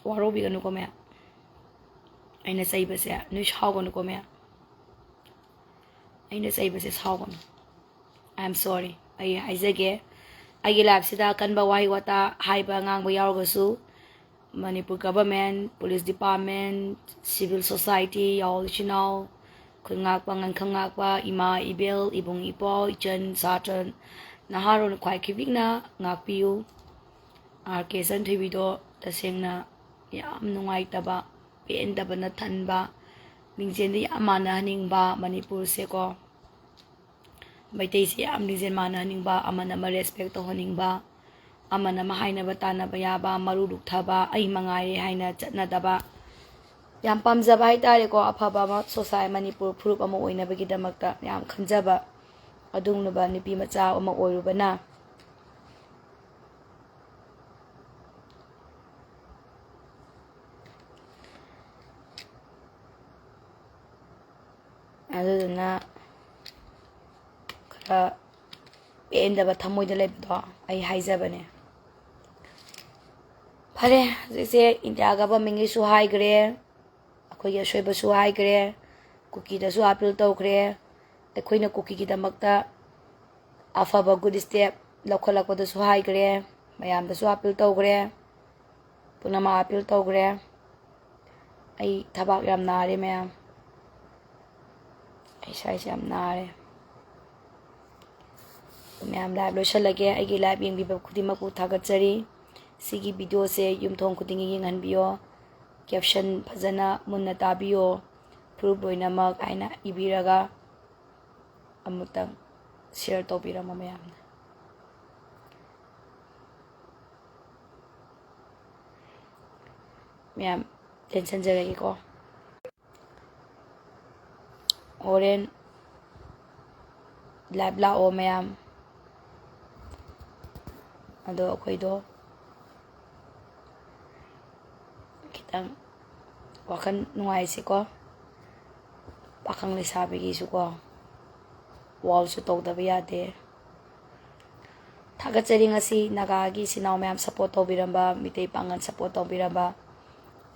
ꯋꯥꯔꯧꯕꯤꯒꯅꯨꯀꯣ ꯃꯌꯥꯝ꯫ ꯑꯩꯅ ꯆꯩꯕꯁꯦ ꯅꯣꯏ ꯁꯥꯎꯒꯅꯨꯀꯣ ꯃꯌꯥꯝ꯫ ꯑꯩꯅ ꯆꯩꯕꯁꯦ ꯁꯥꯎꯒꯅꯨ꯫ I am sorry꯫ ꯑꯩ ꯍꯥꯏꯖꯒꯦ, ꯑꯩꯒꯤ liveꯁꯤꯗ ꯑꯀꯟꯕ ꯋꯥꯍꯩ ꯋꯥꯇꯥ ꯍꯥꯏꯕ ꯉꯥꯡꯕ ꯌꯥꯎꯔꯒꯁꯨ, Manipur government, police department, civil society, ꯌꯥꯑꯣꯜ ꯏꯆꯤꯟ ꯏꯅꯥꯎ, ꯈꯨꯟ ꯉꯥꯛꯄ, ꯉꯟꯈꯪ ꯉꯥꯛꯄ, ꯏꯃꯥ, ꯏꯕꯦꯜ, ꯏꯕꯨꯡ, ꯏꯄ꯭ꯋꯥ, ꯏꯆꯟ, ꯁꯥꯇ꯭ꯔ, ꯅꯍꯥꯔꯣꯜ ꯈ꯭ꯋꯥꯏ ꯈꯤꯕꯤꯛꯅ ꯉꯥꯛꯄꯤꯌꯨ꯫ ꯑꯥꯔ ꯀꯦ ꯆꯟꯊꯣꯏꯕꯤꯗꯣ ꯇꯁꯦꯡꯅ ꯌꯥꯝ ꯅꯨꯡꯉꯥꯏꯇꯕ, ꯄꯦꯟꯗꯕꯅ ꯊꯟꯕ, ꯂꯤꯡꯖꯦꯜꯗ ꯌꯥꯝ ꯃꯥꯟꯅꯍꯟꯅꯤꯡꯕ ꯃꯅꯤꯄꯨꯔꯁꯦꯀꯣ꯫ ꯃꯩꯇꯩꯁꯦ ꯌꯥꯝ ꯂꯤꯡꯖꯦꯜ ꯃꯥꯟꯅꯍꯟꯅꯤꯡꯕ, ꯑꯃꯅ ꯑꯃ respect ꯇꯧꯍꯟꯅꯤꯡꯕ, ꯑꯃꯅ ꯑꯃ ꯍꯥꯏꯅꯕ ꯇꯥꯟꯅꯕ ꯌꯥꯕ, ꯃꯔꯨ ꯂꯨꯛꯊꯕ, ꯑꯩ ꯃꯉꯥꯏꯔꯦ ꯍꯥꯏꯅ ꯆꯠꯅꯗꯕ, ꯌꯥꯝ ꯄꯥꯝꯖꯕ ꯍꯥꯏꯇꯥꯔꯦꯀꯣ꯫ ꯑꯐꯕ ꯑꯃ ꯁꯣꯁꯥꯏ-, ꯃꯅꯤꯄꯨꯔ ꯐꯨꯔꯨꯞ ꯑꯃ ꯑꯣꯏꯅꯕꯒꯤꯗꯃꯛꯇ ꯌꯥꯝ ꯈꯟꯖꯕ ꯑꯗꯨꯒꯨꯝꯂꯕ ꯅꯨꯄꯤ ꯃꯆꯥ ꯑꯃ ꯑꯣꯏꯔꯨꯕꯅ꯫ ꯑꯗꯨꯗꯨꯅ ꯈꯔ ꯄꯦꯟꯗꯕ ꯊꯃꯣꯏꯗ ꯂꯩꯕꯗꯣ ꯑꯩ ꯍꯥꯏꯖꯕꯅꯦ꯫ ꯐꯔꯦ, ꯍꯧꯖꯤꯛꯁꯦ ꯏꯟꯗꯤꯌꯥ ꯒꯚꯔꯟꯃꯦꯟꯒꯤꯁꯨ ꯍꯥꯏꯈ꯭ꯔꯦ, ꯑꯩꯈꯣꯏꯒꯤ ꯑꯁꯣꯏꯕꯁꯨ ꯍꯥꯏꯈ꯭ꯔꯦ, ꯀꯨꯀꯤꯗꯁꯨ ꯑꯥꯄꯤꯜ ꯇꯧꯈ꯭ꯔꯦ꯫ ꯑꯩꯈꯣꯏꯅ ꯀꯨꯀꯤꯒꯤꯗꯃꯛꯇ ꯑꯐꯕ good step ꯂꯧꯈꯠꯂꯛꯄꯗꯁꯨ ꯍꯥꯏꯈ꯭ꯔꯦ, ꯃꯌꯥꯝꯗꯁꯨ ꯑꯥꯄꯤꯜ ꯇꯧꯈ꯭ꯔꯦ, ꯄꯨꯝꯅꯃꯛ ꯑꯥꯄꯤꯜ ꯇꯧꯈ꯭ꯔꯦ꯫ ꯑꯩ ꯊꯕꯥꯛ ꯌꯥꯝ ꯅꯥꯔꯦ ꯃꯌꯥꯝ, ꯑꯩ ꯁ꯭ꯋꯥꯏꯁꯦ ꯌꯥꯝ ꯅꯥꯔꯦ꯫ ꯃꯌꯥꯝ, live ꯂꯣꯏꯁꯤꯜꯂꯒꯦ꯫ ꯑꯩꯒꯤ live ꯌꯦꯡꯕꯤꯕ ꯈꯨꯗꯤꯡꯃꯛꯄꯨ ꯊꯥꯒꯠꯆꯔꯤ꯫ ꯁꯤꯒꯤ videoꯁꯦ ꯌꯨꯝꯊꯣꯡ ꯈꯨꯗꯤꯡꯒꯤ ꯌꯦꯡꯍꯟꯕꯤꯌꯣ꯫ Caption ꯐꯖꯅ ꯃꯨꯟꯅ ꯇꯥꯕꯤꯌꯣ꯫ ꯐꯨꯔꯨꯞ ꯂꯣꯏꯅꯃꯛ ꯍꯥꯏꯅ ꯏꯕꯤꯔꯒ ꯑꯃꯨꯛꯇꯪ share ꯇꯧꯕꯤꯔꯝꯃꯣ ꯃꯌꯥꯝꯅ꯫ ꯃꯌꯥꯝ, ꯇꯦꯟꯁꯟꯖꯔꯒꯦꯀꯣ꯫ ꯍꯣꯔꯦꯟ live ꯂꯥꯛꯑꯣ ꯃꯌꯥꯝ꯫ ꯑꯗꯣ ꯑꯩꯈꯣꯏꯗꯣ ꯈꯤꯇꯪ ꯋꯥꯈꯜ ꯅꯨꯡꯉꯥꯏꯁꯤꯀꯣ꯫ ꯄꯥꯈꯪ ꯂꯩꯁꯥꯕꯤꯒꯤꯁꯨꯀꯣ꯫ Wallꯁꯨ ꯇꯧꯗꯕ ꯌꯥꯗꯦ꯫ ꯊꯥꯒꯠꯆꯔꯤ ꯉꯁꯤ ꯅꯥꯒꯥꯒꯤ ꯏꯆꯤꯟ ꯏꯅꯥꯎ ꯃꯌꯥꯝ support ꯇꯧꯕꯤꯔꯝꯕ, ꯃꯤꯇꯩ ꯄꯥꯡꯒꯜ support ꯇꯧꯕꯤꯔꯝꯕ꯫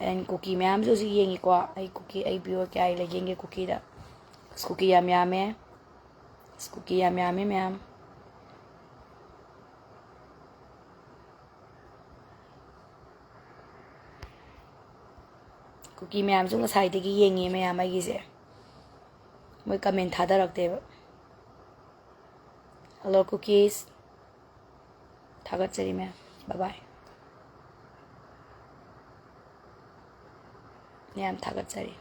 And ꯀꯨꯀꯤ ꯃꯌꯥꯝꯁꯨ ꯍꯧꯖꯤꯛ ꯌꯦꯡꯉꯤꯀꯣ꯫ ꯑꯩ ꯀꯨꯀꯤ, ꯑꯩ viewer ꯀꯌꯥ ꯂꯩ ꯌꯦꯡꯒꯦ ꯀꯨꯀꯤꯗ꯫ ꯑꯁ, ꯀꯨꯀꯤ ꯌꯥꯝ ꯌꯥꯝꯃꯦ꯫ ꯑꯁ, ꯀꯨꯀꯤ ꯌꯥꯝ ꯌꯥꯝꯃꯦ ꯃꯌꯥꯝ꯫ ꯀꯨꯀꯤ ꯃꯌꯥꯝꯁꯨ ꯉꯁꯥꯏꯗꯒꯤ ꯌꯦꯡꯉꯤ ꯃꯌꯥꯝ ꯑꯩꯒꯤꯁꯦ꯫ ꯃꯣꯏ comment ꯊꯥꯗꯔꯛꯇꯦꯕ꯫ Hello cookies꯫ ꯊꯥꯒꯠꯆꯔꯤ ꯃꯌꯥꯝ꯫ Bye bye꯫ ꯌꯥꯝ ꯊꯥꯒꯠꯆꯔꯤ꯫